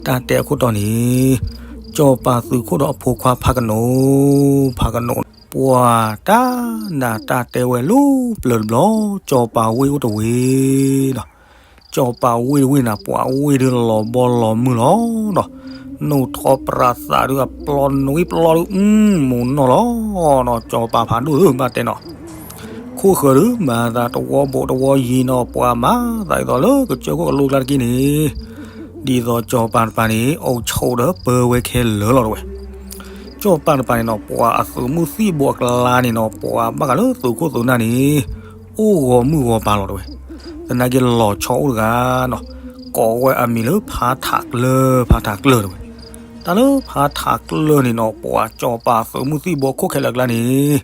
တၢ်တဲအခိၣ်တီန့ၣ်, စီၤပၤသုးခိၣ်ဒီးအဖိခွါဖးကနိး, ဖးကနိး, ပှၤတၢ်နးတၢ်တဲဝဲလၢပျၢၤတဘျီ, စီၤပၤဝ့ၢ်အိၣ်တဝ့ၢ်ဒီး, စီၤပၤဝ့ၢ်တဝ့ၢ်န့ၣ် ပှၤဝ့ၢ်ဒုးလီၤဘီလီၤမုၢ်လီၤဒီး, နူၢ်ထီၣ်ပြးသးဒုးအပျီနွံပျီဒုး, မူၤနီၢ်လီၤဒီး စီၤပၤဖးဒိၣ်ဧၢ ဘၣ်တဲနီၤ ခိၣ်ဃၢၤဒုး မၤသးတဝီဘိးတဝီယံၤနီၤ ပှၤမၤသးဒ်သိးလၢကစၢၢ်ခိၣ်ကလိကျါတက့ၢ်န့ၣ်, ဒ်သိးစီၤပၤတပၤန့ၣ် အိၣ်ဆိးဒီးပၢဝဲခဲလၢာ်လီၤတဝဲ. စီၤပၤတပၤန့ၣ်နီၤ ပှၤအသုးမုၢ်သံၣ်ဘိအကျါန့ၣ်နီၤ ပှၤဘၣ်ဃးလၢသုးခိၣ်သုးနၢ်န့ၣ် အိၣ်ဂီၤမုၢ်ဂီၤပၤလီၤတဝဲ. သနာ်က့လီၤဆီအိၣ်တဂၤနီၤ ကိးဝဲအမံၤလၢဖါထးကျၢၢ် ဖါထးကျၢၢ်တဝဲ. တၢ်လၢဖါထးကျၢၢ်န့ၣ်နီၤ ပှၤစီၤပၤသုးမုၢ်သံၣ်ဘိခိၣ်ခဲလၢာ်အကျါန့ၣ်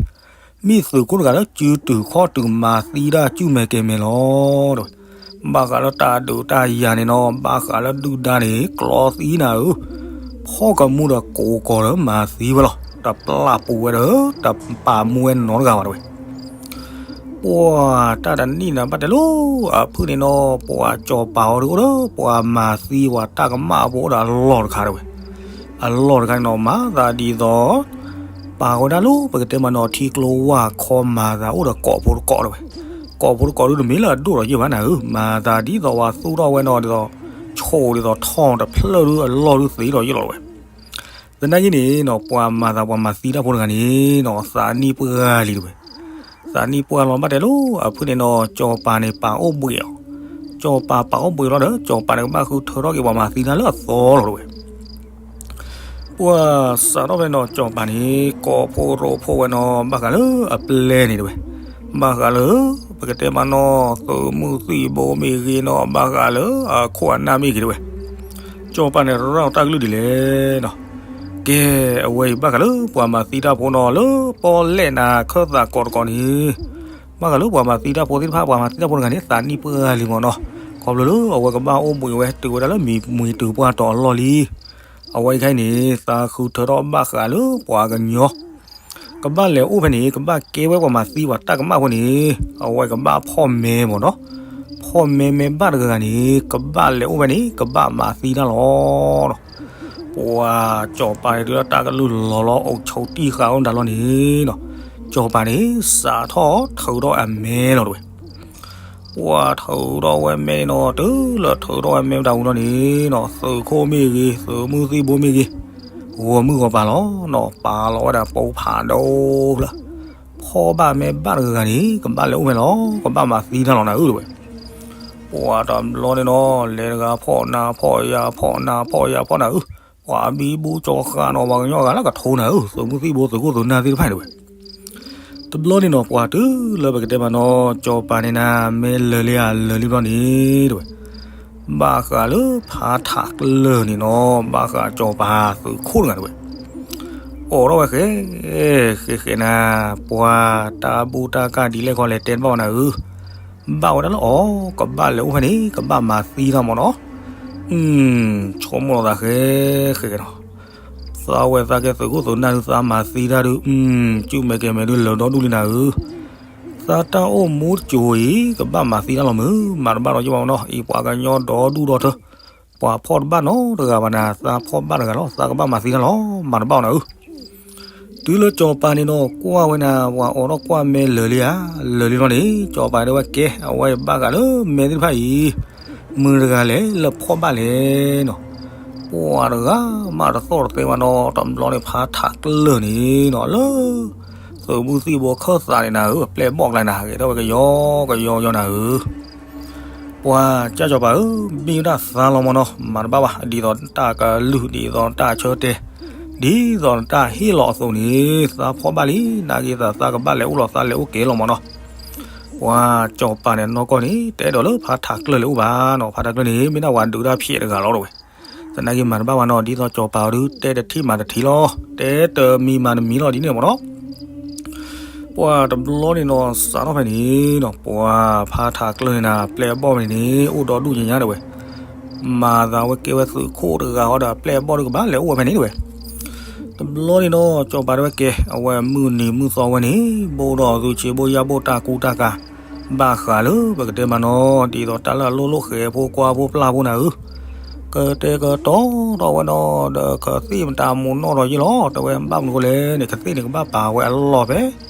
မ့ၢ်သုးခိၣ်တဂၤလၢစုတုၤခီၣ်တုၤမၤသံတၢ်စုၣ်မဲာ်ကဲၤမဲာ်လီၤတဝဲ. ဘၣ်ဃးလၢတၢ်ဒုးတၢ်ယၤန့ၣ်နီၤ ဘၣ်ဃးလၢဒုၣ်ဒါန့ၣ် ကျီသံနၤဧၢ, ဖီၣ်ကမူၣ်ဒီးကိးကီၤဒီးမၤသံဝဲလီၤ. တပျၢ်ပူၤဝဲဒီး တပာ်မူဝဲနီတဂၤဘၣ်တဝဲ. ပှၤတၢ်တနံၣ်န့ၣ်ဘၣ်တဲလီၤ အဖုၣ်န့ၣ်နီၤ ပှၤစီၤပၤအီၤဒုးအိၣ်ဒီး ပှၤမၤသံပှၤတၢ်ကမၣ်အဖိအိၣ်ဒီးအလီၢ်တခါတဝဲ. အလီၢ်တခါန့ၣ်နီၤ မၤသးဒ်သိး ပာ်ဝဲဒၣ်လၢပကတဲမးနီၤ ထံကျိဝၢ်ခီမၤသးအိၣ်ဒီးကိးဖိတကိးတဝဲ. ကိးဖိတကိးဒုးတမ့ၢ်လၢအဒိၣ်ဒီးယဲၢ်ဘၣ်နၤဧၢ, မၤသးဒ်သိးပှၤသူၣ်ထီၣ်ဝဲနီၤ ဒ်သိး ဆိးဒ်သိးထီၣ်တဖျၢၣ်ဒုးအလီၢ်ဒုးသ့ဒီးယဲၢ်လီၤတဝဲ. သနာ်က့န့ၣ်နီၤ ပှၤမၤသးပှၤမၤသံတၢ်ဖိတဂၤန့ၣ်နီၤ သးနံၣ်ပှၢ်လံတဝဲ. သးနံၣ်ပှၢ်လီၤဘၣ်တဲလီၤ အဖုၣ်န့ၣ်နီၤ စီၤပၤန့ၣ်ပာ်အိၣ်ဘှံးအီၤ. စီၤပၤပာ်အိၣ်ဘှံးလီၤဒီး စီၤပၤန့ၣ်ကဘၣ်ဃုထၢထီၣ်က့ၤပှၤမၤသံတၢ်လၢအသီလီၤတဝဲ. ပှၤစးထီၣ်ဖဲနီၤ စီၤပၤန့ၣ် ကိးဖိရိဖှိၣ်ဝဲနီၤ ဘၣ်ဃးလၢအပျဲၢ်န့ၣ်တဝဲ. ဘၣ်ဃးလၢ ပကတဲမးနီၤ သုးမုၢ်သံၣ်ဘိမ့ၢ်ဂ့ၤနီၤ ဘၣ်ဃးလၢအခိၣ်အနၢ်မ့ၢ်ဂ့ၤတဝဲ. စီၤပၤန့ၣ်ရၢ်အီၤတၢ်ကလုၢ်ဒ်လဲၣ်နီၤ. ကဲ အဝဲအံၤဘၣ်ဃးလၢပှၤမၤသံတၢ်ဖိနီၤ လၢပီၣ်လဲၣ်နၤခၢၣ်သးကိးတကိးန့ၣ် ဘၣ်ဃးလၢပှၤမၤသံတၢ်ဖိသ့ၣ်တဖၣ် ပှၤမၤသံတၢ်ဖိတဂၤန့ၣ် သးနံၣ်ပှၢ်လံမ့ၢ်နီၤ. ခီဖျိလၢအဝဲကဘၣ်အိၣ်ဘှံးဝဲတုၤဝဲဒၣ်လၢမံၤမံၤတုၤပှၢ်တီၤအလီၢ်လံ. အဝဲအံၤခဲအံၤန့ၣ် သးဃုထၢထီၣ်ဘၣ်ဃးလၢပှၤကညီ ကဘၣ်လဲၤအိၣ်ဖဲန့ၣ် ကဘၣ်ကဲဝဲပှၤမၤသံပှၤတၢ်ကမၣ်ဖိန့ၣ် အဝဲကဘၣ်ဖီၣ်မဲမ့ၢ်နီၤ. ဖီၣ်မဲမ့ၢ်ဘၣ်တဂၤဂၤန့ၣ် ကဘၣ်လဲၤအိၣ်ဖဲန့ၣ် ကဘၣ်မၤသံတၢ်လီၤ. ပှၤစီၤပၤန့ၣ်တုၤလၢတၢ်ကလုၢ်လီၤလီၤ အိၣ်ဆိးတံၢ်ဃာ်အိၣ်ဒၣ်လီၤန့ၣ်နီၤ စီၤပၤန့ၣ် စးထီၣ်ထုးထီၣ်အမဲလီၤတဝဲ. ပှၤထုးထီၣ်ဝဲမဲန့ၣ်နီၤ တုၤလၢထုးထီၣ်ဝဲမဲတၢ်ဝံၤလီၤန့ၣ်နီၤ သုးခိၣ်မ့ၢ်ဂ့ၤ သုးမုၢ်သံၣ်ဘိမ့ၢ်ဂ့ၤ ဂီၤမုၢ်ဂီၤပၤလီၤနီၤ ပာ်လီၤဝဲဒၣ်ပိဖးဒိၣ်ဖျၢၣ် ဖီၣ်ဘၣ်မဲဘၣ်တဂၤဂၤန့ၣ် ကဘၣ်လဲၤအိၣ်ဖဲလီၤ ကဘၣ်မၤသံတၢ်လီၤနၤဧၢတဝဲ. ပှၤတဘျီန့ၣ်နီၤ လဲၤတဂၤဖီၣ်နၤဖီၣ်ယၤ ဖီၣ်နၤဖီၣ်ယၤဖီၣ်နၤဧၢ, ပှၤအဘံဘူကၠီဃာ်နီၤ ပှၤကညီဂၤလၢကထိနၤဧၢ သုးမုၢ်သံၣ်ဘိသုးခိၣ်သုးနၢ်သ့ၣ်တဖၣ်တဝဲ. တဘျီန့ၣ်နီၤ ပှၤတုၤလၢပကတဲမးနီၤ စီၤပၤန့ၣ်နၤ မ့ၢ်လၢာ်လံဧါ လၢာ်လံဘျီန့ၣ်တဝဲ. ဘၣ်ဃးလၢဖါထးကျၢၢ်န့ၣ်နီၤ ဘၣ်ဃးစီၤပၤသုးခိၣ်တဂၤတဝဲ. အိးထီၣ်ဝဲဃဲ ဃဲဃဲနၤ ပှၤတၢ်ဘူၣ်တၢ်ကၢ်ဒ်လဲၣ်ခီလဲၣ်တဲတဘၣ်ဝဲနၤဧၢ, ဘၣ်ဝဲဒၣ်လၢအီၤ ကဘၣ်လဲၤအိၣ်ဖဲန့ၣ် ကဘၣ်မၤသံတၢ်မ့ၢ်နီၤ. ဆိကမိၣ်လီၤသးဃဲဃဲနီၤ သးဝဲသးကဲသုးခိၣ်သုးနၢ်ဒုး သးမၤသံတၢ်ဒုး စုၣ်မဲာ်ကဲၤမဲာ်ဒုး လၢာ်ဒီဒူၣ်လံနၤဧၢ, သးတၢ်အိၣ်မူတစိၤအံၤ ကဘၣ်မၤသံတၢ်လီၤမုၢ် မၤတဘၣ်ဒီးယဘၣ်မ့ၢ်နီၤ အံၤပှၤကညီဒီဒူၣ်ဒီထၢ ပှၤဖီၣ်တဘၣ်နီတဂၤဘၣ်နၤ သးဖီၣ်ဘၣ်တဂၤလီၤ သးကဘၣ်မၤသံတၢ်လီၤ မၤတဘၣ်အီၤနၤဧၢ. တုၤလၢစီၤပၤန့ၣ်နီၤ ကွၢ်ဝဲနၤ ပှၤအိးထီၣ်ကွၢ်မဲလၢာ်လံဧါ လၢာ်လံလီၤန့ၣ် စီၤပၤတဲဝဲကဲ အဝဲဘၣ်ဃးလၢမဲသ့ၣ်တဖၣ်အံၤ မုၢ်တဂၤလဲၣ်လၢဖီၣ်ဘၣ်လဲၣ်နီၤ. ပှၤတဂၤမးတသီၣ်တသဲဘၣ်နီၤ တဘျီန့ၣ်ဖါထးကျၢၢ်န့ၣ်နီၤ လၢ သုးမုၢ်သံၣ်ဘိခၢၣ်သးန့ၣ်နၤဧၢ ပျဲၢ်ဘီၣ်ကျါနၤ ဂဲၤထီၣ်ဝဲကယီကယီယီနၤဧၢ ပှၤကၢ်စီၤပၤဧၢ ဘံၣ်ဝဲဒၣ်သးလီၤမ့ၢ်နီၤ မၤတဘၣ်ဘၣ် ဒ်သိးတၢ်ကလုၢ် ဒ်သိးတၢ်ဆၢတဲာ် ဒ်သိးတၢ်ဟ့ၣ်လီၤအသိးန့ၣ် သးဖီၣ်ဘၣ်လံ နာ်က့သးသးကဘၣ်လဲၤအိၣ်လီၤ သးလဲၤအိၣ်ကဲလီၤမ့ၢ်နီၤ. ပှၤစီၤပၤန့ၣ်နီၢ်ကီၢ်န့ၣ် တအဲၣ်ဒိးလၢဖါထးကျၢၢ်လဲၤအိၣ်ဘၣ်နီၤ ဖါထးကျၢၢ်န့ၣ် မ့ၢ်ဒၣ်ပှၤဒုးတၢ်ဖျဲးတဂၤလီၤတဝဲ. သနာ်က့မၤတဘၣ်ဘၣ်နီၤ ဒ်သိးစီၤပၤအီၤဒုး တဲတထံၣ်မၤတထံၣ်လီၤ တဲတမံၤမၤတမံၤလီၤဒ်န့ၣ်မ့ၢ်နီၤ. ပှၤတဘျီန့ၣ်နီၤ စးထီၣ်ဖဲန့ၣ်နီၤ ပှၤဖါထးကျၢၢ်န့ၣ်နၤ ပျဲၢ်အဘီၣ်ဖဲန့ၣ်န့ၣ် အိၣ်ဒီဒူၣ်ညါညါတဝဲ. မၤသးဝဲကဲဝဲသုးခိၣ်တဂၤဃီဒီး ပျဲၢ်အဘီၣ်ဒုးကဘၣ်လဲၤအိၣ်ဝဲဖဲန့ၣ်တဝဲ. တဘျီန့ၣ်နီၤ စီၤပၤတဲဝဲကဲ အဝဲမုၢ်နံၤမုၢ်သီဝဲန့ၣ် ဘိၣ်ဒီးသုးဆံးဘိၣ်ယၢ်ဘိၣ်တၢ်ကူတၢ်ကၤ ဘၣ်ဃးလၢပကတဲမးနီၤ ဒ်သိးတၢ်လၢအလိၣ်လိၣ်ဃဲၤဖိကွၢ်ဖိပျၢ်ဖိနၤဧၢ. က ကတဲာ်ကတီၤထီၣ်ဝဲနီၤ ဒီးကသ့ၣ်မတၤမိၢ်နီၢ်ဒီးယ့ၢ်လီၤ တဲဝဲ ဘၣ်မနုၤဃိလဲၣ်န့ၣ် ကသ့ၣ်န့ၣ်ကဘၣ်ပာ်ဝဲအလီၢ်ဖဲ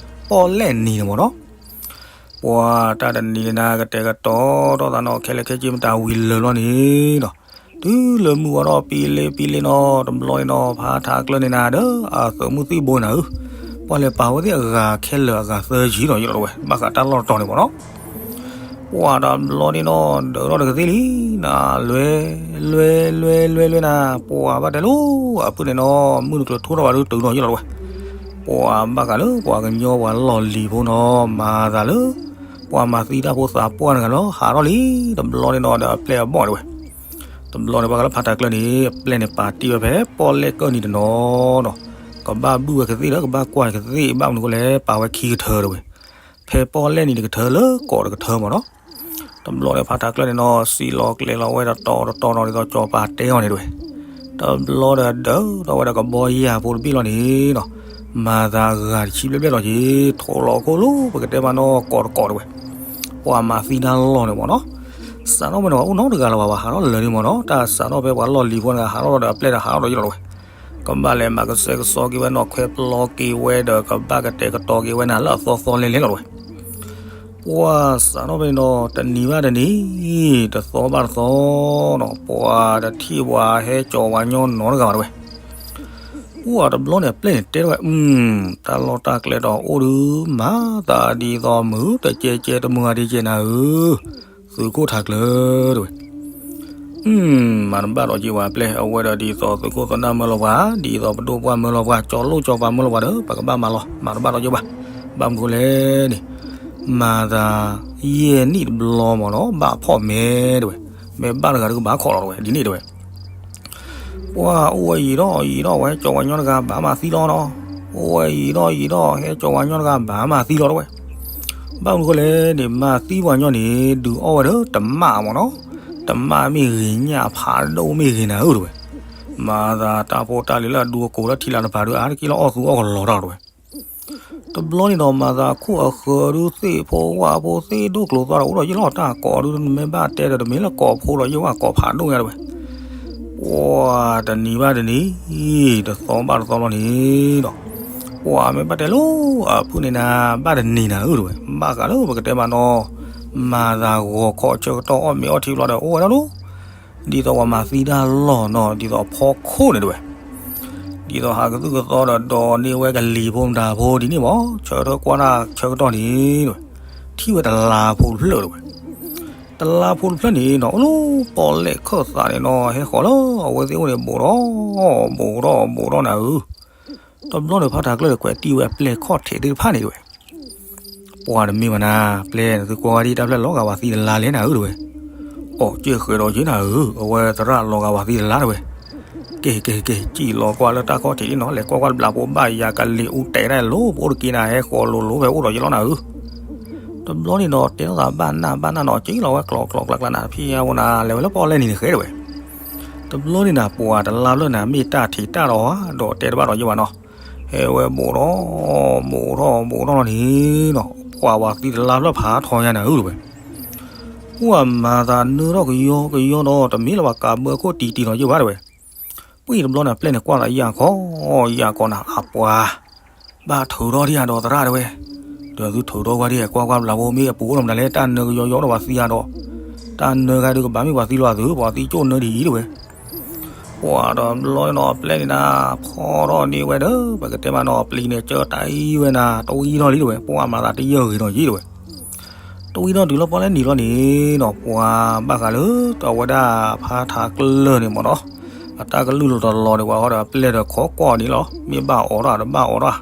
ပီၣ်လဲၣ်နံၤန့ၣ်မ့ၢ်နီၤ. ပှၤတၢ်တနံၤန့ၣ်နၤ ကတဲာ်ကတီၤထီၣ်သးနီၤ ခဲလၢာ်ခဲဆ့မတၤဝံၤလၢာ်လီၤန့ၣ်နီၤ, တုၤလၢမုၢ်ဝါထီၣ်ပံလ့ပံလ့နီၤ တဘျီန့ၣ်နီၤ ဖးထးကျၢၢ်န့ၣ်နၤဒီး အသုးမုၢ်သံၣ်ဘိနၤဧၢ, ပှၤလဲၤပာ်ဝဲသ့ၣ်အဂၤခဲလၢာ်အဂၤသၢဆံနီၤ ယ့ၢ်လီၤတဝဲ ဘၣ်ဃးတၢ်လီၢ်တတီၤန့ၣ်မ့ၢ်နီၤ. ပှၤတဘျီန့ၣ်နီၤ ဒၢးထီၣ်တကသ့ၣ်လံ, နလွဲ လွဲ လွဲ လွဲ လွဲနၤ, ပှၤဘၣ်တဲလီၤ အဖုၣ်န့ၣ်နီၤ မုၢ်နကျၢၤထူထီၣ်ဘၣ်ဒုးတုၤနီၤ ယ့ၢ်လီၤတဝဲ. ပှၤဘၣ်ဃးလၢပှၤကညီပှၤလီၢ်လံၤဖိနီၤ မၤသးလၢ ပှၤမၤသံတၢ်ဖိသးပှၢ်တဂၤလီၤ ဟးထီၣ်လံ, တဘျီန့ၣ်နီၤ ဒီးအပျဲၢ်အဘီၣ်တဝဲ. တဘျီန့ၣ် ပှၤကလၢဖးထးကျၢၢ်န့ၣ် အပျဲၢ်န့ၣ်ပာ်တ့ၢ်ဝဲဖဲပီၣ်လဲၣ်ကၢၢ်နံၤတနီၤနီၤ, ကဘၣ်ဘုၣ်ဝဲကသ့ၣ်ဒီး ကဘၣ်ကွၢ်ကသ့ၣ် ဘၣ်မနုၤဃိလဲၣ် ပာ်ဝဲခံကထၢတဝဲ, ဖဲပီၣ်လဲၣ်နံၤတကထၢလၢကီးတကထၢမ့ၢ်နီၤ. တဘျီန့ၣ် ဖးထးကျၢၢ်န့ၣ်နီၤ စံးလီၤကျဲၤလီၤဝဲတတီၤတတီၤနီၤ ဒ်သိးကၠီၤပၤတဲအီၤန့ၣ်တဝဲ. တဘျီဒီးဒၢးထီၣ်ဝဲဒီးကဘီယၢ်ဖိတဘ့ၣ်လီၤန့ၣ်နီၤ, မၤသးဂၤတဆံဘျဲၣ်ဘျဲၣ်လီၤက့ၤ ထိးလီၤခိၣ်လိ ပကတဲမးနီၤ ကီးတကီးတဝဲ. ပှၤမၤသံတၢ်လီၢ်န့ၣ်မ့ၢ်နီၤ, စးထီၣ်ဝဲန့ၣ် ပှၤအိၣ်နီတဂၤလၢၤဘၣ် ပှၤဟးထီၣ်လၢာ်န့ၣ်မ့ၢ်နီၤ, တၢ်စးထီၣ်ဖဲပှၤလီၢ်လံၤဖိန့ၣ် ဟးထီၣ်ဒီးအပျဲၢ်ဒီးဟးထီၣ်ဒီးယ့ၢ်လီၤတဝဲ. ကဘၣ်လဲၤမၤကစဲကစီက့ၤဝဲနီၤ ခွဲပျီက့ၤဝဲဒီး ကဘၣ်ကတဲာ်ကတီၤက့ၤဝဲနၤလၢအသီသီလဲၤလဲၤလီၤတဝဲ. ပှၤစးထီၣ်ဖဲန့ၣ်ဒီး တနံၤဘၣ်တနံၤ တသီဘၣ်တသီနီၤ ပှၤတထံၣ်ပှၤဟဲကၠီၤပှၤညီနီတဂၤဘၣ်တဝဲ. အိၣ်အတဘျီန့ၣ် အပျဲၢ်န့ၣ်တဲထီၣ်ဝဲ အု တၢ်လီၢ်တၢ်ကျဲဒီးအိၣ်ဒုး မၤသးဒ်သိးမုာ်တကဲကဲတမုာ်ဂၤတကဲနၤဧၢ, သုးခိၣ်ထးကျၢၢ်တဝဲ. မၤတဘၣ်ဒီးက့ၤဝဲအပျဲၢ် အဝဲဒီးဒ်သိးသုးခိၣ်သနၢ်မၢလီၤပှၤ ဒ်သိးပဒိၣ်ပှၢ်မၢလီၤပှၤ ကၠီၤလိၣ်ကၠီၤပၤမၢလီၤပှၤဒီး ပကဘၣ်မၤလီၤ မၤတဘၣ်ဒီးက့ၤဘၣ်. ဘၣ်မနုၤဃိလဲၣ်န့ၣ် မၤသးယဲၢ်နံၣ်တဘျီမ့ၢ်နီၤ ဘၣ်ဖီၣ်မဲတဝဲ, မ့ၢ်ဘၣ်တဂၤဒီးကဘၣ်ခီၣ်လီၤတဝဲ ဒ်န့ၣ်တဝဲ. ပှၤအိၣ်ဝဲယံာ်ထီၣ်ယံာ်ထီၣ် ဝဲဟဲကၠီၤပှၤညီတဂၤဘၣ်မၤသံလီၤနီၤ, အိၣ်ဝဲယံာ်ထီၣ်ယံာ်ထီၣ် ဟဲကၠီၤပှၤညီတဂၤဘၣ်မၤသံလီၤတဝဲ. ဘၣ်မနုၤဃိလဲၣ်န့ၣ် မၤသံပှၤညီန့ၣ် ဒုးအီၣ်ဝဲဒီးတမၣ်မ့ၢ်နီၤ, တမၣ်မ့ၢ်ဂ့ၤ ညၣ်ဖးဒိၣ်မ့ၢ်ဂ့ၤနၤဧၢတဝဲ. မၤသးတၢ်ဖိတၢ်လံၤလၢအဒူအကိာ်လၢထံလၢတပၤဒီး အါတက့ၢ်လၢအီၣ်သူအီၣ်ကလီၤတၢ်တဝဲ. တဘျီန့ၣ်ဒီး မၤသးခိၣ်အဃၢၤဒုးသ့ၣ်ဖိဝၣ်ဖိသ့ၣ်ဒိၣ်ကျိၤသွါဒီး အိၣ်ဒီးယ့ၢ်လီၤ တၢ်ကိးဒုး မ့ၢ်ဘၣ်တဲဒီး တမ့ၢ်လၢကိးဖိဒီးယ့ၢ်ဝဲ ကိးဖးဒိၣ်ညါတဝဲ. ပှၤတနံၤဘၣ်တနံၤ တသီဘၣ်တသီလီၤန့ၣ်ဒီး ပှၤမ့ၢ်ဘၣ်တဲလီၤ အဖုၣ်န့ၣ်နၤ ဘၣ်တနံၤနၤဧၢတဝဲ ဘၣ်ဃးလၢပကတဲမးနီၤ မၤသးဂီၤခီဆၢကတီၢ်အီၣ်မ့ၤအီထံဘျီဒီး အိၣ်ဝဲဒၣ်လီၤ ဒ်သိးပှၤမၤသံတၢ်လီၢ်နီၤ ဒ်သိးအဖီခိၣ်န့ၣ်တဝဲ. ဒ်သိးဟးကသုၣ်ကသီဒီး ဒိးန့ၢ်ဝဲကလံၤဖိမတၤဖိဒ်န့ၣ်မး ဆၢထၢၣ်ကွၢ်တၢ်ဆၢကတီၢ်န့ၣ်တဝဲ ထံၣ်ဝဲတလါဖိတဖျၢၣ်တဝဲ. တလါဖိတဖျၢၣ်န့ၣ်နီၤ အိၣ်လၢပီၣ်လဲၣ်ခၢၣ်သးန့ၣ်နီၤ ဟဲဃီၤလၢအဝဲသ့ၣ်အိၣ်န့ၣ် ဘူးထီၣ်ဘူးထီၣ်ဘူးထီၣ်နၤဧၢ. တဘျီန့ၣ် ဖးထးကျၢၢ်န့ၣ် ကွဲးတံၢ်ဝဲအပျဲၢ်ခီၣ်ထံးသ့ၣ်တဖၣ်န့ၣ်တဝဲ ပှၤတမ့ၢ်ဘၣ်နၤ ပျဲၢ်နသုကွၢ်ဝဲဒ်တၢ်ဖျၢၣ်လီၤဂာ်ဝဲသံတလါလဲၣ်နၤဧၢတဝဲ. အိၣ်က့ၢ်ဃဲၤဒီးက့ၤနၤဧၢ အဝဲသရၣ်လီၤဂာ်ဝဲသံတလါတဝဲ. က့ၤက့ၤက့ၤ ကံၣ်လီၤကွၢ်လၢတၢ်ခီၣ်ထံးန့ၣ်နီၤ လဲၤကွၢ်ကွၢ်တဘျီဖိ ဘၣ်ယၤကလံၤအူတဲာ်တၢ်လိၤ ပအိၣ်တက့ၢ်နၤ ဟဲဃီၤလိၤလိၤဖဲအိၣ်ဒီးယလီၤနၤဧၢ. တဘျီန့ၣ်ဒီး တဲထီၣ်သးဘၣ်နၢ်ဘၣ်နၢ်နီၤ က့ၤလီၤဝဲကျီးကျီးကျးကျးနၤ ဖဲအဝဲနၤ လဲၤဝဲလၢပီၣ်လဲၣ်နံၤတဃဲတဝဲ. တဘျီန့ၣ်နၤ ပှၤတလါဖျၢၣ်နၤ မ့ၢ်တၢ်ထံးတၢ်ဒီးဧါ ဒီးတဲတဘၣ်ဒီးယဝဲနီၤ ဟဲဝဲဘူးထီၣ် ဘူးထီၣ် ဘူးထီၣ်လီၤန့ၣ်နီၤ ပှၤဝဲသံတလါဖျၢၣ်ဖးထီညါနၤဧၢတဝဲ. ပှၤမၤသးနၢထီၣ်ကယီကယီဒီး တမ့ၢ်လၢပှၤကးဘၢခိၣ်တံၢ်တံၢ်နီၤယဝဲတဝဲ. ပှၤတဘျီန့ၣ် အပျဲၢ်န့ၣ်ကွၢ်သးယၢ်ခီ ယၢ်ခီနၤ အပှၤ ဘၣ်ထုးထီၣ်ဒံးဧါဒီးသရၣ်တဝဲ. ဒီးသုထုးထီၣ်ဝဲဒ် ကွၢ်ကွၢ်ဘျးဖိ မ့ၢ်အပူၤအိၣ်ဒီးမတၤလဲၣ် တၢ်နၢကယီယီဒီးပှၤသံဧါဒီး တၢ်နၢဂၤဒုးကဘၣ်မ့ၢ်ပှၤသံလီၤသု ပှၤသံကၠိၣ်နၢဒ်အံၤတဝဲ. ပှၤတဘျီန့ၣ်နီၤ အပျဲၢ်န့ၣ်နၤ ဖီထီၣ်န့ၢ်ဝဲဒီး ပကတဲမးနီၤ ပျံၤန့ၣ် ကၢတၢ်အံၤဝဲနၤ တဝံထီၣ်လံတဝဲ ပှၤမၤသးတယၢၢ်ဂ့ၤဒီးယံၤတဝဲ. တဝံထီၣ်တုၤလၢပီၣ်လဲၣ်နံၤလီၤန့ၣ်နီၤ ပှၤဘၣ်ဃးလၢ အဝဲဒၣ်ဖးထးကျၢၢ်န့ၣ်မ့ၢ်နီၤ အတၢ်ကလုၢ်လီၤတလီၤန့ၣ် ပှၤဃီဒီးအပျဲၢ်ဒီးခိးကွၢ်န့ၣ်လီၤ မ့ၢ်ဘၣ်အိးထီၣ်တဘၣ်အိးထီၣ်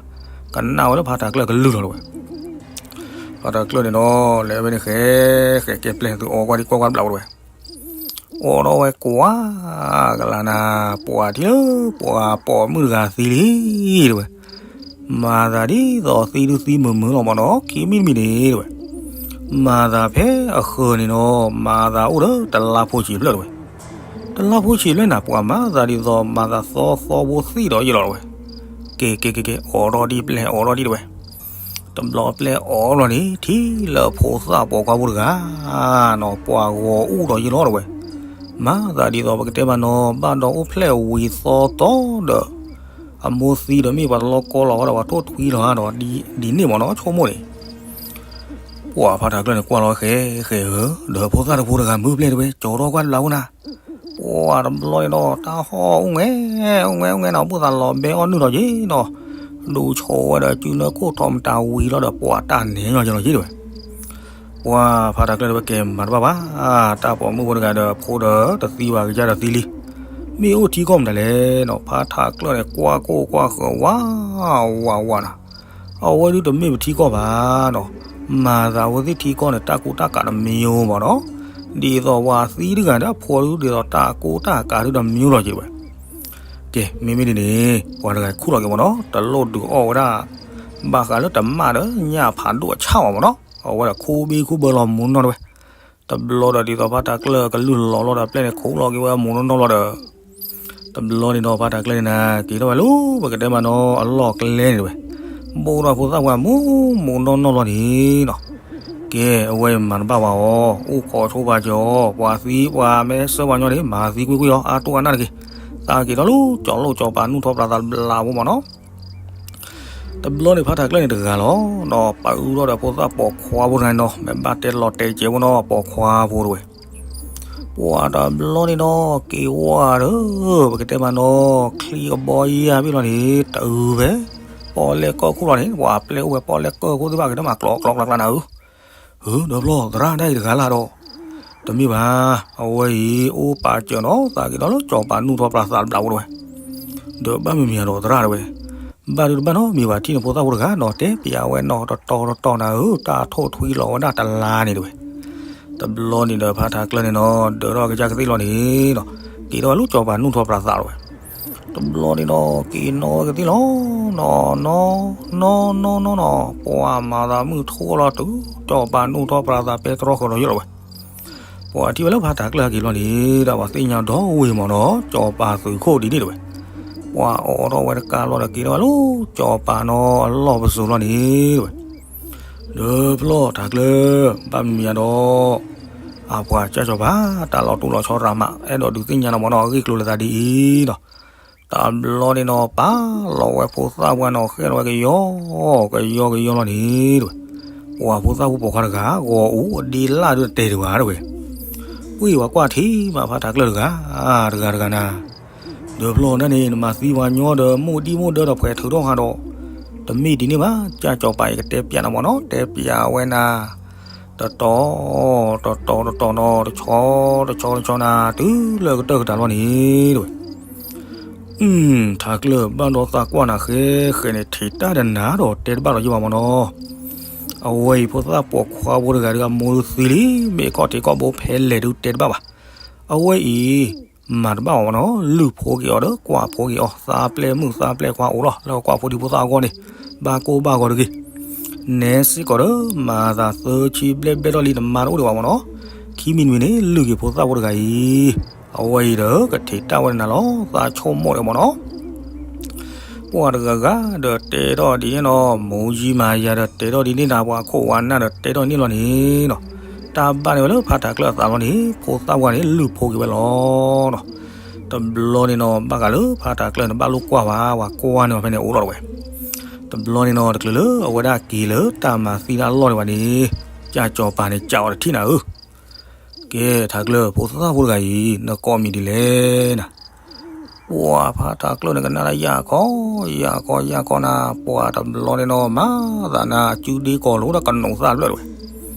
ကနၣ်ဝဲလၢဖးထးကျၢၢ်ကလုၢ်လီၤတဝဲ. ဖးထးကျၢၢ်န့ၣ်နီၤ လဲၤဝဲန့ၣ်ဃဲ ဃဲကဲပျဲၢ်သုအိးကွၢ်ဒ်ကွၢ်ကွၢ်ဘျးဝဲတဝဲ အိးထီၣ်ဝဲကွၢ် ကလၤနၤ ပှၤထံၣ်လၢ ပှၤပိာ်မုၣ်တဂၤသံလံတဝဲ. မၤသးဒ်သိးသံဒုသံမုာ်မုာ်လီၤမ့ၢ်နီၤ ခံမံၤတမံၤန့ၣ်တဝဲ. မၤသးဖဲအဃၢၤန့ၣ်နီၤ မၤသးအိၣ်ဒီးတလါဖိဆံးဖျၢၣ်တဝဲ. တလါဖိဆံးဖျၢၣ်န့ၣ် ပှၤမၤသးဒ်သိး မၤသးသီသီဖိသံဒီးယ့ၢ်လီၤတဝဲ. ကဲကဲကဲကဲ အိးထီၣ်ဒ်ပျဲၢ်အိးထီၣ်ဒ်တဝဲ. တဘျီပျဲၢ်အိးလီၤန့ၣ် ထံၣ်လၢဖိသၣ်ပိာ်ခွါဖိတဂၤနီၤ ပှၤဂီၤအူၣ်ဒီးယ့ၢ်လီၤတဝဲ. မၤသးဒ်သိးပကတဲမးနီၤ ဘၣ်ဒီးအိၣ်ဖျဲၣ်ဝံၤသီသီဒီး အမိၢ်သံဒီးမ့ၢ်ပှၤတလီကီလီၤဝဲဒီး ပှၤထိၣ်ထွံလီၤဒီး ဒ်န့ၣ်မးနီၤ ဆိကမိၣ်န့ၣ်. ပှၤဖးထးကျၢၢ်န့ၣ် ကွၢ်လီၤဃဲဃဲဧၢ, ဒီးဖိသၣ်တဖိတဂၤမုၢ်ပျဲၢ်တဝဲ ကၠီထီၣ်ကွၢ်တဘျီဖိနၤ. ပှၤတဘျီန့ၣ်ဒီး တၢ်ဟီၣ်အိၣ်ငဲ အိၣ်ငဲ အိၣ်ငဲနီၤ ဘၣ်သးလီၤဘဲအီၣ်နုၢ်ထီၣ်က့ၤနီၤ, ဒိးဆီဝဲဒီး စုနၢခိၣ်ထီၣ်မတၤဝံၤလီၤဒီး ပှၤတၢ်နဲညီက့ၤလီၤက့ၤတဝဲ. ပှၤဖးထးကျၢၢ်တဝဲကဲမၤတဘၣ်ဘၣ်, တၢ်ပိာ်မုၣ်ဖိတဂၤဒီး ဖိဒီးတသံဘၣ် ကစၢ်ဒီးသံလံ. မ့ၢ်အိၣ်ထံကီၢ်မတၤလဲၣ်နီၤ, ဖးထးကျၢၢ်န့ၣ် ကွၢ်ကိၢ်ကွၢ်ဃၢၤဝးဝးဝးနီၤ. အဝဲဒုတမ့ၢ်ပထံကီၢ်ဘၣ်နီၤ, မၤသးဝဲသ့ၣ်ထံကီၢ်န့ၣ် တၢ်ကူတၢ်ကးတမံၤမးနီၤ, ဒ်သိးပှၤသံတဂၤဒီးအဖိဒု ဒ်သိးတၢ်ကူတၢ်ကးဒုတမံၤလီၤက့ၤဝဲ. ကဲ မ့မ့ၢ်ဒ်န့ၣ် ပှၤတဂၤခူၣ်လီၤက့ၤမးနီၤ, တလိၣ်ဒုးအီၣ်ဝဲဒၣ် ဘၣ်ဃးလၢတမၣ်ဒီးညၣ်ဖးဒိၣ်အဆၣ်ဘၣ်မးနီၤ, အဝဲဒၣ်ခူဘ့ခူဘၢလီၤမူနီၢ်တဝဲ. တဘျီဒီးဒ်သိးဖးထးကျၢၢ်ကလုၢ်လီၤလီၤဒီး ပျဲၢ်န့ၣ်ခိးလီၤက့ၤဝဲမူနီၢ်နီၢ်လီၤဒီး တဘျီန့ၣ်ဒီးဖးထးကျၢၢ်န့ၣ်နၤ က့ၤထီၣ်ဝဲလၢပကတဲမးနီၤ အလီၢ်ကျဲန့ၣ်တဝဲ, ဘိၣ်ထီၣ်ဖိသၣ်ပှၤမူမူနီၢ်နီၢ်လီၤန့ၣ်နီၤ. ကဲ အဝဲမၤတဘၣ်ဝဲအီၤ အိၣ်ခိးဆိပာ်စၢၤအီၤ ပှၤသံပှၤမ့ၢ်ဆၢပှၤညီန့ၣ် မၤသံကွ့ၢ်ကွ့ၢ်အီၤ အါတိၢ်အနၢ်တက့ၢ်. သးက့ၤထီၣ်လၢကၠီလိၣ်ကၠီပၤနုၢ်ထီၣ်ပြးသးဘျးဖိမးနီၤ. တဘျီန့ၣ်ဖးထးကျၢၢ်န့ၣ်တဂၤလီၤနီၤ, ပာ်အူထီၣ်ဒီးဖိသၣ်ပိာ်ခွါဖိတဂၤန့ၣ်နီၤ, မ့ၢ်ဘၣ်တဲလီၤတဲာ်ကဲဖိနီၤ ပိာ်ခွါဖိတဝဲ. ပှၤတဘျီန့ၣ်နီၤ က့ၤဝဲဒီး ပကတဲမးနီၤ ချံကဘီယၢ်ဘ့ၣ်လီၤန့ၣ် တအုးဖဲ ပီၣ်လဲၣ်ကၢၢ်ခိၣ်လီၤန့ၣ် ပှၤပျဲၢ်အိၣ်ဝဲပီၣ်လဲၣ်ကၢၢ်ခိၣ်သ့ၣ်တဖၣ် က့ၤတမၤကျီကျီကျီကျီနၤဧၢ. ဧၢ ဒီးဖျီၣ် သရၣ်ဒၣ်အံၤတဂၤလၢ်ဒီး, တမ့ၢ်ဘၣ်, အဝဲအံၤ အိၣ်ပာ်စၢၤနီၤ သးက့ၤဒီးလၢကၠီပၤနုာ်ထီၣ်ပြးသးတဘျးဖိတဝဲ, ဒီးဘၣ်မံၤမံၤဒီးသရၣ်တဝဲ, ဘၣ်ဒုတဘၣ်နီတမံၤဘၣ် ထံၣ်န့ၣ်ဖိသၣ်ဖိတဂၤနီၤ တဲပျးဝဲနီၤ တတီၤတတီၤနၤဧၢ တၢ်ထိၣ်ထွံလီၤဝဲဒၣ်တလါန့ၣ်တဝဲ. တဘျီန့ၣ်ဒီးဖါထးကျၢၢ်န့ၣ်နီၤ ဒၢးထီၣ်ကစၢ်ကသ့ၣ်လီၤန့ၣ်နီၤ, က့ၤထီၣ်ဝဲလၢကၠီပၤနုာ်ထီၣ်ပြးသးတဝဲ. တဘျီန့ၣ်နီၤ က့ၤနီၣ်ဝဲကသ့ၣ်လီၤနီၤ နီၣ်နီၣ်နီၣ်နီၣ်နီၤ ပှၤမၤသးမုၢ်ထီၣ်လီၤတုၤ ကၠီပၤနုာ်ထီၣ်ပြးသးပဲတြီဃၢၤဒီးယိၣ်လီၤဝဲ. ပှၤထံၣ်ဝဲလၢဖါထးကျၢၢ်ဟဲက့ၤဘျီန့ၣ် ဒီးပှၤသ့ၣ်ညါဒီဝ့ၢ်မးနီၤ ကၠီပၤသုးခိၣ်ဒ်န့ၣ်တဝဲ. ပှၤအိးထီၣ်ဝဲတကါလီၤဒီးက့ၤထီၣ်ဝဲလၢကၠီပၤနီၤအလီၢ်ပစိၤလီၤန့ၣ်တဝဲ. ဒီးဖျီၣ်ထးကျၢၢ် ဘၣ်မံၤမံၤဒီး အပှၤကၢ်ကၠီပၤ တၢ်လီၤတူၢ်လီၤဆီရၤမး အဲၣ်ဒိးဒုးသ့ၣ်ညါနီၤမးနီၤ အဂ့ၢ်ကျိၤလၢသးဒ်အံၤနီၤ. တဘျီန့ၣ်နီၤ ပာ်လီၤဝဲဖိသၣ်ပှၤနီၤ ဃဲလီၤဝဲကယီ ကယီကယီလီၤန့ၣ်တဝဲ. ပှၤဖိသၣ်ဖိပိာ်ခွါတဂၤ ဂီၤအူအဒ့လၢ်ဒုးတတဲတဝဲတဝဲ. ဝံၢ်ဝဲကွၢ်ထံမးဖါထးကျၢၢ်တဂၤ တဂၤတဂၤနၤ ဒီးဖျီၣ်န့ၣ်န့ၣ် နမၤသံပှၤညီဒီး မိၢ်ဒံၣ်မိၢ်ဒၢဒီး ဖှဲးထုးထီၣ်ဃာ်ဒီး တမ့ၢ်ဒ်န့ၣ်ဘၣ် ကၢ်ကၠီပၤအံၤကတဲပျးနၤမးနီၤ တဲပျးဝဲနၤ တတီၤ တတီၤတတီၤနီၤ တဆီ တဆီတဆီနၤ တုၤလၢကတၢၢ်ကတၢၢ်လီၤန့ၣ်တဝဲ. ထးကျၢၢ်ဘၣ်ဒီးသးကွၢ်နၤဃဲဃဲန့ၣ် ထံးတၢ်ဒီးနၤဒီးတဲတဘၣ်ဒီးယဘၣ်မးနီၤ. အဝဲအံၤဖိသၣ်ပိာ်ခွါဖိတဂၤဒီးအမိၢ်ဒုးသံလံ မ့ၢ်ကီၢ်ထံးကီၢ်ဘိဖဲလဲၣ်ဒုးတဲတဘၣ်ဘၣ်. အဝဲအံၤ မၤတဘၣ်မးနီၤ လုၢ်ဖိက့ၤအီၤဒီးကွၢ်ဖိက့ၤအီၤ သးပျဲၢ်မုၣ်သးပျဲၢ်ခွါအိၣ်လီၤ လၢကွၢ်ဖိဒံးဖိသၣ်အဂီၢ်န့ၣ် ဘၣ်ကိၢ်ဘၣ်ဂီၤတဂ့ၤ. နဲစ့ၢ်ကီးဒီး မၤသးသၢဆံဘျဲၣ်ဘျဲၣ်ထီၣ်လံ နမါတအိၣ်ဒံးဘၣ်မးနီၤ. ခံမံၤတမံၤန့ၣ် လုၢ်က့ၤဖိသၣ်ဖိတဂၤအံၤ အဝဲအံၤဒီးကထံးတၢ်ဝဲနၤလီၤ သးဆိကမိၣ်ဒီးမးနီၤ. ပှၤတဂၤဂၤဒီးတဲထီၣ်ဒ်န့ၣ်နီၤ မူယံမၤယၤဒီးတဲထီၣ်ဒ်န့ၣ်နၤ ပှၤခိၣ်ဝါနၢ်ဒီးတဲထီၣ်ဒ်န့ၣ်နၤ ပှၤခိၣ်ဝါနၢ်ဒီးတဲထီၣ်န့ၣ်လီၤန့ၣ်နီၤ. တၢ်ဘၣ်န့ၣ်ဝဲလၢဖါထးကျၢၢ်အသးလီၤန့ၣ် ဖိသၣ်ပှၤန့ၣ်လုၢ်ဖိက့ၤဝဲလီၤနီၤ. တဘျီန့ၣ်နီၤ ဘၣ်ဃးလၢဖါထးကျၢၢ်န့ၣ် ဘၣ်လိာ်ကွၢ်ဝဲ ပှၤကွၢ်န့ၢ်အီၤဖဲန့ၣ်အိၣ်လီၤတဝဲ. တဘျီန့ၣ်နီၤ တချုးလၢအဝဲဒၣ်က့ၤလၢတၢ်မၤသံတၢ်အလီၢ်န့ၣ်ဘၣ်န့ၣ် ကၢ်ကၠီၤပၤန့ၣ် ကးအီၤတထံၣ်နၤဧၢ. ကဲ ထးကျၢၢ် ဖိသၣ်ဖိတဂၤအံၤ နကိးမံၤဒ်လဲၣ်နၤ. ပှၤဖါထးကျၢၢ်န့ၣ် ကနၣ်လၢယၤခီ ယၤခီ ယၤခီနၤ ပှၤတဘျီန့ၣ်နီၤ မၤသးနၤ အစုဒ့ကီၤလိာ်ဒီးကနိးသၣ်ဖျၢၣ်တဝဲ.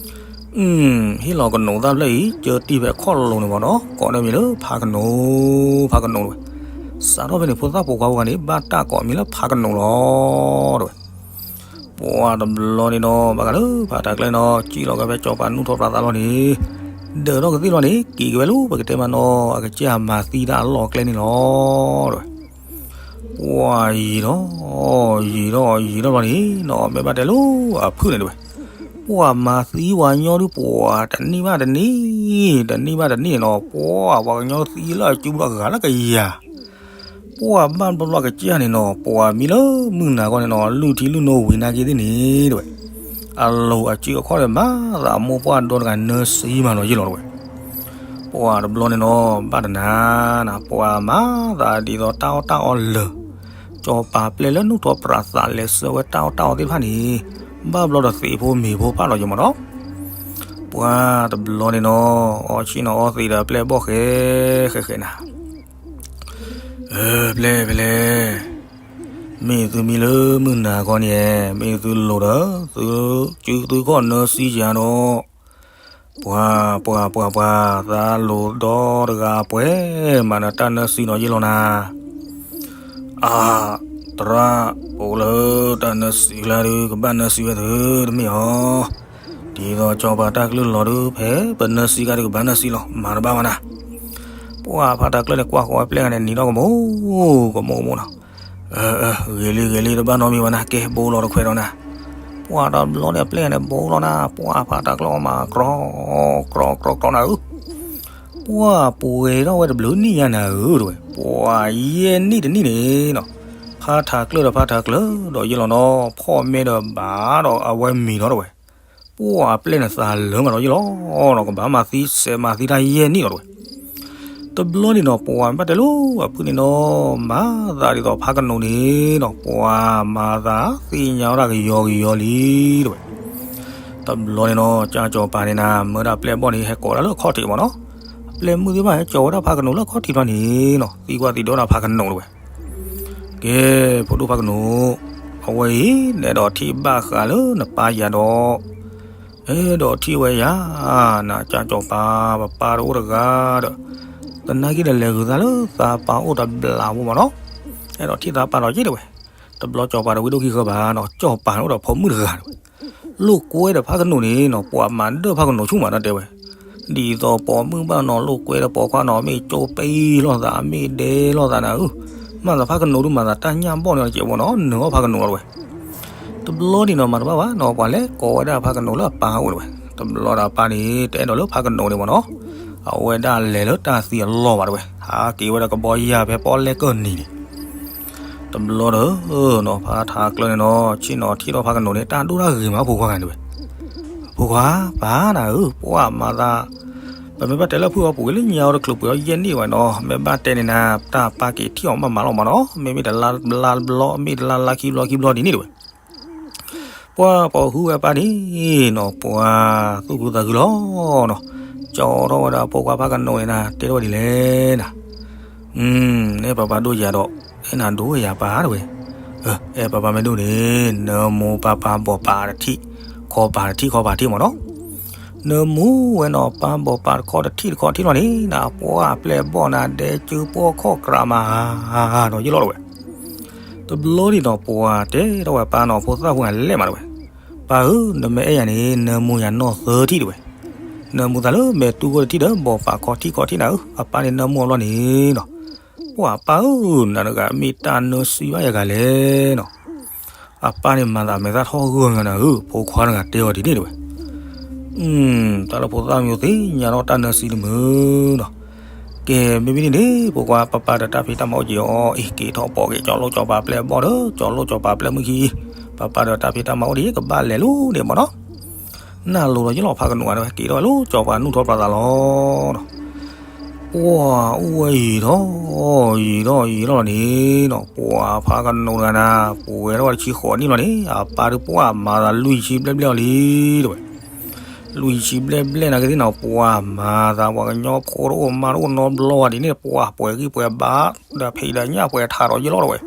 အု ဟ့ၣ်လီၤကနိးသၣ်ဖျၢၣ်အံၤ ကၢတံၢ်ဖဲခီၣ်လိၤန့ၣ်မးနီၤ ကိးန့ၢ်မံၤလၢဖါကနိး ဖါကနိးတဝဲ. စးထီၣ်ဖဲန့ၣ် ဖိသၣ်ပိာ်ခွါဖိဂၤန့ၣ် ဘၣ်တၢ်ကိးမံၤလၢဖါကနိးလီၤတဝဲ. ပှၤတဘျီန့ၣ်နီၤ ဘၣ်ဃးလၢဖါထးကျၢၢ်နီၤ စံၣ်လီၤက့ၤဖဲကၠီၤပၤနူၢ်ထီၣ်ပြးသးလီၤန့ၣ် ဒၢးထီၣ်ကသ့ၣ်လီၤန့ၣ် က့ၤက့ၤဝဲလၢပကတဲမးနီၤ အကစၢ်မၤသံတၢ်အလီၢ်အကျဲန့ၣ်လီၤတဝဲ. ပှၤယံာ်ထီၣ် ယံာ်ထီၣ်ယံာ်ထီၣ်လီၤန့ၣ်နီၤ မ့ၢ်ဘၣ်တဲလၢအဖုၣ်န့ၣ်တဝဲ. ပှၤမၤသံပှၤညီဒုး ပှၤတနံၣ်ဘၣ်တနံၣ် တနံၣ်ဘၣ်တနံၣ်န့ၣ်နီၤ ပှၤပှၤကညီသံလၢအစုပူၤဒီးအဂၤလၢကယၤ ပှၤဘၣ်ဘျီကစၢ်န့ၣ်နီၤ ပှၤမံလၢမုၢ်နၤခီန့ၣ်နီၤ လုၢ်ထံလုၢ်နိဝံၤနာ်က့သ့ၣ်န့ၣ်တဝဲ. အလိၤအစုအခီၣ်ဒီး မၤသးအမိၢ်ပှၢ်ဒီတဂၤနၢစံမးလီၤယ့ၢ်လီၤတဝဲ. ပှၤတဘျီန့ၣ်နီၤ ဘၣ်တနၤနၤ ပှၤမၤသးဒ်သိးတၢ်အီၣ်တၢ်အီလၢာ်, ကၠီၤပၤပျဲၢ်လၢနူၢ်ထီၣ်ပြးသးလဲၤဆှၢဝဲတၢ်အီၣ်တၢ်အီသ့ၣ်တဖၣ်န့ၣ်, ဘၣ်ဘျီဒီးသံးဖိမံၤဖိဖးလီၤယံၤမးနီၤ. ပှၤတဘျီန့ၣ်နီၤ အီဆံၣ်နီၤအီသံးဒီးပျဲၢ်ဘီၣ်ဃဲ ဃဲဃဲနၤ ပျဲၢ်ပျဲၢ်, မ့ၢ်သုမံလၢမုၢ်နၤခီန့ၣ်, မ့ၢ်သုလိၤဒီး သုစုသုခီၣ်နၢစံယၤဒီး, ပှၤပှၤပှၤပှၤ, သးလိၤဒီတဂၤပှဲၤမးနတၢ်နၢစံနီၤယ့ၢ်လီၤနၤ. အါ, သရၣ်, ပအိၣ်လၢတၢ်နၢစံကျါဒီး ကဘၣ်နၢစံဝဲသုတမ့ၢ်ဧါ. ဒ်သိးကၠီၤပၤတၢ်ကလုၢ်လီၤဒီး ဖဲပနၢစံကါဒီးကဘၣ်နၢစံလီၤ မၤတဘၣ်ဘၣ်နၤ. ပှၤဖးတၢ်ကျၢၢ်န့ၣ် ကွၢ်ဃီဝဲပျဲၢ်ဂၤန့ၣ် နံၤဒီးကမိၢ်, ကမိၢ်ကမိၢ်နီၤ. ဂ့ၤလံဂ့ၤလံ တဘၣ်နီတမံၤဘၣ်နၤ ကဲဘိလီၤတခွဲးဒီးနၤ. ပှၤတဘျီန့ၣ်ပျဲၢ်ဂၤန့ၣ် ဘိလီၤနၤ ပှၤဖးတၢ်ကျၢၢ်အီၣ်မး ကြီကြီကြီနၤဧၢ. ပှၤပှဲၤထီၣ်ဝဲတဘျုးနံၣ်ညါနၤဧၢတဝဲ, ပှၤယဲၢ်နံၣ်တနံၣ်န့ၣ်နီၤ, ဖးထးကျၢၢ်ဒီးဖးထးကျၢၢ်ဒီးယ့ၢ်လီၤနီၤ ဖီၣ်မဲဒီးဘၣ်ဒီးအဝဲမံၤနီၤတဝဲ. ပှၤပျဲၢ်န့ၣ်သးလၢမးဒီးယ့ၢ်လီၤနီၤ ကဘၣ်မၤသံစဲးမၤသံတၢ်ယဲၢ်နံၣ်လီၤတဝဲ. တဘျီန့ၣ်နီၤ ပှၤမ့ၢ်ဘၣ်တဲလၢအဖုၣ်န့ၣ်နီၤ မၤသးဒ်သိးဖးကနိးန့ၣ်နီၤ ပှၤမၤသးသ့ၣ်ညါဝဲဒၣ်ကယီကယီလံတဝဲ. တဘျီန့ၣ်နီၤ ကၠီၤပၤန့ၣ်နၤ မၢဒၣ်ပျဲၢ်ဘီၣ်န့ၣ် ဟဲကိးဒၣ်လၢအခီၣ်ထံးမးနီၤ. ပျဲၢ်မုၣ်သ့ၣ်တဖၣ်ဟဲကၠီၤဝဲဒၣ်ဖးကနိးလၢအခီၣ်ထံးတဘျီန့ၣ်နီၤ သံကွၢ်သံဒိးဒၣ်ဖးကနိးတဝဲ. ကဲ ဖိဒိၣ်ဖးကနိး, အဝဲအံၤ နအဲၣ်ဒိးထံၣ်ဘၣ်ဃးလၢနပၢ်ယၤဒီး, အဲၣ်ဒိးထံၣ်ဝဲယၤ, နကၠီၤပၤ ပပၢ်တအိၣ်တဂၤဒီး, သနာ်က့ဒီးလဲၤဂုၤသးလၢသးပၢ်အိၣ်တဘျီဖိမးနီၤ. အဲၣ်ဒိးထံၣ်သးပၢ်ဒီးက့ၤတဝဲ. တဘျီကၠီၤပၤတဝံဒိၣ်ခံဃၢၤဘၣ်နီၤ ကၠီၤပၤန့ၣ်အိၣ်ဒီးဖိမုၣ်တဂၤတဝဲ. လိာ်ကွဲဒီးဖးကနိးန့ၣ်နီၤ ပှၤမၤဒၢၣ်ဖးကနိးဆူၣ်မးနီၤတဲဝဲ. ဒ်သိးပိာ်မုၣ်ဘၣ်နီၤ လိာ်ကွဲဒီးပိာ်ခွါနီၤ မ့ၢ်ကၠိပ့လိာ်သး မ့ၢ်ဒဲလိာ်သးနၤဧၢ, မၤသးဖးကနိးဒုးမၤသးတၢ်ညၣ်ဘီၣ်န့ၣ်စဲးဘီၣ်နီၤ နၢၤအီၣ်ဖးကနိးလီၤတဝဲ. တဘျီန့ၣ်နီၤ မၤတဘၣ်ဘၣ်နီၤ ပှၤလဲၤကိးဝဲဒၣ်ဖးကနိးလၢအပၢ်အိၣ်တဝဲ. တဘျီဒီးအပၢ်န့ၣ် တအဲၣ်ဒိးလၢဖးကနိးန့ၣ်မးနီၤ, အဝဲဒၣ်လဲၤလၢတၢ်သံအလီၢ်ဘၣ်တဝဲ ဟးက့ၤဝဲဒီးကဘီယၢ်ဖဲပီၣ်လဲၣ်ကၢၢ်နံၤန့ၣ် တဘျီဒီးနီၤ ဖးထးကျၢၢ်န့ၣ်နီၤ ဆ့ၣ်နီၤထံၣ်ထီၣ်ဖးကနိးန့ၣ် တၢ်ဒိၣ်တၢ်ဂ့ၤမးဖိခွါဂၤန့ၣ်ဝဲ. ဖိခွါ ပၢ်နၤဧၢ ပှၤမၤသး, ပမ့ၢ်ဘၣ်တဲလၢဖုၣ်အီပူၤလၢညါအီၤတချုးပှ့ၤအီၤယဲၢ်နံၣ်ဝဲနီၤ မ့ၢ်ဘၣ်တဲန့ၣ်နၤ တၢ်ပၢ်က့ၤထံၣ်အီၤမးမးလီၤမးနီၤ မ့မ့ၢ်တလါဘျီ မ့ၢ်တလါလါခံဘျီခံဘျီဒ်န့ၣ်တဝဲ. ပှၤပိာ်ဟုဝဲပၢ်န့ၣ်နီၤ ပှၤသူၣ်ခုသးခုလီၤနီၤ, ကၠီထီၣ်ဝဲဒၣ်ဖိခွါဖးကနိးန့ၣ်နၤ တဲထီၣ်ဝဲဒ်လဲၣ်နၤ, အဲၣ်ပၢ်ပၢ်ဒိၣ်ယၤဒီး အဲၣ်နၤဒိၣ်ယၤပၢ်တဝဲ, အဲၣ်ပၢ်ပၢ်မ့ၢ်ဒိၣ်န့ၣ် နၢမူပၢ်ပၢ်ဘီၣ်ပၢ်တထံၣ် ခီပၢ်တထံၣ်ခီပၢ်ထံၣ်မးနီၤ, နၢမူဝဲနီၤ ပၢ်ဘီၣ်ပၢ်တခီတထံၣ်တခီထံၣ်လီၤန့ၣ် နပှၤပျဲၢ်ဘီၣ်နၤဒဲကၢပှီၢ်ခီၣ်ကြးမးနီၤ ယ့ၢ်လီၤတဝဲ. တဘျီန့ၣ်နီၤ ပှၤတဲထီၣ်ဝဲပၢ်နီၤ ဖိသၣ်ဖိလဲၤမးတဝဲ, ပၢ်ဧၢ နမ့ၢ်အဲၣ်ယၤန့ၣ် နၢမူယၤနီၢ်သၢထံၣ်တဝဲ, နၢမူသးလၢမဲာ်တူၢ်ခိၣ်တထံၣ်ဒီး ဘီၣ်ပၢ်ခီထံၣ်ခီထံၣ်နၤဧၢ, အပၢ်န့ၣ်နၢမူအဘျီန့ၣ်နီၤ, ပှၤပၢ်ဧၢ နတဂၤမ့ၢ်တၢ်နၢစံဘၣ်ယၤဂၤလဲၣ်နီၤ, အပၢ်န့ၣ်မၤသးမဲာ်သၣ်ထီၣ်ဂၢၢ်ဂၤနၤဧၢ, ဖိခွါတဂၤတဲအီၤဒ်န့ၣ်တဝဲ. တၢ်လၢဖိသၣ်မံၤသ့ၣ်ညါထီၣ်တၢ်နၢစံတမုာ်နီၤ, ကဲ မ့မ့ၢ်ဒ်န့ၣ် ဖိခွါ ပၢ်ပၢ်ဒီးတၢ်ဖံးတၢ်မၤအိၣ်က့ၤအီၤအံၤ က့ၤထီၣ်ပိာ်က့ၤ ကၠီလိၣ်ကၠီပၤပျဲၢ်ဘီၣ်ဒီး ကၠီလိၣ်ကၠီပၤပျဲၢ်မုၣ်ခံ, ပၢ်ပၢ်ဒီးတၢ်ဖံးတၢ်မၤအိၣ်ဒ် ကဘၣ်လဲၤလိၤန့ၣ်မးနီၤ, နၢ်လိၤလီၤယ့ၢ်လီၤဖးကနိးဂၤန့ၣ် က့ၤထီၣ်ဝဲလိၤကၠီပၤနူၢ်ထီၣ်ပြးသးလီၤနီၤ. ပှၤအိၣ်ဝဲယံာ်ထီၣ် ယံာ်ထီၣ်ယံာ်ထီၣ်လီၤန့ၣ်နီၤ ပှၤဖးကနိးတဂၤနၤ ပှဲၤထီၣ်ဝဲတဆံဃိးနံၣ်လီၤန့ၣ် အပၢ်ဒုးပှၤမၤသးလွံၢ်ဆံဘျဲၣ်ဘျဲၣ်အီၤလံတဝဲ. လွံၢ်ဆံဘျဲၣ်ဘျဲၣ်နာ်က့သ့ၣ်နီၤ ပှၤမၤသးပှၤကညီဖိတအိၣ်မါတအိၣ်နီတဘျီဝဲဒ်န့ၣ် ပှၤပှဲၤဂံၢ်ပှဲၤဘါ ဒီးဖံးဒီးညၣ်ပှဲၤထးဒီးယ့ၢ်လီၤတဝဲ.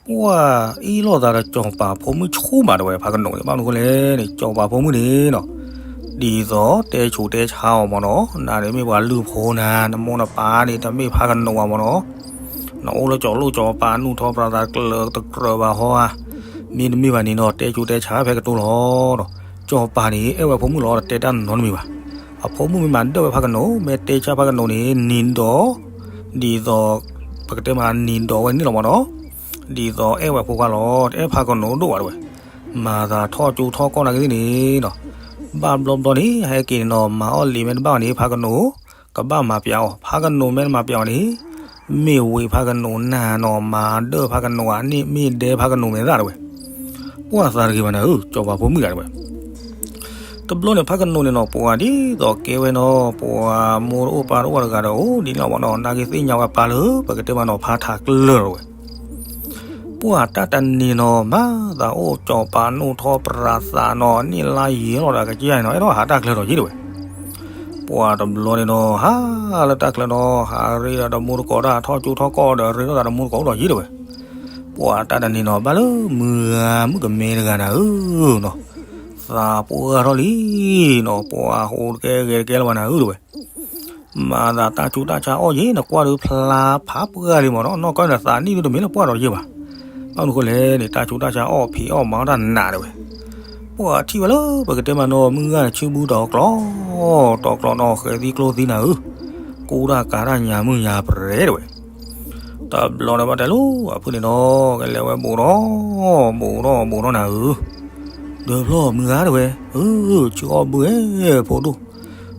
ပှၤအ့ၣ်လိာ်သးဒီးကၠီၤပၤဖိမုၣ်ဆူၣ်မးတဝဲ ဖးကနိးန့ၣ် ဘၣ်မနုၤဃိလဲၣ်န့ၣ် ကၠီၤပၤဖိမုၣ်န့ၣ်နီၤ ဒ်သိးတဲဆူးတဲဆါအီၤမ့ၢ်နီၤ နၤန့ၣ်မ့ၢ်ပှၤလုၢ်ဖိနၤ နမိၢ်နပၢ်န့ၣ် တမ့ၢ်ဖးကနိးဘၣ်မ့ၢ်နီၤ နအိၣ်လၢကၠီၤလိၣ်ကၠီၤပၤ နူၢ်ထီၣ်ပြးသးကျၢၤတကြၢးဘၣ်ဟီဧါ, မ့တမ့ၢ်ဘၣ်န့ၣ်နီၤ တဲဆူးတဲဆါဖဲကတိၤလီၤ. ကၠီၤပၤန့ၣ် အဲၣ်ဝဲဖိမုၣ်လီၤ တတဲတၢ်နီတမံၤဘၣ်. အဖိမုၣ်မ့ၢ်မၤဒၢၣ်ဝဲဖးကနိး မ့ၢ်တဲဆါဖးကနိးန့ၣ် နံၤဒီး ဒ်သိး ပကတဲမးနံၤဒီးဝဲန့ၣ်လီၤမ့ၢ်နီၤ ဒ်သိးအဲၣ်ဝဲဖိခွါလီၤ တအဲၣ်ဖးကနိးဒိၣ်ဘၣ်တဝဲ. မၤသးထီၣ်ကၠိထီၣ်ကီၢ်နာ်က့သ့ၣ်န့ၣ်နီၤ ဘၣ်ဘျီဘျီန့ၣ် ဟဲက့ၤန့ၣ်နီၤ မၤအီၣ်လံာ်မ့ၢ်တဘၣ်ဘၣ်န့ၣ် ဖးကနိး ကဘၣ်မၤပျးအီၤ ဖးကနိးမ့ၢ်တမၤပျးအီၤန့ၣ် မ့ၢ်ဝ့ၤဖးကနိးနၤနီၤ မၤဒၢၣ်ဖးကနိးဧါန့ၣ် မ့ၢ်ဒဲဖးကနိးမဲာ်သၣ်တဝဲ. ပှၤသးတဂ့ၤဘၣ်နၤဧၢ ကၠီၤပၤဖိမုၣ်တဂၤတဝဲ. တဘျီန့ၣ် ဖးကနိးန့ၣ်နီၤ ပှၤဒ်သိးကဲဝဲနီၤ ပှၤမိၢ်တအိၣ်ပၢ်တအိၣ်တဂၤဒီး အိၣ်ဒ်န့ၣ်လီၤမ့ၢ်နီၤ နာ်က့သ့ၣ်ညါဝဲပၢ်လၢ ပကတဲမးနီၤ ဖးထးကျၢၢ်လီၤဝဲ ပှၤတၢ်တနံၤနီၤ မၤသးအိၣ်ကၠီၤပၤနူၢ်ထီၣ်ပြးသးနီၤ န့ၢ်လါယံာ်လီၤဒီးကစၢ်န့ၣ်နီၤ အဲၣ်ဒိးဟးတၢ်ချၢဒီးယ့ၣ်တဝဲ ပှၤတဘျီန့ၣ်နီၤ ဟးလၢတၢ်ချၢနီၤ ဟးရ့ဒီးတမူတကိးတၢ်ထီၣ်ကၠိထီၣ်ကီၢ်ဒီးရ့ထီၣ်သးတမူတကိးအိၣ်ဒီးယ့ၣ်တဝဲ ပှၤတၢ်တနံၤနီၤ ဘၣ်လၢမုၢ်ဂၤမုၣ်ကမဲတဂၤနၤဧၢနီၤ သးပှၢ်ထီၣ်လံနီၤ ပှၤဟိးတကဲဂဲၤတကဲလၢၤဘၣ်နၤဧၢတဝဲ မၤသးတၢ်ဆူးတၢ်ဆါအီၣ်ယ့ၣ် နကွၢ်ဒီးဖျါဖးပှၢ်လံမ့ၢ်နီၤ နီၢ်ကီၢ်န့ၣ်သးနံၣ်ဒုတမ့ၢ်လၢပှၢ်ဒီးယ့ၣ်ဘၣ် ဘၣ်မနုၤဃိလဲၣ်န့ၣ် တၢ်ဆူးတၢ်ဆါအီၣ်ဖံးအီၣ်မၤအီၣ်တၢ်နးတဝဲ ပှၤထံၣ်ဝဲလၢပကတဲမးနီၤ မုၢ်ဂၤန့ၣ် ဆူဘုတီၤကျီ တီၤကျီနီၤ ဃဲၤသံကျိသံနၤဧၢ ကူတၢ်ကၤတၢ်ညါမုၢ်ညါပြဲတဝဲ တဘျီန့ၣ်ဘၣ်တဲလိၤ အဖုၣ်န့ၣ်နီၤ ကလဲၤဝဲဘူးဒီး ဘူးဒီးဘူးဒီးနၤဧၢ ဒၢဖျီၣ်မုၢ်ဂၤတဝဲ အၢ ဆူအီၣ်ဘုဧဲ ဖိဒိၣ်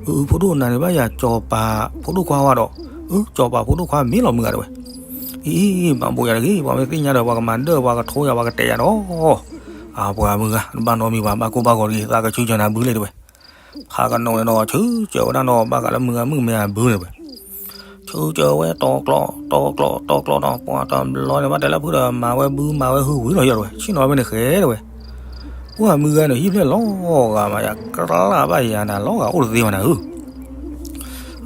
အၢ ဖိဒိၣ်နၤန့ၣ်ဘၣ်ယၤ ကၠီၤပၤဖိဒိၣ်ခွါဝဲဒီး အၢ ကၠီၤပၤဖိဒိၣ်ခွါမ့ၢ်လီၤမုၢ်ဂၤတဝဲ အံၤ မၤဘူးယၤတဂ့ၤ ပှၤမ့ၢ်သ့ၣ်ညါဒီး ပှၤကမၤဒၢၣ် ပှၤကထိယၤ ပှၤကတဲာ်ယၤဒီး အပှၤမုၢ်ဂၤ တဘၣ်နီတမံၤဘၣ် ဘၣ်ကိၢ်ဘၣ်ဂီၤတဂ့ၤ သးကဆူၣ်စၢၤနၤဘုလံတဝဲ ဖးကနိးန့ၣ်နီၤ ဆူၣ်စၢၤဝဲဒၣ်နီၤ ဘၣ်ဃးလၢမုၢ်ဂၤမုၣ်ကမဲအဘုန့ၣ်ဝဲ ဆူၣ်စၢၤဝဲတီၤကျီ တီၤကျီ တီၤကျီနီၤ ပှၤတဘျီန့ၣ် ဘၣ်တဲလၢဖုဒီး မၤဝဲဘုမၤဝဲဟုဝံၤလီၤယီၤတဝဲ ဆ့ၣ်နီၤဝဲဖဲန့ၣ်ဃဲတဝဲ ပှၤမုၢ်ဂၤန့ၣ်ဟံၣ်ဖျဲၣ်လီၤဂာ်မးယၤ ကြၢးလၢ်ဘၣ်ယၤနၤ လီၤဂာ်အိၣ်တသ့ဘၣ်နၤဧၢ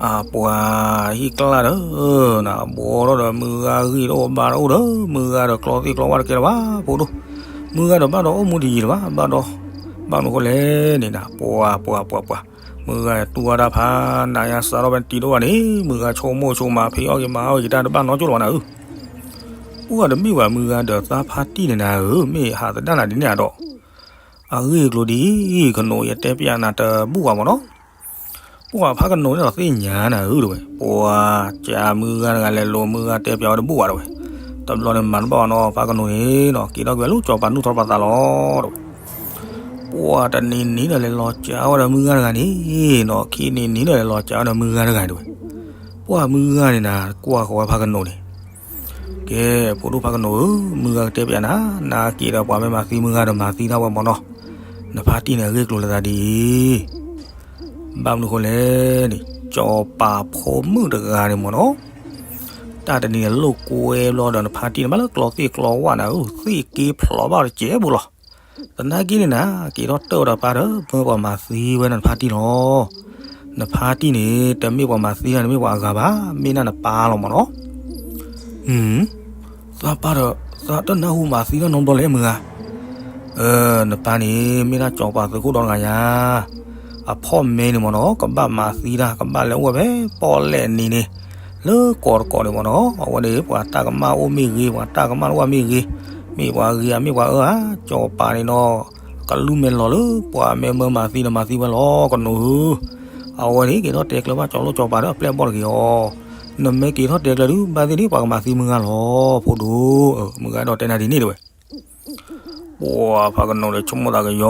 အပှၤဟံၣ်ကြၢ်ဒီး နဘီထီၣ်ဒီးမုၢ်ဂၤဂံၢ်တအိၣ်ဘါတအိၣ်ဒီး မုၢ်ဂၤဒီးကျီသ့ၣ်ကျီဝၣ်တကဲလၢၤဘၣ် ဖိဒိၣ် မုၢ်ဂၤဒီးဘၣ်ဒီးအိၣ်မူတယံၤလၢၤဘၣ် ဘၣ်ဒီး ဘၣ်မနုၤဃိလဲၣ်န့ၣ်နၤ ပှၤ ပှၤ ပှၤ ပှၤ မုၢ်ဂၤတူၢ်ဝဲဒၣ်ဖး နၤယါစးထီၣ်ဖဲနတံၤဒိၣ်ဘၣ်န့ၣ် မုၢ်ဂၤဆိကမိၣ်ဆိမး ဖံးအီၣ်က့ၤမၤအီၣ်က့ၤတၢ်တဘၣ်နီတကၠိၢ်လၢၤဘၣ်နၤဧၢ ပှၤတမ့ၢ်ဘၣ်မုၢ်ဂၤဒီးသးဖါတံၢ်န့ၣ်နၤဧၢ မ့ၢ်ဟးသဒၣ်နၤဒ်န့ၣ်အဒီး အဂ့ၢ်အကျိၤဒ်အံၤ ကနိးယတဲပျးနၤတဘူၣ်ဘၣ်မ့ၢ်နီၤ ပှၤဖးကနိးန့ၣ်ဒီးသ့ၣ်ညါနၤဧၢတဝဲ ပှၤကးမုၢ်ဂၤတဂၤလဲၤလိၤမုၢ်ဂၤတဲပျးဝဲတဘူၣ်ဘၣ်တဝဲ တဘျီန့ၣ်မၤတဘၣ်ဘၣ်နီၤ ဖးကနိးန့ၣ်နီၤ က့ၤထီၣ်ကွံာ်ဝဲလၢကၠီၤပၤနူၢ်ထီၣ်ပြးသးလီၤတဝဲ ပှၤတနံၤနံၤဒီးလဲၤလီၤကးဝဲဒီးမုၢ်ဂၤတဂၤန့ၣ်နီၤ ခံနံၤနံၤဒီးလဲၤလီၤကးဝဲဒီးမုၢ်ဂၤတဂၤတဝဲ ပှၤမုၢ်ဂၤန့ၣ်နၤ ကွၢ်ဃီၤဝဲဖးကနိးန့ၣ် ကဲ ဖိဒိၣ်ဖးကနိးဧၢ မုၢ်ဂၤကတဲပျးနၤ နက့ၤဒီးပှၤမ့ၢ်မၤသံမုၢ်ဂၤဒီးမၤသံတၢ်ဝဲမ့ၢ်နီၤ နဖါတံၢ်န့ၣ်အဂ့ၢ်ကျိၤလၢသးဒ်အံၤ ဘၣ်မနုၤဃိလဲၣ်န့ၣ် ကၠီၤပၤဖိမုၣ်တဂၤန့ၣ်မ့ၢ်နီၤ တၢ်တနံၤန့ၣ်လိာ်ကွဲဘျီဒီးနဖါတံၢ်န့ၣ် ဘၣ်လၢကျီသ့ၣ်ကျီဝၣ်နၤဧၢ သ့ၣ်က့ဖျိးဘၣ်တစဲးဘိလီၤ သနာ်က့န့ၣ်နၤ က့ၤထီၣ်တၢၢ်ဝဲဒီးပၢ်ဒီးမၢပှၤမၤသံဝဲနဖါတံၢ်လီၤ နဖါတံၢ်န့ၣ် တမ့ၢ်ပှၤမၤသံနၤ တမ့ၢ်ပှၤအဂၤဘၣ် မ့ၢ်ဒၣ်နပၢ်လီၤမ့ၢ်နီၤ သးပၢ်ဒီး သးတနၢ်ဟူမၤသံတၢ်နီတဘျီလဲၣ်မုၢ်ဂၤ နပၢ်န့ၣ် မ့ၢ်ဒၣ်ကၠီၤပၤသုးခိၣ်ဒီတဂၤညါ အဖီၣ်မဲန့ၣ်မ့ၢ်နီၤ ကဘၣ်မၤသံတၢ် ကဘၣ်လဲၤအိၣ်ဝဲဖဲပီၣ်လဲၣ်နံၤန့ၣ် လၢကီၢ်တကီၢ်န့ၣ်မ့ၢ်နီၤ အဝဲန့ၣ် ပှၤတၢ်ကမၣ်အိၣ်မ့ၢ်ဂ့ၤ ပှၤတၢ်ကမၣ်တအိၣ်မ့ၢ်ဂ့ၤ မ့ၢ်ပှၤဂ့ၤဧါ မ့ၢ်ပှၤအၢဧါ ကၠီၤပၤန့ၣ်နီၤ ကလူၢ်မဲာ်လီၤလၢ ပှၤမ့ၢ်မၢမၤသံဒီးမၤသံဝဲလီၤ ကနိးဧၢ အဝဲန့ၣ် က့ၤထီၣ်တဲကျၢၤဘၣ်ကၠီၤလိၣ်ကၠီၤပၤဒီးအပျဲၢ်အဘီၣ်တဂ့ၤအီၤ နမ့ၢ်က့ၤထီၣ်တဲကျၢၤဒုး ဘၣ်သ့ၣ်န့ၣ် ပှၤကမၤသံမုၢ်ဂၤလီၤ ဖိဒိၣ် မုၢ်ဂၤဒီးတဲနၤဒ်န့ၣ်တဝဲ ပှၤဖးကနိးဒီးဆိကမိၣ်သးကယီ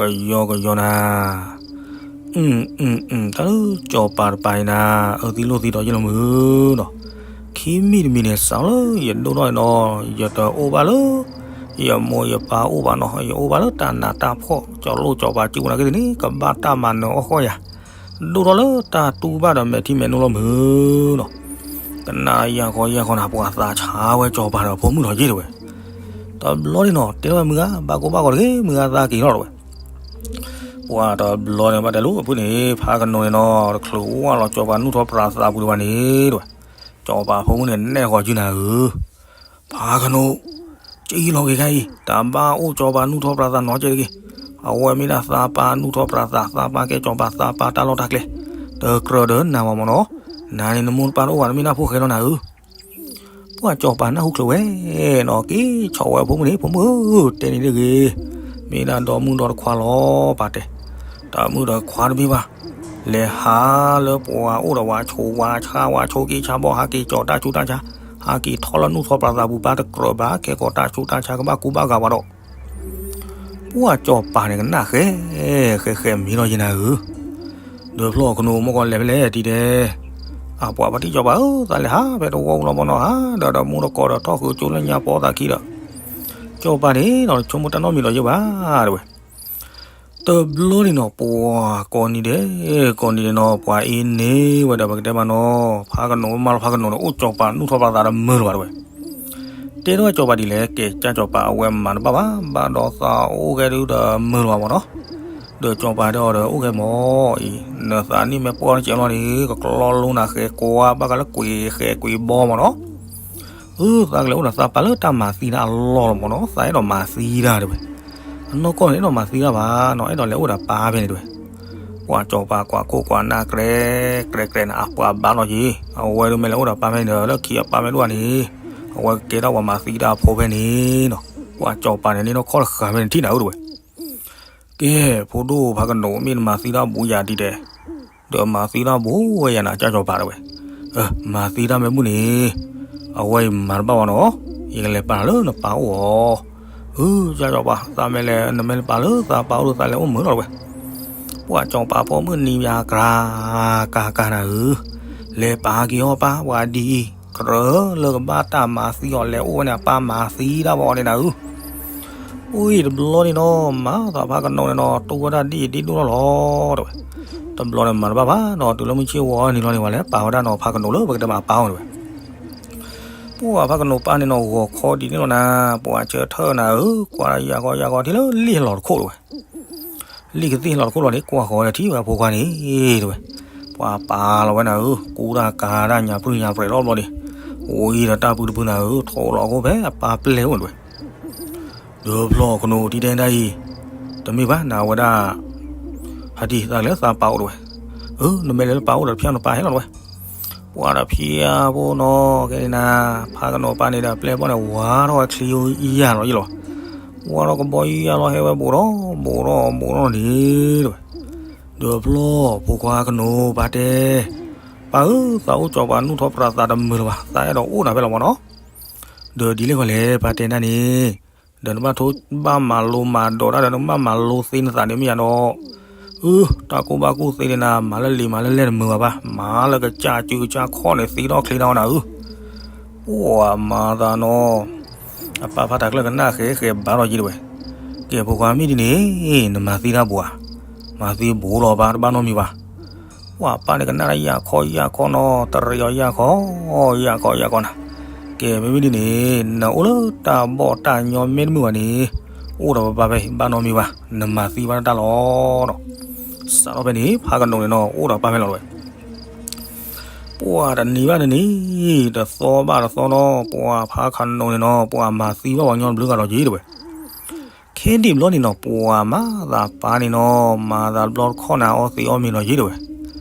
ကယီကယီနၤ တၢ်လၢကၠီၤပၤတပၤအံၤနၤ အၢသံလိၣ်သံဒီးယလီၤမုၢ်နီၤ ခံမံၤတမံၤန့ၣ် စးလၢယဒိၣ်ထီၣ်အံၤနီၤ ယတအိၣ်ဘၣ်လၢ ယမိၢ်ယပၢ်အိၣ်ဘၣ်နီၤ ယအိၣ်ဘၣ်လၢတၢ်နးတၢ်ဖှီၣ် ကၠီၤလိၣ်ကၠီၤပၤစုပူၤနာ်က့သ့ၣ်န့ၣ် ကဘၣ်တၢ်မၤနၢၤအီၣ်ဃီယၤ ဒိၣ်ထီၣ်လၢတၢ်တူၢ်ဘၣ်ဒီးမဲာ်ထံမဲာ်နိလီၤမုၢ်နီၤ ကနၣ်ယၤဃီယၤဃီနၤ ပှၤသးဆါဝဲကၠီၤပၤဒီးဖိမုၣ်ထီၣ်ယ့ၣ်တဝဲ တဘျီန့ၣ်နီၤ တဲထီၣ်ဝဲမုၢ်ဂၤ ဘၣ်ကိၢ်ဘၣ်ဂီၤတဂ့ၤ မုၢ်ဂၤသးက့ၤထီၣ်တဝဲ ပှၤတဘျီန့ၣ် ဘၣ်တဲလိာ်အဖုၣ်န့ၣ် ဖးကနိးန့ၣ်နီၤ တချုးဝၣ်လီၤကၠီၤပၤနူၢ်ထီၣ်ပြးသးပူၤဒံးဘၣ်န့ၣ်တဝဲ ကၠီၤပၤဖိမုၣ်န့ၣ် နဲၣ်ဃီၤစုနၤဧၢ ဖးကနိး ကၠံလီၤက့ၤခါအံၤ တဘၣ်အိၣ်ကၠီၤပၤနူၢ်ထီၣ်ပြးသးနီတစဲးတဂ့ၤ အဝဲမ့ၢ်ဒၣ်သးပၢ်နူၢ်ထီၣ်ပြးသး သးပၢ်ကဲကၠီၤပၤ သးပၢ်တၢ်လီၢ်တၢ်ကျဲ တကြၢးဒီးနၤမ့ၢ်နီၤ နၤန့ၣ်နမိၢ်နပၢ်တအိၣ်ဘၣ် နမ့ၢ်နၢ်ဖိဃဲလီၤနၤဧၢ ပှၤကၠီၤပၤနၢ်ဟူချုးဝဲနီၤ က့ၤဆီၣ်ဝဲဖိမုၣ်န့ၣ် ဖိမုၣ်ဧၢ တဲန့ၣ်တဂ့ၤ မ့ၢ်ဒၣ်ဒီမုၢ်ဒီတခွါလီၤ ပာ်တဲ တမုၢ်ဒီခွါတဘ့ၣ်ဘၣ် လဲၤဟးလၢပှၤအိၣ်ဒီးဝဲဆိးဝဲဆါဝဲဆိးက့ဆါဘီၣ် ဟးက့ၤကၠီၤတၢ်ဆူးတၢ်ဆါ ဟးက့ၤထီၣ်လၢနူၢ်ထီၣ်ပြးသးပူၤ ပၢ်တကြၢးဘၣ် ကဲကီးတၢ်ဆူးတၢ်ဆါ ကဘၣ်ကူဘၣ်ဂာ်ဝဲဒီး ပှၤကၠီၤပၤန့ၣ်ကနၣ်ဃဲ ဃဲဃဲမ့ၢ်ဒီးယနၤဧၢ ဒၢဖျီၣ်အခိၣ်နူာ် မ့ၢ်ကီးလဲၤဖဲလဲၣ်တံၤတဲ အပှၤပှၤထံၣ်ကၠီၤပၤဧၢ သးလဲၤဟးဖဲတဝီပူၤလီၤမ့ၢ်နီၤ ဟးဒီးဒီမုၢ်ဒီကိးဒီးထီၣ်ဃုာ်ကၠိလၢညါပီသးခံဒီး ကၠီၤပၤန့ၣ်နီၤ ဆိကမိၣ်တၢ်နီတမံၤဒီးယဲၢ်ဘၣ်တဝဲ တဘျီန့ၣ်နီၤ ပှၤကိးနံၤဒဲး ကိးနံၤဒဲးနီၤ ပှၤအ့န့ၢ်ဝဲဒီး ပကတဲမးနီၤ ဖးကနိးမးလီၤ ဖးကနိးန့ၣ် အိၣ်စီၤပၤနူၢ်ထီၣ်ပှၤသးတမုာ်လၢၤဘၣ်တဲဝဲ. တဲထီၣ်ဝဲစီၤပၤဒ်လဲၣ် ကဲကၢ်စီၤပၤ အဝဲမၤတဘၣ်ဘၣ် ဘၣ်ဒီးသးအိၣ်ကဲဒုဒီးမုာ်လၢၤဘၣ်မးနီၤ. ဒီးစီၤပၤတဲအီၤဒီး အိၣ်ကဲမးအံၤ နသးနံၣ်မ့ၢ်ပှီၢ်နကဲလီၤန့ၣ် ကကျီလိနၤဃဲၤကွၢ် ဘၣ်ဃးလၢကွံာ်ဃဲၤကွံာ်ဘီမးနီၤ. အၢ သးကလဲၤအိၣ်ဒီးသးပၢ်လၢတၢ်မၤသံတၢ်အလီၢ်လီၤမးနီၤ သးအဲၣ်ဒိးမၤသံတၢ်တဲဝဲ. အနီၢ်ကီၢ်န့ၣ် အဲၣ်ဒိးမၤသံတၢ်ဘၣ်နီၤ အဲၣ်ဒိးလဲၤအိၣ်ဒီးပၢ်ဖဲန့ၣ်တဲဝဲ. ပှၤစီၤပၤကွၢ်ခိၣ်ကွၢ်နၢ် ကြဲကြဲကြဲန့ၣ် အပှၤဘၣ်လီၤက့ၤ အဝဲဒုးမ့ၢ်လဲၤအိၣ်ဒီးပၢ်ဖဲန့ၣ်ဒီး လၢခံအပၢ်မ့ၢ်ဒိၣ်န့ၣ် အဝဲကကဲထီၣ်ပှၤမၤသံတၢ်အဖိဖဲန့ၣ်နီၤ. ပှၤစီၤပၤန့ၣ် န့ၢ်ထီၣ်ခီၣ်တဃာ်ဖဲန့ၣ်ထံၣ်နၤဧၢတဲဝဲ. ကဲ ဖိဒိၣ်ဖးကနိး မ့ၢ်နမၤသံတၢ်ဘူးယၤဒ်တဲ ဒီးမၤသံတၢ်ဘူးဝဲယၤနၤ ကၢ်စီၤပၤတဲဝဲ. အၢ မၤသံတၢ်မ့ၢ်ဘူးန့ၣ် အဝဲအံၤမၤတဘၣ်ဘၣ်နီၤ ယကလဲၤပာ်နၤလၢနပၢ်အိၣ်အီၤ. အၢ ကၢ်စီၤပၤ သးမ့ၢ်လဲၤ နမ့ၢ်လဲၤပာ်လၢသးပၢ်အိၣ်ဒီးသးလဲၤအိၣ်မုာ်လီၤတဲဝဲ. ပှၤစီၤပၤဖိမုၣ်နံၤယၤကြၤ ကၤကၤနၤဧၢ လဲၤပာ်က့ၤအီၤပၢ် ပှၤဒ်အံၤ ကြၢးလၢကဘၣ်တၢ်မၤသံအီၤလဲၤအိၣ်ဝဲန့ၣ် အပၢ်မၤသံတၢ်ဘၣ်အီၤန့ၣ်နၤဧၢ. အိၣ်အံၤတဘျီန့ၣ်နီၤ မၤသးဖးကနိးန့ၣ်နီၤ တူၢ်ဝဲဒၣ်ဒ်အံၤဒ်ဒိၣ်ထီၣ်လီၤတဲဝဲ. တဘျီန့ၣ်မၤတဘၣ်ဘၣ်နီၤ တုၤလၢမုၢ်ဆ့ၣ်ဝီၤန့ၣ်လီၤန့ၣ် ပှၤလဲၤပာ်ဝဲဒၣ်နီၤ ဖးကနိးလၢပကတဲမးအပၢ်အိၣ်တဲဝဲ. ပှၤဖးကနိးပၢ်န့ၣ်နီၤ ဂီၤခီဒ်န့ၣ်လီၤနၤ ပှၤဆၢထၢၣ်နၤဧၢ ကွၢ်ယၤကီယၤကီထံၣ်လၢလံာ်လီၤတခိၣ်တဲဝဲ. လံာ်ကသ့ၣ်လီၤတခိၣ်လီၤန့ၣ် ကွၢ်ဃီၤဝဲဒီးထံၣ်ဝဲအဖိခွါန့ၣ်တဲဝဲ. ပှၤပာ်လီၤဝဲနၤဧၢ ကူတၢ်ကၤတၢ်ညါပြုၢ်ညါပြဲးလီၤဘျီန့ၣ် ဝံၤဒီးတၢ်ပူတပူနၤဧၢ ထိးလီၤအခိၣ်ဖဲအပၢ်ပျဲၢ်အိၣ်တဲဝဲ. ဒီးဖျီကနိးထံတဲဒၣ်အံၤ တမ့ၢ်ဘၣ်နၤဝဲဒၣ် ဟးဒံးသးလဲၤသးပၢ်အိၣ်တဲဝဲ. အၢ နမ့ၢ်လဲၤလၢပၢ်အိၣ်ဒီး တဖၠၣ်နပၢ်ဟဲလီၤတဲဝဲ. ပှၤတဖၠၣ်ဖိနီၤ ကဲန့ၣ်နၤ ဖးကနိးပၢ်န့ၣ်ဒီး ပျဲၢ်ဘီၣ်န့ၣ် ဝါထီၣ်ဝဲချံယါလီၤယံလီၤ. ဝါထီၣ်ကဘီယါလီၤ ဟဲဝဲဘူးထီၣ် ဘူးထီၣ်ဘူးထီၣ်န့ၣ်တဲဝဲ. ဒီးဖျီဖိခွါကနိးပၢ်တဲ ပၢ်ဧၢ သးအိၣ်စီၤပၤနူၢ်ထီၣ်ပြးသးတမုာ်လၢၤဘၣ် သးအဲၣ်ဒိးအိၣ်နၤဖဲလီၤမးနီၤ. ဒီးဒ်လဲၣ်ဃီလဲၣ် ပၢ်တဲနၤန့ၣ် ဒီးနဘၣ်ထိဘၣ်မၤလိမၤဒိးတၢ်ဒီး နကဘၣ်မၤလိသ့နသးန့ၣ်မ့ၢ်ယါဒီး အၢ တၢ်ကူၣ်ဘၣ်ကူၣ်သ့န့ၣ်နၤ မၤလၢလံာ်မၤလၢလဲၢ်တမုာ်ဘၣ်ဘၣ် မၤလၢကစၢ်စုကစၢ်ခီၣ်န့ၣ် သ့ထီၣ်ချ့ထီၣ်နၤဧၢ. ပှၤမၤသးနီၤ အပၢ်ဖးတၢ်ကျၢၢ်ကနၣ်ဃဲဃဲဘၣ်ထီၣ်ယံတဲဝဲ. ကဲဖိခွါမ့ၢ်ဒ်န့ၣ် နမၤသံတၢ်ဘူးဧါ. မၤသံဘူးလီၤပၢ် တဘၣ်နီတမံၤဘၣ်. ပှၤပၢ်န့ၣ်ကနၣ်တၢ်ယၢ်ခီယၢ်ခီနီၤ တရံးအီၤယၢ်ခီ ယၢ်ခီယၢ်ခီနၤ. ကဲမ့မ့ၢ်ဒ်န့ၣ် နအိၣ်လၢတၢ်ဘီၣ်တၢ်ညီမ့ၢ်တမုာ်ဘၣ်န့ၣ် အိၣ်ဒီးပၢ်ဖဲအံၤ ဘၣ်နီတမံၤဘၣ် နမၤသံဘၣ်တၢ်လီၤနီၤ. စးထီၣ်ဖဲန့ၣ် ဖးကနိးန့ၣ်နီၤ အိၣ်ဒီးပၢ်ဖဲလီၤတဲဝဲ. ပှၤတနံၤဘၣ်တနံၤ တသီဘၣ်တသီနီၤ ပှၤဖးကနိးန့ၣ်နီၤ ပှၤမၤသံဘၣ်ပှၤကညီတဘျုးဂၤလီၤယံတဲဝဲ. ခဲဒံးဘျီန့ၣ်နီၤ ပှၤမၤသးပၢ်န့ၣ်နီၤ မၤသးတဘျီတခီၣ်နၤ အီသံးအီမ့ၤလီၤယံတဲဝဲ.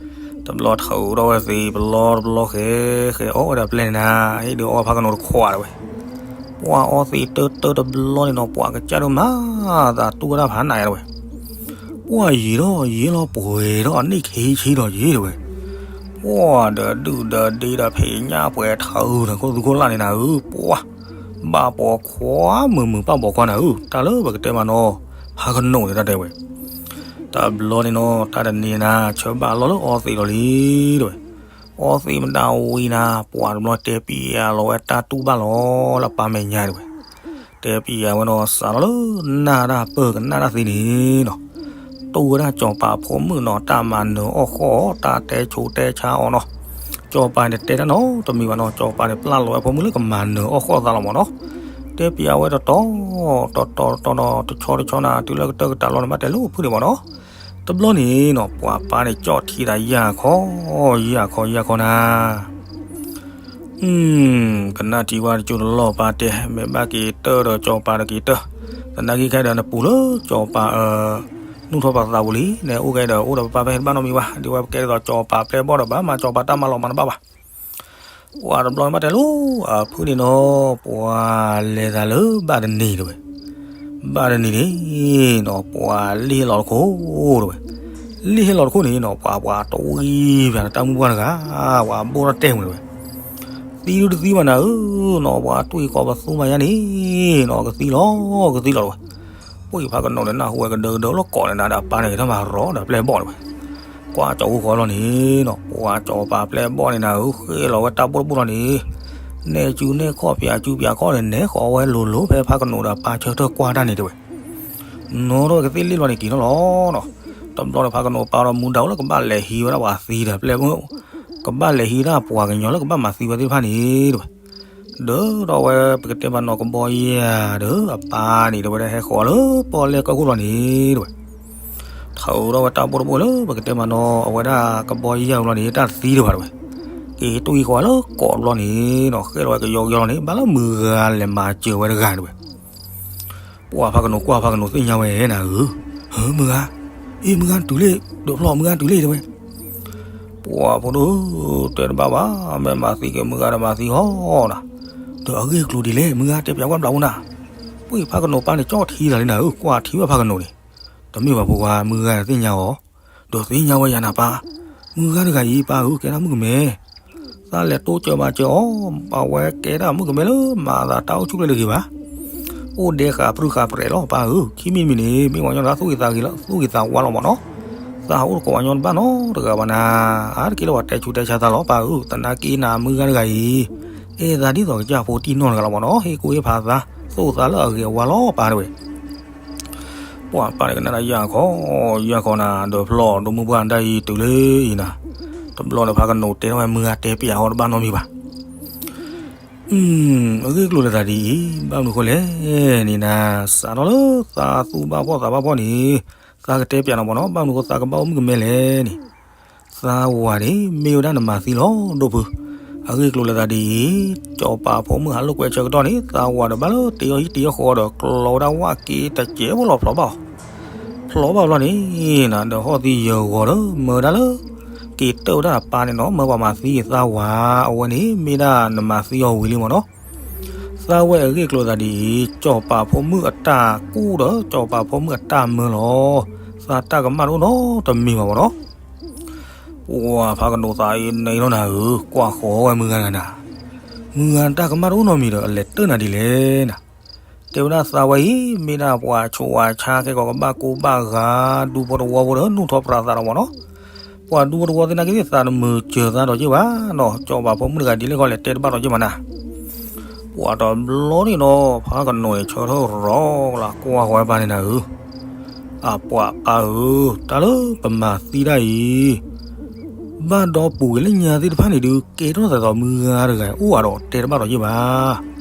တဘျီထုးထီၣ်ဝဲသံး ပလီတဘျီဃဲ ဃဲအီၣ်ဝဲဒီးပျဲၢ်န့ၣ်နၤ ဟ့ၣ်ဒုးအီဖးကနိးတခွးတဲဝဲ. ပှၤအီသံးတၢတၢတဘျီန့ၣ်နီၤ ပှၤကစၢ်ဒိၣ်မၤသးတူၢ်ဝဲဒၣ်ဖးနးယါတဲဝဲ. ပှၤယံာ်ထီၣ်ယံာ်လီၤပှဲၤထီၣ်အနံၣ်ခံဆံဒီးယံတဲဝဲ. ပှၤဒီးဒုၣ်ဒီးဒ့ဒီးဖံးညၣ်ပှဲၤထၢဒီး ခိၣ်သူခိၣ်လၢ်န့ၣ်နၤဧၢ ပှၤ ဘၣ်ပိာ်ခွါမုာ်မုာ်ဘၣ်ပိာ်ခွါနၤဧၢ တၢ်လၢပကတဲမးနီၤ ဖးကနိးန့ၣ်တၢ်တဲဝဲ. တဘျီန့ၣ်နီၤ တၢ်တနံၤနၤ ဆၢဘၣ်လီၤလၢအီသံးလီၤလံတဲဝဲ. အီသံးမတၤဝံၤနၤ ပှၤတဘျီတဲပံယၤလီၤဝဲတၢ်တူၢ်ဘၣ်လီၤလၢပၢ်မဲာ်ညါတဲဝဲ. တဲပံယၤဝဲနီၤ စးထီၣ်လၢနၢ်တၢ်ပၢၢ်ကနၣ်တၢ်သ့န့ၣ်နီၤ တူၢ်ဝဲဒၣ်စီၤပၤဖိမုၣ်နီၤ တၢ်မၤနၢၤအီၣ်ဃီၣ်အီၤ တၢ်တဲဆိတဲဆါအီၤနီၤ. စီၤပၤန့ၣ်တဲတၢ်နီတမံၤဘၣ်နီၤ စီၤပၤန့ၣ်ပျၢ်လီၤဝဲဖိမုၣ်လၢကမၤနၢၤအီၣ်ဃီၣ်သးလီၤမးနီၤ. တဲပံယၤဝဲတတီၤ တတီၤတတီၤနီၤ တဆီတဆီနၤ တုၤလၢကတၢၢ်ကတၢၢ်လီၤန့ၣ် ဘၣ်တဲလိာ်ဖုၣ်န့ၣ်မးနီၤ. တဘျီန့ၣ်နီၤ ပှၤပၢ်န့ၣ်ကၠီၣ်ထံသးယၢ်ခီ ယၢ်ခီယၢ်ခီနၤ ကနၣ်ထံဝဲတကၠိတလီၢ်ပၢ်တဲ မ့ၢ်ဘၣ်က့ၤတၢၢ်ဒီးစီၤပၤတက့ၤတၢၢ်, သနာ်က့ခဲဒီးနပူၤလၢစီၤပၤ နူၢ်ထီၣ်ပာ်သးပူၤလံ, နအိၣ်ကဲဒီးအိၣ်ဒီးပပၢ်ဖဲတဘၣ်နီတမံၤဘၣ်, ဒ်ဝဲပကဲဒ်သိးစီၤပၤပျဲၢ်ဘီၣ်ဒီး ဘၣ်မၤစီၤပၤတၢ်မၤလီၤမၤတဘၣ်ဘၣ်. ပှၤတဘျီဘၣ်တဲလိာ်အဖုၣ်န့ၣ်နီၤ, ပှၤလဲၤသးလၢဘၣ်တနံၤတဲဝဲ, ဘၣ်တနံၤန့ၣ်နီၤ ပှၤလံၣ်ဟဲလီၤတခိၣ်တဲဝဲ, လံၣ်ဟဲလီၤတခိၣ်န့ၣ်နီၤ ပှၤ ပှၤတဝံၣ်ဖျါတၢ်မုၢ်ပှၢ်တဂၤ, ပှၤဘိၣ်ထီၣ်တဲာ်ဝဲတဲဝဲ, သံဒုတသံဘၣ်နၤဧၢနီၤ, ပှၤတွံၢ်ကီၤပသူမးယါန့ၣ်နီၤ ကသံလီၤ ကသံလီၤတဲဝဲ. ပှၤဖးကနိးန့ၣ် နၢ်ဟူဝဲကဒၢကဒၢလီၤကိးန့ၣ်နၤဒီး ပၢ်န့ၣ်က့ၤထီၣ်မၤရီဒီးပျဲၢ်ဘီၣ်တဲဝဲ. ကွၢ်ကၠီၤအူဃီလီၤန့ၣ်နီၤ ပှၤစီၤပၤပျဲၢ်ဘီၣ်န့ၣ်နၤဧၢ ဃ့လီၤဝဲတၢ်ဘိၣ်တဘိၣ်လီၤန့ၣ်, နဲၣ်စုနဲၣ်ခီၣ် ပၠးစုပၠးခီၣ်န့ၣ် နဲၣ်ဃီၤဝဲလိၤလိၤ ဖဲဖးကနိးဒီးပၢ်ဆၢထၢၣ်ကွၢ်တၢ်န့ၣ်တဲဝဲ. နီၤထီၣ်ဝဲကသ့ၣ်လ့ၣ်လီၤန့ၣ်က့ၤထီၣ်လီၤနီၤ. တဘျီန့ၣ်ဖးကနိးပၢ်ဒီးမူဒါအိၣ်လၢကဘၣ်လဲၤဟံးဝဲဒၣ်ပှၤသံဒီးပျဲၢ်မုၣ်, ကဘၣ်လဲၤဟံးဒၣ်ပှၤကညီလၢကဘၣ်မၤသံဝဲသ့ၣ်တဖၣ်န့ၣ်တဝဲ, ဒုးထီၣ်ဝဲပကတဲမးနီၤကဘီယၤဒီးအပၢ်န့ၣ် တဝဲဒၣ်ဟဲဃီၤလၢပီၣ်လဲၣ်ကၢၢ်ခိၣ်လီၤန့ၣ်တဝဲ, ထၢဒီးဝဲတၢ်ဘိၣ်တဘိၣ်လၢပကတဲမးနီၤအဝဲဒၣ်ကဘီယၤလီၤန့ၣ် တၢ်သံတဖၣ်တဝဲ, က့ၤတူၢ်ဃီၤလၢကိးဘျီန့ၣ်နီၤ ဃဲလီၤဝဲကယီကယီလီၤန့ၣ် ဘၣ်လၢမုၢ်ဂၤလဲၤမၤစၢၤဝဲတဂၤတဝဲ ပှၤဖးကနိးကွၢ်ဖးကနိးသ့ၣ်ညါဝဲနၤဧၢ, မုၢ်ဂၤ, အ့ မုၢ်ဂၤတုၤလံ, ဒုးဖျီၣ်မုၢ်ဂၤတုၤလံတဝဲ, ပှၤဖိဒိၣ်, တဲတဘၣ်ဘၣ်, မ့ၢ်မၤသံက့ၤမုၢ်ဂၤဒီးမၤသံဟီနၤ, ဒီးအဂ့ၢ်အကျိၤဒ်လဲၣ် မုၢ်ဂၤတဲပၠးကွၢ်ဘျးအိၣ်နၤ, ပှၤဖးကနိးပၢ်န့ၣ် ကၠီၣ်ထံသးလံနၤဧၢ, ကွၢ်ထံဝဲဖးကနိးန့ၣ်, တမ့ၢ်ဘၣ်ဖိခွါ မုၢ်ဂၤသ့ၣ်ညါအီၤ ဒီးသ့ၣ်ညါဝဲယၤနၤပၢ်, မုၢ်ဂၤတဂၤအံၤပၢ်ဧၢ ကဲဒၣ်မုၣ်ကမဲ, သးလဲၤတိစၢၤမၤစၢၤအီၤ, အဝဲကဲဒၣ်မုၣ်ကမဲလၢမၤသးတၢ်အိၣ်ဆူၣ်ချ့တဂ့ၤဘၣ်, အိၣ်ဒဲဃာ်ပြူဃာ်ပြဲးလီၤပၢ်ဧၢ, ခံမံၤတမံၤန့ၣ် မ့ၢ်ပှၤကညီတဂၤသူၣ်ဂ့ၤသးဂ့ၤလီၤ သူၣ်ဂ့ၤသးဝါလီၤမ့ၢ်နီၤ, သးအိၣ်တကိးပှၤကညီတဘၣ်နီတဂၤဘၣ်နၤ, အါတက့ၢ်လၢပှၤတဲဆူးတဲဆါသးလီၤပၢ်ဧၢ, သနာ်က့နၤမုၢ်ဂၤတဂၤအံၤ, အဲၣ်သးဒ်သိးကစၢ်ဖိတံၢ်နီၢ်တဂၤလီၤမ့ၢ်နီၤ, ဟ့ၣ်ကူၣ်ဟ့ၣ်ဖးသး, သိၣ်သးလၢအဂ့ၤအဝါလီၤပၢ်တဝဲ ပှၤပၢ်န့ၣ်ကနၣ်ဒၣ်ယၢ်ခီ, ယၢ်ခီနၤ ဒီးဖျီၣ်ဒိၣ်မုၢ်ပှၢ်ဒၣ်အံၤတုၤလၢအံၤနၤ, တဘျီန့ၣ်ဖးကနိးတဲထီၣ်ဝဲမုၢ်ဂၤတဲပၠးအီၤတဘၣ်နီတမံၤဘၣ်, အဂ့ၢ်ကျိၤလၢသးဒ်အံၤ, ဘၣ်မနုၤဃိလဲၣ်န့ၣ်နၤ, စးထီၣ်လၢသးသူဘၣ်ဖှီၣ်သးဘၣ်ဖှီၣ်န့ၣ်, သးကတဲပၠးနၤမ့ၢ်နီၤ, ဘၣ်မနုၤဃိသးကဘၣ်အိၣ်မုၣ်ကမဲလဲၣ်န့ၣ် သးဝၤန့ၣ် မ့ၢ်ဝဲဒၣ်နမၤသံလီၤ ဒိၣ်ဖု, အဂ့ၢ်ကျိၤလၢသးဒ်အံၤ, စီၤပၤဖိမုၣ်ဟးလိာ်ကွဲဆၢကတီၢ်န့ၣ် သးဝၤဒီးဘၣ်လၢတ့အီၣ်ဟံၣ်တ့အီၣ်ဃီဒီး ကျီဝဲဒၣ်ဝၣ်က့တစဲးဖိလီၤဖျိးဘၣ်အီၤ, ဖျိးဘၣ်ဘျီန့ၣ်နၤ ဒီးဟီၣ်သံယၢၤဂီၤဒီးမၢဒၣ်လၢ က့ၤတၢၢ်ဝဲဒၣ်အပၢ်န့ၣ်နီၤ မၢပှၤမၤသံသးဝၤ, အဝဲန့ၣ်မ့ၢ်ဒၣ်နမၤသံအီၤဝံၤလံမ့ၢ်နီၤ သးဝဲအဂ့ၢ်ကျိၤသးဒ်အံၤ, စီၤပၤဖိမုၣ်အတၢ်ကူၣ်ဒီး စီၤပၤဖိမုၣ်အတၢ်မၢလီၤ. သးတၢ်ကမၣ်တအိၣ်နီတမံၤဘၣ်မ့ၢ်နီၤ. ပှၤဖးကနိးသးအံၤန့ၣ်နီၤနၤဧၢ, ကွၢ်ဃီဝဲမုၢ်ဂၤတဂၤနၤ, မုၢ်ဂၤတၢ်ကမၣ်တအိၣ်နီတမံၤဒီး အလဲၤတၢၢ်နၤဒ်လဲၣ်နၤ. တဲဝဲဒၣ်သးဝဲအံၤ မ့ၢ်ဒၣ်ပှၤဆိၣ်ဝါဆါခဲကီးကဘၣ်ကိၢ်ဘၣ်ဂၤ ဒူဖိတဝီဖိဒီး နူၢ်ထီၣ်ပြးသးလီၤမ့ၢ်နီၤ. ပှၤဒူဖိတဝီသ့ၣ်နာ်က့သ့ၣ် သးတမုာ်စၢၤသးဒီးက့ၢ်ဘၣ်နီၤ, စီၤပၤဖိမုၣ်တဂၤဒ်လဲၣ်ခီလဲၣ်တဲတဘၣ်ဒီးက့ၢ်ဘၣ်နၤ. ပှၤတဘျီန့ၣ်နီၤ ဖးကနိးန့ၣ် ဆၢထၢၣ်ရီလၢ ကွၢ်ဃီဝဲပၢ်န့ၣ်နၤဧၢ, အပှၤပၢ်ဧၢ, တၢ်လၢပမၤသံတၢ်အံၤ ဘၣ်ဒီးပူၤကွံာ်လၢညါသ့ၣ်တဖၣ်န့ၣ်ဒုး ကဲထီၣ်သးဒီးမုၢ်ဂၤတဂၤအိၣ်အါဒီးတဲတဘၣ်ဒီးက့ၢ်ဘၣ်.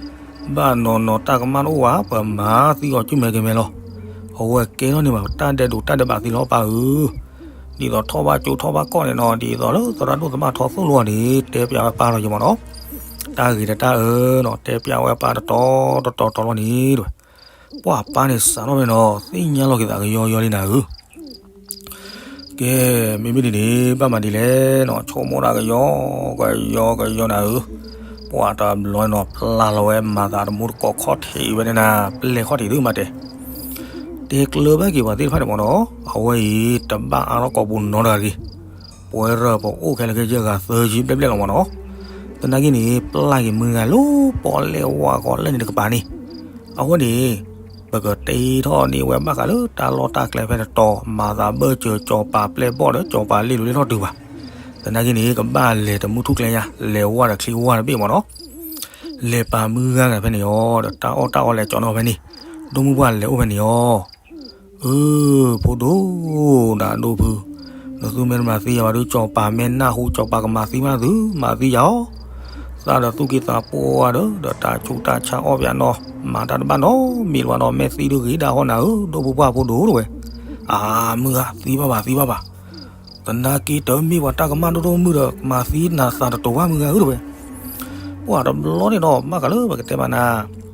ဘၣ်နီၤနီၤတၢ်ကမၣ်တအိၣ်ဘၣ်, ပမၤသံအီၤကုမဲာ်ကမဲာ်လီၤ. အဝဲကဲထီၣ်န့ၢ်ဘၣ်တၢ်ဒဲးဒိးတၢ်ဒဲးဘးသံလီၤပၢ်ဧၢ. ဒ်သိးထီၣ်ဘၣ်ကၠိထီၣ်ဘၣ်ကီၢ်န့ၣ်နီၤ, ဒ်သိးလၢသရၣ်ဒိၣ်သမၣ်ထီသိၣ်လိအီၤန့ၣ် တဲပၠးဝဲပၢ်လီၤယမ့ၢ်နီၤ. တၢ်ဂ့ၤတတၢ်အၢနီၤ တဲပၠးဝဲပၢ်တတီတတီတီလီၤန့ၣ်တဝဲ. ပှၤပၢ်န့ၣ်စးထီၣ်ဖဲနီၤ သ့ၣ်ညါလီၤက့ၤသးကယီကယီလံနၤဧၢ. ကဲ, မ့မ့ၢ်ဒ်န့ၣ် ဘၣ်မၤဒ်လဲၣ်နီၤ, ဆိကမိၣ်တၢ်ကယီကယီကယီနၤဧၢ. ပှၤတဘျီနီၤ ပျၢ်လီၤဝဲမၤသးတမူတကိးခီၣ်ထံးဝဲန့ၣ်နၤ, ပျဲၢ်ခီၣ်ထံးဒုးမးတဲ တဲကျၢၤဘၣ်က့ၤပှၤသ့ၣ်တဖၣ်န့ၣ်မ့ၢ်နီၤ, အဝဲအံၤတဘၣ်အါထီၣ်ကိာ်ပူၤနီတဂၤတဂ့ၤ. ပဝဲရၢၢ်ပအိၣ်ခဲလၢာ်ခဲဆ့ဂၤသၢဆံဘျဲၣ်ဘျဲၣ်လီၤမ့ၢ်နီၤ. သနာ်က့န့ၣ် ပျၢ်က့ၤမုၢ်ဂၤလၢပီၣ်လဲၣ်ဝၣ်ဃီလၢန့ၣ်တကပၤန့ၣ်, အဝဲန့ၣ် ပကတ့ထီၣ်န့ၢ်ဝဲဘၣ်ဃးလၢတၢ်လီၢ်တၢ်ကျဲဖဲတတီၤ, မၤသးဘၢၣ်စၢၤစီၤပၤပျဲၢ်ဘီၣ်ဒီးစီၤပၤလ့ၣ်လူၤလ့ၣ်ထီၣ်တုၤဘၣ်. သနာ်က့န့ၣ် ကဘၣ်လဲၤတမုၢ်ထူၣ်ကျဲညါ, လဲၤဝၣ်ဒီးချံဝၣ်တဘ့ၣ်မ့ၢ်နီၤ. လဲၤပာ်မုၢ်ဂၤဂၤဖဲန့ၣ်အီၤ, ဒီးတၢ်အီၣ်တၢ်အီလဲၤကၠီနီၤဖဲန့ၣ်, ဒိၣ်မုၢ်ပှၢ်လဲၤအိၣ်ဖဲန့ၣ်အီၤ. အၢ, ဖိဒိၣ်, နၤဒိၣ်ဖု, နသုမ့ၢ်တမၤသံယၤဘၣ်ဒီး စီၤပၤမ့ၢ်နၢ်ဟူ စီၤပၤကမၤသံမးသု, မၤသံယၤအီၤ. သးဒီးသူၣ်က့သးပှၢ်ဒီး ဒီးတၢ်ဆူးတၢ်ဆါအီၣ်ပယၤနီၤ, မၤတၢ်တဘၣ်နီတမံၤလၢၤဘၣ်နီၤ, မ့ၢ်သံဒုးဂ့ၤဒၣ်ဟီနၤဧၢ, ဒိၣ်မုၢ်ပှၢ်ဖိဒိၣ်တဝဲ. အၢ, မုၢ်ဂၤ, သံဘၣ်ဘၣ်, သံဘၣ်ဘၣ်. သနာ်က့တမ့ၢ်ပှၤတၢ်ကမၣ်ဒိၣ်ဒိၣ်မုၢ်ဒီး မၤသံနၤသးတတိၤဘၣ်မုၢ်ဂၤဧၢတဝဲ. ပှၤတဘျီန့ၣ်ဒီး ဘၣ်ဃးလၢပကတဲမးနၤ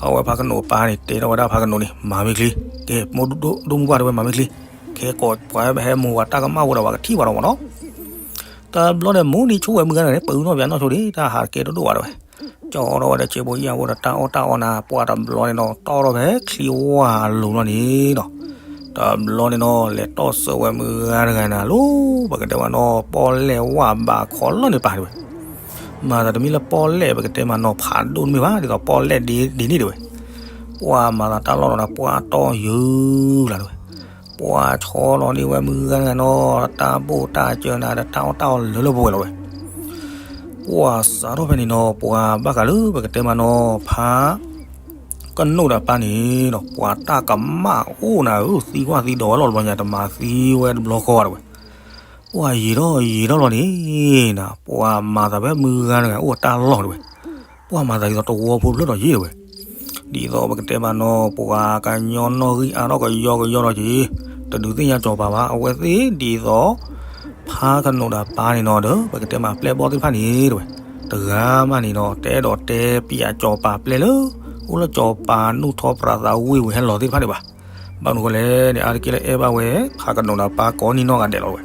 အဝဲဖးကနိးပၢ်န့ၣ် တဲထီၣ်ဝဲဒၣ်ဖးကနိးန့ၣ် မၤမ့ၢ်ချ့, ကဲ, ဒိၣ်မုၢ်ပှၢ်တဝဲမၤမ့ၢ်ချ့, ခဲကိးပှၤဟဲမူၤဝဲတၢ်ကမၣ်ဝဲဒီး ပှၤကထံၣ်ဘၣ်ဒီးမ့ၢ်နီၤ. တဘျီန့ၣ် မူန့ၢ်ဆိဝဲမုၢ်ဂၤန့ၣ် ပှၤနီၣ်ပှၤနီၣ်ဆိဒံး တၢ်ဟးကဲတဒိၣ်ဘၣ်တဝဲ, ကၠီထီၣ်ဝဲဒီးဆ့ဘိယၣ်ဘိဒီးတၢ်အီၣ်တၢ်အီနၤ ပှၤတဘျီန့ၣ်နီၤ တီၣ်ထီၣ်ဖဲချံဝၣ်အလိၤလီၤန့ၣ်နီၤ. တဘျီန့ၣ်နီၤ လဲၤတီၣ်စၢၤဝဲမုၢ်ဂၤတဂၤနၤလီၤ ပကတဲမးနီၤ ပီၣ်လဲၣ်ဝၣ်ဘးခီလီၤန့ၣ်ပၢ်တဝဲ. မၤသးတမ့ၢ်လၢပီၣ်လဲၣ်ပကတဲမးနီၤ ဖးဒိၣ်တမ့ၢ်ဘၣ် ဒ်သိးပီၣ်လဲၣ်ဒ်န့ၣ်တဝဲ. ပှၤမၤသးတၢ်လီၢ်ဒီးနၤ ပှၤတီၢ်ယုၢ်လၢတဝဲ. ပှၤဆီလီၤန့ၢ်ဝဲမုၢ်ဂၤတဂၤနီၤ တၢ်ဘိၣ်တၢ်စၢၤနၤဒီးတၢ်အီၣ်တၢ်အီလၢလၢပှဲၤပှဲၤလီၤဝဲ. ပှၤစးထီၣ်ဖဲန့ၣ်နီၤ ပှၤဘၣ်ဃးလၢပကတဲမးနီၤ ဖး ဖါကနိးဒီးပၢ်န့ၣ်ဒီး ပှၤတၢ်ကမၣ်အိၣ်နၤဧၢ, သံကွၢ်သံဒိးဝဲလီၤတဘျီညါ တမၤသံဝဲတဘျီဃီဘၣ်တဲဝဲ. ပှၤယံာ်ထီၣ်ယံာ်ထီၣ်လီၤန့ၣ်နၤ ပှၤမၤသးဖဲမုၢ်ဂၤတဂၤအိၣ်တၢ်လီၢ်တဲဝဲ, ပှၤမၤသးဒ်သိးတဝီဖိဖျၢၣ်ဒီးယံာ်တဲဝဲ. ဒ်သိးပကတဲမးနီၤ ပှၤကညီနီၣ်ဂံၢ်အါထီၣ်ကယီကယီဒီးက့ၤ တဒုးသ့ၣ်ညါစီၤပၤဘၣ်. အဝဲသ့ၣ်ဒ်သိး ဖါကနိးဒီးပၢ်န့ၣ်နီၤဒီး ပကတဲမးပျဲၢ်ဘီၣ်သ့ၣ်တဖၣ်န့ၣ်တဲဝဲ, တဂၤမးန့ၣ်နီၤ တအဲၣ်ဒိးတဲပၠးစီၤပၤပျဲၢ်လၢ အိၣ်လၢစီၤပၤနူၢ်ထီပြးသးဝံၣ်ဝံၤဟဲလီၤသ့ၣ်တဖၣ်န့ၣ်ဘၣ်. ဘၣ်မနုၤဃိလဲၣ်န့ၣ် အါတက့ၢ်လၢအဲၣ်ဘၣ်ဝဲ ဖါကနိးဒီးပၢ်ကိးနံၣ်နီၢ်ဂၤဒဲးလီၤတဲဝဲ.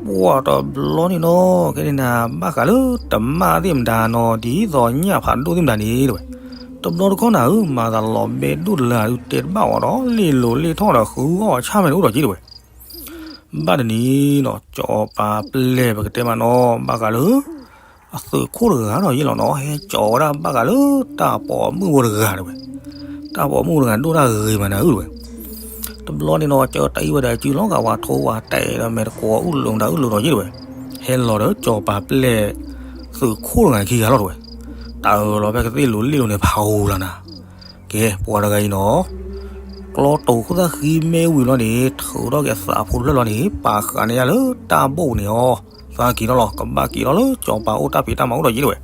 ပှၤတဘျီန့ၣ်နီၤ ကဲန့ၣ်နၤ ဘၣ်ဃးလၢတမၣ်သ့ၣ်မတၤနီၤ ဒ်သိးညၣ်ဖးဒိၣ်သ့ၣ်မတၤန့ၣ်တဲဝဲ, တဘျီတခီၣ်နၤဧၢ မၤသးလီၤဘဲဒိၣ်တလၢ်ဒုးတဲတဘၣ်အီၤဒီး လ့ၣ်လိၤလ့ၣ်ထီၣ်ဒီးဃုအီၣ်ဆၣ်မဲာ်န့ၣ်အိၣ်ဒီးက့ၤတဲဝဲ. ဘၣ်တနံၤနီၤ စီၤပၤပျဲၢ်ပကတဲမးနီၤ ဘၣ်ဃးလၢ အသုးခိၣ်တဂၤဒီးယ့ၢ်လီၤနီၤ ဟဲကၠီၤဝဲဒၣ်ဘၣ်ဃးလၢတၢ်ပိာ်မုၣ်ဖိတဂၤတဲဝဲ. တၢ်ပိာ်မုၣ်တဂၤဒိၣ်တၢ်ဂ့ၤမးနၤဧၢတဲဝဲ. တဘျီန့ၣ်နီၤ ကၢတၢ်အံၤဝဲဒၣ်စုလီၤဂာ်ဝဲထိဝဲတဲဒီးမဲာ်တကိးအုၣ်လိာ်မတၤအုၣ်လိာ်ဒီးယ့ၢ်တဲဝဲ. ဟဲလီၤဒီးစီၤပၤပျဲၢ် သုးခိၣ်တဂၤခံဂၤလီၤတဲဝဲ. တၢ်အၢၣ်လီၤဖဲကသ့ၣ်လိၤလ့ၣ်လိၤန့ၣ် ဖးဂူၤလီၤနၤ ကဲ ပှၤတဂၤအံၤနီၤ ကျီတိာ်ခိၣ်သၣ်ဃံမ့ၢ်ဝံၤလီၤန့ၣ် ထုးထီၣ်က့ၤအသးဖိတဖျၢၣ်လီၤန့ၣ် ပာ်ဃာ်န့ၢ်ယၤလၢတၢ်ဘိၣ်န့ၣ်အီၤ, သးက့ၤထီၣ်လီၤ ကဘၣ်က့ၤထီၣ်လၢစီၤပၤအိၣ်တၢ်ဖံးတၢ်မၤအိၣ်ဒီးယ့ၢ်တဲဝဲ.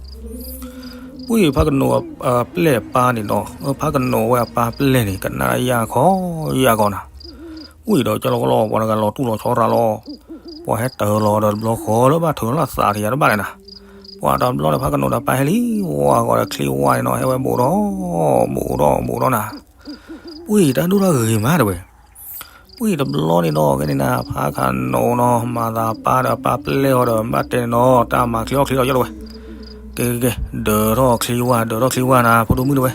ဝံၤဖါကနိးအပျဲၢ်အပၢ်န့ၣ်နီၤ ဖါကနိးဝဲအပၢ်ပျဲၢ်န့ၣ် ကနၣ်ယၢ်ခီယၢ်ကီးနၤ ဝံၤဒီးကၠီလီၤကီလီၤ ပှၤတဂၤလီၤတူၢ်လီၤဆီရၤလီၤ. ပှၤဟဲတၢၤလီၤဒီးတဘျီဃီလၢဘၣ်ထုးလီၤသးတယၤတဘၣ်လဲၣ်နၤ. ပှၤတဘျီန့ၣ် ဖါကနိးဒီးပၢ်ဟဲလံ ဝါဂီၤဒီးချံဝါန့ၣ်နီၤ ဟဲဝဲဘူးဒီး ဘူးဒီး ဘူးဒီးနၤ. ဝံၤတၢ်ဒိၣ်တၢ်ဂ့ၤမးတဲဝဲ. ဝံၤတဘျီန့ၣ်နီၤ ကဲန့ၣ်နၤ ဖါကနိးနီၤ မၤသးပၢ်ဒီးပၢ်ပျဲၢ်အီၤဒီး ဘၣ်တဲန့ၣ်နီၤ တၢ်မၤချံအီၣ်ချံလီၤယ့ၢ်တဲဝဲ. ကဲကဲကဲ ဒၢးထီၣ်ချံဝါ ဒၢးထီၣ်ချံဝါနၤ ဖိဒိၣ်မုၣ်တဲဝဲ.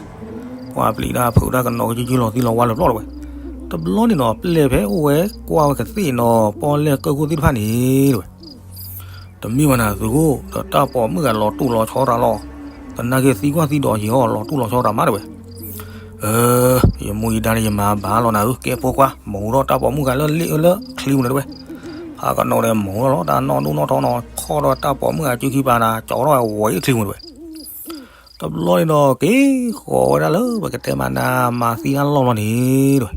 ပှၤပျံၤတၢ်ဖုးတၢ်ကနိးကယုၢ်ကယုၢ်လီၤသံလီၤဝါလၢာ်ပျီၢ်တဲဝဲ. တဘျီန့ၣ်နီၤ ပျဲၢ်ဖဲအိၣ်ဝဲကွၢ်ဝဲကသ့ၣ်နီၤ ပီၣ်လဲၣ်ကၢၢ်ခိၣ်သ့ၣ်တဖၣ်န့ၣ်တဲဝဲ. တမ့ၢ်ဘၣ်နၤသုးခိၣ် ဒီးတၢ်ပိာ်မုၣ်ဂၤလီၤတူၢ်လီၤဆီရၤလီၤ. သနာ်က့သံကွၢ်သံဒိးယံာ်အီၤ လီၤတူၢ်လီၤဆီရၤမးတဲဝဲ. အၢ ယမူယဒါန့ၣ်ယမၤဘၣ်လီၤနၤဧၢ ကဲဖိခွါ မူထီၣ်တၢ်ပိာ်မုၣ်ဂၤလၢလ့ၣ်အၢလၢချံပူၤန့ၣ်တဲဝဲ. ဖါကနိးန့ၣ်မူထီၣ်လီၤ တၢ်နီၣ်ဒိၣ်နီၣ်ထီနီၤ ခီၣ်ဒီးတၢ်ပိာ်မုၣ်ဂၤစုခံပၤနၤ ကၠီထီၣ်ဝဲဝီၤအံၤချံပူၤတဲဝဲ. တဘျီန့ၣ်ဒီး က့ၤဃီၤဝဲဒၣ်လၢပကတဲမးနၤ မၤသံတၢ်လီၢ်လီၤန့ၣ်တဲဝဲ.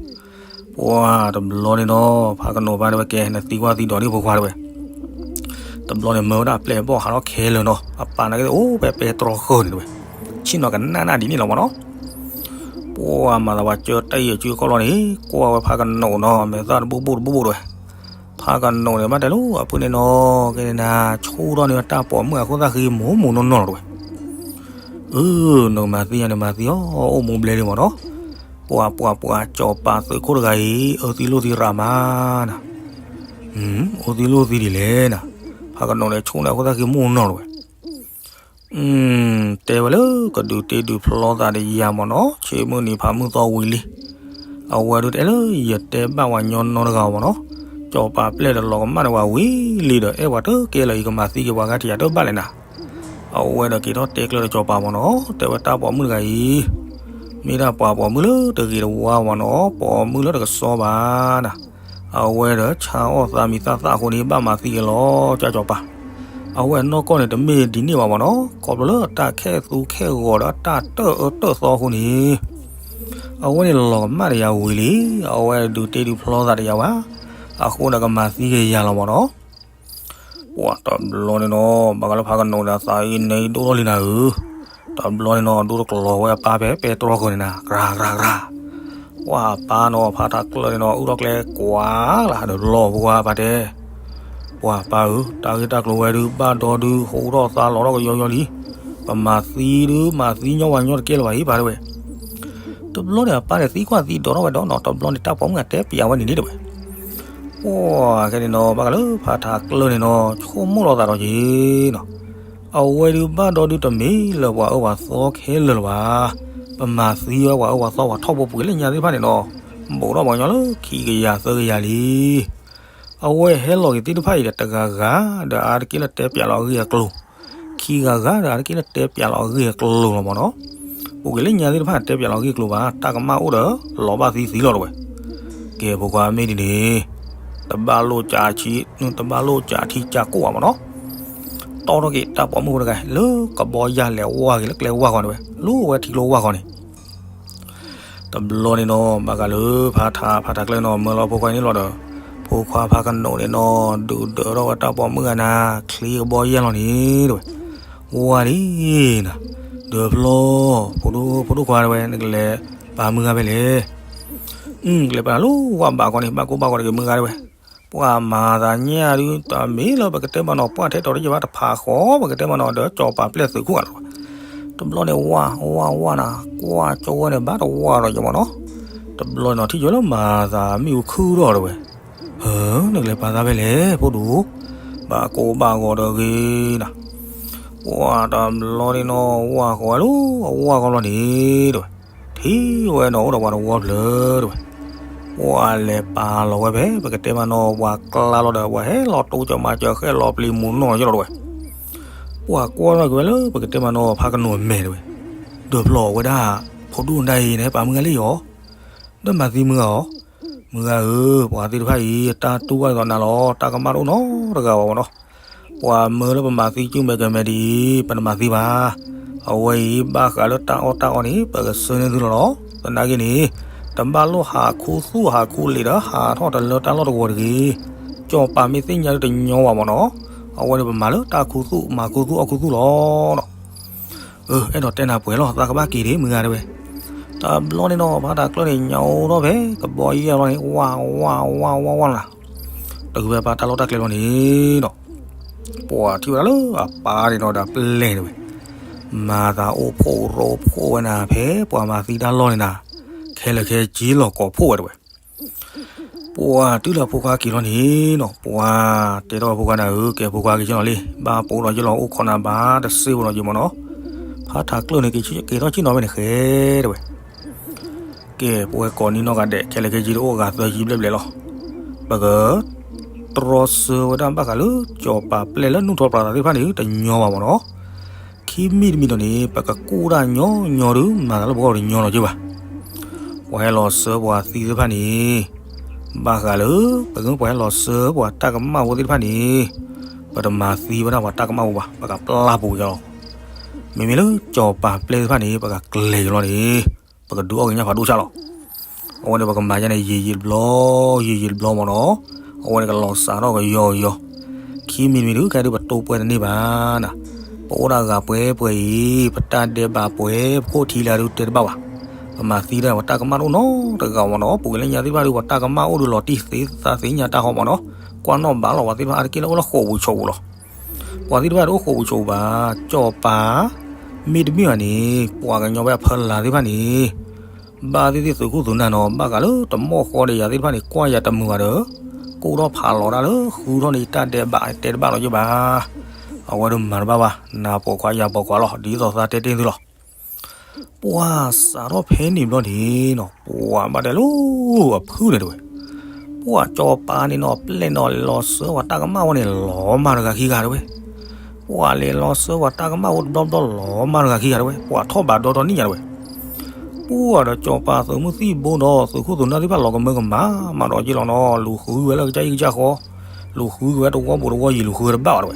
ပှၤတဘျီန့ၣ်ဒီး ဖါကနိးပၢ်တဲဝဲ ကဲ နသံကွၢ်သံဒိးဒံးဖိခွါတဲဝဲ. တဘျီန့ၣ် မၢဝဲဒၣ်ပျဲၢ်ဘီၣ်ဟးထီၣ်ခဲလၢာ်နီၤ အပၢ်နာ်က့အိၣ်ဖဲပဲတြီဃၢၤန့ၣ်တဲဝဲ. ဆ့ၣ်နီၤကနၣ်နၣ်ဒ်န့ၣ်လီၤမးနီၤ. ပှၤမၤသးပှၤကၢတၢ်အံၤအစုအခီၣ်လီၤန့ၣ် ကွၢ်ဝဲဖါကနိးနီၤ မဲာ်သၣ်တဘူၣ်ဘူၣ်တဘူၣ်ဘူၣ်တဲဝဲ. ဖါကနိးန့ၣ် ဘၣ်တဲလၢအပုၢ်န့ၣ်နီၤ ကဲန့ၣ်နၤ ဆူၣ်ထီၣ်န့ၢ်တၢ်ပိာ်မုၣ်အခိၣ်သၣ်ဃံမိၢ်မိၢ်နီၢ်နီၢ်လီၤတဲဝဲ. အၢ နကမၤသံယၤန့ၣ်မၤသံအီၤ အိၣ်မူဘျဲလံမးနီၤ. ပှၤပှၤပှၤ စီၤပၤသုးခိၣ်တဂၤအံၤ အၢသံလိၣ်သံရၤမးနၤ. အိၣ်သံလိၣ်သံဒ်လဲၣ်နၤ. ဖါကနိးန့ၣ်ဆူၣ်န့ၢ်အခိၣ်သၣ်ဃံမိၢ်နီၢ်လီၤဝဲ. တဲဝဲလၢကဒုးတ့ဒုးဖျီသးတယၤမးနီၤ ဆ့မုၢ်နံၤဖးမုၢ်သီဝံၤလံ. အဝဲဒုးတအဲၣ်လၢယတဲဘၣ်ပှၤညီနီတဂၤအီၤမးနီၤ. စီၤပၤပျဲၢ်ဒီးလီၤကမၣ်န့ၢ်ဝဲဝံၤလံဒီး အဲၣ်ပှၤတကဲလၢၤ ယကမၤသံက့ၤပှၤဂၤတယၤတဘၣ်လဲၣ်နၤ. အဝဲဒီးက့ၤထီၣ်တဲကျၢၤဒီးစီၤပၤမးနီၤ တဲဝဲတၢ်ပိာ်မုၣ်တဂၤအံၤ မ့ၢ်ဒၣ်ပှၤပိာ်မုၣ်လၢတဂ့ၤတဝါမးနီၤ ပိာ်မုၣ်လၢတကစီဘၣ်နၤ. အဝဲဒီးဆါအီၣ်သးမံၤသၣ်သၣ်အဃိန့ၣ် ဘၣ်မၤသံက့ၤလီၤ ကၢ်စီၤပၤ. အဝဲအနီၢ်ကီၢ်န့ၣ် တမ့ၢ်ဒ်န့ၣ်ဘၣ်မးနီၤ ခီဖျိလၢတၢ်ခဲၣ်သူခဲၣ်ဂီၤဒီးတၢ်တၢၣ်အၢတၢၣ်သီအဃိန့ၣ် အဝဲန့ၣ်လီၤကမၣ်တယၤဝံၤလံ. အဝဲဒုးတ့ဒုးဖျီသးတယၤဝဲ. အဃိဒီးကမၤသံက့ၤယၤလီၤမးနီၤ. ပှၤတဘျီန့ၣ်နီၤ ဘၣ်ဃးလၢဖးကနိးဒီးအသးအံၤန့ၣ်ဒိၣ်ထီၣ်လံနၤဧၢ. တဘျီန့ၣ်နီၤ ဒိၣ်တကျိၤဝဲအပၢ်ဖဲပဲတြီဃၢၤန့ၣ်နၤ ကြၢကြၢကြၢ. ပှၤအပၢ်နီၤ ဖးထးကျၢၢ်န့ၣ်နီၤ အုၣ်ထီၣ်ကျဲကွၢ်လၢ်ဒီးလီၤပှၤပၢ်တဲ ပှၤပၢ်ဧၢ တၢ်ဂ့ၢ်တၢ်ကျိၤဝဲဒုး ဘၣ်ဒီဒုး ဟူးထီၣ်သါလီၤထီၣ်ကယီယီလံ. ပမၤသံဒုး မၤသံညီဝၤညီတကဲလၢၤဘၣ်အံၤပၢ်တဲဝဲ. တဘျီန့ၣ် အပၢ်န့ၣ်သံကွၢ်သံဒိးထီၣ်ဝဲဒီးနီၤ တဘျီန့ၣ် တၢ်ပိာ်မုၣ်ဂၤတဲပျးဝဲန့ၣ်န့ၣ်တဲဝဲ. ပှၤခဲန့ၣ်နီၤ ဘၣ်ဃးလၢဖးထးကျၢၢ်န့ၣ်နီၤ ဆိကမိၣ်လီၤသးဒီးက့ၤနီၤ အဝဲဒုးဘၣ်ဒီဒုးတမ့ၢ်လၢပှၤအၢပှၤသီခဲလၢာ်လၢၤဘၣ်. ပမၤသံဝဲပှၤအၢပှၤသီပှၤထီၣ်ဖိပူၤက့ၤလၢညါသ့ၣ်တဖၣ်န့ၣ်နီၤ ဘူးထီၣ်ပှၤကညီလၢခံကယၤသၢကယၤလံ. အဝဲဟဲလီၤက့ၤသ့ၣ်တဖၣ်အံၤဒီးတဂၤဂၤဒီးအါတက့ၢ်လၢတဲပျးလီၤအဂ့ၢ်အကျိၤ ခံဂၤဂၤဒီးအါတက့ၢ်လၢတဲပျးလီၤအဂ့ၢ်အကျိၤလီၤမးနီၤ. ပူၤက့ၤလၢညါသ့ၣ်တဖၣ်တဲပျးလီၤအဂ့ၢ်အကျိၤဘၣ် တၢ်ကမၣ်အိၣ်ဒီး လီၤဘၣ်သံသံလီၤတဲဝဲ. ကဲဖိခွါမ့ၢ်ဒ်န့ၣ် တဘၣ်လိၣ်ကးထံ တဘၣ်လိၣ်ကးထံကးကိၣ်ဘၣ်မးနီၤ. တီၣ်ထီၣ်က့ၤတၢ်ပိာ်မုၣ်ဖိတဂၤ လၢကဘီယၢ်လဲၤဝါက့ၤလၢကျဲဝါဃီန့ၣ်ဝဲ လူဝဲထံကျိဝါဃီန့ၣ် တဘျီန့ၣ်နီၤ ဘၣ်ဃးလၢဖးထး ဖးထးကျၢၢ်နီၤ မၢလီၤဖိခွါန့ၣ်လီၤဒီး ဖိခွါဖးကနိးန့ၣ်နီၤ ဒုးဒၢးထီၣ်ဝဲတၢ်ပိာ်မုၣ်ဂၤနၤ ချံကဘီယဲၢ်လီၤန့ၣ်တဝဲ, ဝါလံနၤ, ဒီးဖျီ ဖိဒိၣ်ခွါတဝဲ နကလဲၤပာ်မုၢ်ဂၤဖဲလဲၣ်, ကလဲၤပာ်လၢဝါဘးကီန့ၣ် ဘၣ်ကိၢ်ဘၣ်ဂီၤတက့ၢ်မုၢ်ဂၤတဝဲ, ပှၤမၤသးညၣ်ဒုး တမ့ၢ်လၢပကတဲမးနီၤ ပှၢ်ထဲတီၤတယဲၢ်ဘၣ်တဖးဃီ ပကတဲမးနီၤ ဒီးကၠီၤပၤပျဲၢ်သုးခိၣ်ဂၤလီၤ. တဘျီန့ၣ် ဝါ ဝါ ဝါနၤ ကွၢ်ကၠီဝဲန့ၣ် ဘၣ်တဝါဒီးယမးနီၤ. တဘျီနီၤ ထံၣ်ကၠီလၢမၤသးမ့ၣ်အူခုၣ်ထီၣ်တဝဲ, ဟၢ နကလဲၤပာ်သးဖဲလဲၣ် ဖိဒိၣ်, ဘၣ်ကိၢ်ဘၣ်ဂီၤတဂ့ၤနၤ. ပှၤတဘျီန့ၣ်နီၤ ဝါဃီဝဲလၢ အဝါဃီဘျီန့ၣ်တဝဲ, ထံၣ်ဝဲနီၤ အိၣ်ဒီးပှၤတဝီဖျၢၣ်တဝဲ, ပှၤလဲၤပာ်လီၤဝဲဖဲ ပကတဲမးနီၤ ပှၤကျါလီၤဒီး ပှၤဟဲလီၤတိစၢၤမၤစၢၤ ဃဲလီၤပျံၤမူးနီၢ်လီၤယလီၤတဝဲ, ပှၤကွၢ်ထီၣ်က့ၤဝဲလၢ ပကတဲမးနီၤ ဖးကနိးအမဲာ်တဝဲ, ဒီးဖျီဝဲဒၣ် ဖိဒိၣ်ဒၣ်အံၤ နဟဲပာ်မုၢ်ဂၤလၢယအီၤ, ဒီးမၤသံမုၢ်ဂၤအီၤ, မုၢ်ဂၤဧၢ, ပှၤသ့ၣ်တဖၣ်အံၤ တၢ်တူၢ်ဘၣ်ဒ်သိးနၤလီၤ တၢ်ကမၣ်တအိၣ်နီတဂၤဘၣ်မးနီၤ. ပှၤမၢလၢပမၤသံစုၣ်မဲာ်ကမဲာ်ဒ်အံၤ ပတမၤသံဘၣ်. အဝဲအံၤ ဘၣ်ဃးလၢတၢ်အီၣ်တၢ်အီန့ၣ် ပကဆှၢန့ၢ်သုလီၤနီၤ. သနာ်က့န့ၣ် တဘၣ်လိၣ်ဟးခူသူၣ်ဟးခူလံာ်ဒီး ဟးထီၣ်တလၢတၢ်လီၢ်တဂီၤတဂ့ၤ. ကၠီၤပၤမ့ၢ်သ့ၣ်ညါဒုးတညီဘၣ်မးနီၤ. အဝဲန့ၣ်ပမၤလၢတၢ်ခူသူၣ် မၤခူသူၣ်အီၣ်ခူသူၣ်လီၤနီၤ. အၢ အဲၣ်ဒိးတဲနၤပှဲၤလီၤ သးကဘၣ်က့ၤဒံး မုၢ်ဂၤတဝဲ. တဘျီန့ၣ်နီၤ ဖးထးကျၢၢ်န့ၣ် ညါအိၣ်ထီၣ်ဖဲ ကဘီယဲၢ်ဘျီန့ၣ် ဝါ ဝါ ဝါ ဝါ ဝါ နၤ, တုၤဖဲပှၤတၢ်လီၢ်တၢ်ကျဲဘျီန့ၣ်နီၤ, ပှၤထံၣ်ဝဲဒၣ်လၢအပၢ်န့ၣ်နီၤဒီးပျဲၢ်န့ၣ်ဝဲ, မၤသးအိၣ်ဖှိၣ်ရိဖှိၣ်ဝဲနၤ ဖဲပှၤမၤသံတၢ်လီၢ်န့ၣ်နၤ, ခဲလၢာ်ခဲဆ့လီၤကိးဖှိၣ်ဝဲတဝဲ. ပှၤတုၤလၢဖိခွါက့ၤလီၤန့ၣ်နီၤ ပှၤတဲထီၣ်ဖိခွါနၤဧၢ ကဲဖိခွါက့ၤက့ၤလီၤလံ ဘၣ်ပိာ်ဒီးယလီၤအိၣ်ခိးနၤဘၣ်တစ့ဖိလီၤယမးနီၤ, ဖးထးကျၢၢ်န့ၣ် က့ၤထီၣ်ဆ့ၣ်နီၤဝဲန့ၣ်ဃဲတဝဲ. ကဲ ပဝဲကိးနံၤနီၢ်ဂၤဒဲး ခဲလၢာ်ခဲဆ့တအိၣ်ဂၤသၢဆံဘျဲၣ်ဘျဲၣ်လီၤ. ပကတြီဆၢဝဲဒၣ်ဘၣ်ဃးလၢ ကၠီၤပၤပျဲၢ်လၢနုာ်ထီၣ်ပျးသးသ့ၣ်တဖၣ်န့ၣ် တညီဘၣ်မးနီၤ. ခံမံၤတမံၤဒီးန့ၣ် ပကကူၣ်တၢ်ညီညီဒီး မၤသးလၢပဂီၢ်တညီလီၤက့ၤဘၣ်. ပှၤဟဲလီၤဆှၢပှၤသံသ့ၣ်တဖၣ်န့ၣ် ဘၣ်ဃးလၢ ပကပှၤဟဲလီၤဆှၢပှၤတၢ်ကမၣ်ဖိသ့ၣ်တဖၣ်န့ၣ် ပတမၤသံဝဲဒၣ်ပှၤတၢ်ကမၣ်ဖိဘၣ် ပကပျၢ်ပူၤက့ၤလီၤ. မ့မ့ၢ်လၢကၠီၤပၤပျဲၢ်သ့ၣ်တဖၣ်န့ၣ် ပကကျဲၤက့ၤလီၤန့ၣ် ပကဒုးအီၣ်က့ၤညၣ်ဖးဒိၣ်ဆၣ်လီၤ. အဝဲန့ၣ်ပကမၤယါန့ၣ် ယံာ်ယံာ်တဘျီ ယံာ်ယံာ်တဘျီမးနီၤ. အဝဲန့ၣ်ကလီၤစးထီၣ်ကယီကယီ. ခံမံၤတမံၤဒုး ခဲဒုးပတိၢ်ပှဲၤတန့ၢ်ဘၣ်နၤ. ပအိၣ်ဒၣ်ဂၤပှဲၤပှဲၤအံၤ ပတၢ်ဒဲးဘးပှဲၤ ပခိၣ်ထံလၢဒုးတဲတဘၣ်ဘၣ်. ပမၤသံတၢ်ပှၤတၢ်ကမၣ်တအိၣ်နီတဂၤမးနီၤ. ပှၤလၢညါသ့ၣ်တဖၣ်ဒုး ပှၤတၢ်ကမၣ်အိၣ်ဒုးလီၤတံၢ်သ့သးသ့ညါတၢ်ဟီမးနီၤ. ကွၢ်နီၣ်ဘၣ်လီၤ ပှၤသ့ၣ်တဖၣ်အါတက့ၢ်လၢအိၣ်လၢဃိာ်ပူၤဆိးပူၤလီၤ. ပှၤသ့ၣ်တဖၣ်တအိၣ်ဃိာ်ပူၤဆိးပူၤဘၣ်. ကၠီၤပၤ မ့တမ့ၢ်ဘၣ်န့ၣ် ပှၤကညီဖဲအဖီလာ်သ့ၣ်တဖၣ်န့ၣ် ဘၣ်သ့ၣ်သ့ၣ်သုးခိၣ်သုးနၢ်နီၤ ဘၣ်ဃးလၢတမီၢ်ဃီဒီးယၤသ့ၣ်တဖၣ်န့ၣ် ကွၢ်ယၤတမုာ်ဘၣ်ဒီး ကိၢ်ထီၣ်ဖးလီၤတၢ်လၢဃုထီၣ်န့ၣ် တၢ်ဒဲးဘးတဲတဘၣ်လီၤယဘၣ်. အဝဲဒုးမၤတဘၣ်ဘၣ် နၤပိာ်ခွါယၤပိာ်ခွါလီၤ ဒ်သိးသးတဲတ့ၢ်သုလီၤ. ပှၤစးထီၣ်ဖဲန့ၣ်ဘျီန့ၣ်နီၤ ပှၤဘၣ်တဲလၢအဖုၣ်န့ၣ်တဝဲ ပှၤကၠီၤပၤန့ၣ်နီၤ ပျဲၢ်နီၤ လဲၤလီၤဆှၢပှၤတၢ်ကမၣ်ဝဲန့ၣ် လီၤမၢ်တဂၤခံဂၤတဝဲ. ပှၤလဲၤလီၤဆှၢပှၤတၢ်ကမၣ်ဝဲတဘျီဘျီ လီၤမၢ်တဂၤခံဂၤတဝဲ ပှၤထီၣ်ဘးဒီထီၣ်နံၣ်ညါတဝဲ. ပှၤဒီးကၠီၤပၤသုးမုၢ်သံၣ်ဘိဒီးသုးခိၣ်သုးနၢ်သ့ၣ်တဖၣ်လီၤကမၢကမၣ် မၤဒီးက့ၤလီၤနီၤ လူၤဃုဝဲလၢကစၢ်အံၣ်ကစၢ်ဃီ လူၤဃုက့ၤဝဲတဝီပူၤတဝီယံၤလူၤဃုဝဲတဘၣ်ဘၣ်တဝဲ.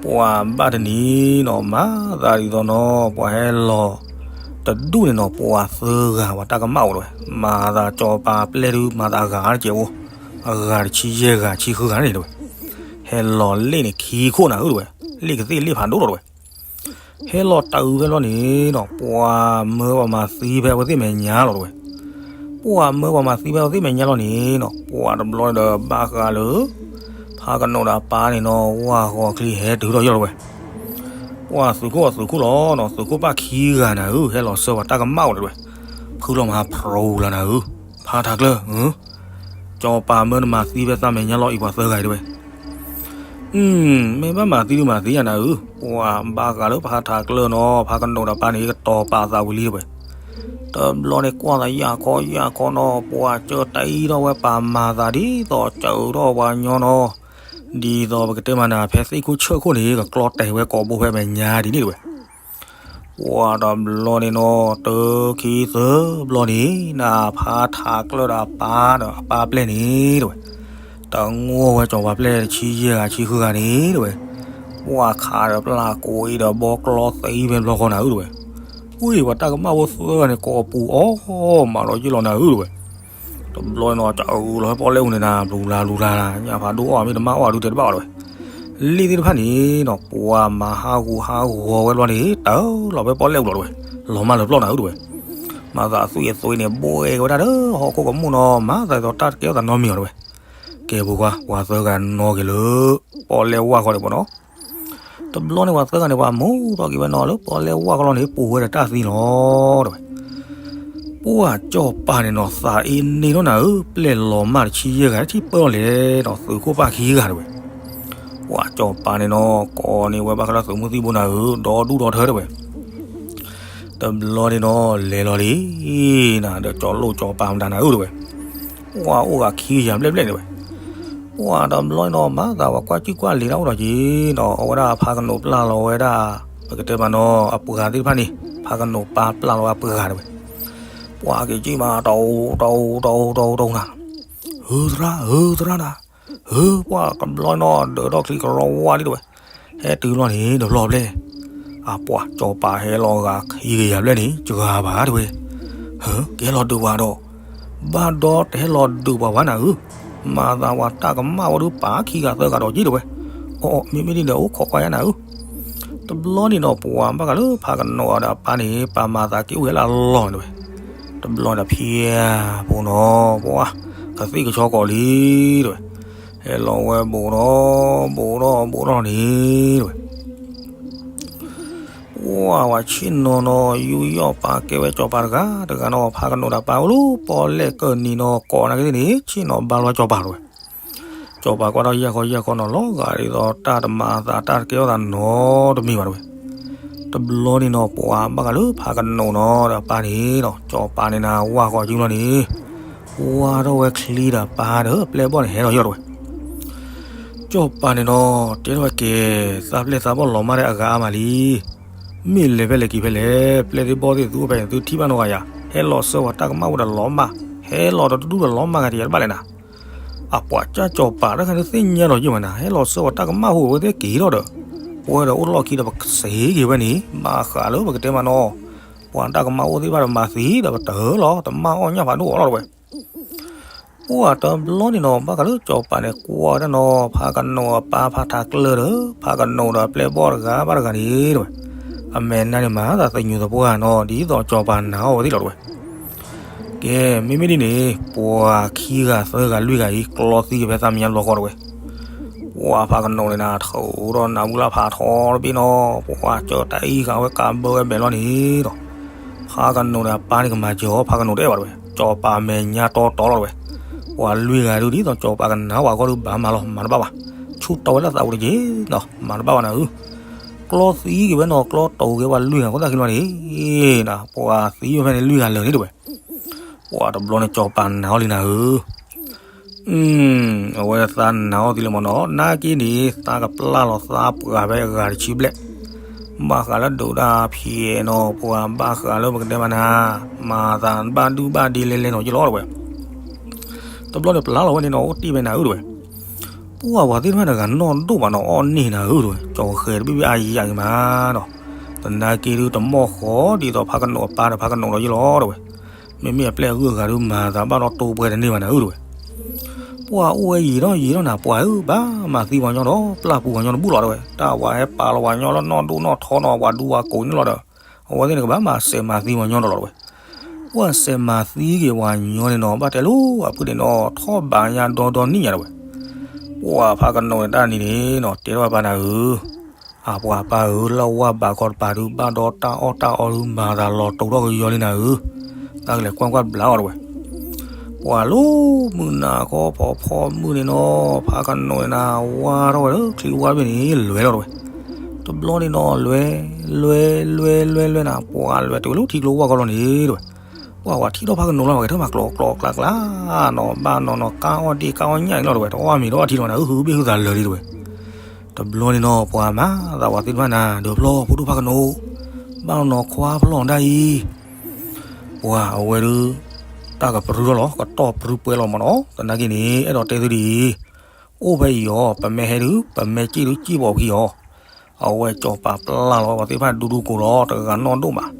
ပှၤဘၣ်တနံၤနီၤ မၤသးဒ်သိးနီၤ ပှၤဟဲလီၤတဒူၣ်န့ၣ်နီၤ ပှၤသၢဂၤပှၤတၢ်ကမၣ်အိၣ်တဝဲ မၤသးကၠီၤပၤပျဲၢ်ဒုး မၤသးအဂၤတကဲးအိၣ် အဂၤတဆံယဲၢ်ဂၤဆံဃုဂၤန့ၣ်တဝဲ ဟဲလီၤလ့ၣ်န့ၣ်ခံခိၣ်နၤဧၢတဝဲ လ့ၣ်ကသ့ၣ်လ့ၣ်ဖးဒိၣ်လီၤတဝဲ ဟဲလီၤတၢ်အုးဖဲလီၤန့ၣ်နီၤ ပှၤမၢပှၤမၤသံဖဲအဝဲသ့ၣ်မဲာ်ညါလီၤတဝဲ. ပှၤမၢပှၤမၤသံဖဲအဝဲသ့ၣ်မဲာ်ညါလီၤန့ၣ်နီၤ ပှၤတဘျီဒီးဘၣ်ဃးလၢ ဖးကနိးဒီးအပၢ်န့ၣ်နီၤ ဝၢ်ဃီချံဟဲတုၤထီၣ်ယီၢ်လီၤဝဲ. ပှၤသုးခိၣ်အသုးခိၣ်လီၤနီၤ သုးခိၣ်ပၢ်ခံဂၤနၤဧၢ ဟဲလီၤဆှၢပှၤတၢ်ကမၣ်အိၣ်တဝဲ. ဖုလီၤမၤဖရိလၢနၤဧၢ ဖးထးကျၢၢ် ကၠီၤပၤမၢနမၤသံဖဲသးမဲာ်ညါလီၤအံၤပှၤသၢဂၤအံၤတဝဲ. မ့ၢ်ဘၣ်မၤသံဒုးမၤသံယၤနၤဧၢ, ပှၤဘၣ်ဃးလၢဖးထးကျၢၢ်နီၤ ဖးကနိးဒီးပၢ်န့ၣ် ကတီၤပာ်သးဝံၤလံတဝဲ. တဘျီန့ၣ်ကွၢ်သးယၢ်ခီယၢ်ခီနီၤ ပှၤကၢတၢ်အံၤထီၣ်ဝဲပာ်မၤသးဒ်သိးကၢထီၣ်ပှၤညီနီၤ, ဒ်သိးပကတဲမးနၤ ဖဲသ့ၣ်ခိၣ်ဆၢၣ်ခိၣ်န့ၣ် ကကျီတဲာ်ဝဲကိာ်ဘိဖဲမဲာ်ညါဒ်န့ၣ်တဝဲ. ပှၤတဘျီန့ၣ်နီၤ တခံသၢဘျီန့ၣ် နဖးထးကျၢၢ်ဒီးအပၢ်ဒီးအပၢ်ပျဲၢ်န့ၣ်တဝဲ, တငိၢ်ဝဲကၠီၤပၤပျဲၢ်တဆံယဲၢ်ဂၤဆံဃုဂၤန့ၣ်တဝဲ, ပှၤခးဒီးပျၢ်ကိးအံၤဒီးဘီကျီသံဖဲဘျီဃီနၤဧၢတဝဲ. ဝ့ၢ် ပှၤတၢ်ကမၣ်ဖိသၢဂၤန့ၣ် ကိးပူၤအီၣ်မးဒီးယ့ၢ်လီၤနၤဧၢ တဲဝဲ. တဘျီန့ၣ်နီၤ ကအိၣ်လီၤဝဲပီၣ်လဲၣ်အူန့ၣ်နၤ ဘျူၤလါဘျူၤလါ, ညၣ်ဖးဒိၣ်အီၣ်မ့ၢ်တမၣ်အီၣ်ဒုးတဲတဘၣ်အီၤ တဲဝဲ. လ့ၣ်သ့ၣ်တဖၣ်န့ၣ်နီၤ ပှၤမၤဟးဂူာ်ဟးဂီၤဝဲဘျီန့ၣ် တၢ်လီၤဝဲပီၣ်လဲၣ်အူလီၤ တဲဝဲ. လီၤမၢ်လၢပျီၢ်နၤဧၢ တဲဝဲ. မၤသးအသွံၣ်အသွံၣ်န့ၣ် ဘိၣ်အဲၣ်က့ၤဝဲဒၣ်ဒီး ဟီၣ်ခိၣ်ကမူၣ်နီၤ မၤသးဒ်သိးတၢ်တကဲထီၣ်သးနီတမံၤအီၤ တဲဝဲ. ကဲ ပှၤ ပှၤသၢဂၤနီၤက့ၤလၢ ပီၣ်လဲၣ်ဝၢ်ဃီန့ၣ် ပှၤနီၤ. တဘျီန့ၣ် ပှၤသၢဂၤန့ၣ် ပှၤမူထီၣ်က့ၤဝဲနီၤလၢပီၣ်လဲၣ်ဝၢ်ဃီလီၤန့ၣ် ပူၤဝဲဒီးတၢ်သံလီၤ တဲဝဲ. ပှၤ စီၤပၤန့ၣ်နီၤ သးအ့န့ၢ်ထီၣ်နၤဧၢ, ပျဲၢ်လီၤမၢ်တဆံယဲၢ်ဂၤ ထံၣ်ပၢၢ်လီၤလဲၣ်နီၤ သုးခိၣ်ပၢ်ခံဂၤ တဲဝဲ. ပှၤ စီၤပၤန့ၣ်နီၤ ကိးန့ၢ်ဝဲဘၣ်ဃးလၢသုးမုၢ်သံၣ်ဘိနၤဧၢ ဒီဒူၣ်ဒီထၢ တဲဝဲ. တဘျီန့ၣ်နီၤ လဲၤလီၤလံ နၤဒီး စီၤလိၣ်စီၤပၤမတၤနၤဧၢ တဲဝဲ. ပှၤ အိၣ်ဂၤခံကယၤဘျဲၣ်ဘျဲၣ် တဲဝဲ. ပှၤ တဘျီန့ၣ်နီၤ မၤသးပှၤကွၢ်ကၠံၣ်ကွၢ်လံၤတၢ်အိၣ်ဒီးက့ၤနီၤ အဝဲဒၣ်ဖးကနိးပျၢ်လီၤဝဲဒၣ် ပကတဲမးနီၤ အပှၤသ့ၣ်တဖၣ်န့ၣ် ဖးကနိးပၢ်ပျၢ်လီၤဝဲအပှၤ တဲဝဲ. ပှၤ က့ၤကၠံၣ်မး တအိၣ်တအိၣ်တအိၣ်တအိၣ်တအိၣ်နၤ, ဧၢ သရၣ် ဧၢ သရၣ်နၤ, ဧၢ ပှၤ တဘျီန့ၣ်နီၤ ဒၢးထီၣ်ချံကရီဝါလံ တဲဝဲ. ဟဲတုၤလီၤန့ၣ် တဘျီဘျဲၣ် အပှၤ စီၤပၤဟဲလီၤဂၤခံကယၤဘျဲၣ်န့ၣ် တဂၤဘၣ် တဲဝဲ. ဟၢ ကဟဲလီၤဒုးပှၤဒီး ဘၣ်ဒီးတဟဲလီၤဒုးပှၤဘၣ်နၤဧၢ, မၤသးပှၤတၢ်ကမၣ်ဝဲဒုးပာ်ခံဂၤသၢဂၤဒီးက့ၤ တဲဝဲ. အိ မ့မ့ၢ်ဒ်န့ၣ် အိၣ်ခိးကွၢ်ယါနၤဧၢ. တဘျီန့ၣ်နီၤ ပှၤဘၣ်ဃးလၢဖးကနိးဒီးအပၢ်န့ၣ် ပာ်မၤသးက့ၤအိၣ်ဝဲလၢအလီၢ်န့ၣ် တဲဝဲ. တဘျီဒီးဖဲပူၤနီၤ ပှၤ ကသံၣ်ကဆီကိးလံ တဲဝဲ. ဟဲလီၤဝဲဘူးဒီး ဘူးဒီး ဘူးဒီးန့ၣ် တဲဝဲ. ပှၤ ပှၤဆ့ၣ်နီၤနီၤ ယူးယီၣ်ပာ်ကဲဝဲစီၤပၤတဂၤတဂၤနီၤ ဖးကနိးဒီးပၢ်အိၣ်လၢပီၣ်လဲၣ်ကၢၢ်နံၤနီၤ ကိးနၤက့ၤသ့ၣ်န့ၣ် ဆ့ၣ်နီၤဘါလီၤစီၤပၤ တဲဝဲ. စီၤပၤကွၢ်ထီၣ်ယၢ်ဃီယၢ်ဃီနီၤ လီၤဂာ်ဒ်သိးတၢ်တမၤအသးတၢ်တကဲထီၣ်သးနီတမံၤဘၣ် တဲဝဲ. တဘျီန့ၣ်နီၤ ပှၤဘၣ်ဃးလၢဖးကနိးနီၤဒီးပၢ်န့ၣ်နီၤ စီၤပၤန့ၣ်နၤ ဝၢ်ဃီကၠူလီၤန့ၣ် ဝၢ်ထီၣ်ဝဲချံဒီးပၢ်ဒီးပျဲၢ်ဘီၣ်န့ၣ် ဟဲထီၣ်ယီၢ် တဲဝဲ. စီၤပၤန့ၣ်နီၤ တဲထီၣ်ဝဲကဲ သးပျဲၢ်သးဘီၣ်လီၤမၢ်ဒီးအဂၤအါမးလံ. မ့ၢ်လဲၤဖဲလဲၣ်က့ၤဖဲလဲၣ် ပျဲၢ်သ့ၣ်ဘီၣ်သ့ၣ်သုအိၣ်ဖဲန့ၣ် သုထံၣ်ဘၣ်နီတဂၤယၤ ဟဲလီၤဆှၢပှၤတၢ်ကမၣ်အိၣ်ဒီးလီၤမၢ် ဟဲလီၤဒီးတဒူၣ်ဒီးလီၤမၢ်ဂၤတယၤတဘၣ်လဲၣ်နၤ. အပှၤ စီၤပၤတခါန့ၣ်သ့ၣ်ညါဒီးယဲၢ်မးနၤ ဟဲလီၤဆှၢပှၤတၢ်ကမၣ်အိၣ်ဝဲသ့ၣ်က့ၤထီၣ်ဒီး ပဝဲဒီးအိၣ်လီၢ်ခံဒီးပကစ့က့ၤဝဲန့ၣ် ဘၣ်ဃးလၢပကတဲမးနီၤ ပှၤတၢ်ကမၣ်အိၣ်သ့ၣ်တဖၣ်ဒီးမၤသံဒီးပတၢၢ်လီၤ တမၣ်အီၣ်ညၣ်ဖးဒိၣ်အီၤလီၤ တဲဝဲ. ပှၤ တဘျီန့ၣ်နီၤ ဘၣ်ဃးလၢစီၤပၤန့ၣ် ကွၢ်ဝဲဒၣ်နီၤ ဖးကနိးအပၢ်ဖးထးကျၢၢ်ဒီး ဖးကနိးဒီးပျဲၢ်ဘီၣ်တဂၤဘၣ်တဂၤန့ၣ် တဲဝဲ. အမဲာ်နါန့ၣ်မၤသးသညူးသပှၢ်နီၤ ဒ်သိးစီၤပၤနာ်အီၤဝဲသ့ၣ်လီၤ တဲဝဲ. ကဲ မ့မ့ၢ်ဒ်န့ၣ် ပှၤခံဂၤသၢဂၤလွံၢ်ဂၤအံၤ ကျီသံက့ၤဖဲသးမဲာ်ညါလီၤဃီ တဲဝဲ. ပှၤ ဖးကနိးန့ၣ်နၤ ထိးဒီးနးမုၢ်လၢ်ဖးထီတဘ့ၣ်နီၤ ပှၤ ကၢတၢ်အံၤဃာ်ဝဲကးဘၢဝဲမဲာ်လီၤန့ၣ်ဒီး ဖးကနိးန့ၣ် အပၢ်န့ၣ်ကမၤစၢၤအီၤ ဖးကနိးတအဲၣ်ဘၣ် တဲဝဲ. စီၤပၤမဲာ်ညါတီတီလီၤ တဲဝဲ. ပှၤလွံၢ်ဂၤဒုး ဒ်သိးစီၤပၤကနာ်ဝဲအဂီၢ်ဒုး ဘၣ်မၤလီၤ မၤတဘၣ်ဘၣ်. ဆူၣ်တီဝဲလၢသးပူၤတက့ၢ်နီၤ မၤတဘၣ်ဘၣ်နၤဧၢ. ကျီသံက့ၤဝဲနီၤ ကျီတိၤက့ၤပှၤလွံၢ်ဂၤ ဃိသတးခံလီၤန့ၣ် ပှၤသံဝဲဖဲန့ၣ်လွံၢ်ဂၤလၢာ်န့ၣ် တဲဝဲ. ပှၤ တဘျီန့ၣ် စီၤပၤနာ်အီၤလံနၤဧၢ. အဝဲသးနာ်အီၤသံလၢမနီၤ နာ်က့န့ၣ် သးကပျၢ်လီၤသးပှၢ်ဖဲအဂၤတဆံဘျဲၣ် ဘၣ်ဃးလၢဒုးတၢ်ဖံးနီၤ ပှၤဘၣ်ဃးလၢပကတဲမးနၤ မၤသးဘၣ်ဒုၣ်ဘၣ်ဒ့လဲလဲနီၤ ယလီၤ တဲဝဲ. တဘျီန့ၣ်ပျၢ်လီၤဝဲန့ၣ်နီၤ အိၣ်တ့ၢ်ဝဲနၤဧၢ တဲဝဲ. ပှၤပှၤသ့ၣ်တဖၣ်န့ၣ်ဂၤနီၢ်ဒိၣ်မးနီၤ အီၣ်န့ၢ်နၤဧၢ တဲဝဲ ကၠီၤဃဲၤတဘ့ၣ်ဘ့ၣ်အါယၤက့ၤမးနီၤ သနာ်က့ဒုးတမီၢ်ဃီဒ်သိးဖးကနိးအပၢ်ဒီးဖးကနိးဒီးယလီၤ တဲဝဲ. မ့မ့ၢ်အပျဲၢ်အဂုၤအဂၤဒုးမၤသးဘၣ်ဒီးတိၢ်ပှဲၤ တန့ၢ်ဘၣ်နၤဧၢ တဲဝဲ. ပှၤ အိၣ်ဝဲယံာ်ထီၣ်ယံာ်ထီၣ်နၤ ပှၤဧၢ ဘၣ်မၤသံပှၤညီဒီးပျၢ်ပူၤပှၤညီတဘူၣ်လီၤ တဲဝဲ. တၢ်ဝဲဟဲပာ်လီၤပှၤညီလၢနီၢ်ဒိၣ်နီၢ်ထီနီၤ ပှၤဒူပှၤကိးန့ၣ်လီၤဒီး အဝဲသ့ၣ်န့ၣ်ကဘၣ်မၤစဲးမၤသံပှၤညီဒီးလီၤ တဲဝဲ. ပှၤ စဲးမၤသံက့ၤပှၤညီန့ၣ်နီၤ ဘၣ်တဲလိာ်အဖုၣ်န့ၣ်နီၤ ထီၣ်ဘးညါဒီဒီနံၣ်ညါ တဲဝဲ. ပှၤ ဖးကနိးန့ၣ်တၢ်နံၤန့ၣ်နီၤ တဲထီၣ်ဝဲပၢ်နၤဧၢ အပှၤပၢ်ဧၢ လၢဝၢ်ဘးခီတပၤဒုး ဘၣ်ဒီးတၢ်အီၣ်တၢ်အီဒုး မၤသးလီၤတိၤထီၣ်ကယီလံနၤဧၢ, သးကလဲၤကွၢ်ကွၢ်ဘျးအီၤ တဲဝဲ. ပှၤလၢမုၢ်နၤခီဖီဖီမုၢ်န့ၣ်နီၤ ဖးကနိးန့ၣ်နၤ ဝါထီၣ်ဝဲလၢချံဝါတဘ့ၣ်န့ၣ် လဲၤလီၤ တဲဝဲ. တဘျီန့ၣ်နီၤ လဲၤ လဲၤ လဲၤ လဲၤ လဲၤနၤ ပှၤလဲၤတုၤလၢထံကျိဝၢ်ခီလီၤန့ၣ် တဲဝဲ. ပှၤ ပှၤထံၣ်ထီၣ်ဖးကနိးလီၤ ပှၤကထၢၣ်မးကျိးကျိးကျါကျါနီၤ ဘၣ်နီၤနီၤ ကါအီၣ်ဒ့ၣ်ကါအီၣ်ညၣ်န့ၣ်လီၤ တဲဝဲ. တအီၣ်မ့ၤဒီးအထံလီၤနၤ ဟုဘ့ၣ်ဟုသးလၢာ်လံ တဲဝဲ. တဘျီန့ၣ်နီၤ ပှၤမၤသးပှၤသ့ၣ်တဖၣ်နၤ ဒုးဖျီၣ်ဖိဒိၣ်ဖးကနိး ဘၣ်နီၤနီၤ ခွါဖျီၣ်ဒၣ်အံၤ ပှၤအဝဲဒုး တၢ်ကပြုထီၣ်လီၤ ကတီၢ်ပြုပှဲၤလီၤမးနီၤ သနာ်က့န့ၣ် အဲၣ်ဒိးတဲသုဒ်အံၤ, အိၣ်ဖဲအံၤအီၤ ပမ့ၢ်ဟဲဒုး ပမ့ၢ်စံၣ်ဒုးစံၣ်ဘီးပခံအီၤ, အဝဲစီၤပၤပျၢ်လီၤပှၤသ့ၣ်တဖၣ်ဒူဒူကိးလီၤ တဂၤနီၢ်ဒိၣ်မး,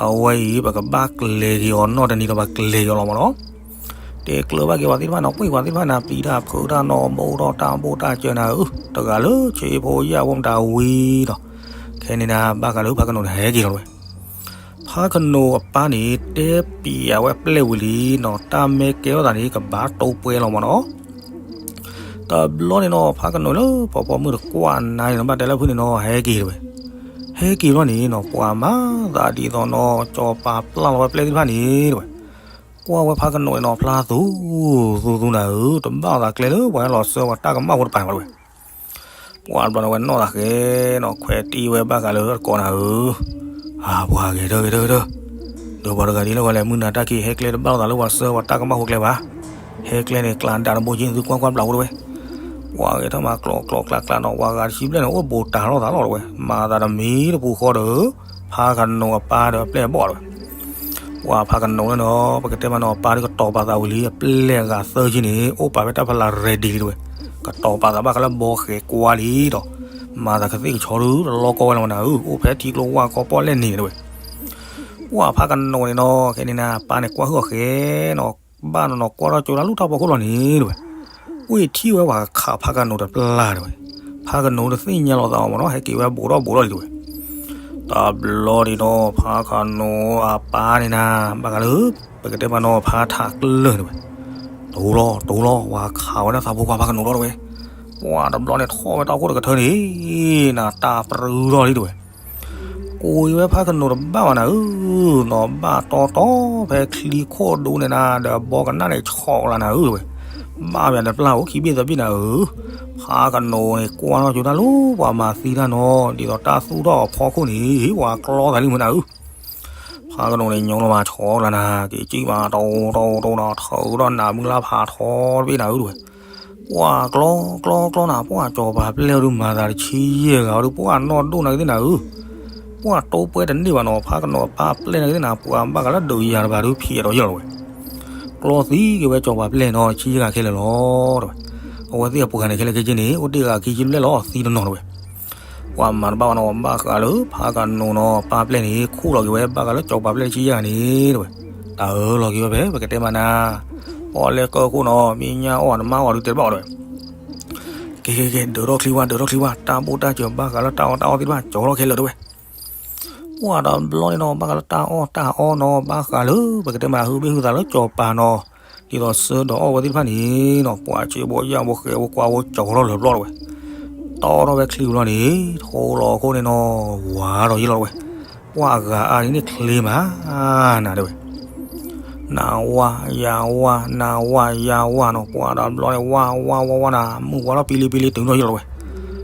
အဝဲအံၤ ပကဘၣ်ကျဲၤက့ၤအီၤနီတနံၤဒီး ပကျဲၤက့ၤအီၤလီၤမ့ၢ်နီၤ. တဲကျၢၤဘၣ်က့ၤပှၤသ့ၣ်တဖၣ်နီၤ, ပှ့ၤပှၤသ့ၣ်တဖၣ်န့ၣ် ပျံၤတၢ်ဖုးတၢ်နီၣ်ဘိဒီး တၢ်ဘိၣ်တၢ်စၢၤနၤဧၢ, တဂၤလၢဆၢဖိယၢ်ဖိမတၤဝံၤဒီး, ခဲန့ၣ်နၤ ဘၣ်ဃးလၢဖးကနိးန့ၣ်ဟဲက့ၤလီၤဝဲ. ဖးကနိးအပၢ်န့ၣ် တဲပျးဝဲအပျဲၢ်ဝံၤလံနီၤ, တၢ်မ့ၢ်ကဲထီၣ်သးန့ၣ် ကဘၣ်တိၢ်ပှဲၤလီၤမ့ၢ်နီၤ. တဘျီန့ၣ်နီၤ ဖးကနိးလၢပှၤပိာ်မုၣ်တကွၢ်နါန့ၣ်နီၤ ဘၣ်တဲလၢဖုန့ၣ်နီၤ ဟဲက့ၤတဝဲ. ဟဲက့ၤဘျီန့ၣ်နီၤ ပှၤမၤသးဒ်သိးနီၤ ကၠီၤပၤပျၢ်လီၤဝဲပျဲၢ်သ့ၣ်တဖၣ်န့ၣ်တဝဲ. ကွၢ်ဝဲဖးကနိးန့ၣ်နီၤ ဖျါသူသူသူနၤဧၢ, တဘၣ်သးကျဲလၢပှၤဟဲလီၤဆှၢပှၤတၢ်ကမၣ်ဖိတပၤဘၣ်တဝဲ. ပှၤတဘျီန့ၣ်ဝဲနီၢ်သးဃဲနီၤ ခွဲးတံၢ်ဝဲဘၣ်ဃးလၢတကိးနၤဧၢ. အပှၤဂဲၤထၢၣ်ဂဲၤထၢၣ်ဂဲၤထၢၣ်, ဒီးပှၤတဂၤဒ်လဲၣ်ဝဲလဲၣ် မုၢ်နၤတၢ်ခံး ဟဲကျဲတဘၣ်လိာ်သးလၢပှၤဆှၢပှၤတၢ်ကမၣ်ဖိကျဲဘၣ်. ဟဲကျဲန့ၣ် ကျးဒၣ်တဘိက့ သုကွၢ်ကွၢ်ဘျးဖိတဝဲ. ပှၤဂဲၤထၢၣ်မၤကျိးကျိးကျးကျးနီၤ ပှၤဂၤတဆံဘျဲၣ်န့ၣ် အိၣ်ဘူးတၤထီၣ်သးလီၤတဝဲ, မၤသးတမံၤတပူၤဃီဒီး ဖးကနိးအပၢ်ဒီးအပျဲၢ်အဘီၣ်တဝဲ. ပှၤဖးကနိးလၢနီၤ ပကတဲမးနီၤ အပၢ်ဒ်ကတီၤပာ်သးဝံၤလံ အပျဲၢ်အဂၤသၢဆံန့ၣ် အိၣ်ပာ်ဖဲတၢ်ဖီလာ် ready လံတဝဲ. ကတီၤပာ်သးဘၣ်ဃးလၢဘီဃဲၤကွါလံဒီး, မၤသးကသ့ၣ်ကဆီဒုတလီၢ်ကီဝဲလီၤမးနၤဧၢ, အိၣ်ဖဲထံကျိဝၣ်ကီပီၣ်လဲၣ်န့ၣ်တဝဲ. ပှၤဖးကနိးန့ၣ်နီၤ ခဲန့ၣ်နၤ ပၢ်န့ၣ်ကွၢ်ဟုၣ်အီၤဃဲနီၤ, ဘၣ်နီၤနီၤ ကွၢ်ထီၣ်ကၠိတၢ်လူၢ်တၢ်ပီးခိၣ်လီၤန့ၣ်တဝဲ. ဝ့ၢ်ထံၣ်ဝဲပှၤခးဖးကနိးတပျၢ်တဝဲ. ဖးကနိးတသ့ၣ်ညါလီၤသးအီၤမးနီၤ ဟဲက့ၤဝဲဘူးထီၣ်ဘူးထီၣ်လံတဝဲ. တဘျီန့ၣ်နီၤ ဖးကနိးအပၢ်န့ၣ်နၤ ဘၣ်ဃးလၢ ပကတဲမးနီၤ ဖးထးကျၢၢ်န့ၣ်ဝဲ. တိလီၤ တိလီၤ ပှၤခးဝဲဒၣ်သးဖိခွါဖးကနိးလီၤတဝဲ. ပှၤတဘျီန့ၣ်ထီၣ်ဝဲတၢ်ခိၣ်တကထၢန့ၣ် နၤတၢ်ပြူထီၣ်လံတဝဲ. ကိးဝဲဖးကနိးတဘၣ်ဘၣ်နၤဧၢ, နီၤဘၣ်တီတီဖဲချံခိၣ်ဒူန့ၣ်နၤ ဒီးဘီကနၣ်န့ၣ်ဆီးလၢနၤဧၢတဝဲ. ဘၣ်ပတပျၢ်အိၣ်ခံဘ့ၣ်သၢဘ့ၣ်နၤဧၢ. ဖးကနိးန့ၣ် ကွၢ်ထီၣ်ကၠိတၢ်လူၢ် ပှၤမၤသံတၢ်နီၤ ဒ်သိးတၢ်သူၣ်ထီၣ်အဖီခိၣ်န့ၣ် ပှၤကျီသးလံမးနၤဧၢ. ဖးကနိးန့ၣ် ညိလီၤမးဆီးလၢနၤ က့ၤကံၣ်မး တိတိတိနီၤ ထုးဒီးနးမုၢ်လၢ်ဖးထီတဘ့ၣ်နၤဧၢတဝဲ. ပှၤကျီကျီကျီနၤ ပှၤကၠီၤပၤပျဲၢ်ဒုးမၤသးတဆံယဲၢ်ဂၤဒုး ပှၤနီၢ်ဒိၣ်နၤကသ့ၣ်နၤဧၢ. ပှၤတိၢ်ပှဲၤတန့ၢ်ဘၣ်နီၤ ဖးကနိးအပၢ်ပျဲၢ်နၤကသ့ၣ်နၤ ပှၤဘၣ်ဃးလၢဒုးယၤတဘၣ်ဒုးဖံးအီၤဒီးယဲၢ်လီၤဝဲ. ကျီသံက့ၤဝဲကၠီၤပၤပျဲၢ်နီၤ ဆံယဲၢ်ဂၤခဲလၢာ်လီၤတဝဲ. အဝဲသ့ၣ်အပှၤဂၤန့ၣ် ခဲလၢာ်ခဲဆ့န့ၣ် အိၣ်တ့ၢ်ဂၤခံဆံဘျဲၣ်လီၤ သံတနီၤတဝဲ. ပှၤမၤတဘၣ်ဘၣ်နီၤ ဘၣ်ဃးလၢဖးကနိးနီၤ ပၢ်ပျဲၢ်န့ၣ် ခူၣ်လီၤက့ၤဝဲဘၣ်ဃးလၢကၠီၤပၤပျဲၢ်တဆံယဲၢ်ဂၤန့ၣ်တဝဲ. တၢ်အၢလီၤက့ၤဝဲဖဲ ပကတဲမးနၤ ပီၣ်လဲၣ်ကၢၢ်ခိၣ်နီၤ မ့ၢ်ညၣ်အီၣ်နမါအီၣ်ဒုးတဲတဘၣ်အီၤတဝဲ. ကဲကဲကဲ ဒၢးထီၣ်ချံဝါ ဒၢးထီၣ်ချံဝါ တၢ်ဘိၣ်တၢ်စၢၤဘၣ်ဃးလၢတၢ်အီၣ်တၢ်အီသ့ၣ်တဖၣ် ကၠီၤထီၣ်ခဲလၢာ်တဝဲ. ပှၤတဘျီန့ၣ်နီၤ ဘၣ်ဃးလၢတၢ်အီၣ်တၢ်အီနီၤ ဘၣ်ဃးလၢ ပကတဲမး ဟုဘ့ၣ်ဟုသးလၢကၠီၤပၤနီၤ ဒ်သိးဆၢဒီးအီၣ်ဝဲသ့ၣ်တဖၣ်န့ၣ်နီၤ ပှၤဆၢဖိယၢ်ဖိဃဲဖိကွၢ်ဖိကၠီၤထီၣ်လၢာ်ဘျီတဝဲ. တီၢ်ထီၣ်ဝဲချံဘျီန့ၣ် ထိလီၤအခိၣ်န့ၣ်နီၤ ဝၤဒီးယဲၢ်လီၤတဝဲ. ပှၤဂၤအါန့ၣ်န့ၣ်ချ့မး နၤတဝဲ. နဝါယဝါ နဝါယဝါနီၤ ပှၤတဘျီန့ၣ် ဝါဝါဝါဝါနၤ မုၢ်ဝါထီၣ်ပံလံပံလံတုၤနီၤယဲၢ်လီၤတဝဲ.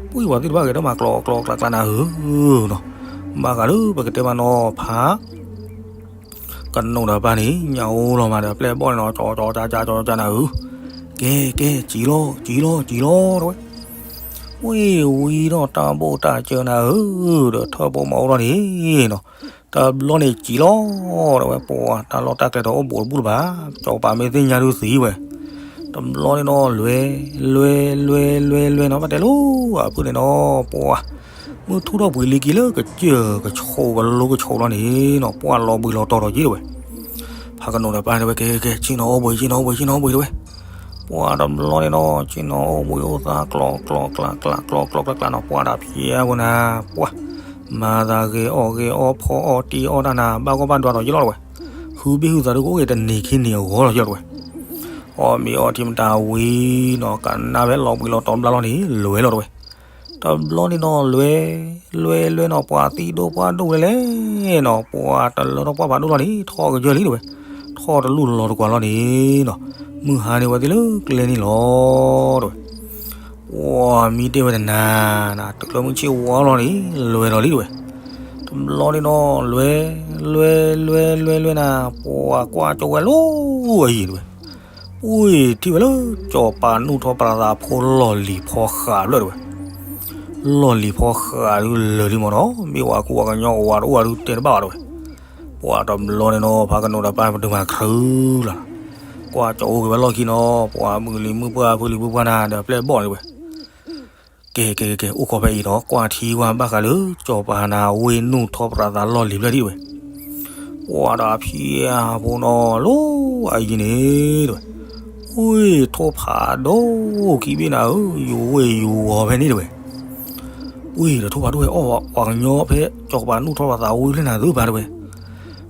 ပှၤသ့ၣ်တဖၣ်ဂဲၤထီၣ်မၤကျိးကျိးကျးကျးနၤဧၢနီၤ. ဘၣ်ဃးလၢပကတဲမးနီၤ ဖး ကနိးဒီးပၢ်န့ၣ် ညၣ်အိၣ်လီၤမးဒီး ပျဲၢ်ဘီၣ်န့ၣ်နီၤ ကၠီကၠီကၠီကၠီကၠီနၤဧၢ. ကဲကဲ စံၣ်လီၤ စံၣ်လီၤ စံၣ်လီၤတဝဲ. ဝ့ၢ်ဝံၤဒီးတၢ်ဘိၣ်တၢ်စၢၤနၤဧၢ ဒီးထၢၣ်ဖိမၤအိၣ်ထီၣ်န့ၣ်နီၤ တဘျီန့ၣ်စံၣ်လီၤ တဝဲ ပှၤတၢ်လီၢ်တၢ်ကျဲဒီးအိၣ်ဘူးတဘူးလၢၤဘၣ် ကၠီၤပၤမ့ၢ်သ့ၣ်ညါဒုးသံဝဲ. တဘျီန့ၣ်နီၤ လွဲ လွဲ လွဲ လွဲ လွဲနီၤ ဘၣ်တဲလိာ်အဖုၣ်န့ၣ်နီၤ ပှၤ မုၢ်ထူၣ်ထီၣ်ပှ့ၤလံက့ၤလၢကစၢၢ်ကဆိးကလိကဆိးလီၤန့ၣ်နီၤ ပှၤလီၤဘှံးလီၤတီၤဒီးက့ၤတဝဲ. ဖးကနိးဒီးပၢ်တဲဝဲ ကဲကဲ ဆ့ၣ်နီၤအီၣ်ဘှံး ဆ့ၣ်နီၤအီၣ်ဘှံးတဝဲ. ပှၤတဘျီန့ၣ်နီၤ ဆ့ၣ်နီၤအီၣ်ဘှံးအိၣ်သးကျိးကျိးကျးကျး ကျိးကျိးကျးကျးနီၤ ပှၤတၢ်ဖျဲးဖိနၤ ပှၤ မၤသးဂဲၤအီၣ်ဂဲၤအီဖီအီၣ်တံၢ်အီၣ်တၢ်နၤ ဘၣ်ကီဘၣ်ဒွးဒီးယဲၢ်လီၤတဝဲ. ဟုဘ့ၣ်ဟုသးဒုးကအိၣ်ဂ့ၤတနံၤခံနံၤအဂီၢ်လီၤယဲၢ်လီၤတဝဲ. အီၣ်မ့ၤအီထံမတၤဝံၤနီၤ ကနၣ်ဖဲလီၤဘှံးလီၤတီၤဘျါလီၤန့ၣ် လွဲလီၤတဝဲ. တဘျီန့ၣ်နီၤ လွဲ လွဲလွဲနီၤ ပှၤသံဒိၣ်ပှၢ်ဒိၣ်လဲၣ်လဲၣ်နီၤ ပှၤတလၢထီၣ်ပှၢ်ဖးဒိၣ်လီၤန့ၣ် ထီၣ်ကစၢၢ်လံတဝဲ. ထီၣ်တလူၢ်လီၤတကွၢ်လီၤန့ၣ်နီၤ မုၢ်ဟါန့ၣ်ဝဲသ့ၣ်လၢကျဲန့ၣ်လီၤတဝဲ. ပှၤမံတ့ၢ်ဝဲတနၤနၤ တုၤလၢမုၢ်ဆ့ၣ်ဝါလီၤန့ၣ် လွဲလီၤလံတဝဲ. တဘျီန့ၣ်နီၤ လွဲ လွဲ လွဲ လွဲ လွဲနၤ ပှၤကွၢ်ကၠီဝဲလီၤအယံၤတဝဲ. ပှ့ၤထံၣ်ဝဲလၢ ကၠီၤပၤနူၢ်ထီၣ်ပြးသးဖိလီၢ်လံၤဖီဃးဖျၢၣ်တဝဲ. လီၢ်လံၤဖီဃးဒုးလၢာ်လံမ့ၢ်နီၤ မ့ၢ်ဝဲကူဝဲကညီအဝၤတအိၣ်ဝဲဒုးတဲတဘၣ်ဘၣ်တဝဲ. ပှၤတဘျီန့ၣ်နီၤ ဖးကနိးဒီးပၢ်ပတုာ်မၤခရူလီၤ. ကွၢ်ကၠီအိၣ်က့ၤဝဲလီၢ်ခံနီၤ ပှၤမုၢ်လံၤမုၢ်ပှၢ်ဖုလံၤဖုပှၢ်နၤဒီးပျဲၢ်ဘီၣ်န့ၣ်တဝဲ. ကဲကဲကဲ အိၣ်ခိးဖဲအံၤဒီး ကွၢ်ထံကွၢ်ဘၣ်ဃးလၢ ကၠီၤပၤနၤဝ့ၢ်နူၢ်ထီၣ်ပြးသးလီၢ်လံၤဖျၢၣ်ဒံးတဝဲ. ပှၤဒီးအဖံအဖိနီၤ လီၤအယံၤန့ၣ်တဝဲ, ဝ့ၢ်ထိၣ်ဖးဒိၣ်ခံဘ့ၣ်နၤဧၢ, ယူၤဝ့ၢ်ယူၤဝီၤဖဲန့ၣ်တဝဲ, ဝ့ၢ်ဒီးထိၣ်ဖးဒိၣ်ဟဲအီၣ်ပှၤကညီဖဲ ကၠီၤပၤနူၢ်ထီၣ်ပသးဝံဖျဲၣ်နၤသ့ၣ်တဖၣ်တဝဲ,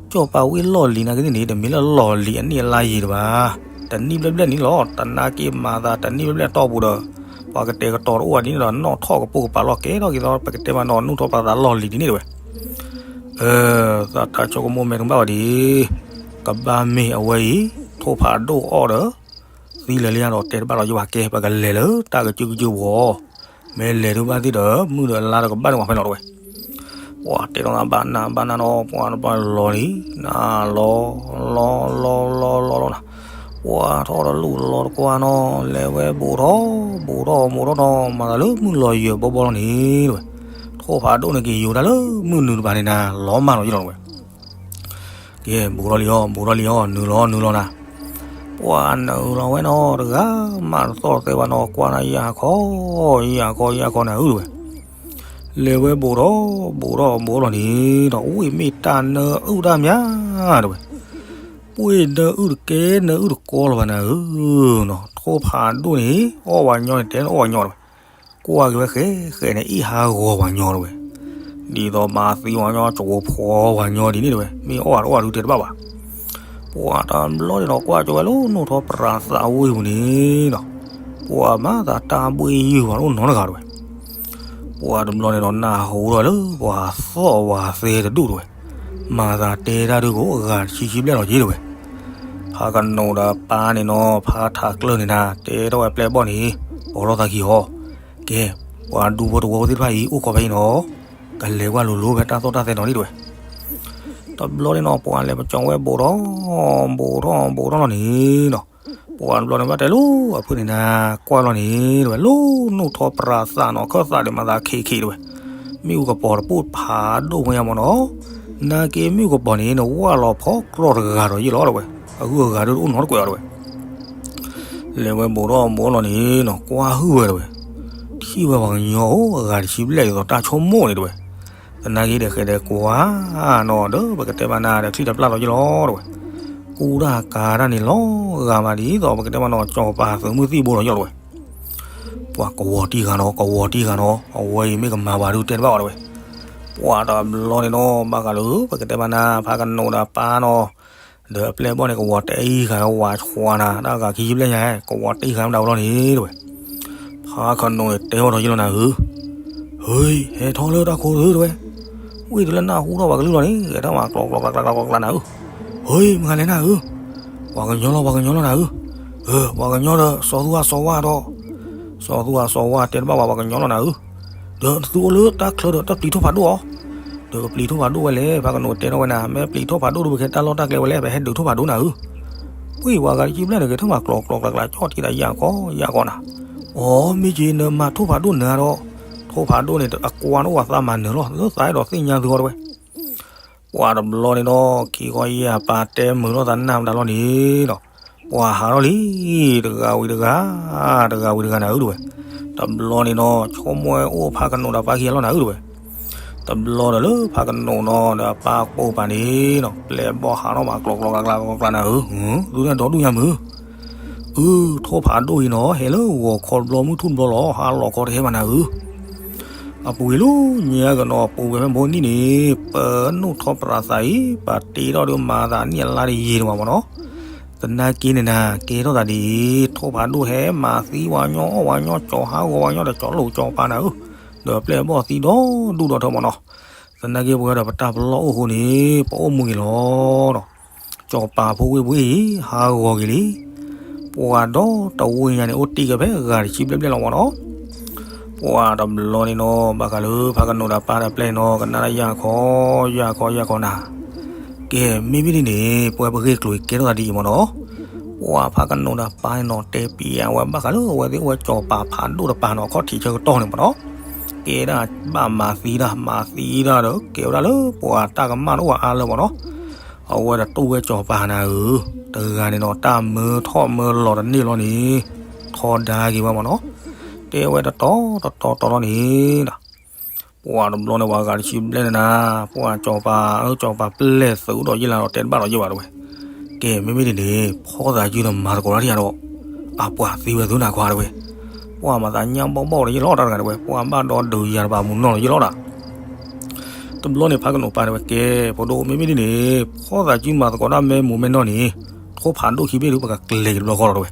ကၠီၤပၤဝ့ၢ်လီၢ်လံၤနာ်က့န့ၣ်န့ၣ် တမ့ၢ်လၢလီၢ်လံၤအနံၣ်အလါယံၤတဘၣ်, တနံၣ်ဘျဲၣ်ဘျဲၣ်န့ၣ်လီၤ. တနာ်က့မၤသးတနံၣ်ဘျဲၣ်ဘျဲၣ်တီၢ်ပူၤဒီး ပှၤကတဲာ်ကတီၤတအိၣ်ဘၣ်ဒ်န့ၣ်ဒီး နီၣ်ထီၣ်ကပိာ်ကပၤလီၤကဲထီၣ်က့ၤသီ ပကတဲမးနီၤ နူၢ်ထီၣ်ပသးလီၢ်လံၤဒ်န့ၣ်တဝဲ, သးတၢ်ဆိကမိၣ်မဲာ်တဘၣ်ဘၣ်ဒံး, ကဘၣ်မ့ၢ်အဝဲအံၤ ထိၣ်ဖးဒိၣ်အီၣ်ဒီး သံလၢာ်လံယါဒီး တဲတဘၣ်လီၤယဘၣ်ကဲ ပကလဲၤလၢတၢ်ကစုကစုဝီၤ, မ့ၢ်လဲၤဒုးဘၣ်သ့ၣ်ဒီး မုၢ်ဒီးလါဒီးကဘၣ်န့ၢ်ဝဲဖဲလီၤတဝဲ, ပှၤတဲလီၤနၤဘၣ်နၤဘၣ်နၤနီၤ ပှၤတဘၣ်လီၤလံ, နၤလီၤ လီၤလီၤလီၤလီၤလီၤလီၤနၤ, ပှၤထီၣ်ဒီးလူၢ်လီၤတကွၢ်နီၤ လဲၤဝဲဘူးထီၣ် ဘူးထီၣ်ဘူးထီၣ်နီၤ မၤသးလၢမုၢ်လီၤယၢၤဘီဘီလီၤန့ၣ်တဝဲ, ထိၣ်ဖးဒိၣ်န့ၣ်က့ၤယိၤတၢ်လၢမုၢ်နုာ်တပၤန့ၣ်နၤ လီၤမၢ်လီၤယလီၤတဝဲ ကဲ ဘူးထီၣ်လံအီၤ ဘူးထီၣ်လံအီၤ နုာ်လီၤနုာ်လီၤနၤ, ပှၤနုာ်လီၤဝဲနီၤ တဂၤမးတသီၣ်တသဲဘၣ်နီၤ ကွၢ်နၤယၢ်ခီ ယၢ်ခီယၢ်ခီနၤဧၢတဝဲ, လဲၤဝဲဘူးထီၣ် ဘူးထီၣ်ဘူးထီၣ်န့ၣ်ဒီး ဝ့ၢ်မ့ၢ်တၢ်နၢအုၣ်တၢ်မးတဝဲ, ပှ့ၤနၢအုၣ်တကဲနၢအုၣ်တကီလီၤဘၣ်နၤဧၢ, ထိၣ်ဖးဒိၣ်န့ၣ် အီၣ်ဝဲညီန့ၣ် တဲအီၣ်ဝဲညီတဝဲ ကွၢ်က့ၤဝဲဃဲဃဲန့ၣ် အ့ၣ်ဟးဂီၤပှၤညီတဝဲ, ဒ်သိးမၤသံပှၤညီ ကဝီၤဖီပှၤညီဒ်န့ၣ်တဝဲ မ့ၢ်အီၣ်ဝဲတအီၣ်ဒုးတဲတဘၣ်ဘၣ်, ပှၤတဘျီန့ၣ်ဒီး ကွၢ်ကၠီဝဲလၢနူၢ်ထီၣ်ပြးသးဝ့ၢ်ပူၤန့ၣ်ဒီး ပှၤမၤသးတၢ်ဘှ့ၣ်ယုၢ်ပှၤတအိၣ်နီတဂၤတဝဲ, ပှၤတဘျီန့ၣ်ဒီး နၢ်ဟူထီၣ်လၢပှၤသီၣ်ပှၤသဲတဒူၣ်တဝဲ, မၤသးတဲတၢ်ဒုးကိးဂၤတဆံဆံဘျဲၣ်လီၤက့တဝဲ ဖးကနိးဒီးပၢ်န့ၣ်နီၤ ဖးထးကျၢၢ်န့ၣ်နၤ တဲထီၣ်ဝဲပျဲၢ်ဘီၣ်န့ၣ် ပိာ်ထီၣ်သးခံအီၤ, ကဲ ပှၤဒူဖိတဝီဖိသ့ၣ်တဖၣ်အံၤ အိၣ်ခိးဖဲအံၤနီၤ, ကလဲၤကွၢ်လိၤလိၤဖဲတၢ်သီၣ်တၢ်သဲနီၤန့ၣ်တဝဲ, တဘျီန့ၣ်နီၤ ပှၤလဲၤပကၠီဝဲဘူးထီၣ် ဘူးထီၣ်ဘူးထီၣ်လီၤန့ၣ်နီၤ, ပှၤတဘျီန့ၣ်ဘၣ်တဲလၢအဖုၣ်န့ၣ်နၤ ကွၢ်လီၤန့ၣ်တဝဲ လၢနူၢ်ထီၣ်ပြးသးနီၤ ခၢၣ်သးဒီးမၤသးခံခံတဝဲ မ့ၣ်အူကပီၤတပိၢ်ဖးဒိၣ်ဝဲညါမ့ၢ်နီၤ, နာ်က့မ့ၣ်အူကပီၤန့ၣ် နဝၢ်လီၤဖီကြၢးတဂၤဒီးယ့ၢ်လီၤတဝဲ, အဂုၤအဂၤဒုးတအိၣ်နီတကွဲးအီၤတဝဲ, လဲၤဝဲဘူးထီၣ်ဘူးထီၣ်လီၤန့ၣ်နီၤ ကွၢ်ဟုၣ်ဝဲတဝဲ, ထံၣ်ဝဲပှၤကညီအိၣ်အဂၤတဆံဘျဲၣ်ဒ်သိးတၢ်ဆိကမိၣ်န့ၣ်တဝဲ, သနာ်က့ဒီးဃဲဒီးကွၢ်နီၤ ဒီးပကတဲမးနၤဒီးချံတပျၢ်လီၤယ့ၢ်လီၤတဝဲ, ကူတၢ်ကၤတၢ်န့ၣ်လီၤဂာ်မးဒ်သိးပကတဲမးနီၤ ကၠီၤပၤသုးမုၢ်သံၣ်ဘိလီၤယ့ၢ်လီၤတဝဲ ပှၤကဝီၤတံၢ်ဃာ်နီၤ ကဝီၤတံၢ်ဃာ်နီၤ အဝဲအံၤမ့ၢ်ကမၤပှၤဒုးတဲတဘၣ်အီၤတဝဲ, ပှၤတဘျီန့ၣ်နီၤ ဘၣ်ဃးလၢ ပကတဲမးနၤ ဖးကနိးဒီးပၢ်နီၤ, ဒီးအပျဲၢ်ဘီၣ်န့ၣ် ကဝီၤတံၢ်ဃာ်ဝဲ ဝးဆှးနၤ တၢ်ဂၤခံဆံဘျဲၣ်ညါ ကဝီၤတံၢ်ဃာ်ဝဲဒၣ်ဝဲလီၤန့ၣ်တဝဲ, ဖးကနိးန့ၣ်တဲအီၤဒီးယ့ၢ်လီၤနၤဧၢ, ဟ့ ဟဲထီၣ်လၢတၢ်ခိၣ်သ့တဝဲ, ဝံၤတုၤလၢနၢ်ဟူထီၣ်ပှၤကလုၢ်လီၤန့ၣ် ဂဲၤထီၣ်မၤကျိးကျိးကျိးကျိးကျိးနၤဧၢ, ဟ့ မ့ၢ်ဂၤလဲၣ်နၤဧၢ ပှၤကညီလီၤ ပှၤကညီလီၤနၤဧၢ, ပှၤကညီဒီး စီၤသူအစီၤဝါဒီး, စီၤသူအစီၤဝါတဲတဘၣ်ပှၤ ပှၤကညီလီၤနၤဧၢ, ဒီးနသုအိၣ်လၢတၢ်ချၢဒီး တၢ်ပျံၤထိၣ်ဖးဒိၣ်အီၤ, ဒီးကပျံၤထိၣ်ဖးဒိၣ်ဝဲလဲၣ် ဖးကနိးတဲထီၣ်ဝဲနၤ မ့ၢ်ပျံၤထိၣ်ဖးဒိၣ်ဒီး ပကဟဲတၢ်လီၢ်တၢ်ကျဲဝဲလဲၣ် ပဟဲဒုးထိၣ်ဖးဒိၣ်နၤဧၢ, ဝံၤပှၤဂၤတဆံဘျဲၣ်န့ၣ် ဂဲၤထီၣ်မၤကျိးကျိးကျိးကျိး ကၠီၣ်ထံတၢ်ယၢ်ကီယၢ်ကီနၤ, အိ မ့ၢ်က့ၤနမၤထိၣ်ဖးဒိၣ်နၤဒီး, ထိၣ်ဖးဒိၣ်န့ၣ် အကွၢ်န့ၣ်အိၣ်ဝဲသးမၤနၢၤလီၤ လၢသးအဲၣ်ဒိးသ့ၣ်ညါသုအီၤတဝဲ ပှၤတဘျီန့ၣ်ဒီး ခံခီယဲၢ်ပၢ်တဲမုာ်ထီၣ်သးနၢ်မတၤလီၤန့ၣ်ဒီး, ပှၤဟးထီၣ်လံ, တဂၤဝံၤတဂၤ, တဂၤဝံၤတဂၤနၤဧၢတဝဲ, တဘျီန့ၣ်ဒီး ဆိကမိၣ်ဝဲအိၣ်ဖးကနိးဒီးပၢ်ခံဂၤလီၤနၤဧၢတဝဲ, တဘျီဒီးလၢဖးကနိးနီၤဒီးပၢ်ကိးပာ်န့ၣ်ဒီး ပျဲၢ်ဘီၣ်ဟးထီၣ်မၤကျိးကျိးကျိးကျိးကျိးနၤဧၢ, သုန့ၣ်ဒီဒူၣ်ညါမုၢ် အု ထိၣ်ဖးဒိၣ်အံၤနီၤ ဟဲလၢဂီၤခီတဘျီ မုၢ်ထူၣ်တဘျီလီၤ ဟါလီၤခီတဟဲဘၣ်နၤဧၢ, အပူၤကွံာ်လၢညါကနီၤ ပူၤကွံာ်ဖဲမဟါနံၤန့ၣ် ပနူၢ်ထီၣ်ပြးသးအံၤ ပာ်တ့ထီၣ်ဒီးမၤသးနံၣ်အလါတယံာ်ဒံးဘၣ်မ့ၢ်နီၤ, သနာ်က့န့ၣ်နၤ ကဲထီၣ်သးဒ်အံၤ ထိၣ်ဖးဒိၣ်ဟဲမၤသံဝဲညီ အီၣ်ဝဲညီ ကၠီၤဟးဂီၤဝဲညီ ဒီးကၠီၤလိာ်ကၠီၤပၤနၤဧၢ, ဒီးပျဲၢ်ဘီၣ်သံဒီဒူၣ်ဒီထၢမ့ၢ်နီၤ, သနာ်က့ပဝဲဒီးပတၢ်ပလီၢ်အိၣ်ဃိန့ၣ် ပအိၣ်မူက့ၤလီၤဒီး ကၠီၤပၤဖိဝ့ၢ်ပူၤအံၤ ဟးဂီၤက့ၤလံ, ပှၤဒီတဝ့ၢ်ညါန့ၣ် အိၣ်တ့ၢ်က့ၤဖဲဂၤတဆံဘျဲၣ်ဘျဲၣ်လီၤမ့ၢ်နီၤ, ပှၤတဘျီန့ၣ်နီၤ ဘၣ်ဃးလၢဖးကနိးဒီးပၢ်ဒီးပျဲၢ်န့ၣ်နီၤ ကနၣ်တၢ်ယၢ်ခီ ယၢ်ခီ ယၢ်ခီနၤ, ကဲ မ့မ့ၢ်ဒ်န့ၣ် ပဝဲပဂ့ၢ်ကျိၤအံၤကဲထီၣ်သးဒ်အံၤမ့ၢ်နီၤ, ပှၤဖးကနိးဒီးပၢ်န့ၣ်နီၤ တဲပျးဝဲဘၣ်ဃးလၢအဝဲသ့ၣ်အိၣ်ဝဲကၠီၤပၤဖးဒိၣ်တပၤနီၤ အခီၣ်ထံးဆၢကတီၢ်န့ၣ်မ့ၢ်နီၤ, ကဲဒၣ်ဘၣ်မၤသံတၢ် မၤသံတၢ်ဒီး ကဲဝဲဒၣ်လၢပှၤတၢ်ကမၣ်တအိၣ်အါလၢမ့ၢ်နီၤ, အဝဲဒၣ်တူၢ်ဝဲကၠီၤပၤနၤဧၢ, တဂၤန့ၣ်နီၤ တၢ်မၢထီၣ်မၢလီၤတန့ၢ်လီၤန့ၣ်, ထီဒါက့ၤဝဲမ့ၢ်နီၤ, တဲဝဲတတီၤတတီၤတီၤလီၤန့ၣ်ဒီး ပှၤတဘျီန့ၣ် ပှၤဂၤတဆံဘျဲၣ်န့ၣ်နၤ, ပှၤစီၤပၤဧၢ စီၤပၤပျဲၢ်သုးအိၣ်ဒီးယ့ၢ်လၢဒီးတဲတဘၣ်ဒီးယ့ၢ်ဘၣ်တဲဝဲ, ကဲ မ့မ့ၢ်ဒ်န့ၣ် ဖီၣ်သးစုဒီးမၤသကိးတၢ်ထံၣ်ယၤဒီး, အပှၤသံဝဲသုနၤခွါတဲဝဲ, ပှၤမၤသးညၣ်ဘီၣ်ဘီၣ်ဒီးယ့ၢ်လီၤတၢ်တဂၤတဲဝဲ, ပှၤဘၣ်ဒီဒုးယၤတပၤမူနီၢ်ဒီးယ့ၢ်လီၤတၢ် တဘျီန့ၣ် ဖးကနိးပာ်တဲဝဲ ကဲ ဖိဒိၣ် မ့မ့ၢ်ဒ်န့ၣ် ဖီၣ်သးစုမၤသကိးတၢ်မ့ၢ်မူမ့ၢ်နီၢ်န့ၣ်, ထိၣ်ဖးဒိၣ်ခံဘ့ၣ်ဒုး ပကကျဲၤက့ၤတဘျီဃီလီၤတဲဝဲ,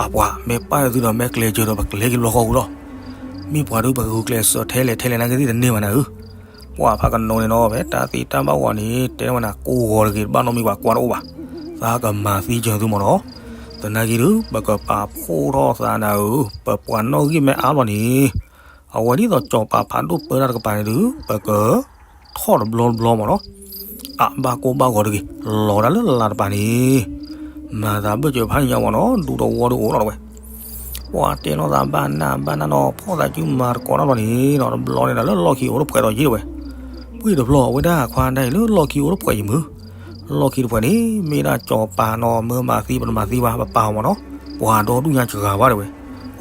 အပှၤ မ့ၢ်ပၢ်သုဒီးမ့ၢ်ကျဲၤစၢၤဒီးပကကျဲၤက့ၤတဘျီဃီဝံၤလီၤ, မ့ၢ်ပှၤဒုးပကဂုာ်ကျဲးစၢးထဲလဲၣ်ထဲလဲၣ်နာ်က့သ့ၣ်တန့ၢ်ဘၣ်နၤဧၢ, ပှၤဖးကနိးန့ၣ်ဒီး ဖဲတၢ်သံတၢ်ဘၣ်ဂီၤန့ၣ် တဲဝဲနၤကိးဂီၤတဂ့ၤ တဘၣ်နီတမံၤပှၤကွၢ်တအိၣ်ဘၣ်, သးကမၤသံစၢၤသုမ့ၢ်နီၤ, သနာ်က့ဒုး ပကပာ်ဖှိၣ်ထီၣ်သးနၤဧၢ, ပပှၤနီၣ်ဂံၢ်မ့ၢ်အါဘျီန့ၣ် အဝဲဒ်သိးစီၤပၤဖးဒိၣ်ပၢတၢ်တကပၤန့ၣ်ဒုး ပကထီၣ်တဘျီတဘျီမ့ၢ်နီၤ, အဘၣ်ကိၢ်ဘၣ်ဂီၤတဂ့ၤ, လီၤဒၣ်လၢလါတပၤန့ၣ်, မၤသးဘၢၣ်စၢၤဖးညါမ့ၢ်နီၤ ဒူတဝီဒုးအိၣ်လီၤတဲဝဲ, ပှၤတဲလိာ်သးဘၣ်နၢ်ဘၣ်နၢ်နီၤ ဖီၣ်သးစုမၤသကိးတၢ်ဘျီန့ၣ်နီၤ တဘျီန့ၣ်ဒီးလၢလီၢ်ခံအိၣ်တဖှဲးဒီးယ့ၢ်တဲဝဲ, ပှ့ၤတဖျီအဝဲဒၣ်ခွါဒၣ်အံၤလၢလီၢ်ခံအိၣ်တဖှဲးယမုၢ်, လီၢ်ခံတဖှဲးန့ၣ် မ့ၢ်ဒၣ်စီၤပၤနီၤ မၢမၤသံပတမၤသံဘၣ် ပပာ်အီၤမ့ၢ်နီၤ, ပှၤဒီဒူၣ်ညါစှၤဘၣ်တဲဝဲ,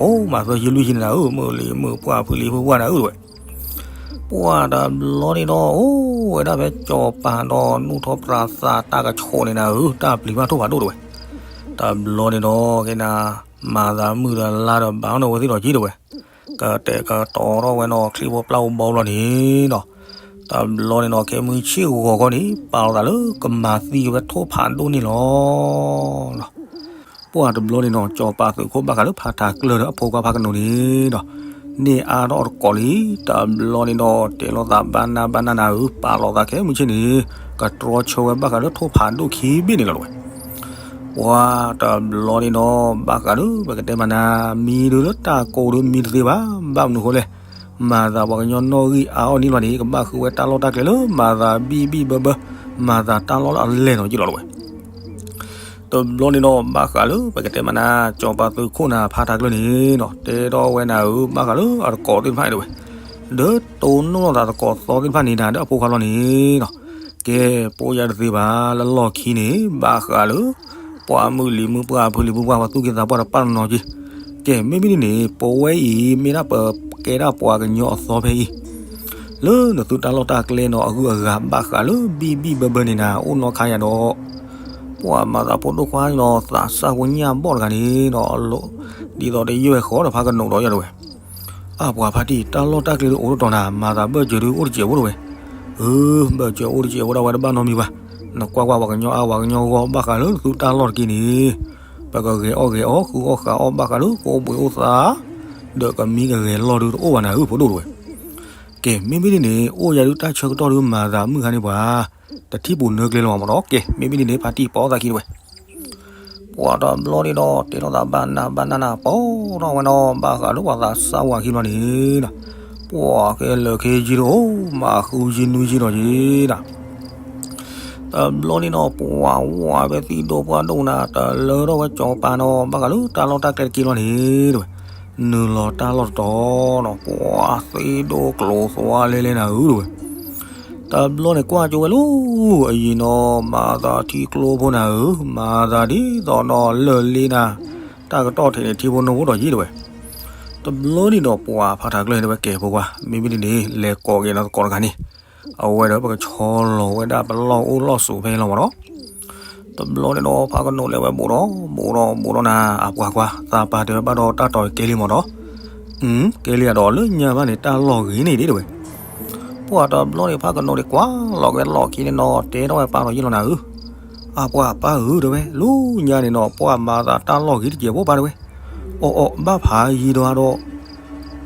အိၣ်မးသၢဆံလွံၢ်ဆံန့ၣ်နၤဧၢ မုၢ်လံၤမုၢ်ပှၢ်ဖုလံၤဖုပှၢ်နၤဧၢတဲဝဲ ပှၤတဘျီန့ၣ်ဒီး အိၣ်ဝဲဒၣ်ဖဲစီၤပၤဒီး နူၢ်ထီၣ်ပြးသးတၢ်ကဆိးန့ၣ်နၤဧၢ တၢ်ပျံၤဘၣ်ထိၣ်ဖးဒိၣ်တဲဝဲ, တဘျီန့ၣ်ဒီး ကဲနၤ မၤသးမုၢ်ဒီးလါဒီးဘၣ်အီၤန့ၣ်ဝဲသ့ၣ်ဒီးက့ၤတဲဝဲ, ကတဲာ်ကတီၤထီၣ်ဝဲနီၤ ချံဖိပျၢ်ဖိဘီဘျီန့ၣ်နီၤ, တဘျီန့ၣ်ဒီး ခဲမုၢ်ဆ့ၣ်ဂီၤခီန့ၣ် ပာ်လီၤသးလၢကမၤသံက့ၤဝဲထိၣ်ဖးဒိၣ်န့ၣ်လီၤ. ပှၤတဘျီန့ၣ်နီၤ စီၤပၤသုးခိၣ်ဘၣ်ဃးလၢဖးထးကျၢၢ်ဒီးအဖိခွါဖးကနိးန့ၣ်ဒီး န့ၢ်အါထီၣ်အီၤတကိးလံ, တဘျီန့ၣ်ဒီး တဲလိာ်သးဘၣ်နၢ်ဘၣ်နၢ်နၤဧၢ ပာ်လီၤသးခဲမုၢ်ဆ့ၣ်န့ၣ် ကတြီဆၢဝဲဘၣ်ဃးလၢထိၣ်ဖးဒိၣ်ခံဘ့ၣ်န့ၣ်လီၤတဲဝဲ, ပှၤတဘျီန့ၣ်ဒီး ဘၣ်ဃးဒီး ပကတဲမးနၤ မံဒုးလၢတၢ်ကိးဒုးမံတသ့ဘၣ်, ဘၣ်မနုၤဃိလဲၣ်, မၤသးပှၤကညီနီၣ်ဂံၢ်အါအီၤန့ၣ်လီၤန့ၣ် ကဘၣ်ဃုဝဲတၢ်လီၢ်တၢ်ကျဲလၢ မၤသးဘံၣ်ဘံၣ်ဘၢဘၢ, မၤသးတၢ်လီၢ်လၢအလဲၢ်နီၤက့လီၤတဲဝဲ တဘျီန့ၣ်ဒီး ဘၣ်ဃးလၢပကတဲမးနၤ စီၤပၤသုးခိၣ်နၤဖးထးကျၢၢ်န့ၣ်နီၤ တဲထီၣ်ဝဲနၤဧၢ ဘၣ်ဃးလၢအတကိးသ့ၣ်တဖၣ်တဲဝဲ, ဒီးတိၢ်နီၣ်လိာ်သးတကိးသီသ့ၣ်တဖၣ်န့ၣ်နၤ ဒီးအဖိခွါလီၤန့ၣ်နီၤ, ကဲ ပိၢ်ယၤတသ့ဘၣ် လၢလီၢ်ခံန့ၣ် ဘၣ်ဃးလၢ ပှၤမုၢ်လံၤမုၢ်ပှၢ်ဖုလံၤဖုပှၢ် ပှၤသူၣ်က့သးပှၢ်တပာ်နီၤနီၤက့, ကဲ မ့မ့ၢ်ဒ်န့ၣ် ပဝဲအံၤ မ့ၢ်ဒၣ်ပကဲဒၣ်ပှၤကညီအသီဖဲအံၤ လၢနသုတၢ်လီၢ်တၢ်ကျဲနီၤ အဂုၤအဂၤဘၣ်ဃးလၢဘံၣ်ဘံၣ်ဘၢဘၢန့ၣ်နၤ အိၣ်နီၢ်ခါယၤဒီး ပှၤမၤသးဖိဒိၣ်ခွါန့ၣ်နီၤ သးစၢ်ဖိညၣ်ဘီၣ်တဂၤန့ၣ်နီၤ ဒ်သိးတယွဲၢ်ဃီဒီးဖးကနိးဒီးယၤတဲဝဲ, အပှၤဖါတံၢ် တၢ်လီၢ်တၢ်ကျဲဒုးအိၣ်တတီၤနၤ မၤသးဘၢၣ်စၢၤဒုးအိၣ်တစဲးဖိတဲဝဲ, အၢ ဘၢၣ်စၢၤအိၣ်တစဲးဖိဒၣ်ဝဲတဘၣ်နီတမံၤဘၣ်, နကွၢ်ကွၢ်ပှၤကညီအါပှၤကညီဂီၢ် ဘၣ်ဃးလၢနသုတၢ်လီၢ်တက့ၢ်န့ၣ် ပကဂဲၤအီၣ်ဂဲၤအီ ဃုအီၣ်ဃုအီၣ်ဘၣ်ဃးလၢကအိၣ်ဘှံးအိၣ်သါ ဒီးကမံကဂဲၤလီၢ်ဒုးတအိၣ်ဘၣ်နၤဧၢ ဖိဒိၣ်တဲဝဲ, ကဲ မ့မ့ၢ်ဒ်န့ၣ် အိၣ်ယၤဒုးတၢ်ဆၢကတီၢ်ဒုးမၤသးမုၢ်ခါန့ၣ်ပှၤ တထံၣ်ပူၤနၢကျဲလၢၤဘၣ်မ့ၢ်နီၤ ကဲ မ့မ့ၢ်ဒ်န့ၣ် ဖါတံၢ်ပိာ်သးခံတဲဝဲ ပှၤတဘျီန့ၣ်ဒီး တဲလိာ်သးဘၣ်နၢ်ဘၣ်နၢ်နၤ ပိာ်ထီၣ်ဝဲနီၤ ဘၣ်ဃးလၢပှၤသးစၢ်ဝၤခံဘျီန့ၣ်နီၤ, ပှၤကဲလၢာ်ခ့ယုၢ်တအိၣ် မၤဃုယုၢ်နွံယုၢ်ဒီးယံၤနီၤ, တဘျီန့ၣ်နီၤ ပှၤဝဲဖဲသံဒိၣ်ပှၢ်ဒိၣ်နၤ တလၢထီၣ်ဝဲစီၤပၤနီၤ ဘၣ်ဃးလၢတၢ်လီၢ်တၢ်ကျဲတက့ၢ်ဘျီန့ၣ်တဲဝဲ, နုာ်လီၤတၢ်လီၢ်တတီၤနီၤ ပှၤသ့ဒိၣ်ကျိၤသွါလဲလဲနၤဧၢတဲဝဲ တဘျီန့ၣ်ကွၢ်ကၠိဝဲလၢ အယံၤနီၤ မၤသးထံကျိဖိနၤဧၢ, မၤသးဒ်သိးနီၤ လၢာ်လ့နၤ, တၢ်ကတီၢ်ထဲန့ၣ် ထံဖိနိဖိဒီးယံၤတဲဝဲ, တဘျီန့ၣ်ဒီးပှၤဖးထးကျၢၢ်န့ၣ်တဲဝဲ ကဲဖိခွါ မ့မ့ၢ်ဒ်န့ၣ် လဲၤကိးက့ၤနသကိးတဂၤန့ၣ်, အဝဲဒီးပကဆီလီၤဝဲဒၣ်ပလီၢ်အိၣ်လီၢ်ဆိးဖဲအံၤလီၤမ့ၢ်နီၤ, တဘျီန့ၣ်ဒီးဖးကနိးလဲၤဝဲဘူးဒီး ဘူးဒီး ဘူးဒီးနၤ အပှၤကွၢ် သးပၢ်တဲဝဲဘၣ်ဒီးတၢ်တီၤကဲလံမ့ၢ်နီၤ အု ကဲလံယၤဒီးလၢညါဘၣ်န့ၣ် တၢ်လီၢ်ဂ့ၤန့ၣ်ဒ်တဲဝဲ, ပှၤတဘျီန့ၣ် ဖးကနိးန့ၣ်ကွၢ်လီၤက့ၤလီၢ်ခံန့ၣ်နီၤ တဲထီၣ်ဝဲပၢ်ဒီးယ့ၢ်လီၤနၤဧၢ, အပှၤပၢ်ဧၢတဲဝဲ လၢညါန့ၣ်နီၤ ပှၤမၤသးတၢ်လီၢ်ဂ့ၤတစဲးဖိပၢ်တဲဝဲ, အီၣ်အီၣ်ဘၣ်ဖးယံၤဒီးဒီး, အၢ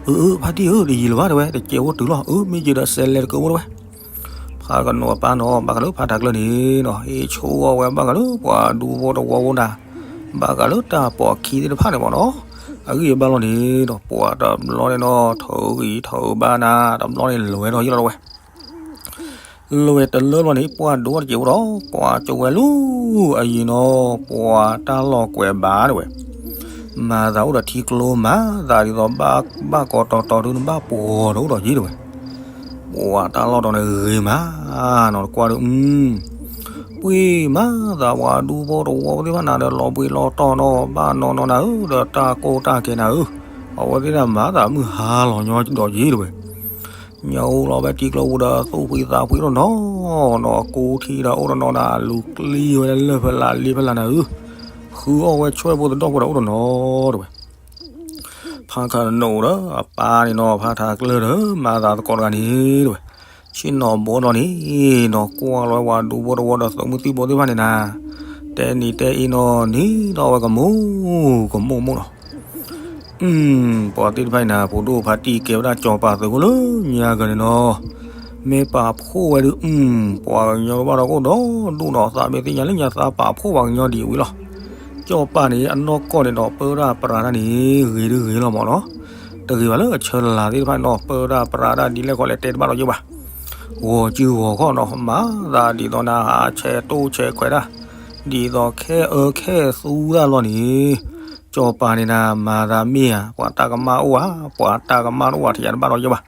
အၢ ဖါတံၢ်ဧၢ တယံၤလၢၤဘၣ်တဲဝဲ တစဲးဖိတုၤလီၤ အၢ မ့ၢ်ယံၤဒီးစဲးလဲၤတကၢးဖိတဲဝဲ ဖးကနိးအပၢ်နီၤ ဘၣ်ဃးလၢဖးထးကျၢၢ်န့ၣ်နီၤ ဟ့ၣ်ဆိၣ်အီၣ်ဝဲဘၣ်ဃးလၢပှၤဒူဖိတဝီဖိနၤ, ဘၣ်ဃးလၢတၢ်ပိာ်ခံသ့ၣ်တဖၣ်န့ၣ်မ့ၢ်နီၤ, အဂံၢ်အဘါလီၤန့ၣ်ဒီး ပှၤတဘျီန့ၣ်နီၤ ထုးဂံၢ်ထုးဘါနၤ တဘျီန့ၣ်လဲၤဝဲဒီးယ့ၢ်လီၤဝဲ လဲၤတလၢဘျီန့ၣ် ပှၤဒိးတစဲးဖိဒီး ကွၢ်ကၠိဝဲလၢ အယံၤနီၤ ပှၤတၢ်လီၢ်ကွဲးဘၣ်တဲဝဲ, မၤသးအိၣ်ဒီးထံကျိမၤသးဒ်သိး ဘၣ်ကီးတီၤတီၤဒုးနဘၣ်ပှီၤတအိၣ်ဒီးယ့ၢ်တဲဝဲ, ပှၤတၢ်လီၢ်တီၤန့ၣ်ဂ့ၤမးနီၤ တကွၢ်ဒုး အု ပှ့ၤမၤသးပှၤဒူဖိတဝီဖိသ့ၣ်တဖၣ်နၤဒီး လီၤဘှံးလီၤတီၤနီၤ ဘၣ်နီၢ်နီၢ်နၤဧၢ ဒီးတၢ်ကိၢ်တၢ်ဂီၤနၤဧၢ, အဝဲသ့ၣ်တဖၣ်မၤသးမုၢ်ဟါလီၤညီဒီးယ့ၢ်တဲဝဲ, ညၣ်အူလီၤဝဲထံကျိပူၤဒီး သူၣ်ဖှံသးဖှံတနီၤနီၤ, ကူထံဒီးအိၣ်တနီၤဒီး လူၤကျံဝဲလၢဖဲလၢလ့ဖဲလၢနၤဧၢ, ဃုအီၣ်ဝဲဆွဲၣ်ဖိသဒီၣ်ဖိဒီးအိၣ်တနီၤတဝဲ. ဖါခနူာ်ဒီးအပၢ်န့ၣ်နီၤ ဖါထးကျၢၢ်ဒီး မၤသးသကိးတဂၤန့ၣ်တဝဲ, ဆ့ၣ်နီၤဘီဒီးန့ၣ်နီၤ ကွၢ်လီၤဝဲဝၤဒူဖိတဝီဒီး သုးမုၢ်သံၣ်ဘိသ့ၣ်တဖၣ်န့ၣ်နၤ, တဲနံၤတဲအ့နီၤ နံၤဒီးဝဲကမူၣ်ကမူၣ်မူၣ်နီၤ. ပှၤသ့ၣ်တဖၣ်အံၤနၤ ဖိဒိၣ်ဖါတံၢ်ကဲဝဲဒၣ်စီၤပၤသုးခိၣ်လၢညါကန့ၣ်နီၤ, မ့ၢ်ပာ်ဖှိၣ်ဝဲဒုး ပှၤကညီဘၣ်ဒီးကအိၣ်ဒီဒူၣ်နီၤ, သးမ့ၢ်သ့ၣ်ညါလၢညါသးပာ်ဖှိၣ်ပှၤကညီဒ်ဝံၤလီၤ. စီၤပၤန့ၣ် အနီၢ်ကီၢ်န့ၣ်ဒီး ပၢတၢ်ပြးတၢ်န့ၣ် ဂ့ၤဒုဂ့ၤလီၤမးနီၤ, တဂ့ၤဘၣ်လၢအဆၢလၤသ့ၣ်တဖၣ်န့ၣ်နီၤ ပၢတၢ်ပြးတၢ်ဒ်လဲၣ်ခီလဲၣ်တဲတဘၣ်ဒီးယဲဘၣ်. ဂီၤစုဂီၤခီၣ်နီၤ မၤသးဒ်သိးနၤ ဟးဆဲးတိၢ်ဆဲးခွဲးတၢ်, ဒ်သိးခဲအၢခဲသူတၢ်လီၤန့ၣ်, စီၤပၤန့ၣ်နၤ မၤသးမ့ၢ်ဧါ ပှၤတၢ်ကမၣ်အိၣ်ဧါ ပှၤတၢ်ကမၣ်တအိၣ်ဧါ ထံၣ်ယၤတဘၣ်ဒီးယဲဘၣ်.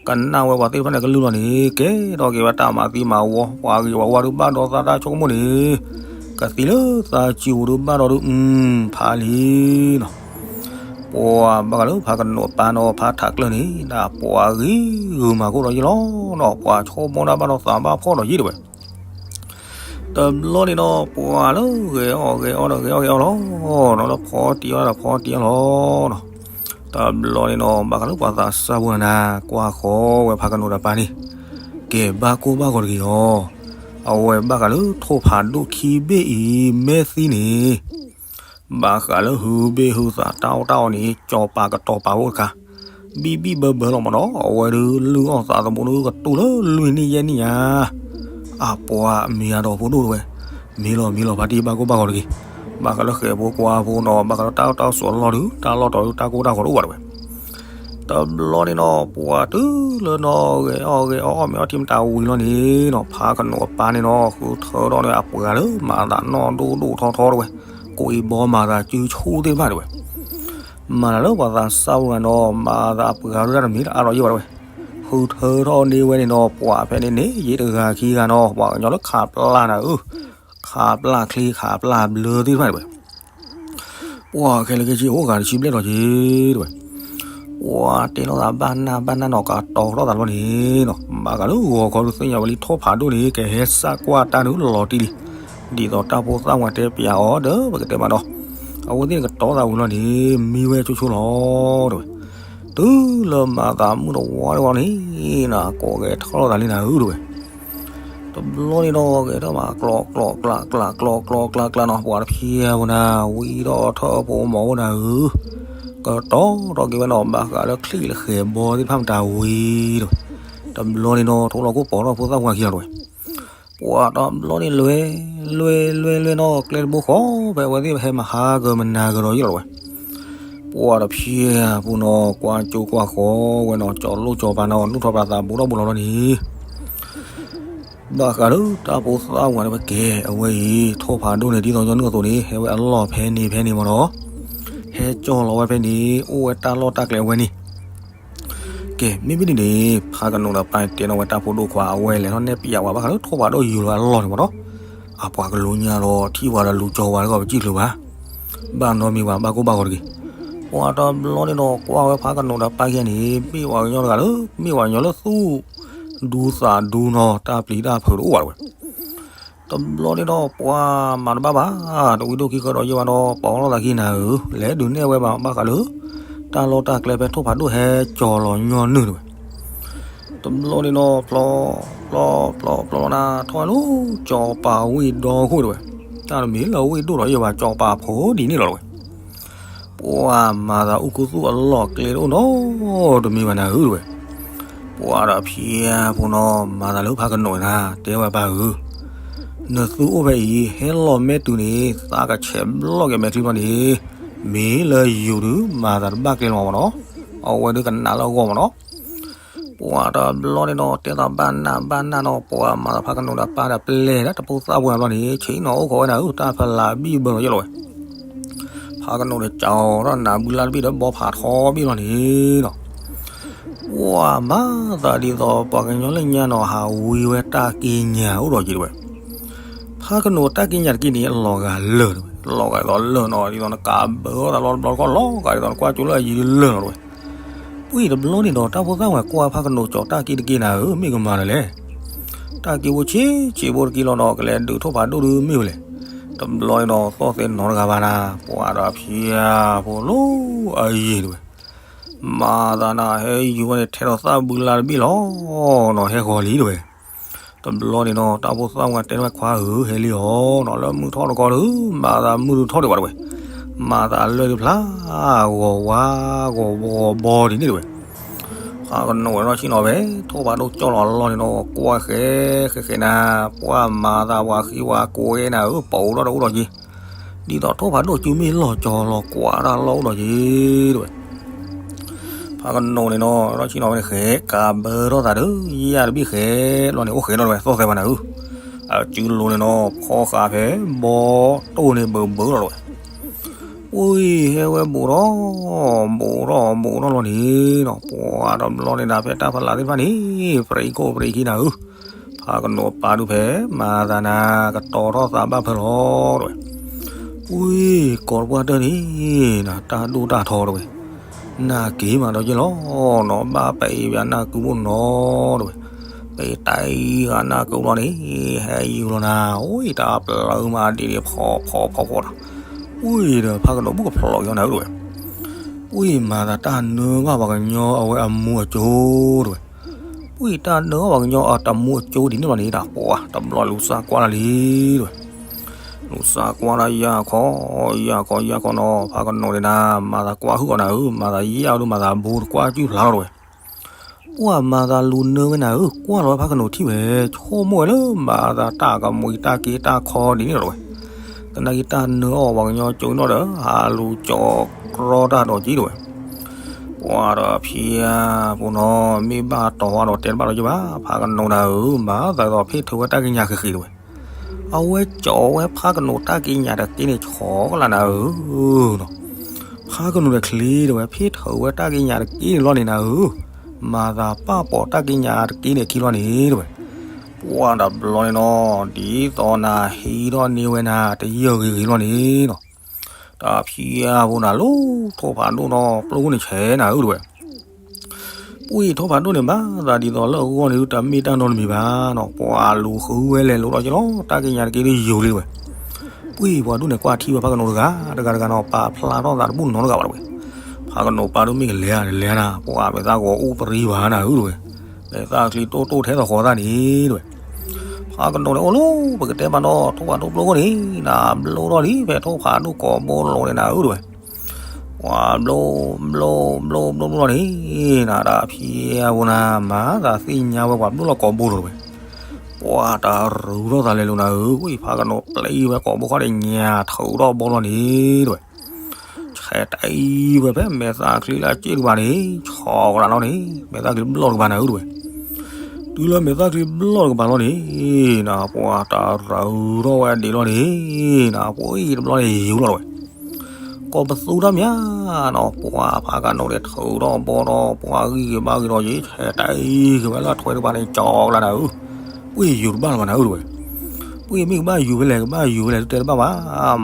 ကနၣ်ဝဲပှၤသ့ၣ်တဖၣ်န့ၣ်ကလုၢ်လီၤန့ၣ် ကဲထီၣ်က့ၤဝဲတၢ်မၤသံမၤဝီ ပှၤဂ့ၤပှၤဝါဒုးဘၣ်ဒီးသးတၢ်ဆိကမိၣ်န့ၣ်, ကသံလၢသးစုပူၤဒုးဘၣ်ဒီးဒုး အုဖးလံနီၤ. ပှၤဘၣ်ဃးလၢဖါကနူာ်အပၢ်နီၤ ဖါထးကျၢၢ်န့ၣ် ဒ်ပှၤဂ့ၤဂုာ်မၤခိၣ်ဒီးယဲလီၤနီၤ, ပှၤဆိကမိၣ်တၢ်ဘၣ်ဒီးသးဘၣ်ဖှီၣ်ဒီးယဲတဝဲ. တဘျီန့ၣ်နီၤ ပှၤလၢဂဲၤအီၣ်ဂဲၤအီဒီးဂဲၤအီၣ်ဂဲၤအီၣ်လီၤနီၤ, လၢဖီတံၢ်အီၣ်ဒီးဖီတံၢ်အီၣ်လီၤနီၤ. တဘျီန့ၣ်နီၤ ဘၣ်ဃးလၢပှၤသးစၢ်ဖိနၤ ကွၢ်ဃီဝဲဖါကနူာ်ဒီးပၢ်န့ၣ်, ကဲဘၣ်ကိၢ်ဘၣ်ဂီၤတဂ့ၤအီၤ, အဝဲဘၣ်ဃးလၢထိၣ်ဖးဒိၣ်ခံဘ့ၣ်အံၤ မဲာ်သံန့ၣ် ဘၣ်ဃးလၢဟုဘ့ၣ်ဟုသးတၢ်အီၣ်တၢ်အီန့ၣ် စီၤပၤကတီၤပာ်အိၣ်တခါ, ဘံၣ်ဘံၣ်ဘၢဘၢလီၤမးနီၤ, အဝဲဒုးလုၢ်အီၣ်သးသမူဒုးကတူၢ်လၢလွံၢ်နံၣ်ယဲၢ်နံၣ်ညါ, အပှၤမ့ၢ်အဒီးဖိဒိၣ်တဝဲ, မ့ၢ်လီၤမ့ၢ်လီၤဖါတံၢ်ဘၣ်ကိၢ်ဘၣ်ဂီၤတဂ့ၤ, ဘၣ်ဃးလၢဃဲၤဖိကွၢ်ဖိနီၤ ဘၣ်ဃးလၢတၢ်အီၣ်တၢ်အီစီၤလီၢ်ဒုး တၢ်လီၢ်တီၤဒုးတၢ်ကိၢ်တၢ်ဂီၤတအိၣ်ဘၣ်တဝဲ. တဘျီန့ၣ်နီၤ ပှၤတုၤလၢနီၤ ဂဲၤအီၣ်ဂဲၤအီၣ်အီၣ်မ့ၤအီထံမတၤဝံၤလီၤန့ၣ်နီၤ ဖါကနူာ်အပၢ်န့ၣ်နီၤ ဃုထၢထီၣ်န့ၢ်အပှၤလၢမၤသးနီၢ်ဒိၣ်ဒိၣ်ထီထီတဝဲ, ကိးအံၤဘီမၤသးစုဆိသ့ၣ်တဖၣ်တဝဲ, မၤလၢပှၤသးစၢ်ဖိဂၤနီၤ မၤသးအပှၤဒုးတၢ်တမံၤတအါဒီးယဲဘၣ်တဝဲ, ဃုထၢထီၣ်န့ၢ်ဝဲန့ၣ်နီၤ ပှၤဖဲန့ၣ်န့ၣ် ယံာ်တဂၤခံဂၤနီၤ ပှၤကညီလၢခးပျၢ်နၤဧၢ, ခးပျၢ်ချံခးပျၢ်ဘျၢသ့ၣ်တဖၣ်တဝဲ ပှၤခဲလၢာ်ခဲဆ့အိၣ်ဂၤတဆံဘျဲၣ်ထီၣ်က့ၤတဝဲ, ပှၤတဲလိာ်သးဘၣ်နၢ်ဘၣ်နၢ်နီၤ ကတီၤထီၣ်သးတဘျီန့ၣ်နီၤ ဘၣ်ဃးလၢဂီၤခီဒုးသ့ၣ်ညါဝဲလံ ထိၣ်ဖးဒိၣ်န့ၣ် ကဟဲစၢ်ကွၢ်တၢ်ဒုးလီၤတံၢ်လံ, ဒ်သိးတၢ်ဖိသၣ်ဝဲတဲပျးအီၤဒီး ပကတဲမးဒီး အဝဲသ့ၣ်န့ၣ်ကတီၤသးဝံၤလီၤန့ၣ် မံဝဲဆိဆိလီၤတဝဲ, တုၤလၢမၤသးမုၢ်တဝီတဝီန့ၣ် နကိးဂဲၤထီၣ်လိာ်သးလံနၤဧၢတဝဲ တဘျီန့ၣ်ဒီး ဂဲၤထီၣ်မးကျီးကျီးကျးကျးကျီးကျီးကျးကျးနီၤ ပှၤတဖျဲၣ်ဖိနၤ ဝံထီၣ်ထၢၣ်ဖိမီၤဖိနၤဧၢ, ကတီၤထီၣ်က့ၤဝဲနီၤ ဘၣ်ဃးလၢချံၣ်လၢဃဲၤဘီသ့ၣ်တဖၣ်မတၤဝံၤတဝဲ, တဘျီန့ၣ်နီၤ ထိၣ်လီၤကိၢ်ပီၤထီၣ်ဖိသၣ်ဝါခံဂၤတဝဲ ပှၤတဘျီန့ၣ်လွဲ လွဲ လွဲ လွဲနီၤ ကျဲတဘိဃီ ဖဲအဝဲသ့ၣ်ဟဲမၤဟးဂၢၢ်မနၤဂၢၢ်ဒီးယဲလီၤတဝဲ ပှၤတဖျဲၣ်ဖိနီၤ ကွၢ်ကၠိကွၢ်ဃီဝဲနီၤ ကၠီလိၣ်ကၠီပၤနီၤ နူၢ်ထီၣ်ပာ်သးဘူးထီၣ်ဘူးလီၤလီၤန့ၣ် ဘၣ်ဃးလၢတၢ်ဖိသၣ်ဝဲတဝဲကဲ အဝဲအံၤ ထိၣ်ဖးဒိၣ်န့ၣ် ဒ်သိးညီနုၢ်အသိးန့ၣ် ဟဲဝဲအလီၢ်ဖဲန့ၣ်ဖဲန့ၣ်မးနီၤ, ဟဲကၠီလီၤဝဲဖဲန့ၣ် အိၣ်ဝဲတၢ်လီၢ်တၢ်ကျဲအဝဲန့ၣ် ကဲ မ့မ့ၢ်ဒ်န့ၣ် ဖးကနူာ်ဒီးပၢ်တဲနီၤဝဲတၢ်ဖိဒိၣ်ခွါ အဝဲလဲၤထီၣ်နဲၣ်ပျးဝဲ ဘၣ်ဃးလၢထိၣ်ဖးဒိၣ်ယူၤလီၤအလီၢ်န့ၣ်မးနီၤ, အပှၤကလူညါဒီး ထံၣ်ဝဲဒီးလူၤကၠီဝဲဒီး ပစံၣ်ချုးဘၣ်, ဘၣ်နီတမံၤဘၣ် ဘၣ်ကိၢ်ဘၣ်ဂီၤတဂ့ၤ, ပှၤတဘျီန့ၣ်ဒီး ကွၢ်ဝဲဖးကနူာ်ဒီးပၢ်ခံဂၤန့ၣ် မ့ၢ်ပှၤကညီတဂၤလၢ မ့ၢ်ပှၤကညီလၢသူၣ်ဒူသးဒူနီၤ တၢ်ပျံၤတၢ်ဖုးတအိၣ်ဘၣ်တဝဲ တဘျီန့ၣ်ဒီး ပှၤမၤတဘၣ်ဘၣ်, တဝံဒိၣ်ခံဃၢဒီးယဲၢ်ဘၣ်ဒီး ပှၤအီၣ်လိာ်သးခံနၤဧၢ, လဲၤဒုးနဲၣ်ဝဲဘၣ် ဘၣ်ဃးလၢ တၢ်လီၢ်တၢ်ကျဲဖဲထိၣ်ဖးဒိၣ်ဟဲကၠီၤလီၤညီနုၢ်တဝဲ. တဘျီန့ၣ်ဒီး ဖျီ ဖျီ ဖျီ ဖျီနၤ ထီၣ်ဝဲလၢ ကၠီၤပၤဝ့ၢ်ဒီခိၣ်တဝဲ. တၢ်တမံၤလၢဝ့ၢ်ဒိၣ်ဒီးယဲၢ်ဘၣ် ကၠီၤပၤဖိဒ်န့ၣ်လီၤတဝဲ. ပှၤမၤသးအူခူသူၣ်အလီၢ်ကျဲတအိၣ်နီတမံၤဘၣ်နၤဧၢတဝဲ. ပှၤဒီးဖျဲၣ်ဖိနီၤ မၤသးလၢဖးကနူာ်နၤ တဲဝဲပၢ်ဧၢ, နသူအိၣ်ဖဲအံၤ ဟဲလီၤမဲာ်တုၤန့ၣ် သးကဆဲးဘျီၣ်က့ၤမဲာ်ချံဘျီန့ၣ်, မ့ၢ်လၢယူၤဒုး မၤသးတဘၣ်ကျဲလီၤမးနီၤ, အဝဲဒုးကနးလၢအဂီၢ်မးနီၤ. ပှၤတဘျီန့ၣ်ဒီး တဲသးဘၣ်နၢ်ဘၣ်နၢ်နီၤ, ပှၤမၤသးဖးကနူာ်ဒီးပၢ်ဒီးပျဲၢ်ဒီးတဖိသၣ်ပှဲၤဘျီန့ၣ် ဆ့ၣ်နီၤအိၣ်ခိးဝဲနၤဧၢ, တၢ်ဖးလၢဘံၣ်ဘၢလီၤယဲၢ်လီၤဝဲ. ဖးကနူာ်ဒီးကၠီၤထီၣ်နးဘုလၢ်တဘ့ၣ်ဒီးဘီဖးထီဘ့ၣ်လီၤန့ၣ်နီၤ. ပှၤမၤသးဒ်သိး ပှၤကညီလၢညါနီၤ ဟးဝံဝဲတၢ်ကံးညာ်အိၣ်ဒီးက့ၤတဝဲ. ဖးကနူာ်တၢ်ကံးညာ်တက့ၢ်န့ၣ် အလီၤဂာ်လၢာ်တဝဲ, လီၤဂာ်ဒ်သိးလၢာ်နီၤ, ဒ်သိးနကးဘၢအီၣ်သးလီၤတဘျီတခီၣ် လီၤဂာ်ဒ်သိးနကွၢ်ကၠိလၢအယံၤလၢာ်နီၤတဝဲ. ပှၢ်တဘျီန့ၣ်ဒီး တၢ်ဖိသၣ်ဝဲကွၢ်ဖးကနိးကၠီၤတၢ်က့တက့နၤဧၢ, မ့ၢ်ကမၤလၢၤလဲၣ်. တၢ်က့ဖိဆံးဆံးဖိတက့လီၤဒီး ကလဲၤဒုးထိၣ်ဖးဒိၣ်ဒုးမ့ၢ်ဝဲလဲၣ်. တဘျီန့ၣ်ဒီးသီၣ်သဲးနီတဂၤဘၣ်နၤ, ပှၢ်ဒီးဖံယၤဖိလီၤအယံၤတဝဲ မၤသးနၤဟဲယူၤဝဲန့ၣ် ထဲဒီးသၣ်ဘုလါတဘ့ၣ်လီၤနီၤ, ဟဲဃီၤလံတဝဲ. တဘျီန့ၣ်ဒီး တၢ်ဖိသၣ်ဝဲတဲဝဲခွါဧၢ ဟဲလံအီၤနီၤ, လၢမုၢ်ထီၣ်တကီၢ်ဒီး မၤသးမုၢ်တထီၣ်ဒံးဘၣ်တဝဲ, မၤသးလၢဒုးဖျါ ဂီၤဝါ ဂီၤဘီဒ်န့ၣ်တဝဲ. ဖးကနိးဝဲဒီးဆ့ၣ်နီၤဖဲ ထိၣ်ဖးဒိၣ်ကၠီၣ်လီၤလီၢ်န့ၣ်ဒီး ကွၢ်ဃဲဃဲဃဲနၤ, ပှၢ်မၤသးပှၤဃံပှၤကွဲနၤဧၢ, ပအိၣ်ဒီးတအိၣ်ဒီးက့ ဒ်သိးထိၣ်ဖးဒိၣ်စုမ့ၢ်လီၤကၠီၤလီၤကွၢ်တၢ်လီၢ်အိၣ်ဒီးက့တဝဲ. ဖးကနိးန့ၣ်နီၤ ဒီးဆ့ၣ်နီၤဝဲန့ၣ်ဃဲ ကးဘၢထီၣ်သးဒီး ယၣ်တဘ့ၣ်ဃဲလီၤန့ၣ် အိၣ်ဃဲလီၤတဝဲ သီၣ်သဲးဘၣ်နၤဧၢ. အစုလိၤန့ၣ်နီၤ ဖီဃာ်ဖဲဘီတိၢ်န့ၣ်ဘၢဘၢလီၤတဝဲ. ပှၢ်ဟဲဝဲဘူးထီၣ် ဘူးထီၣ်ဘူးထီၣ်လီၤန့ၣ်နီၤ, ပှၢ်တဘျီန့ၣ်နၤ ဖဲတၢ်ဖးလးသ့ၣ်တဖၣ်န့ၣ် ပြံးခိၣ်ပြံးခံနၤဧၢ. ဖးကနိးပာ်ဒုးဖဲ မၤသးနၤ ကတီၤထီၣ်သးဘၣ်ဖဲလီၤတဝဲ. ပှၢ်ကီးတပှၢ်တၢၢ်န့ၣ် နၤတၢ်ဒိၣ်တၢ်ထီတဝဲ, နၢ်က့ၤမးဒီးက့လီၤနီၤ, ဘၣ်ပအံၤဘၣ်နၢ်ကုဘိနီတဝဲ, ပအံၤတၢ်အံၤဂၤနၢ်ကုဘိန့ၣ် ဟဲယူၤလီၤနၤ, အိၣ်တၢ်ပျၢၤမးဒ်န့ၣ် ဖီဖီဖီဖီတၢ်, ပှၢ်ဒီးဖးကနိးဘူးကဖျိးက့ၤအီၤနၤဧၢတဝဲ. ပှၢ်မၤသးတၢ်နၢဘၣ်ပှၤကညီအဝဲအမူအကၠိတဝဲ. ပှၢ်တၢ်နၢဘၣ်ပှၤကညီအတမူအကၠိဒ်န့ၣ်လီၤန့ၣ် တၢ်ပှၢ်တဘျီလူၤစၢ်ကွၢ်လၢလံတဝဲ. လူၤစၢ်ကွၢ်တၢ်ယၢ်ခီ ယၢ်ခီယၢ်ခီနီၤ, ဖးကနိးန့ၣ်နၤ မၤသးကွၢ်ဟုၣ်အီၤနၤဧၢ, မၤသးယၢ်အီၤဒီးမၤသးဘိတကွၢ်ကုၢ်ဖျါလီၤတဝဲ. ပှၢ်မၤသးလူၤနၢဝဲနၤဧၢ, ကွၢ်လီၤဝဲဖးကနိးထံၣ်ဝဲ ဆိကမိၣ်ဝဲလၢမၤသးတၢ်ကမှံတၢ်က့တၢ်ခီဒ်န့ၣ်လီၤတဝဲ. သနာ်က့တၢ်နၢအီၣ်ပှၤကညီကၠိနီၤဒီး ဟးလူၤကၠီၤကြီတၢ်ဒီးက့တဝဲ. ပှၢ်ဒီးဖံယၤဖိနီၤ မ့ၢ်ဘၣ်တီၤဝါဒီးတဲတဘၣ်လီၤက့ဘၣ်, ဖးကနိးနၤဧၢ, မၤသးဒ်သိးဖ့ၣ်ထၢဝဲတၢ်ကံးညာ်ဃံးဃံးတဝဲ. အဝဲကၠီၤဝဲဖးကနိးတၢ်ကံးညာ်တက့န့ၣ် ဆီကလၢနၤဧၢနီၤ. ဖးကနိးဒီးချ့တဝဲ ဖ့ၣ်ထၢဝဲတၢ်ကံးညာ်တက့န့ၣ်လီၤန့ၣ်နၤဧၢ, မၤသးပာ်ပိာ်တၢ်ကံးညာ်တက့န့ၣ်အခံလီၤန့ၣ်တဝဲ. ပှၢ်တဘျီန့ၣ်နီၤ ဒ်သိးနၤဟံးထီၣ်န့ၢ်ဝဲနၤ တယၢၢ်ဂ့ၤဂ့ၤလီၤန့ၣ်နီၤ. တၢ်ဖံယၤဖိနၤ လီၤထိၣ်ဖးဒိၣ်နီၤ ပျိၢ်န့ၣ်ဆဲးနၤဧၢတဝဲ. ပှၢ်ထိၣ်ဖးဒိၣ်န့ၣ် မၤသးဒ်သိးလၢအဂီၢ်န့ၣ် တမ့ၢ်တၢ်နီတမံၤဘၣ်နီၤ, ပှၢ်လူၤဃုဝဲလဲၤလိၤဒီးက့လီၤ, တၢ်ကံးညာ်တက့န့ၣ်ယိာ်လံတဝဲ. ပှၢ်ပှၤဒိၣ်န့ၣ်ကွၢ်ထံၣ်ဝဲဖးကနိးတဂၤ တဂၤတဂၤနီၤ ပာ်ဖျါထီၣ်သးတဘူၣ်နီတဂၤဘၣ်တဝဲ. ဖးကနိးပာ်ဒိၣ်မ့ၢ်ကလဲၤဧါ လဲၤနၤ, ပှၢ်မဲာ်သၣ်ဂီၤအိၣ်ပြံဘၣ်နၤဧၢတဝဲ. မဲာ်သၣ်ချံတိၢ်တိၢ်ထဲသိးဃီသၣ်န့ၣ်တဝဲ. ဖးကနိးန့ၣ် အိၣ်လီၤ ပကတဲမးနီၤ ထိၣ်ဖးဒိၣ်ပျိၢ်ခိၣ်န့ၣ် နၤဘျိထီၣ်လံ ဖဲထိၣ်ဖးဒိၣ်ကိးဘိလိၤန့ၣ်နၤဧၢတဝဲ. ပှၢ်ဘျိ ဘျိ ဘျိ ဘျိဘျိလီၤန့ၣ် နၤတၢ်ဖံယၤဖိနၤ မၤသးသ့ၣ်ညါဝဲပှၤဘျိလီၤကိးဘိလီၤတဝဲ. ပှၢ်တၢ်ရူၤထီၣ်သးလဲၤလိၤနၤဧၢ, ဝံၤဖးကနိးပျံဝဲကိးဘိဃီဒီး ညၣ်ထုးထီၣ်ဘီလီၤန့ၣ်တဝဲ. ဆဲးတအံၤဝဲဖဲမဲာ်သၣ်ချံလၢအစ့ၣ်တကပၤန့ၣ် ဆီကလၢလီၤန့ၣ် မဲာ်သၣ်ချံဘျီၣ်တကပၤနၤဧၢတဝဲ. တုၤလၢမဲာ်သၣ်ချံဘျီၣ်တကပၤလီၤန့ၣ် နၤပှၢ်တၢ်ရူၤထီၣ်ဝဲအဒံးလီၤန့ၣ် နၤပှၢ်အံၤတဘျီန့ၣ်ယူၤလီၤတဝဲ. ကိးပသူထီၣ်မးနီၤ ပှၢ်ဖးကနိးန့ၣ်ထုးထီၣ်ဘီထီၣ် ပှၢ်ဂံၢ်ဂ့ၤဘါဂ့ၤဒီးယ့ ဆဲးတအံၤက့ၤဝဲလၢထွဲတကပၤန့ၣ် ကၠီကလၢနၤဧၢ. ပှၢ်ယူၤတဘၣ်လၢၤဘၣ်နၤဧၢတဝဲ. ပှၢ်မ့ၢ်ကဘၣ်ယူၤဖဲလဲၣ် ကဘၣ်ယူၤဖဲလဲၣ် တတဲတဘၣ်ဘၣ်,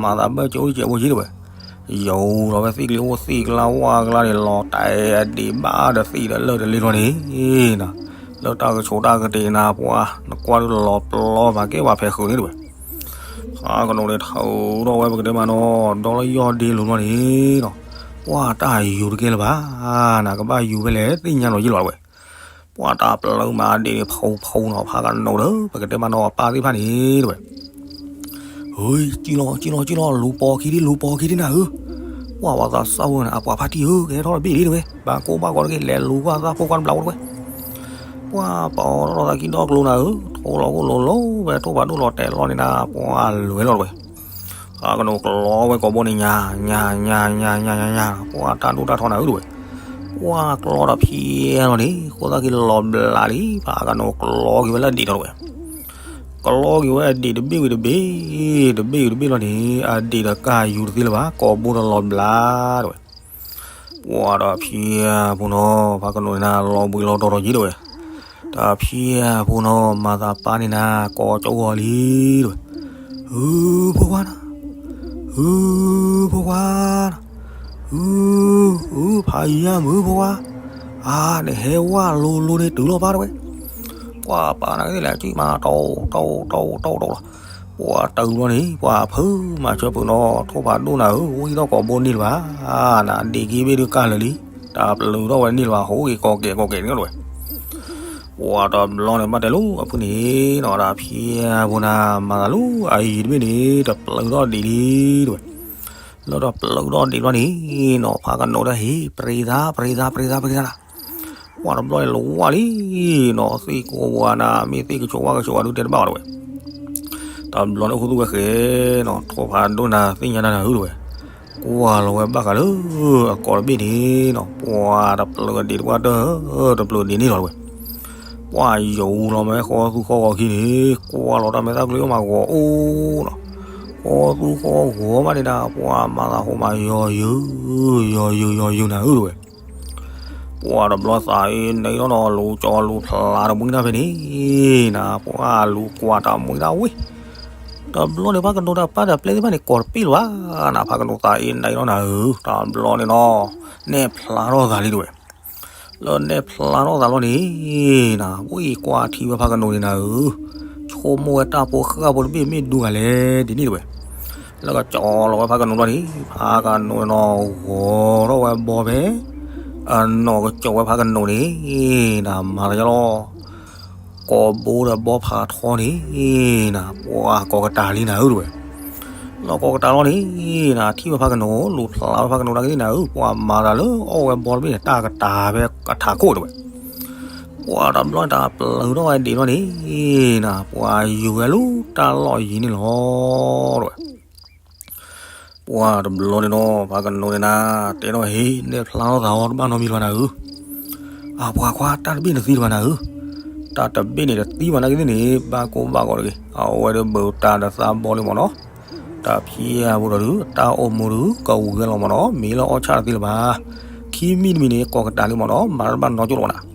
မၤသးဘၣ်ကၠိကဲးဖိယ့တဝဲ. ယိၤဒီးဝဲသ့ၣ်ကျ့အိၣ်သ့ၣ်ကျါဝါကျါန့ၣ် လီၤတဲာ်အဒံးဘၣ်ဒီးသ့ၣ်ဒီးလၢၢ်တလ့လီၤန့ၣ် လၢတၢ်ကဆိးတၢ်ကတ့ၢ်နၤပှၢ် နကွၢ်ဒုးလီၤပျီပှၤကဲပှၤဖဲးဃုာ်န့ၣ်တဝဲ. ဖးကနိးန့ၣ်ထုးထီၣ်ဝဲပကတဲမးနီၤ ဒီလၢယီၢ်ဒ့လိၤလီၤန့ၣ်နီၤ ပှၢ်တၢ်ယူၤတကဲလၢၤဘၣ်, နကဘၣ်ယူၤဖဲလဲၣ်သ့ၣ်ညါလီၤယ့လီၤတဝဲ. ပှၢ်တၢ်ပျၢၤမးဒ့န့ၣ် ဖိဖိနီၤ ဖးကနိးဒီး ပကတဲမးနီၤ ပၢ်သ့ၣ်တဖၣ်န့ၣ်တဝဲ. ဟ့ ကံလီၤ ကံလီၤ ကံလီၤ လူၤပိာ်ခံဒံး လူၤပိာ်ခံဒံးနၤဧၢ. ပှၢ်ပှၤသးစၢ်ဝဲန့ၣ် အပှၤဖါတံၢ်ဧၢ ကဟဲထီၣ်တဘ့ၣ်ဒံးတဝဲ ဘၣ်ကိၢ်ဘၣ်ဂီၤတက့ၢ် လဲၤလူၤကွၢ်သၣ်ဖိကွၢ်တဘျီဝဲတဝဲ. ပှၢ်ပိာ်ထီၣ်သးခံဒီကျိၤနၤဧၢ ထိၣ်လီၤခိၣ်လိၤလိၤဝဲ ထိၣ်ဖးဒိၣ်လီၤတဲာ်လီၤန့ၣ်နၤ ပှၢ်လဲၤလီၤတဝဲ. ဖးကနိးကျီဝဲကိာ်ဘိန့ၣ် ညၣ် ညၣ် ညၣ် ညၣ် ညၣ် ညၣ် ညၣ် ပှၢ်တၢ်ဒိၣ်တၢ်ထီနၤဧၢတဝဲ. ပှၢ်ကျီဒီးဖံလီၤန့ၣ် ဃိသၣ်ခံလီၤဘျးလံ ဖးကနိးကျီက့ၤဝဲလၢအဒံးဒီးတဝဲ. ကျီက့ၤဝဲအဒံးတဘ့ၣ်ဝံၤတဘ့ၣ် တဘ့ၣ်ဝံၤတဘ့ၣ်လီၤန့ၣ် အဒံးဒီးကၢ်ယူၤတသ့လၢၤဘၣ် ကိာ်ဘိဒီးလီၤဘျးတဝဲ. ပှၢ်ဒီးဖံဖိနီၤ ဖးကနိးန့ၣ်နၤ လီၤဘှံးလီၤတီၤဒီးယ့တဝဲ. တၢ်ဖံဖိနီၤ မၤသးပၢ်န့ၣ်နၤ ကိးကၠီဂီၤလံတဝဲ. ဟု ဖိခွါနီၤ ဟု ဖိခွါနီၤ ဟု ဟု ဖးယံၤယါမုၢ် ဖိခွါ, အါန့ၣ်ဟဲဝဲလိၤလိၤန့ၣ်တုၤလီၤဘၣ်တဲဝဲ, ပှၤပာ်နၤကသ့ၣ်လဲၣ် ကံၣ်မး တီတီတီတီတီလီၤ, ပှၤတုၤဘျီန့ၣ် ပှၤဖုမၤဆၢပူၤနီၤ ထိၣ်ဖးဒိၣ်နၤဧၢ ဝံၣ်ထီၣ်ကိာ်ဘိန့ၢ်လၢၤဘၣ်, နဒ့က့ဘ့ၣ်ဒုးကၢ်လၢာ်လံ, တၢ်ပျုၤထီၣ်ဝဲန့ၢ်လၢၤဘၣ် ဟိက့ၤကီၤကဲးကီၤကဲးန့ၣ်တဲဝဲ, ပှၤတဘျီန့ၣ် ဘၣ်တဲလိၤအဖုန့ၣ်နီၤ တၢ်ဖံးအပူၤနၤ မၤသးလၢအယံၤတဘ့ၣ်န့ၣ် တပျုၤထီၣ်ဒံးလံတဲဝဲ, လၢတပျုၤထီၣ်ဒံးဘျီန့ၣ်နီၤ ဖးကနိးတၢ်ဟ့ၣ် ပြ့သး ပြ့သး ပြ့သး ပြ့သးနၤ, ပှၤတဘျီန့ၣ်လီၤဝါလံနီၤ သ့ၣ်ကိးဝၤနၤ မ့ၢ်သ့ၣ်ကဆိးဝါကဆိးဝဲဒုးတဲတဘၣ်ဘၣ်တဲဝဲ, တဘျီန့ၣ်အိၣ်သူၣ်ဝဲဃဲနီၤ ထိၣ်ဖးဒိၣ်နၤသ့ၣ်ညါတၢ်နၤဧၢတဲဝဲ, ကွၢ်လီၤဝဲဘၣ်ဃးလၢ အကိာ်တဘ့ၣ်န့ၣ်နီၤ ပှၤတပျုၤဒံးတပှၢ်တၢၢ် တပျုၤဒံးန့ၢ်လီၤတဲဝဲ, ပှၤယိၤလီၤမ့ၢ်ဃီသူဃီဂီၤခံန့ၣ် ကွၢ်လီၤတၢ်မဲာ်သၣ်ကျိအိၣ်မးဂီၤအိၣ်နီၤ, ဃီသူဃီဂီၤဘၣ်န့ၣ်ဒၣ် ပှၤမၤသးဟိးမးယီၤယုာ် ယီၤယုာ်ယီၤယုာ်နၤဧၢတဲဝဲ, ပှၤတဘျီသးအ့န့ၣ်လီၤနီၤ လူၤကၠီလူၤဖျးတမှံတၢ်ဖဲန့ၣ်နၤ ပှၤလူၤကွၢ်တၢ်မှံတၢ်ဝံၤ, တဘျီန့ၣ် ဖးကနိးတၢ်ပၢ်တၢ်ပျဲသ့ၣ်တဖၣ်န့ၣ် ကိးတပ့ၢ်လၢၤဘၣ်နၤ ဖးကနိးသးအ့န့ၣ်လီၤနၤဧၢ, တဘျီန့ၣ်နီၤ နဲၣ်ဖျါထီၣ်သးလံတဲဝဲ, လၢနဲၣ်ဖျါထီၣ်သးလီၤန့ၣ်နၤ ဝံၣ်ကွၢ်ထံဝဲဖးကနိးန့ၣ်နၤဧၢ, ဆိကမိၣ်ဝဲတၢ်ဖိဃၢ်ဖိတဘ့ၣ်မ့ၢ်ဒူဂၤလဲၣ်ဒ်န့ၣ်တဲဝဲ, လၢကကၠီလီၤဝဲဖးကနိးလီၤန့ၣ် ဖးကနိးနီၤ ဂီၤထီၣ်ဝဲဘီဖဲ အနီၢ်ကစၢၤဝဲဖးကနိးန့ၣ်နၤ မၤသးလီၤ ကိာ်ဘိဒီးဘီဖးထီန့ၣ်နၤ ပှၤကိးကတၢၢ်လံနၤဧၢတဲဝဲ, လီၤကိးကတၢၢ်လီၤန့ၣ်နၤ ထံၣ်ဝဲဖးကနိး လူၤဖျါဝဲဖးကနိးတၢ်ကသ့ၣ်နၤဧၢ, ပှၤမၤသးလၢအီၣ်ဝဲဘီတဘ့ၣ်န့ၣ် တၢ်ကတၢၢ်ဖဲအထးခိၣ်တဲဝဲ, ပှၤတဘျီန့ၣ် တၢ်ပျုၤထီၣ်ဝဲဒံးလီၤန့ၣ်နၤ ပှၤယိၤဝဲလၢတၢ်လီၢ်ယံၤန့ၣ်လီၤတဲဝဲ ပှၤတဘျီန့ၣ်နီၤ ဖးကနိးန့ၣ်နၤ တဲထီၣ်ဟ့ၣ် နဲၣ်ဖျါထီၣ်သးအီၤတဘၣ်နီတမံၤလၢၤဘၣ်နၤဧၢ, အပှၤခွါ တၢ်တဘ့ၣ်န့ၣ်တသံလၢၤဘၣ်နၤဧၢ, တၢ်တဘ့ၣ်န့ၣ်တသံဘၣ်နာ်က့သ့ၣ်န့ၣ် ဘၣ်ကိၢ်ဘၣ်ဂီၤတဂ့ၤ, အဝဲဒၣ်ဘုးတၢ်ဒီးသးဘီလံမ့ၢ်နီၤ, တၢ်ဖံးအပူၤဒီးဒုး တၢ်အိၣ်မူဒုး ကဝံၤလီၤမ့ၢ်နီၤ, မ့ၢ်လၢအီၣ်ဆၣ်တသံလၢၤဘၣ်, ခံမံၤတမံၤန့ၣ် ကိးကတၢၢ်လံမ့ၢ်နီၤ, မၤတၢ်တဘၣ်နီကၠိလၢၤဘၣ်နၤ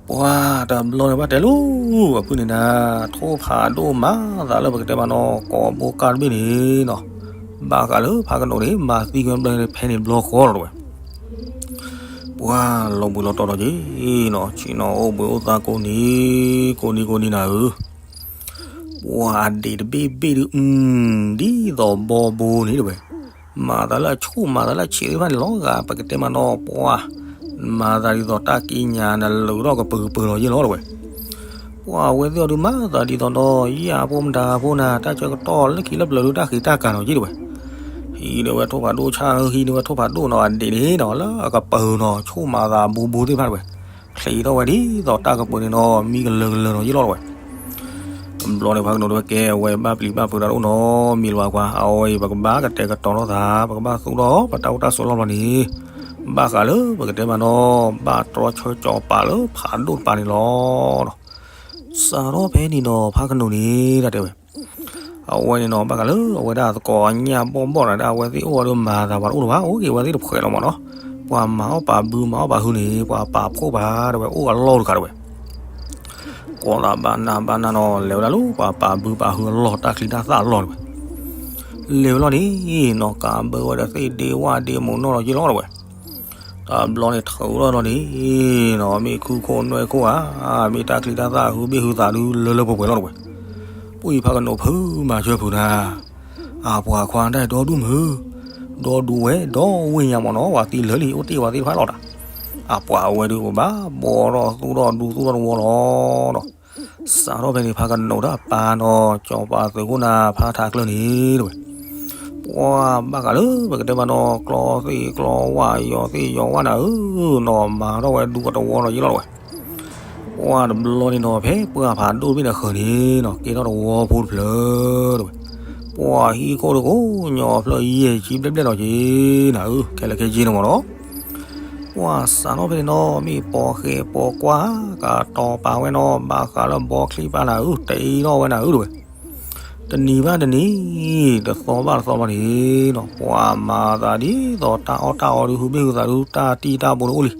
ပှၤတဘျီန့ၣ် ဘၣ်တဲလိၤအဖုန့ၣ်နၤ, ထိၣ်ဖးဒိၣ်မၤသးလၢပကတဲမ့ၢ်နီၤ ကိာ်ဘိကၢ်တဘ့ၣ်န့ၣ်နီၤ, ဘၣ်ဃးလၢဖးကနိးန့ၣ် မၤသံကွံာ်ဘျီန့ၣ် ဖဲန့ၣ်တဘျီဃီလီၤတဲဝဲ, ပှၤလီၤဘှံးလီၤတီၤလီၤက့ၤနီၤ, ဆ့ၣ်နီၤအိၣ်ဘှံးအိၣ်သါကိးနံၤ ကိးနံၤကိးနံၤနၤဧၢ ပှၤအဒံးတဘ့ၣ်ဘ့ၣ်ဒုး ဒ်သိးဘီဘိန့ၣ်တဲဝဲ, မၤသးလၢအဆူၣ်မၤသးလၢအဆံးသ့ၣ်တဖၣ်န့ၣ်လီၤဂာ် ပကတဲမ့ၢ်နီၤ ပှၤ မၤသးဒ်သိးတၢ်ကံးညာ်နလုးထီၣ်ကပၢၤကပၢၤလီၤယ့ၢ်လီၤတဲဝဲ, ပှၤအဝဲသ့ၣ်အီၤဒုးမၤသးဒ်သိးဒီး ယၤဖိမတၤဖိနၤ တၢ်ဆၢကတီၢ်လၢခံလၢပျၢၤဒုး တၢ်ဃံးတၢ်ကၤနီၤယ့ၢ်တဲဝဲ, ဟံးန့ၢ်ဝဲထိၣ်ဖးဒိၣ်ဆၣ်ဧၢ ဟံးန့ၢ်ဝဲထိၣ်ဖးဒိၣ်နီၤ အဒံးန့ၣ်နီၤ လၢအကပၢၤနီၤ ဆူၣ်မၤသးဘူးဘူးသ့ၣ်တဖၣ်တဲဝဲ, ချံးထီၣ်ဝဲဒ်သိးတၢ်ကပၢၤန့ၣ်နီၤ မံကလၢၤကလၢၤနီၤယ့ၢ်လီၤတဲဝဲ တဘျီန့ၣ် ဖးကနိးတဲဝဲကဲ အဝဲဘၣ်ပျံၤဘၣ်ဖုးတၢ်တအိၣ်နီတမံၤလၢၤဘၣ်ကွၢ် အဝဲအံၤ ပကဘၣ်ကတဲာ်ကတီၤထီၣ်သး ပကဘၣ်သူၣ်ထီၣ်ပတၢ်အိၣ်တၢ်ဆိးလီၢ်ဘျီန့ၣ် ဘၣ်ဃးလၢပကတဲမ့ၢ်နီၤ ဘၣ်တြီဆၢကၠီၤပၤလၢဖးဒိၣ်တပၤန့ၣ်လီၤ. စးထီၣ်ဖဲန့ၣ်နီၤ ဖးကနိးန့ၣ် တၢ်တဲဝဲ အဝဲန့ၣ်နီၤ ဘၣ်ဃးလၢအဝဲဒၣ်သကိးညၣ်ဘီၣ်ဘီၣ်တၢ်ဒၣ် အဝဲသ့ၣ်အိၣ်ဝဲဒီးမၤသးပှၤတအိၣ်လၢၤဘၣ် အိၣ်က့ၤဝဲသ့ၣ်တဖှဲးလီၤမ့ၢ်နီၤ. ပှၤမၤအီၣ်ပာ်ဘုမၤအီၣ်ပာ်ဟုန့ၣ် ပှၤပာ်ဖှိၣ်ပှၤတဲဝဲ အိၣ်အလီၢ်တခါတဲဝဲ ကိးသးဘၣ်နးဘၣ်နးနီၤ လဲၤဝဲဒၣ်လၢပှၤပာ်ဘုပာ်ဟုအလီၢ် တၢ်ချံတၢ်သၣ်အလီၢ်တဲဝဲ. လဲၤဝဲလီၤန့ၣ်နီၤ ကးဘၢဝဲဒီးသ့ၣ်ဒ့ဝၣ်ဒ့မုၢ်နီၢ်လီၤယ့ၢ်လီၤတဲဝဲ. တဘျီန့ၣ်ထုးထီၣ်လီၤန့ၣ်နီၤ မ့ၢ်ခုခိၣ်နွဲၣ်ခိၣ်ဧါ မ့ၢ်တၢ်ချံတၢ်သၣ်အဟုဘ့ၣ်ဟုသးဒုလၢလၢပှဲၤပှဲၤလီၤတဲဝဲ. ပှၤဖးကနိးဖုမၤဆၢဖုးနၤ အပှၤခွါတၢ်အဲၣ်တီဒူၣ်မုၢ် ဒီဒူဝဲဒီဝ့ၢ်ညါမ့ၢ်နီၤ ပှၤသံလၢာ်လံ အိၣ်တ့ၢ်ဝဲသ့ၣ်တဖၣ်လီၤတၢ်. အပှၤဝဲဒုးပဘၣ်ဘီထီၣ်သူၣ်ထီၣ်ဒူသူၣ်ထီၣ်တဝီလီၤဒီး စးထီၣ်ဖဲန့ၣ် ဖးကနိးတၢ်အပၢ်နီၤ စီၤပၤသုးခိၣ်နၤ ဖးထးကျၢၢ်န့ၣ်တဲဝဲ ပှၤဘၣ်ဃးလၢပကတဲမ့ၢ်နီၤ ကျီသ့ၣ်ကျီဝၣ် ယီၤသ့ၣ်ယီၤဝၣ်နၤဧၢနီၤ မၤထီၣ်ဝဲဒူကတဝီလီၤယ့ၢ်လီၤတဲဝဲ. ပှၤတဘျီန့ၣ်နီၤ ဖဲပှၤဖးဒိၣ်တဘ့ၣ်န့ၣ်ဃၢၤန့ၣ်နီၤ ကဲထီၣ်တဝီဖိတဖျၢၣ်တဲဝဲ. ပှၤဟံၣ်ခိၣ်တကိးညီဖျၢၣ်ယဲၢ်ဆံဘျဲၣ်ဘျဲၣ်လီၤက့ၤနၤဧၢ ခဲလၢာ်ခဲဆ့န့ၣ်မ့ၢ်နီၤ. ပှၤစးထီၣ်ဖဲန့ၣ်နီၤ မ့ၢ်ပိာ်ဃဲပိာ်ကွၢ် ကတီၤပာ်ဝဲနီၤ ဘၣ်ဃးလၢဘီချံပာ်နၤဧၢ တ့ထီၣ်ဝဲနၤဧၢတဲဝဲ. တနံၤဘၣ်တနံၤ တသီဘၣ်တသီဘၣ်န့ၣ် ပှၤမၤသးဒ်သိးတၢ်အီၣ်တၢ်အီဒုး ဟုဘ့ၣ်ဟုသးဒုး တၢ်တံၢ်တၢ်ဘိဒုးအိၣ်လံ.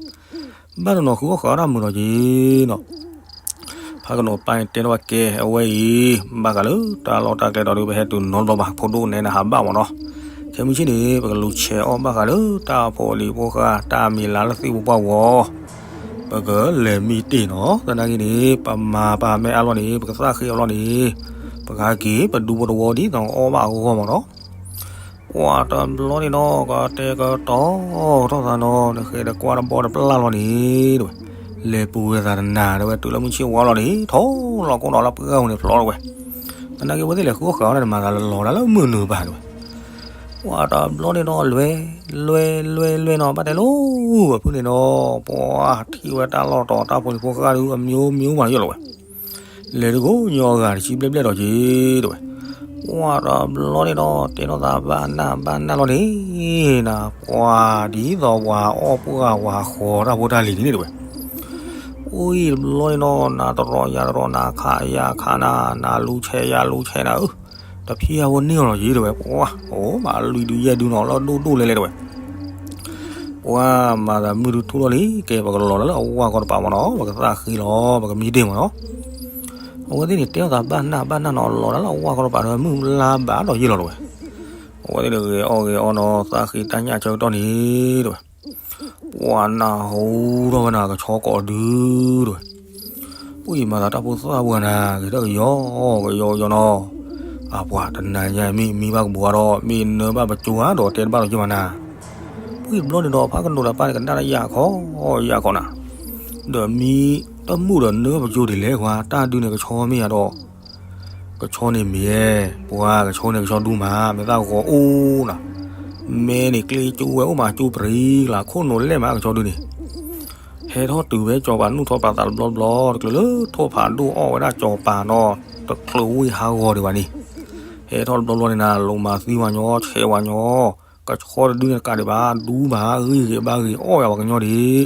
ဘၣ်တနီၤဃုအီၣ်ဃုအီတၢ်မုာ်လီၤက့ၤနီၤ. ဖးကနိးပၢ်န့ၣ်တဲထီၣ်ဝဲကဲ အဝဲအံၤ ဘၣ်ဃးလၢတၢ်လီၢ်တၢ်ကျဲဒီးဒုး ပဟဲတုၤနီတဘျီဘၣ် ဖိဒိၣ်နဲနဟးဘၣ်မ့ၢ်နီၤ. ခဲမုၢ်ဆ့ၣ်န့ၣ် ပကလူၤဆဲးအီၣ်ဘၣ်ဃးလၢတၢ်ဖိလံၤဖိဃာ် တၢ်မံၤလၢ်လၢသ့ၣ်ဖိပှၢ်ဝီၤ, ပကလဲၤမံတ့ၢ်နီၤ. သနာ်က့န့ၣ် ပမၤပာ်မ့ၢ်အါလီၢ်န့ၣ် ပကသၣ်ဃ့အီၤလီၢ်န့ၣ် ပကဟဲက့ၤပဒူဖိတဝီဒ်သိးကအီၣ်ဘၣ်အဂီၢ်မးနီၤ. ပှၤတဘျီန့ၣ်ဒီး ကတဲာ်ကတီၤထီၣ်သးနီၤ နဃဲးတကွၢ်တဘီတပျၢ်လီၤန့ၣ် တဲဝဲ, လဲၤပူၤဝဲသးတနၤ တဲဝဲ, တုၤလၢမုၢ်ဆ့ၣ်ဝါလီၤန့ၣ် ထီၣ်လီၤကိၣ်နီၤလၢပှၢ်ပူၤန့ၣ်ဖျီလီၤဝဲ. သနာ်က့အဝဲသ့ၣ်လဲၤဃုအီၣ်ဃုအီန့ၣ် မၤသးလီၤတၢ်လၢမုၢ်နုာ်ဘၣ်တဲဝဲ. ပှၤတဘျီန့ၣ်ဒီး လွဲ လွဲ လွဲ လွဲနီၤ ဘၣ်တဲလိၤ အဖုၣ်န့ၣ်ဒီး ပှၤထံၣ်ဝဲတၢ်လီၢ်တီၤ တၢ်ဖိလံၤဖိဃာ်ဒုး အမျိုးမျိုးမးယိၣ်လီၤဝဲ. လဲၤတကိးညီဂၤတဆံဘျဲၣ်ဘျဲၣ်ဒီးက့ၤ တဲဝဲ. ပှၤတဘျီန့ၣ်ဒီး တဲထီၣ်သးဘၣ်နၢ်ဘၣ်နၢ်လီၤန့ၣ် နၤ ပှၤဒ်သိးပှၤအီၣ်ပှၢ်ဝၤဃီတၢ်ဖိတၢ်လံၤန့ၣ်တဲဝဲ. အိၣ်အံၤတဘျီန့ၣ်ဒီး နၤတရီးယၤတရီး နၤခးယၤခးနၤ နၤလူၤဆဲးယၤလူၤဆဲးနၤဧၢ, တဖံးအဝဲန့ၢ်အီၤလီၤက့ၤတဲဝဲ. ပှၤ အိၣ်မးလွံၢ်ဒုယဲၢ်ဒုနီၤ လၢဒိၣ်ဒိၣ်လဲၣ်လဲၣ်တဲဝဲ. ပှၤမၤသးမုၢ်ဒုထူၣ်လီၤလံ ကဲပကလီၤလၢအဝၢ်ကီတပၤမးနီၤ ပကသၣ်ဃ့လီၤ ပကမံတ့ၢ်မးနီၤ. အဝဲသ့ၣ်န့ၣ် တဲထီၣ်သးဘၣ်နၢ်ဘၣ်နၢ်နီၤ လီၤတၢ်လၢအဝၢ်ကီတပၤဒီး မုၢ်လါဘၣ်ဒီးယ့ၢ်လီၤတဲဝဲ. အဝဲသ့ၣ်န့ၣ်ဂဲၤအီၣ်ဂဲၤအီနီၤ သၣ်ဃ့တၢ်ညၣ်ဆၢကတီၢ်န့ၣ်တဲဝဲ. ပှၤနၢ်ဟူထီၣ်ဝဲနၤ ကဆီကိးဒုတဲဝဲ. ပှၤအံၤမၤသးတၢ်ဖိသၣ်ပှၤနၤ ဂဲၤထီၣ်ကယီကယီကယီနီၤ. အပှၤတနၤညါမ့ၢ်မံဘၣ်ကဘိးအါဒီး မ့ၢ်နၢဘၣ်ပကၠိဧါဒီးတဲတဘၣ်လီၤက့ၤမးနၤ. ပှၤအံၤတဘျီန့ၣ်ဒီး ဖးကနိးဒီးပၢ်န့ၣ် ကနၣ်တၢ်ယၢ်ခီယၢ်ခီနၤ, ဒီးမံတမုာ်ဒီးနၢဘၣ်ပကၠိဒ်လဲၣ်ကွၢ် တၢ်ဒုးန့ၣ်ကဆီမ့ၢ်ဧါဒီး ကဆီန့ၣ်မ့ၢ်, ပှၤကဆီန့ၣ်ကဆီဒုမး မ့ၢ်သၣ်ဂီၤအိၣ်နၤ, မဲန့ၣ်ကျ့ကၠိဝဲအိၣ်မးကၠိပြံကလၤ ခိၣ်နူာ်လဲၣ်မးကဆီဒုန့ၣ်, ဟဲထီၣ်တုၤဖဲစီၤပၤနူၢ်ထီၣ်ပာ်သးတဘျီဘျီ တချုးလၢထိၣ်ဖးဒိၣ်အီၣ်ဝဲဒၣ်စီၤပၤနီၤ တချုးဝံၢ်ဟးဂီၤဒံးဘၣ်န့ၣ်, ဟဲထီၣ်တဘျီဘျီန့ၣ်နၤ လိာ်မၤသံဝဲညီ ဆဲးဝဲညီ, ကဆီတဒုန့ၣ်တကးဒံးဘၣ် ဒူမး ဂံၢ်ဂ့ၤဘါဂ့ၤအီၣ်ဝဲပှၤကညီဒံး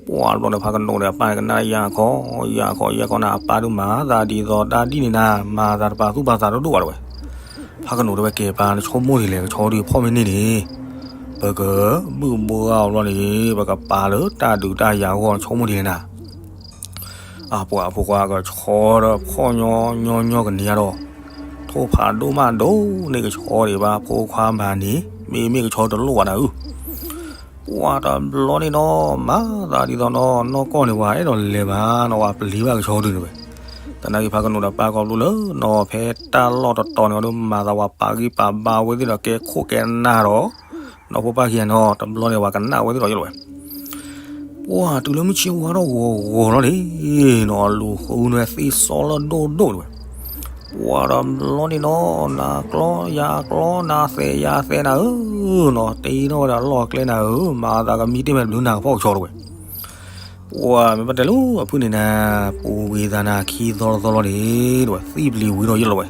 ပှၤတဘျီန့ၣ် ဖးကနိးဒီးအပၢ်န့ၣ် ကနၣ်ယၢ်ခီယၢ်ခီယၢ်ခီနၤ အပၢ်ဒုးမၤသးဒ်သိးတၢ်ဒ်န့ၣ်နၤ မၤသးတပာ်သူၣ်ပာ်သးဒိၣ်ဒိၣ်ဘၣ်တဲဝဲ. ဖးကနိးတဲဝဲ ကဲပၢ် နဆိကမိၣ်ဒ်လဲၣ် ကဆီဒုဖီၣ်မ့ၢ်န့ၢ်န့ၣ် ပကဘုၣ်ဘိအီၤတဘျီန့ၣ် ပကပာ်လၢတၢ်ဒုးတၢ်ယၤအဂီၢ် နဆိကမိၣ်ဒ်လဲၣ်နၤ အပှၤဖိခွါ ကဆီဒီးဖီၣ်ညီညီညီကန့ၢ်ဒီး ထိၣ်ဖးဒိၣ်မးဒိၣ်န့ၢ်ကဆီဒံးဘၣ် ဖိခွါမၤန့ၣ် မ့မ့ၢ်ကဆီတလိၣ်ဘၣ်နၤဧၢ, ပှၤတဘျီန့ၣ်ဒီး မၤသးဒ်သိးနီၤ နီၢ်ကီၢ်န့ၣ် ပှၤအဲၣ်ဒိးလဲၤဘၣ်နီၤ ပှၤပျံၤဘၣ်ကဆီဒုန့ၣ်ဝဲ, သနာ်က့ဖးကနိးဒီးပၢ်ကီၢ်ဘျူးလၢနီၤ ဖဲတၢ်လီၢ်တတီၤန့ၣ်ဒီး မၤသးပှၤပာ်ဂံၢ်ပာ်ဘါဝဲသ့ၣ်ဒီး ကဲခိၣ်ကဲနၢ်ဒီး နီၢ်ဖိပၢ်ခံဂၤနီၤ တဘျီန့ၣ် ပှၤကနၣ်ဝဲသ့ၣ်ဒီးယိၣ်လီၤဝဲ ပှၤတုၤလၢမုၢ်ဆ့ၣ်ဝါထီၣ်ဂီၤဂီၤလီၤန့ၣ်နီၤ လူၤဃုန့ၢ်သ့ၣ်စီလၢဒိၣ်ဒိၣ်တဲဝဲ, ပှၤတဘျီန့ၣ်နီၤ နၤကျီယၤကျီ နၤသဲးယၤသဲးနၤဧၢနီၤ တ့ထီၣ်ဝဲဒၣ်လီၢ်ကျဲနၤဧၢ မၤသးကမံတ့ၢ်မးတဘျုးနၤကဖီၣ်ကဆီတဲဝဲ, ပှၤမ့ၢ်ဘၣ်တဲလိၤ အဖုၣ်န့ၣ်နၤ ပူၤဝံၤသးနၤခံသီတသီလီၤန့ၣ်တဲဝဲ သံပျံၤဝံၤဒီးယိၣ်လီၤဝဲ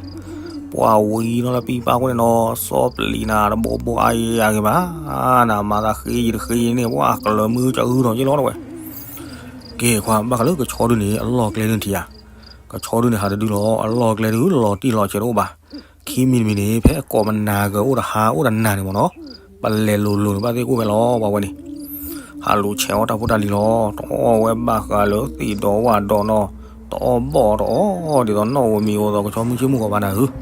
ပှၤဝံၤနီၤလၢပံပၢ်အဃိန့ၣ်နီၤ စီပျံၤနၤတဘိဘိအါယၤဂ့ၤမး, နမၤသးဃ့ယတဃ့န့ၣ် ပှၤကလၢၤမုၢ်ကဂုၢ်ဒီးယိၣ်လီၤတဲဝဲ, ကဲခွါဘၣ်ဃးလၢကဆီဒုန့ၣ် အလီၢ်ကျဲဒုထံၣ်ဧါ, ကဆီဒုန့ၣ်ဟးတဒုလီၤ အလီၢ်ကျဲဒုလီၤတံၢ်လီၤဆဲးတအိၣ်ဘၣ်, ခံမံၤတမံၤန့ၣ် ဖဲအကိးမနၤကအိၣ်တဟါအိၣ်တနၤန့ၣ်မ့ၢ်နီၤ, ပလဲၤလိၤလိၤန့ၣ် ဘၣ်သ့ၣ်ကအိၣ်ဝဲလီၤ ပှၤဝဲန့ၣ် ဟးလူၤဆဲးအီၣ်တၢ်ဖိတၢ်လံၤလီၤ တအီၣ်ဝဲဘၣ်ဃးလၢသံၣ်ဒီးဝၣ်ဒီးနီၤ, တအီၣ်ဘီၣ်တအီၣ်ဒ်သိးနီၣ်ဧိၤမံၤဧိၤသိးကဆီမုၢ်ဆ့ၣ်မုၢ်ဂီၤဘၣ်နၤဧၢ,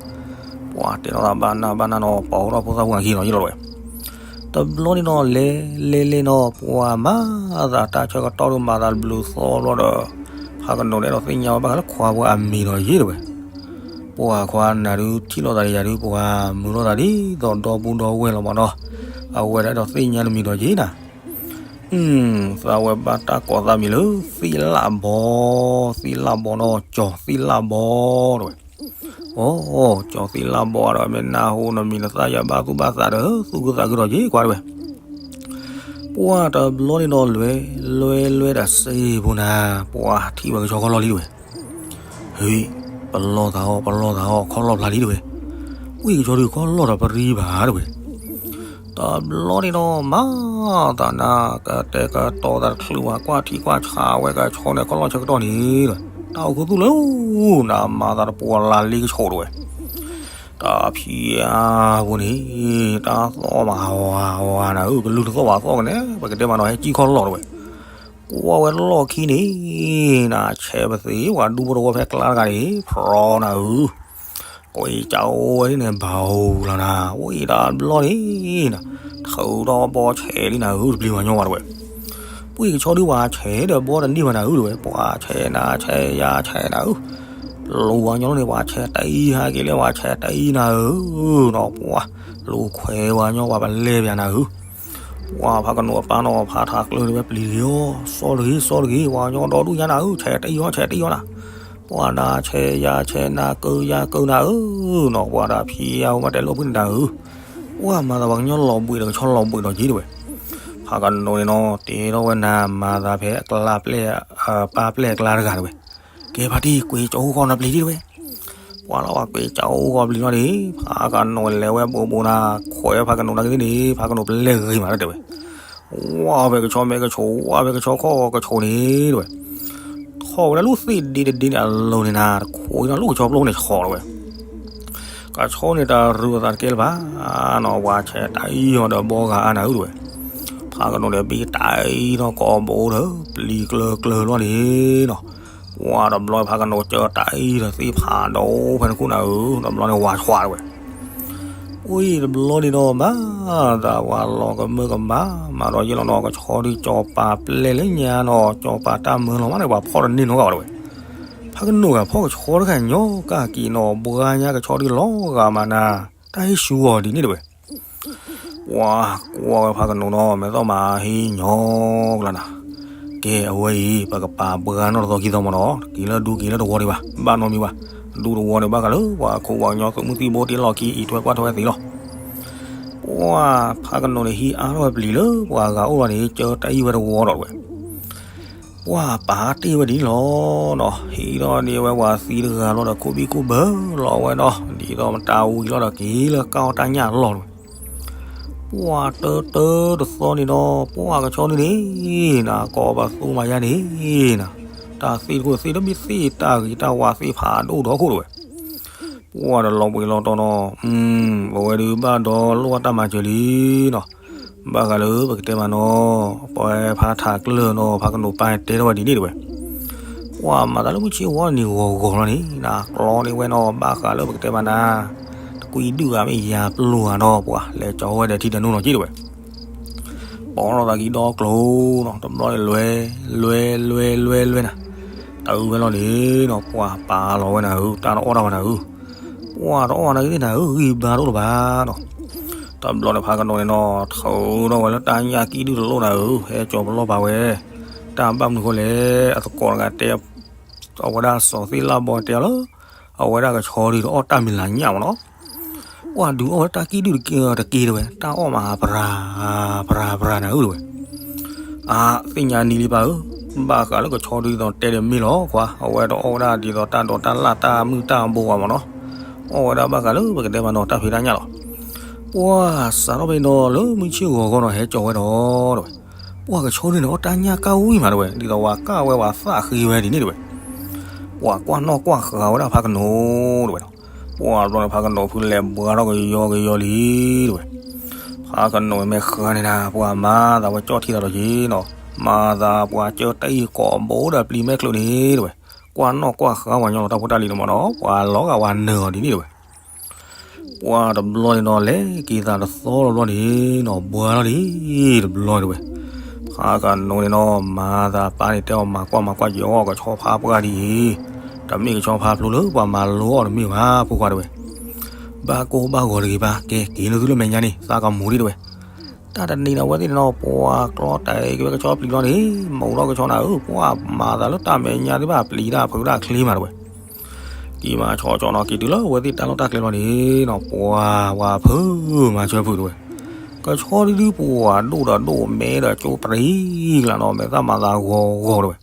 ပှၤတဲထီၣ်သးဘၣ်နၢ်ဘၣ်နၢ်နီၤ ပှၤအိၣ်ထီၣ်ဖိသၣ်ဖိအခံနီၤယိၣ်လီၤဝဲ, တဘျီန့ၣ်နီၤ လဲၤလဲၤလဲၤနီၤ ပှၤမၤသးတၢ်ဆၢကတီၢ်ဒုးမၤသးတဘျုးသီဘျီဒီး, ဖးကနိးန့ၣ်အဲၣ်ဒိးသ့ၣ်ညါဝဲဘၣ်ဃးလၢခွါဝဲအမံၤဒီးယ့ၢ်တဲဝဲ ပှၤခွါနၤဒုးထံၣ်လိာ်သးဒီးယၤဒုး ပှၤမုာ်လိာ်သးဒ်သိးဒီပုၢ်ဒီဝဲၢ်လီၤမ့ၢ်နီၤ, အဝဲဒၣ်အဲၣ်ဒိးသ့ၣ်ညါနမံၤဒီးယ့ၢ်နၤ, သးဝဲဘၣ်တၢ်ကိးသးမံၤလၢ သ့ၣ်လၣ်ဘီ, သ့ၣ်လၣ်ဘီနီၤ ကၠီၤသ့ၣ်လၣ်ဘီတဲဝဲ, အိ, ကၠီၤသ့ၣ်လၣ်ဘီဒီး မ့ၢ်နၢ်ဟူနမံၤနသၣ်ယၤဘၣ်သူၣ်ဘၣ်သးဒီး သူၣ်ခုသးခုဒီးယ့ၢ်ကွၢ်တဲဝဲ ပှၤတဘျီန့ၣ်ဒီးလွဲလွဲလွဲဒီးစ့ဖိနၤ, ပှၤထံၣ်ဝဲကဆီခီၣ်လီၢ်လံတဲဝဲ, ဟ့, ပလီၢ်သးအီၤ ပလီၢ်သးအီၤ ခီၣ်လီၢ်ဖျါလံတဲဝဲ, ဝံၢ်ကဆီဒုးခီၣ်လီၢ်ဒီးပရံဘၣ်တဲဝဲ, တဘျီန့ၣ်ဒီးမၤသးနၤ ကတဲာ်ကတီၤသးတချုးဘၣ် ကွၢ်ထံကွၢ်ဆးဝဲကဆီန့ၣ် ခီၣ်လီၢ်ဆၢကတီၢ်န့ၣ်ဒီး တၢ်အိၣ်ခူသူၣ်လၢ နၤမၤသးတပှီၤလၢ်လံကဆီတဲဝဲ တၢ်ဖံးအါဖိန့ၣ် တၢ်သီၣ်မးဝၤဝၤနၤဧၢ ကလုၢ်တသီၣ်ဘၣ်သီၣ်ကနဲ ပကတဲမးနီၤ ဟဲကံၣ်ခီၣ်လီၢ်တဲဝဲ, ကွၢ်ဝဲလီၢ်ခံန့ၣ် နၤဆဲးပသ့ ပှၤဒူဖိတဝီဖဲကျါတဂၤန့ၣ် ဖြီနၤဧၢ, ကွၢ် ပှ့ၤကၠိဝဲဒ်န့ၣ် ဘၣ်ဧိၤလီၤနၤ, ဝံၤတဘျီန့ၣ်နၤ, ထုးထီၣ်ဘီဆဲးလံနၤဧၢ, တပျံၤဝဲညီဘၣ်တဝဲ. ပှ့ၤကဆီဒုးပှၤဆဲးဒီးဘီတန့ၢ်ဘၣ်နၤဧၢတဝဲ, ပှၤဆဲးနၤဆဲးယၤဆဲးနၤဧၢ, လူၤဝဲညီလီၤန့ၣ် ပှၤဆဲးတအံၤဟဲက့ၤလၢပှၤဆဲးတအံၤနၤဧၢနီၤ, ပှၤလူၤခွဲးဝဲညီ ပှၤပလဲပၠးနၤဧၢ. ပှၤဖးကနိးအပၢ်နီၤ ဖးထးကျၢၢ်တဝဲပျံၤတဂ့ၤအီၤ, စီတဂ့ၤ စီတဂ့ၤ, ပှၤညီဒီဒူၣ်ညါနၤဧၢ, ဆဲးတအံၤအီၤ ဆဲးတအံၤအီၤနၤ, ပှၤနၤဆဲးယၤဆဲးနၤ ကၢယၤကၢနၤဧၢနီၤ, ပှၤဒၣ်ဖံးယၤဝဲမးတဲလိာ်ဖုန့ၣ်နၤဧၢ. ပှၤမၤသးပှၤကညီလီၤဘှံးဒီးကဆီလီၤဘှံးဒီးက့တဝဲ. ဖးကနိးန့ၣ်နီၤ တဲထီၣ်ဝဲနၤ မၤသးဖဲအကျါပျဲၢ် ပၢ်ပျဲၢ်အကျါတဂၤတဝဲ, ကဲဖါတံၢ် ကွ့ၤကၠိဃီနၤပျံၤတံၢ်တဝဲ. ပှၤလၢပှၤကွ့ၤကၠိဃီပျံၤလီၤန့ၣ် ဖးကနိးလဲၤဝဲဘူးဘူးနၤ ခွဲးဖးကနိးနၤက့ၤန့ၣ် ဖးကနိးပလဲဂ့ၤမးတတဲဝဲ. ဝါဖဲကဆီမဲကဆိး ဝါဖဲကဆီခီၣ်ကဆိးန့ၣ်တဝဲ, ထီၣ်ဝဲဒၣ်လူၢ်သ့ၣ်ဒ့တဒ့န့ၣ်အလိၤန့ၣ်နၤ တခိးအံၤနီၤ လူၢ်ကဆီပျိန့ၣ်ဆီတဝဲ. ကဆီန့ၣ်တရူးအသးတကဲလၢၤဘၣ်နီၤ, ပှၤဆဲးတအံၤအီၤဒီးဘီဂၤအါနၤဧၢတဝဲ. ဖးကနိးန့ၣ် ဘံၣ်တအံၤနီၤ ကိးဘိဒီး ပျံၤကျၢၤကျၢၤလီၤန့ၣ်နီၤ, ပှၤတဘျီဖးကနိးကၢတအံၤဒီးသ့ၣ်ဖးဒိၣ်ဖဲန့ၣ်ခိၣ်နၤဧၢ, တဘျီန့ၣ်ဝၤဆွးတဝဲ. အိၣ်တဘျီန့ၣ်ဒီး မၤသးပှၤလီၤကမၢကမၣ် မၤဒီးယဲၢ်လီၤနီၤ, ကဆီဒုးကၠီၤပၤပျဲၢ်လၢညါနီၤ, ကၠီၤပၤတၢ်မၢလီၤမးန့ၣ် ပှၤဖီၣ်တန့ၢ်နီတဂၤဘၣ်တဝဲ. ဖးကနိးဂၤဖီၣ်ကဆီတဂၤညီကၢ်က့ၤနီၤ ဘှါညါကဆီဒုးလီၤဂာ်မးနၤ, တၢ်ဟ့ၣ်ဆူအီၤဒ်န့ၣ်တဝဲ. ပှၤကွၢ်ဝဲဖးကနိးနီၤ မဲာ်သီၣ်မၤဟ့ၣ်ညီကျါနၤ, ကဲအဝဲအံၤ ပကပာ်ဘှါနီၢ်တသီခံသီမးနီၤ, က့ၤလၢဒူက့ၤလၢတဝီဒံးဘၣ်, ဘၣ်နီတမံၤဘၣ်, ဒူတဝီန့ၣ်ဘၣ်ဃးလၢပှၤခိၣ်ပှၤကညီသုးမုၢ်သံၣ်ဘိတ့လီၤခံအံၤထွဲကွၢ်ထွဲသ့လီၤ. ပှၤဖးကနိးန့ၣ်ဟံးအါထီၣ်ဝဲပျံၤလၢပှၤဂၤအိၣ်လီၤန့ၣ် ကၢတအံၤဝဲတဝီဒီးတဝဲ. ပှၤပာ်တ့ၢ်ဝဲဒ်န့ၣ်လီၤနီၤ, ဟံးထီၣ်န့ၢ်ဝဲပှၤသံတဂၤလီၤဒီး ခိၣ်ဘံၣ်ခိၣ်ဘၢလီၤဝဲဒီး ဒ်သိးမတၤဝံၤလီၤဒီးက့ၤလၢကၢ်အီၣ်တၢ်ညၣ်လီၤတဝဲ. ပှၤတၢတၢတသီန့ၣ်ဒီး ပှၤကဆီဒုန့ၣ်နၤ ကိးပသူမၤယါန့ၣ်နၤ, တၢ်သ့ၣ်တခိၣ်သ့ၣ်တဘ့ၣ်သ့ၣ်တၢ်ဂ့ၤတၢ်ဝါသ့ၣ်ဖးဒိၣ်ဒီခိၣ်တဝဲ. ပှၤတလီၤဘှံးလီၤတီၤနီၤ, အဝဲဒုးဘၣ်ဒီးလိၣ်ဘၣ်တၢ်မၤစၢၤလံနီၤ, ဘၣ်ဃးလၢပကတဲမးနီၤ, ပဝဲဖးထးကျၢၢ်နီၤ ဖးကနိးပၢ်တဲထီၣ်ဝဲဒ်န့ၣ်တဝဲ. ပှၤမၤသးလၢမုၢ်ဆ့ၣ်ဝီနံၤဂီၤဂီၤလီၤန့ၣ်နၤ ကျီန့ၢ်ဝဲနီၤ, ဘၣ်ဃးလၢပကတဲမးနၤ, တကွံဒုၣ်ဂၤမ့ၢ်ယၤပျိၤဂၤနီၤ ပှၤလဲၤကၠီဝဲဒီးထံဒီးနိနီၤက့တဝဲ. ပိာ်ထီၣ်သးကံဒီကျိၤနီၤ, တဘျီန့ၣ်လွဲ, လွဲ, လွဲ, လွဲ, လွဲနၤ, တအုဝဲလီၤန့ၣ်နီၤ, ပှၤပာ်လီၤဝဲနၤဧၢ, တၢ်တအီၣ်တၢ်ဘၣ်နၤဧၢ, ပှၤတအီၣ်နၤက့ၤသ့ၣ်နၤဧၢ, ဂံၢ်ဘါတအိၣ်လၢၤဘၣ်နီၤ. တဘျီန့ၣ်ဖးကနိးန့ၣ်နီၤ ထုးထီၣ်ဝဲလၢတၢ်ညၣ်ကံၣ်ဒုၣ်တလိၣ်နၤဧၢ, ဟဲကၠီၤပလီၢ်ပာ်ဝဲ, တၢ်ဘၣ်မနုၤဃိလဲၣ်, အသကိးတဂၤတဲ အဝဲဒၣ်စီၤသ့ၣ်လၣ်ဘီတဲအီၤလၢ အဝဲဒၣ်ကဆီဒုးတအီၣ်တၢ်မံၤလၤညၣ်မးနီၤ, ပှၤဒုးအီၣ်ဝဲတၢ်ကံၣ်ဒုၣ်တက့ၢ်တဝဲ, တၢ်အီၣ်မးပြၤ, ပြၤ, ပြၤနၤဧၢတဝဲ. အါ, သ့ၣ်ညါနံၤလံပၢ်ဧၢ, ဘၣ်ဃးလၢကဆီဒုးဒ်သိးတဲဒီးမ့ၢ်လီၤကွၢ်, အဝဲတအီၣ်ဝဲဒၣ်ဒ်သိးတၢ်ဒိးတၢ်လၣ်တၢ်မုၢ်တၢ်ဘိဘၣ်မးနီၤ, အီၣ်ဝဲဒၣ်ဘၣ်ဃးလၢပကတဲမးနီၤ တၢ်ဖံးတၢ်ညၣ်လီၤ. ပှၤစးထီၣ်ဖဲန့ၣ်ဒီးလၢမုၢ်ဆ့ၣ်ဂီၤဂီၤနီၤ ဟဲကၠီၤဝဲဒီးတဝဲ, ပှၤကဆီဒုးန့ၣ်အီၣ်တၢ်ညၣ်ကၣ်ဝံၤမးတဝဲ, ဒ်သိးပှၤကၣ်ဝဲပှၤသၣ်ဃ့ဝဲဒ်န့ၣ်တဝဲ. ပှၤကွၢ်နီၣ်ကွၢ်ဃာ်ဝဲဒၣ်ဖးကနိးတဝဲနီၤ, ပှၤဘျီန့ၣ်ဖးကနိးဖုလဲၤဘှါထီၣ်ကယီကယီလံတဝဲ. ဖးကနိးမ့ၢ်ဃါန့ၣ်နၤ ပှၤမၤသးဝဲကၠီၣ်ထံသးဒီးက့ၤနီၤ, မၤသးပှၤကၢတၢ်အံၤကိးဘိဒီးပျံၤမဲာ်ချၢးန့ၣ်တဝဲ, ကွၢ်နီၣ်ကွၢ်ဃာ်ဝဲညီလီၤတၢ်ဖိတၢ်လံၤန့ၣ်မးနီၤ, ပှၤလီၤဂာ်ဝဲနၢၤအီၤဒ်န့ၣ်တဝဲ. ပှၤတဘျီန့ၣ်နီၤ လဲၤက့ၤသးတသီတဘျီန့ၣ်နီၤ ဘှါလီၤလံတဘျီတဝဲ. ဖးကနိးန့ၣ်နီၤ မၤသးပၢ်န့ၣ်တဲအီၤ မၤကွၢ်မၤကွၢ်က့ၤအီၣ်ကဆီဖါပှၢ်ဒ်အံၤ, တမ့ၢ်ကဆီဖါဖျိလၢပှၤမၤလိအီၣ်တမ့ၢ်ဘၣ် ဖိခွါတဝဲ. ဘၣ်ကိၢ်ဘၣ်ဂီၤတဂ့ၤဘၣ်, ကဲက့ၤလၢသုလၢမဲာ်ညါန့ၣ် သးကမူၤဒံးတဝဲ. တၢ်တနံၤန့ၣ် အဝဲသ့ၣ်န့ၣ်နီၤ ပှၤကျီတၢ်အံၤက့ၤဝဲကဆီပျံၤလီၤန့ၣ် မူၤထီၣ်ကဆီနၤဧၢ, ပှၤမၤသးလၢတၢ်မဲာ်ညါသ့ၣ်တဖၣ် ပျံၤတၢ်ဖုးတၢ်ချ့မးတဝဲ. က့ၤမၤဆီကၠီနီၤ က့ၤတုၤလၢအဝဲသ့ၣ်တၢ်လီၢ်တၢ်ကျဲလီၤန့ၣ်နီၤ ပှၤဝၤဖုးမၤစၢၤဖုးတဝဲ. ကဆီဒုဒုပှၤဒိၣ်ဒီးဒိၣ်မဲဒီးကၠိပြံကျါနီၤ မဲာ်သၣ်မၤသးဂီၤဂီၤတဝဲ.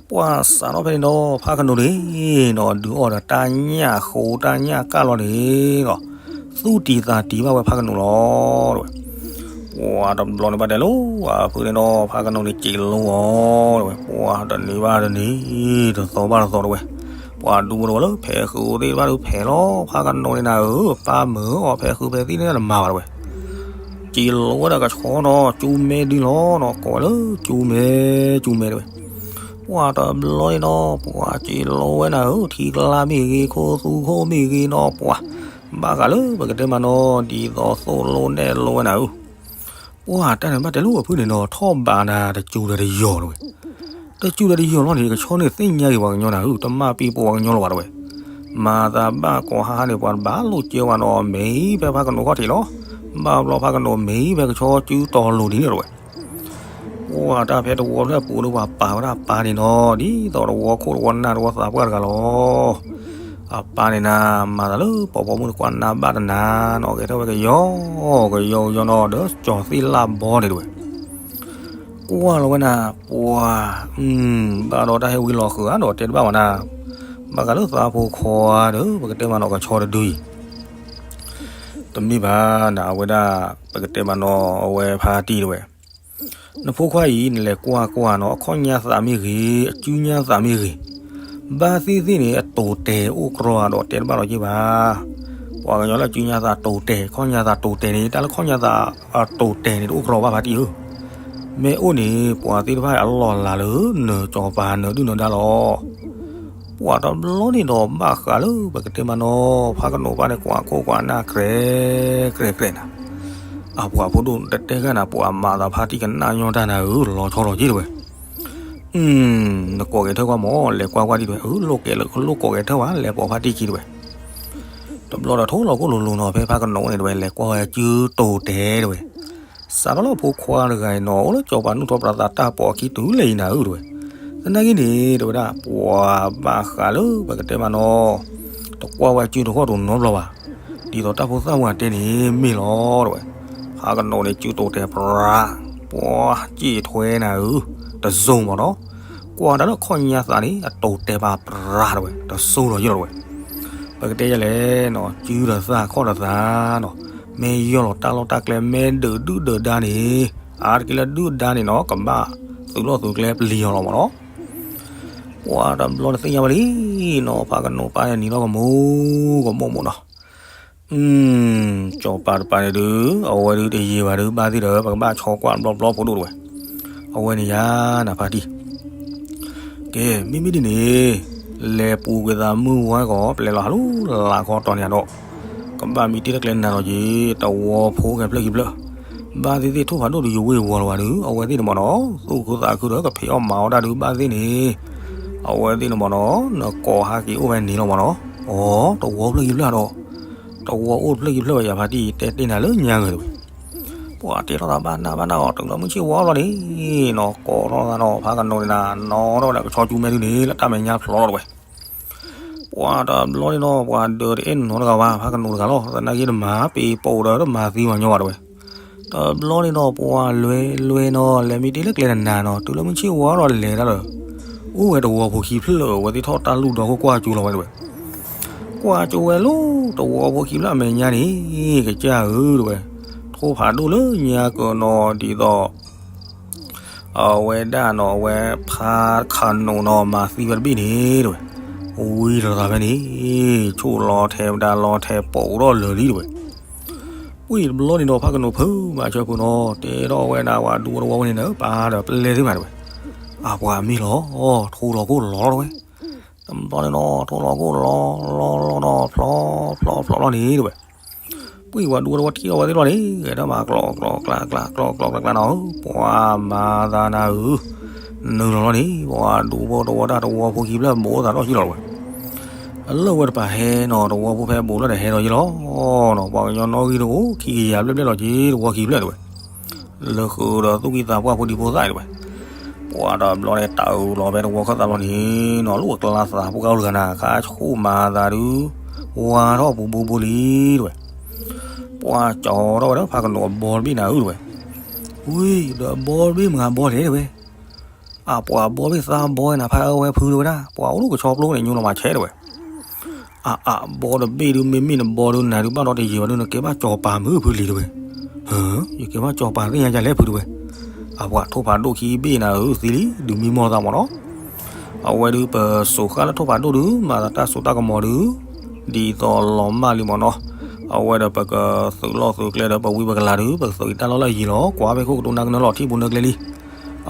ပှၤစးထီၣ်ဖဲန့ၣ်နီၤ ဖးကနိးန့ၣ်နီၤ ဒုးအီၣ်ဒီးတၢ်ညၣ်ဃိတၢ်ညၣ်ကၣ်လီၤန့ၣ်နီၤ သူၣ်တံၤသးတံၤဘၣ်ဝဲဖးကနိးလီၤတဝဲ. ပှၤတဘျီန့ၣ်ဘၣ်တဲလိၤ အဖုန့ၣ်နီၤ ဖးကနိးန့ၣ်စံးလိၤအီၤတဝဲ ပှၤတနံၤဘၣ်တနံၤ တသီဘၣ်တသီတဝဲ. ပှၤဒူဖိတဝဲလၢဖဲးဃုာ်သ့ၣ်တဖၣ်ဒုးဖဲးလီၤ ဖးကနိးန့ၣ်နၤဧၢ ပၢ်မုာ်အီၤဖဲးဃုာ်ဖဲးသံၣ်န့ၣ်တမၤဘၣ်တဝဲ. စံးလိၤဝဲဒၣ်ကဆီနီၤ ကၠူမဲဒုလီၤနီၤ ကိးဝဲလၢကၠူမဲ ကၠူမဲတဝဲ. ပှၤ ပှၤတဘျီန့ၣ်နီၤ ပှၤစ့လိဝဲနၤဧၢ, ထံကျါမ့ၢ်ဂ့ၤ ခိသူခိၣ်မ့ၢ်ဂ့ၤနီၤ ပှၤဘၣ်ဃးလၢပကတဲမးနီၤ ဒ်သိးသိၣ်လိနဲၣ်လိဝဲနၤဧၢ. ပှၤတၢ်န့ၣ်ဘၣ်တဲလိအဖုၣ်န့ၣ်နီၤ ထီၣ်ဘးနၤတစူၤဒီးတယီၤတဝဲ, တစူၤဒီးတယီၤလီၤန့ၣ် ကဆီန့ၣ်သ့ၣ်ညါက့ၤပှၤကညီနၤဧၢ, တမၢ်ပံၤပိာ်ပှၤကညီလီၤဘၣ်တဝဲ, မၤသးဘၣ်ကိးဟါဟါန့ၣ် ပှၤတဘၣ်လိၣ်ကၢဝဲနီၤ မ့ၢ်ဖဲဖးကနိးခီၣ်ထံးလီၤ, ဘၣ်ဘျီဖးကနိးမ့ၢ်ဖဲကဆီစုတီၤလိၤဒ်န့ၣ်တဝဲ ပှၤတၢ်ဖဲတဝီဖျၢၣ်ပူၤဒီး ပှၤပာ်ဝဲဒၣ်အပၢ်န့ၣ်နီၤ ဒ်သိးတဝီခိၣ်တဝီနၢ်တဝီသးပှၢ်တဂၤလီၤ. အပၢ်န့ၣ်နၤ မၤသးလၢပိာ်ပိာ်မုၣ်တကွၢ်နၢ်ဘၣ်တနၤနီၤ ကဲထီၣ်ဝဲကယီကယီကယီနီၤ ဒီးကၠီၤသ့ၣ်လၣ်ဘီန့ၣ်တဝဲ ကွၢ်လီၤဝဲနၤ ပှၤ ဘၣ်ဒီးတၢ်ဟဲဝံလီၤဃုာ်ဧါဒီးတဲတဘၣ်ဝဲနၤ, ဘၣ်ဃးလၢသးဖိခွါဒီး ပကတဲမးနီၤ ကဆီတဒုအံၤ တမ့ၢ်ဘၣ်နၤ အဝဲဒၣ် ပကတဲမးနီၤ အဝဲဖါတံၢ်တဝဲ, နဖိခွါအံၤ နလဲၤကွၢ်ကွၢ်နီၤ အခီၣ်ညါသးမ့ၢ်ဂ့ၤ အစုညါသးမ့ၢ်ဂ့ၤ, ဘၣ်သ့ၣ်သ့ၣ်န့ၣ် အတိၤတဲာ်အိၣ်ကြီဒီးတဲတဘၣ်လီၤက့ၤဘၣ်. ပှၤကညီလၢအစုညါသးတိၤတဲာ် ခီၣ်ညါသးတိၤတဲာ်န့ၣ် တၢ်လၢခီၣ်ညါသးတိၤတဲာ်န့ၣ် တအိၣ်ကြီဘၣ်ဖါတံၢ်ဧၢ, မ့ၢ်အိၣ်န့ၣ် ပှၤသ့ၣ်တဖၣ်အလီၢ်လၤလၢနၢၤကၠီၤပၤနၢၤဒုၣ်နၢၤဒါလီၤ. ပှၤတဘျီန့ၣ်ဒီး ဘၣ်ဃးလၢပကတဲမးနီၤ ဖးကနိးပၢ်န့ၣ် ကွၢ်ခိၣ်ကွၢ်နၢ်ကြဲးကြဲးကြဲးနၤ, အပှၤဖိဒိၣ်တတဲဂၤနၤ ပှၤမၤသးဖါတံၢ်ကနၣ်ညီတၢ်နၤဧၢ လီၤဆီလီၤက့ၤတဝဲ, နကိးကဲၤထၢၣ်ကွၢ်မး လဲၤကွၢ်ကွၢ်ဒံးတဝဲ အလိၣ်ကဲၤလိၣ်ကိးကဲၤထၢၣ်ဝဲ လဲၤပိာ်ဖါတံၢ်ခံတဝဲ, တဘျီဒီးထိၣ်လီၤခိၣ်လိၤလိၤနီၤ ဖဲဖးကနိးန့ၣ်တဝဲ လဲၤကွၢ်ဝဲစုတိၤတဲာ်တဝဲ စးထီၣ်လၢဖိခွါတဂၤအံၤနီၤ အိၣ်လၢကၠီၤပၤနုၢ်ထီၣ်ပြးသးတၢ်ပိာ်အခံတုၤလၢအံၤနၤဧၢတဝဲ, သနာ်က့န့ၣ် တဝဲဒၣ် ပှၤဘၣ်ဃးလၢပကတဲမးနီၤ တကွၢ်ဝဲစုတခီၣ်တနီတဘျီဘၣ်, ဒ်သိးတၢ်ဖိသၣ်ဝဲတဲန့ၣ်မ့ၢ်လီၤတဝဲ, ဖးကနိးန့ၣ်စုတိၤတဲာ်ပြး ပှၤစံၣ်ထွဲနၤဧၢ, တစိၤမးနီၤ, ကွၢ်တၢ်လၢခီၣ်ညါသးန့ၣ် အတိၤတဲာ်ဘၣ်ပြးတဝဲ တစိၤလီၤယဲၢ်လီၤတဝဲ ပကတဲယဲလဲၣ်နီၤ စုဒီးသးခီၣ်ဒီးသးနီၤ, မ့ၢ်ယီၢ်လီၤတၢ်လီၢ်တၢ်ကျဲ မ့ၢ်ဒုးဒုၣ်ဒုးဒါန့ၣ်, အါတက့ၢ်လၢဒုၣ်ဒါန့ၣ်နီၤ ကဘၣ်သုးလီၢ်သုးကျဲပျံၤအီၤလီၤမးနီၤ, ပှၤတဘျီန့ၣ်သ့ၣ်ညါဝဲလံနီၤ ဖးကနိးပၢ်န့ၣ်နံၤလီၢ်ကမူကမူမးနီၤ ကၠီၤပၤတပၤန့ၣ်ဒုး အဝဲဒုးတယံာ်ဘၣ်ဒုး ဘၣ်သ့ၣ်ဒီး ပကဘၣ်ဆီကွၢ်ဘျီဘျီဖိဒိၣ်တဝဲ, အဝဲန့ၣ်ယါနၤဖါတံၢ်, ကဲ မ့မ့ၢ်ဒ်န့ၣ် လဲၤပူၤကွံာ်သးမုၢ်ဝါကီး ပလဲၤလီၤဟးလူလၢ်ခီတီၤန့ၣ်ဒီး ကဘၣ်မံတ့ၢ်လၢကျဲနၤလီၤက့ၤ တဝီဖိကဲဖျၢၣ်ခံဖျၢၣ်, ဘၣ်သ့ၣ်သ့ၣ်ထိၣ်ဖးဒိၣ်ဒုးယဝ့ၢ်ဝီလီၤဘၣ်ဒုး အဝဲသ့ၣ်န့ၣ်မးနီၤ သူၣ်ခုသးခုဒီးကဖံးအီၣ်မၤအီၣ်တၢ်ဒုး ဘၣ်သ့ၣ်န့ၣ် အဝဲသ့ၣ်န့ၣ်မးနီၤ နကိးဟးက့ၤအိၣ်ဝဲန့ၣ်လီၤမးနီၤ, အိ တဝီဖျၢၣ်ခံဖျၢၣ်ဒီး တဝီအိၣ်ဖျၢၣ်ခံဖျၢၣ်ဝဲယါဖါတံၢ် တဲတ့ၢ်နၤလၢညါဂ့ၤတဝဲ, ပှၤတဲထီၣ်သးဘၣ်နးဘၣ်နးအီၤ တုၤလၢမုၢ်ဆ့ၣ်ဝါလီၤန့ၣ်နီၤ ကိးထီၣ်သးနီၤ ဖးကနိးန့ၣ်နၤ နီၢ်ထီၣ်ဝဲဒၣ်ကဆီကၠူမဲဒုန့ၣ် လၢတၢ်မဲာ်ညါဖျိးလီၤတဝဲ ပှၤတဘျီန့ၣ်နီၤ ပှၤဒၢးတအဲၣ်နီတဂၤဘၣ် ဖးကနိးတဂၤလီၤ သနာ်က့တမၤပ့ၤပိာ်ဒီးတမၤသံပှၤညီဘၣ်တဝဲ, တဘျီန့ၣ်နီၤ ပှၤလွဲလွဲနီၤ လဲၤမံတ့ၢ်လၢကျဲနၤနီၤ တုၤလၢမုၢ်ဆ့ၣ်ဝါဒီးလဲၤတၢ်ဒီး အိၣ်ဝဲတဝီဖိခံဖျၢၣ် အဝဲသ့ၣ်ထီၣ်တၢ်လူၢ်ဒီးခိၣ်ကွၢ်ကၠိလီၤဝဲတဝဲ ကွၢ်ကၠိဝဲလီၤ တဝီဖိခံဖျၢၣ်အမဲာ်ညါန့ၣ် ကစၢ်ဧၢတဝဲ, ထိၣ်ဖးဒိၣ်လၢညါကၢၤနီၤဒ်သိး အဝဲဒၣ်နီၤ အဝဲဖးခးနိးနီၤ မၤသံဝဲတဘ့ၣ်န့ၣ်တဝဲ, ဝံၤဒီးသးဖဲန့ၣ် ဆိၣ်လီၤထဲးပဒါလီၤထဲးပိာ်ထီၣ်လၢာ်လံတဝဲ ဝံၤတဘျီန့ၣ်ဒီး ဖးကနိးဖုမၤဆၢဖိနီၤ တဲထီၣ်ဝဲဒၣ်ပှၤဒူဖိတဝီဖိန့ၣ်ဒီး ပၢ်ဒီးပလဲၤသ့ၣ်မးတဝဲ, အပှၤမ့ၢ်လီၤ ထိၣ်လီၤခိၣ်လီၤလီၤတဝဲ, တဘျီန့ၣ်နီၤ ထိၣ်လီၤခိၣ်လီၤလီၤလီၤနီၤ ဖျီဖျီဖျီဖျီန့ၣ်တဝဲ ပှၤဒူဖိတဝီထံၣ်အီၤဝဲသ့ၣ်လီၤန့ၣ် ဂဲၤထီၣ်မၤကျီကျီကျါကျါကျီကျီကျါကျါနီၤ ပှၤမၤသးနၤဧၢ, နုာ်လီၤလီၤန့ၣ် ပှၤဒူဖိတဝီဒၣ်တဝီဖိခံဖျၢၣ်ဘူးသးထီၣ်ယံလီၤတဝဲ, လၢဝဲတပၤဟဲနီၤ တဝီဖိဖဲဘူးလီၤဒီးဟဲထီၣ်ယံလီၤနီၤ ပှၤကညီနီၣ်ဂံၢ်တအိၣ်ခံကယၤဘျဲၣ်ဘျဲၣ်လီၤက့ၤ တဝီခံဖျၢၣ်တဝဲ လၢဃုာ်ဒီးသူၣ်ကံၢ်သးပှၢ်ဖိဒံဖိသၣ်တဝဲ, ပှၤတဘျီန့ၣ် တၢ်အုးလီၤဖဲတဝီခၢၣ်သးလီၤန့ၣ်နီၤ လိၣ်အကျါသးဖိကါအိၣ်တဂၤနၤ ခါဆူၣ်မၤသးဒုး ဝါထီၣ်ပူၤဘူးဘူးလံတဝဲ, ပှၤကၠီထီၣ်ဝဲဒီးဖးကနိးအဘီတဘ့ၣ်နၤဧၢတဝဲ, ဝံၤဒီးအဘီတဘ့ၣ်မ့ၢ်ဂ့ၤဘီလဲၣ်တဝဲ, အပှၤဘီဘ့ၣ်သးဘီနၤ ဖးအၢဝဲဖုတဝဲဒၣ် ပှၤအိၣ်လၢကဆီပျိန့ၣ် ညိလီၤမၤဆဲးတဝဲ အအဘီတဘ့ၣ်ဒုး မ့မ့ၢ်နဘီဒုး နၤဒုးဘၣ်ဒီးတယံာ်ဘၣ်ဒုး နကဲဘၣ်ကၠီၤပၤမုၣ်ဖုလံၤတဝဲ, ယကဲဘၣ်ကၠီၤပၤသ့ၣ်ညါယၤလဲၣ်ဖုတဝဲ, အပှၤထိၣ်ဖးဒိၣ်ခံဘ့ၣ်နၤဧၢသံလံ ဒုးမံမီၢ်သးမးနီၤ, အဝဲဒုးပစိာ်ဃာ်လၢထိၣ်ဖးဒိၣ်ဒုး မၤသးတၢ်စိတၢ်ကမီၤဒုး ဒ်သိးလီၤမၢ်လံမးနီၤ, အဝဲဒီးပကသုးလီၢ်သုးကျဲဒီးပဝံပကလၤဒုး ပကသုးအံၤတၢ်လီၢ်လၢအယံၤလီၤ ကွၢ်ဖဲခိၣ်ကဒိနါကနၢလီၤထံၣ်ပူၤနၢကျဲလံ,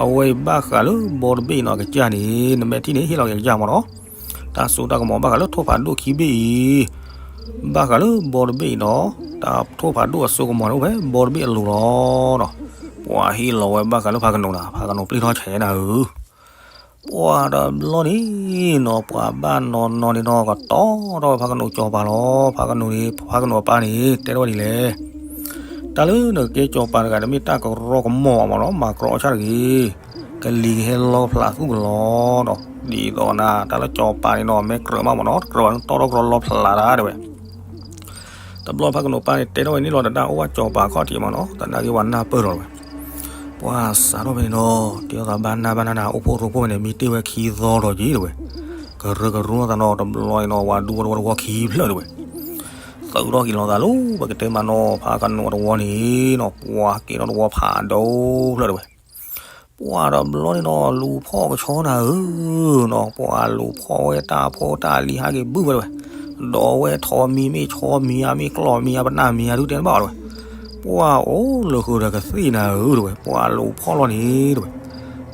အ အဝဲအံၤဘၣ်ဃးလၢဘီတဘ့ၣ်အံၤနီၤ အကစၢ်န့ၣ် နမဲာ်ထံၣ်န့ၣ် ဟ့ၣ်လီၤက့ၤအကစၢ်မ့ၢ်နီၤ, တၢ်စိတၢ်ကမီၤဘၣ်ဃးလၢထိၣ်ဖးဒိၣ်ခံဘ့ၣ်အံၤ, ဘၣ်ဃးလၢဘီတဘ့ၣ်အံၤနီၤ, တၢ်ထိၣ်ဖးဒိၣ်အစိကမီၤန့ၣ်အိၣ်ဖဲဘီတဘ့ၣ်အလိၤလီၤနီၤ. ပှၤဟ့ၣ်လီၤဝဲဘၣ်ဃးလၢဖးကနိးနၤ, ဖးကနိးပျံၢ်ထီၣ်ဆဲးနၤဧၢ. ပှၤတဘျီန့ၣ်နီၤ ပှၤဘၣ်နီၤနီၤန့ၣ်နီၤ ကတီၤထီၣ်ဝဲဖးကနိးစီၤပၤလီၤ. ဖးကနိးန့ၣ် ဖးကနိးအပၢ်န့ၣ် တဲထီၣ်ဝဲဒ်လဲၣ်, တၢ်လၢနကကဲစီၤပၤတဂၤ တမ့ၢ်တၢ်ကရီကမီၤဘၣ်မ့ၢ်နီၤ, မၤကြီအီၣ်ဆၣ်တဂ့ၤ, ကလံၤကဟဲလီဖျးသူၣ်ကလီဒီး, ဒ်သိးနၤ တၢ်လၢစီၤပၤန့ၣ်နီၤ မ့ၢ်ကြၢးမးမ့ၢ်နီၤ, တကြၢးဘၣ်န့ၣ်တီထီၣ်ကရီလီဖျးတၢ်တဲဝဲ. တဘျီဖးကနိးပၢ်န့ၣ် တဲထီၣ်ဝဲန့ၣ်လီၤ တၢ်အိၣ်ဘၣ်စီၤပၤခီၣ်ထံးမ့ၢ်နီၤ, သနာ်က့ပှၤနၢ်ပၢၢ်လီၤတဲဝဲ. ပှၤစးထီၣ်ဖဲန့ၣ်နီၤ တဲသးဘၣ်နၢ်ဘၣ်နၢ်နၤ အိၣ်ဖှိၣ်ရိဖှိၣ်ဖဲန့ၣ် မ့ၢ်တ့ၢ်ဝဲခံသီဒီးက့ၤတဲဝဲ, ကရၢကရိသးနီၤ တဘျီန့ၣ်နီၤ ပှၤဒူဝဲတဝီတဝီခံဖျၢၣ်တဲဝဲ. သုးထီၣ်က့ၤလိာ်သးလၢ ပကတဲမးနီၤ ဖးကနိးတဝီန့ၣ်နီၤ ပှၤကဲထီၣ်တဝီဖးဒိၣ်ဖျၢၣ်တဲဝဲ. ပှၤတဘျီန့ၣ်နီၤ လူၤဖီၣ်ကဆီနၤဧၢနီၤ, ပှၤလူၤဖီၣ်ဝဲတၢ်ဖိတၢ်လံၤဟးက့ၤဘုၣ်ဝဲတဲဝဲ, ဒီးဝဲထိးမံၤမ့ၢ်ဆီမံၤဧါ မ့ၢ်ကျီၢ်မံၤဧါ ပနၢ်မံၤဧါ ဒုးတဲတဘၣ်တဲဝဲ. ပှၤအိၣ်လၢဃုာ်ဒီးကသ့ၣ်နၤဧၢတဲဝဲ, ပှၤလူၤဖီၣ်လီၤန့ၣ်တဲဝဲ.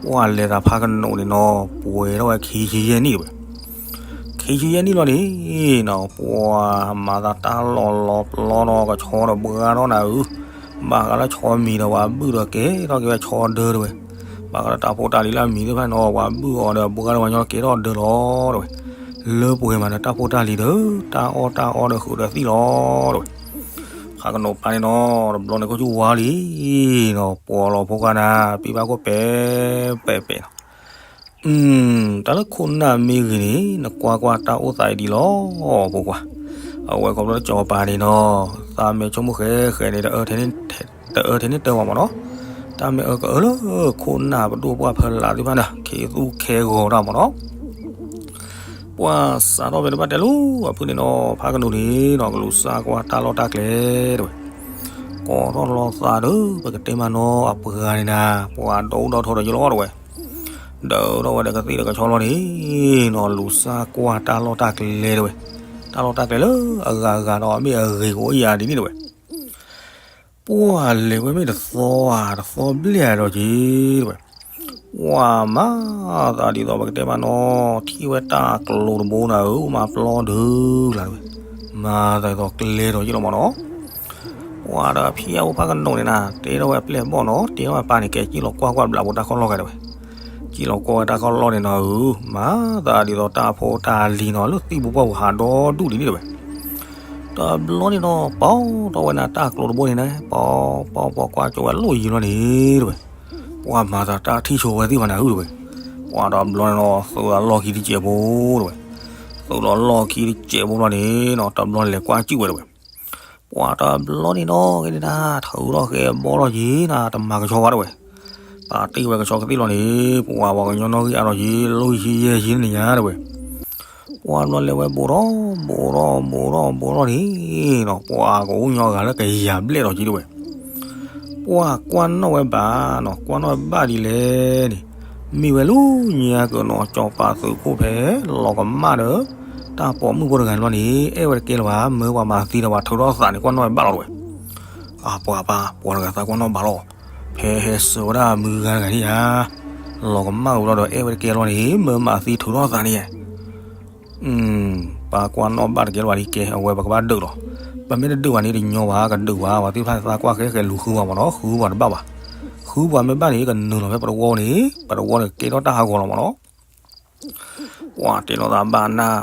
ပှၤလဲၤသးဖးကနိးန့ၣ်နီၤ ပှဲၤထီၣ်ဝဲခံဆံယဲၢ်နံၣ်တဲဝဲ. ခံဆံယဲၢ်နံၣ်လီၤန့ၣ်နီၤ ပှၤမၤသးတၢ်လီၢ်လီၤပျီနီၤ ကဆီဒီးဘှါထီၣ်နၤဧၢ, ဘၣ်ဃးလၢဆီမံၤဒီးပှၤဘုၣ်ဒီးကဲထီၣ်က့ၤဝဲဆီဒၢတဲဝဲ, ဘၣ်ဃးလၢတၢ်ဖိတၢ်လံၤလၢအမံၤသ့ၣ်တဖၣ်နီၤ ပှၤဘုၣ်အီၤဒီးဘှါထီၣ်ဝဲညီကဲထီၣ်ဒၢလီၤတဲဝဲ, လၢပှဲၤမးဒီးတၢ်ဖိတၢ်လံၤဒီး တၢ်အီၣ်တၢ်အီဒီးဃုာ်ဒီးသံၣ်လီၤတဲဝဲ. ဖးကနိးပၢ်န့ၣ်နီၤ တဘျီန့ၣ်ခိၣ်ဆူၣ်ဝါလံနီၤ ပှၤလီၤဖိခွါနၤ ပံဘၣ်ခိၣ်ပဲာ်ပဲာ်ပဲာ်နီၤ တၢ်လၢခိၣ်နၢ်မ့ၢ်ဂ့ၤန့ၣ် နကွၢ်ကွၢ်တၢ်အိၣ်သးအံၤဒ်လီၤ ဖိခွါ, အဝဲခီဖျိလၢစီၤပၤန့ၣ်နီၤ သးမဲာ်ဆိကမိၣ်ဃဲဃဲန့ၣ် တအၢထဲန့ၣ်တၢ်မ့ၢ်မ့ၢ်နီၤ, တၢ်မ့ၢ်အၢကအၢလၢခိၣ်နၢ်ပဒိၣ်ပှၢ်ဖၢလးသ့ၣ်တဖၣ်န့ၣ် ခ့သူၣ်ခဲဂီၤတၢ်မ့ၢ်နီၤ ပှၤစးထီၣ်ဖဲန့ၣ်ဘၣ်တဲလီၤ အဖုန့ၣ်နီၤ ဖးကနိးန့ၣ်နီၤ ကလူၤစၢ်ကွၢ်တၢ်လီၢ်တၢ်ကျဲတဲဝဲ, ကိးထီၣ်လီၤသးဒီး ပကတဲမးနီၤ အပှၤန့ၣ်နၤ ပှၤဒီဒူၣ်ဒီထၢဒီးယလီၤတဲဝဲ, ဒၢထီၣ်ဝဲဒီးကသံၣ်ဒီးကဆီလီၤန့ၣ်နီၤ လူၤစၢ်ကွၢ်တၢ်လီၢ်တၢ်ကျဲတဲဝဲ, တၢ်လီၢ်တၢ်ကျဲလၢအဂၤဂၤဒီးမ့ၢ်အဂ့ၤကအိၣ်ယၤဒ်န့ၣ်တဲဝဲ ပှၤလဲၤဝဲမ့ၢ်တသီဧါ တသီဘျဲၣ်ဧါဒီးက့ၤတဲဝဲ, ပှၤမၤသးဒ်သိးပကတဲမးနီၤ ထံၣ်ဝဲတၢ်ကျိၤတဘိနၤဧၢ မၤပျီဒုးလၢတဲဝဲ, မၤသးဒ်သိးကျဲဒီးယလီၤမ့ၢ်နီၤ, ပှၤဒီးဖံအအိၣ်ဖးကနိးန့ၣ်နၤ တဲထီၣ်ဝဲအပျဲၢ်အဘီၣ်နီၤ တဲထီၣ်ဝဲပၢ်န့ၣ် ကဲစံၣ်လီၤကွၢ်ကွၢ်ဘျးဖိတၢ်ခီၣ်လီၢ်ဂၤတဲဝဲ, စံၣ်လီၤကွၢ်ဝဲတၢ်ခီၣ်လီၢ်န့ၣ်နီၤဧၢ, မၤသးဒ်သိးတၢ်ဖိတၢ်လံၤနီၤ လၢသံၣ်ပူၤပှၢ်ပူၤဟးဒီဒူၣ်ဒ်န့ၣ်တဲဝဲ တဘျီန့ၣ်နီၤ ပီထီၣ်ဝဲနၤတၢ်ကျိၤတဘိန့ၣ်နၤ ပီပီပီကွၢ်ကၠီဝဲလိၣ်ယံၤလီၤန့ၣ်တဲဝဲ, ပှၤမၤသးတၢ်ထံၣ်ဆိဝဲသ့ၣ်ဘၣ်နၤဧၢတဲဝဲ, ပှၤတဘျီန့ၣ်နီၤ သုးလီၢ်ခံတစဲးဖိတဲဝဲ, သုးလီၢ်ခံတစဲးဖိဘျီန့ၣ်နီၤ တဘျီန့ၣ်လဲၤကွၢ်စံၣ်ဝဲတဲဝဲ ပှၤတဘျီန့ၣ်နီၤ ကဲန့ၣ်နၤ ထုးထီၣ်ဃဲဘီထီၣ်က့ၤနၤ တမၤကဆီဘၣ်တဲဝဲ, ပာ်တ့ၢ်ဝဲကဆီကသံၣ်လီၤန့ၣ် ပှၤပှၤကညီနီၣ်ဂံၢ်အါထီၣ်က့ၤ လီၢ်ယံၤယဲၢ်ယံၤန့ၣ်ညါတဲဝဲ, ပှၤဘျီလဲၤဝဲဘူးထီၣ်ဘူးထီၣ်ဘူးထီၣ်ဘူးထီၣ်န့ၣ်နီၤ ပှၤကအိၣ်ညီအဂၤလၢကယၤဘျဲၣ်ထီၣ်က့ၤတဲဝဲ ပှၤကွၢ်နီၣ်ဝဲဘၣ်နီၤ ကွၢ်နီၣ်ဝဲဘၣ်ဒ်လဲၣ်န့ၣ်, မ့ၢ်ဝဲလၢညါက့ၤနီၤ စီၤပၤသုးခိၣ်ဖဲ လီၤကမၣ်ဒီး တၢ်ပိာ်မုၣ်ဖိတဂၤန့ၣ်လီၤန့ၣ် အဲၣ်ဝဲတကဲလၢၤဘၣ် မၢပှၤမၤသံဒီးပှၤထုးထီၣ်သးန့ၣ် ကွၢ်နီၣ်ဝဲဘၣ်လီၤတဲဝဲ, အပှၤပၢ် ပှၤတဂၤသးကွၢ်နီၣ်ဘၣ်လီၤ, ဖဲဟဲစၢၤဝဲဒၣ်မုၢ်ဂၤတဂၤန့ၣ်ဧါ, လီၤကမၣ်ဝံၤလီၤဒီး အဲၣ်ဝဲတကဲလီၤန့ၣ် မၢမၤသံထုးထီၣ်သးန့ၣ်ဧါ ပၢ်ကွၢ်နီၣ်ဘၣ်တကဲလၢၤဘၣ်ဒ်ကဲ အဝဲပကဘၣ်ဒုးလီၤ, ပမ့ၢ်တဒုးဘၣ်န့ၣ်တညီဘၣ် ကဒုးဘၣ် ပှၤသ့ၣ်တဖၣ်သးကွၢ်ဃဲဃဲလူၤဃုပှၤမ့ၢ်နီၤ ဃုပှၤတဘၣ်ဘၣ်, ဃုပှၤမ့ၢ်ဘၣ်န့ၣ် ကနုာ်လီၤဖဲပတဝီန့ၣ် ပတဝီန့ၣ်ကဲထီၣ်တၢ်ဟးဂီၤလီၤမ့ၢ်နီၤ ပှၤတဲလိာ်သးဘၣ်နၢ်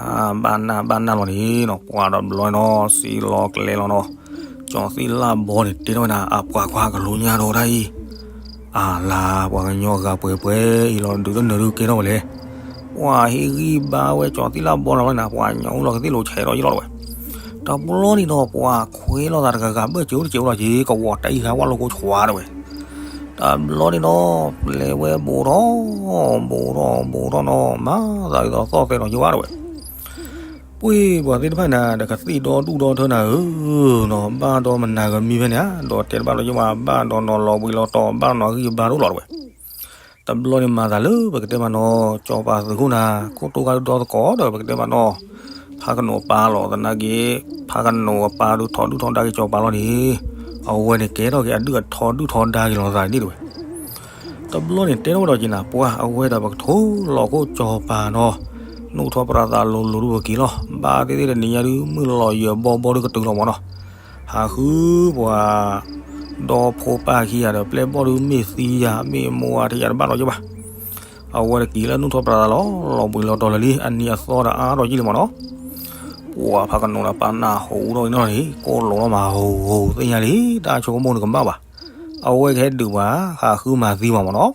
ဘၣ်နၢ်ဘၣ်နၢ်လီၤန့ၣ်နီၤ ပှၤဒီးဘျီနီၤ စံၣ်လီၤကျဲလီၤနီၤ, ကၠီၤသံလၢ်ဘီန့ၣ် တဲထီၣ်ဝဲနၤ အပှၤခွါကလူညါဒီးတၢ်အံၤ, အလၤ ပှၤကညီဂၤပှဲၤပှဲၤအံၤလီၤ ဒုးတနၢၤဒုးကဲထီၣ်ဝဲလဲၣ်, ပှၤဟ့ၣ်ဂံၢ်ဘါဝဲကၠီၤသံလၢ်ဘီနီၤဝဲနၤ ပှၤညီအိၣ်လီၤကသ့ၣ်လိာ်ဆဲးဒီးယလီၤဝဲ, တဘျီန့ၣ်နီၤ ပှၤခွဲးလိာ်သးတဂၤဂၤဘၢၣ်စၢၤအိၣ်တစဲးအိၣ်လီၤက့ၤ ကဝီၤတၢ်အံၤဟးဝဲလိာ်ကိးဆွးတဝဲ တဘျီန့ၣ်နီၤ ပျဲဝဲဘူးထီၣ် ဘူးထီၣ် ဘူးထီၣ်နီၤ မၤသးဒ်သိးသီၣ်သဲးလီၤယဝဲတဝဲ, ပှ့ၤပှၤသ့ၣ်တဖၣ်နၤ ဒီးကသ့ၣ်ဒီဒူၣ်ဒီထၢနၤဧၢ, ဘၣ်ဒီးမနၤဂၤမံဖဲန့ၣ်ဧါ ဒီးတဲတဘၣ်လီၤယဝဲ ဘၣ်ဒီးနီၤလီၤဘှံးလီၤတီၤ ဘၣ်ဒီးနီၤဂံၢ်ဘါဒိၣ်လီၤတဝဲ တဘျီန့ၣ်မၤသးလၢပကတဲမးနီၤ ကၠီၤပၤသုးခိၣ်နၤ ခိၣ်တိၢ်ကါဒုၣ်ဒီသကိးဒီးပကတဲမးနီၤ ဖးကနိးအပၢ်လီၤ သနာ်က့ ဖးကနိးအပၢ်ဒုးထီဒုၣ်ထီဒါက့ၤကၠီၤပၤလီၤန့ၣ် အဝဲန့ၣ်ကဲထီၣ်က့ၤအဒုၣ်အထီဒုၣ်ထီဒါက့ၤလီၤသးန့ၣ်တဝဲ, တ တဘျီန့ၣ်တဲထီၣ်ဝဲဒီးက့ၤနၤ ပှၤအဝဲဒီးပကထိလီၤခိၣ်စီၤပၤနီၤ, နူၢ်ထီၣ်ပြးသးလိၤလိၤဒုပက့ၤလီၤ. ဘၣ်သ့ၣ်သ့ၣ်တနံၤညါဒု မုၢ်လီၤယၢၤဘီဘီဒုကတုၤလီၤမၢ်နီၤ. ဟးဃုပှၤ ဒီဖိပၢ်ခံဂၤဒီး ပျဲၢ်ဘီၣ်ဒုမ့ၢ်သံယၤ မ့ၢ်မိၢ်ဝၤထံယၤတဘၣ်လီၤယဘၣ်. အဝဲတက့ၤလၢနူၢ်ထီၣ်ပြးသးလီၤ, လီၤဘှံးလီၤတီၤလၢာ်လံ အနံၤအသီဒီးအါထီၣ်ယံာ်လံမၢ်နီၤ. ပှၤဖးကနိးဒီးပၢ်နၢ်ဟူထီၣ်အံၤနီၤန့ၣ် ကိးလိာ်ထီၣ်မၤဟူဟူသ့ၣ်ညါလံ, တၢ်ဆိကမိၣ်န့ၣ်ကမၣ်ဘၣ်. အဝဲကဟဲဒုးပှၤ ဟးဃုမၤသံပှၤမၢ်နီၤ.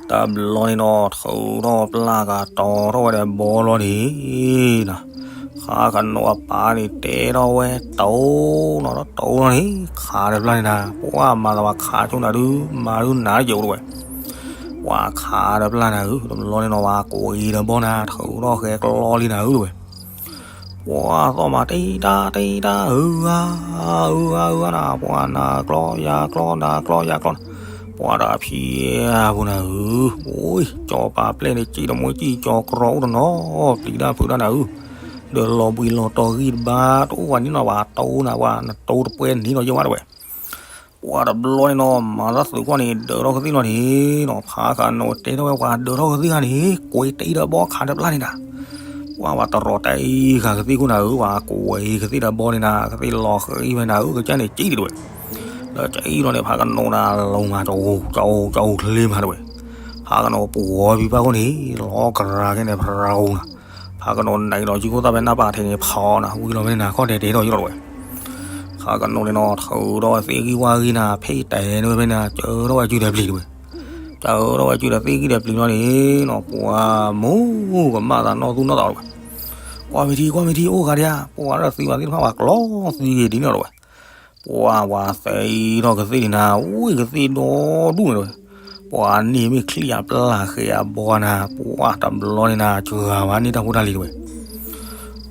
တဘျီန့ၣ်နီၤ ထုးထီၣ်ပျၢ်ကတီၤထီၣ်ဝဲဒီးဘီလီၤန့ၣ်နီၤ, ဖးကနိးအပၢ်န့ၣ်တဲထီၣ်ဝဲ တိၤနီၤ တိၤလီၤန့ၣ် ခးဒီးပျၢ်န့ၣ်နၤ, ပှၤမၤသးဝဲခးဆိနၤဒု မၤဒုနၤယိာ်တဝဲ ပှၤခးဒီးပျၢ်နၤဧၢ, တဘျီန့ၣ်နီၤ ပှၤကွံာ်ဒီးဘီနၤ ထုးထီၣ်ဃဲကျီလံနၤဧၢတဝဲ. ပှၤသီၣ်မၤတံတၢ်တံတၢ် အုဂၤ အုဂၤ အုဂၤနၤ, ပှၤနၤကျီယၤကျီ နၤကျီယၤကျီနၤ, ပှၤတၢ်ဖံးအပူၤနၤဧၢ, အိ စီၤပၤပျဲၢ်န့ၣ် စံၣ်တမှံစံၣ် ကၠီၤကြီအိၣ်တနီၤ ပျံၤတၢ်ဖုးတၢ်နၤဧၢ, ဒီးလီၤဘှံးလီၤတီၤဂံၢ်တဘါ တအိၣ်ဝဲန့ၣ်နီၤ ပှၤတိၤနၤ ပှၤနတိၤတပှဲၤန့ၣ်နီၤ ယဝဲတဝဲ ပှၤတဘျီန့ၣ်နီၤ မၤတၢ်သုးကွၢ်န့ၣ် ဒၢးထီၣ်ကသံၣ်လီၤန့ၣ်နီၤ, ဖးကနိးတဲထီၣ်ဝဲ ပှၤဒၢးထီၣ်ကသံၣ်ခါန့ၣ် ကွံာ်တံဒီးဘီခးဒီးပျၢ်န့ၣ်နၤ, ပှၤ ပှၤတရီတံဃာ်ကသံၣ်ခိၣ်နၤဧၢ, ပှၤကွံာ်ကသံၣ်ဒီးဘီန့ၣ်နၤ ကသံၣ်လီၤဃံၤဝဲနၤဧၢ, ကစၢ်န့ၣ်စံၣ်ဒံးတဝဲ, ဒီးစံၣ်လီၤန့ၣ် ဖးကနိးနၤ လီၤမၤ ကၠီၤဧိၤ ကၠီၤဧိၤ ချ့မးတဝဲ, ဖးကနိးပှီၤဖံးပၢ်ခိၣ်န့ၣ် လီၤကရၤခဲန့ၣ် ဖရၤဧိၤနၤ, ဖးကနိးနံၤဒီးကၠံခိၣ်သၣ်ဖဲနၢ်ပၢ်ထံးန့ၣ် ဖီနၤ ဝံၤလီၤဖဲန့ၣ်နၤ ခီၣ်တဲာ်တဲာ်ထီၣ်ယိာ်လီၤတဝဲ ဖးကနိးန့ၣ်နီၤ ထုးထီၣ်ဝဲသ့ၣ်ဂံၢ်ဝၣ်ဂံၢ်နၤ ဖဲတဲာ်န့ၣ်ဝဲဖဲန့ၣ် စၢထီၣ်ဝဲစုဒီးပျံၤတဝဲ, စၢထီၣ်ဝဲစုဒီးသ့ၣ်ဂံၢ်ဒီးပျံၤလီၤန့ၣ်နီၤ ပှၤမိၢ်ကမၣ်သးနီၢ်သူၣ်နီၢ်သးတဝဲ, ကွၢ်မ့ၢ်ထံ ကွၢ်မ့ၢ်ထံ အိၣ်ဃာ်ဒံးဧါ, ပှၤဒီးသံဝဲသ့ၣ်တဖၣ်ပှၤကျီသံဂ့ၤဒ်န့ၣ်တဝဲ ပှၤ ပှၤသဲအံၤထီၣ်ကသ့ၣ်န့ၣ်နၤ ဝံၣ်ကသ့ၣ်ဒီဒူၣ်န့ၣ်တဝဲ, ပှၤန့ၣ်မ့ၢ်ချံၣ်အပျၢ်ဃဲအဘီနၤ ပှၤတဘျီန့ၣ်နၤ စှၤဝဲန့ၢ်တၢ်ဖိတၢ်လံၤတဝဲ,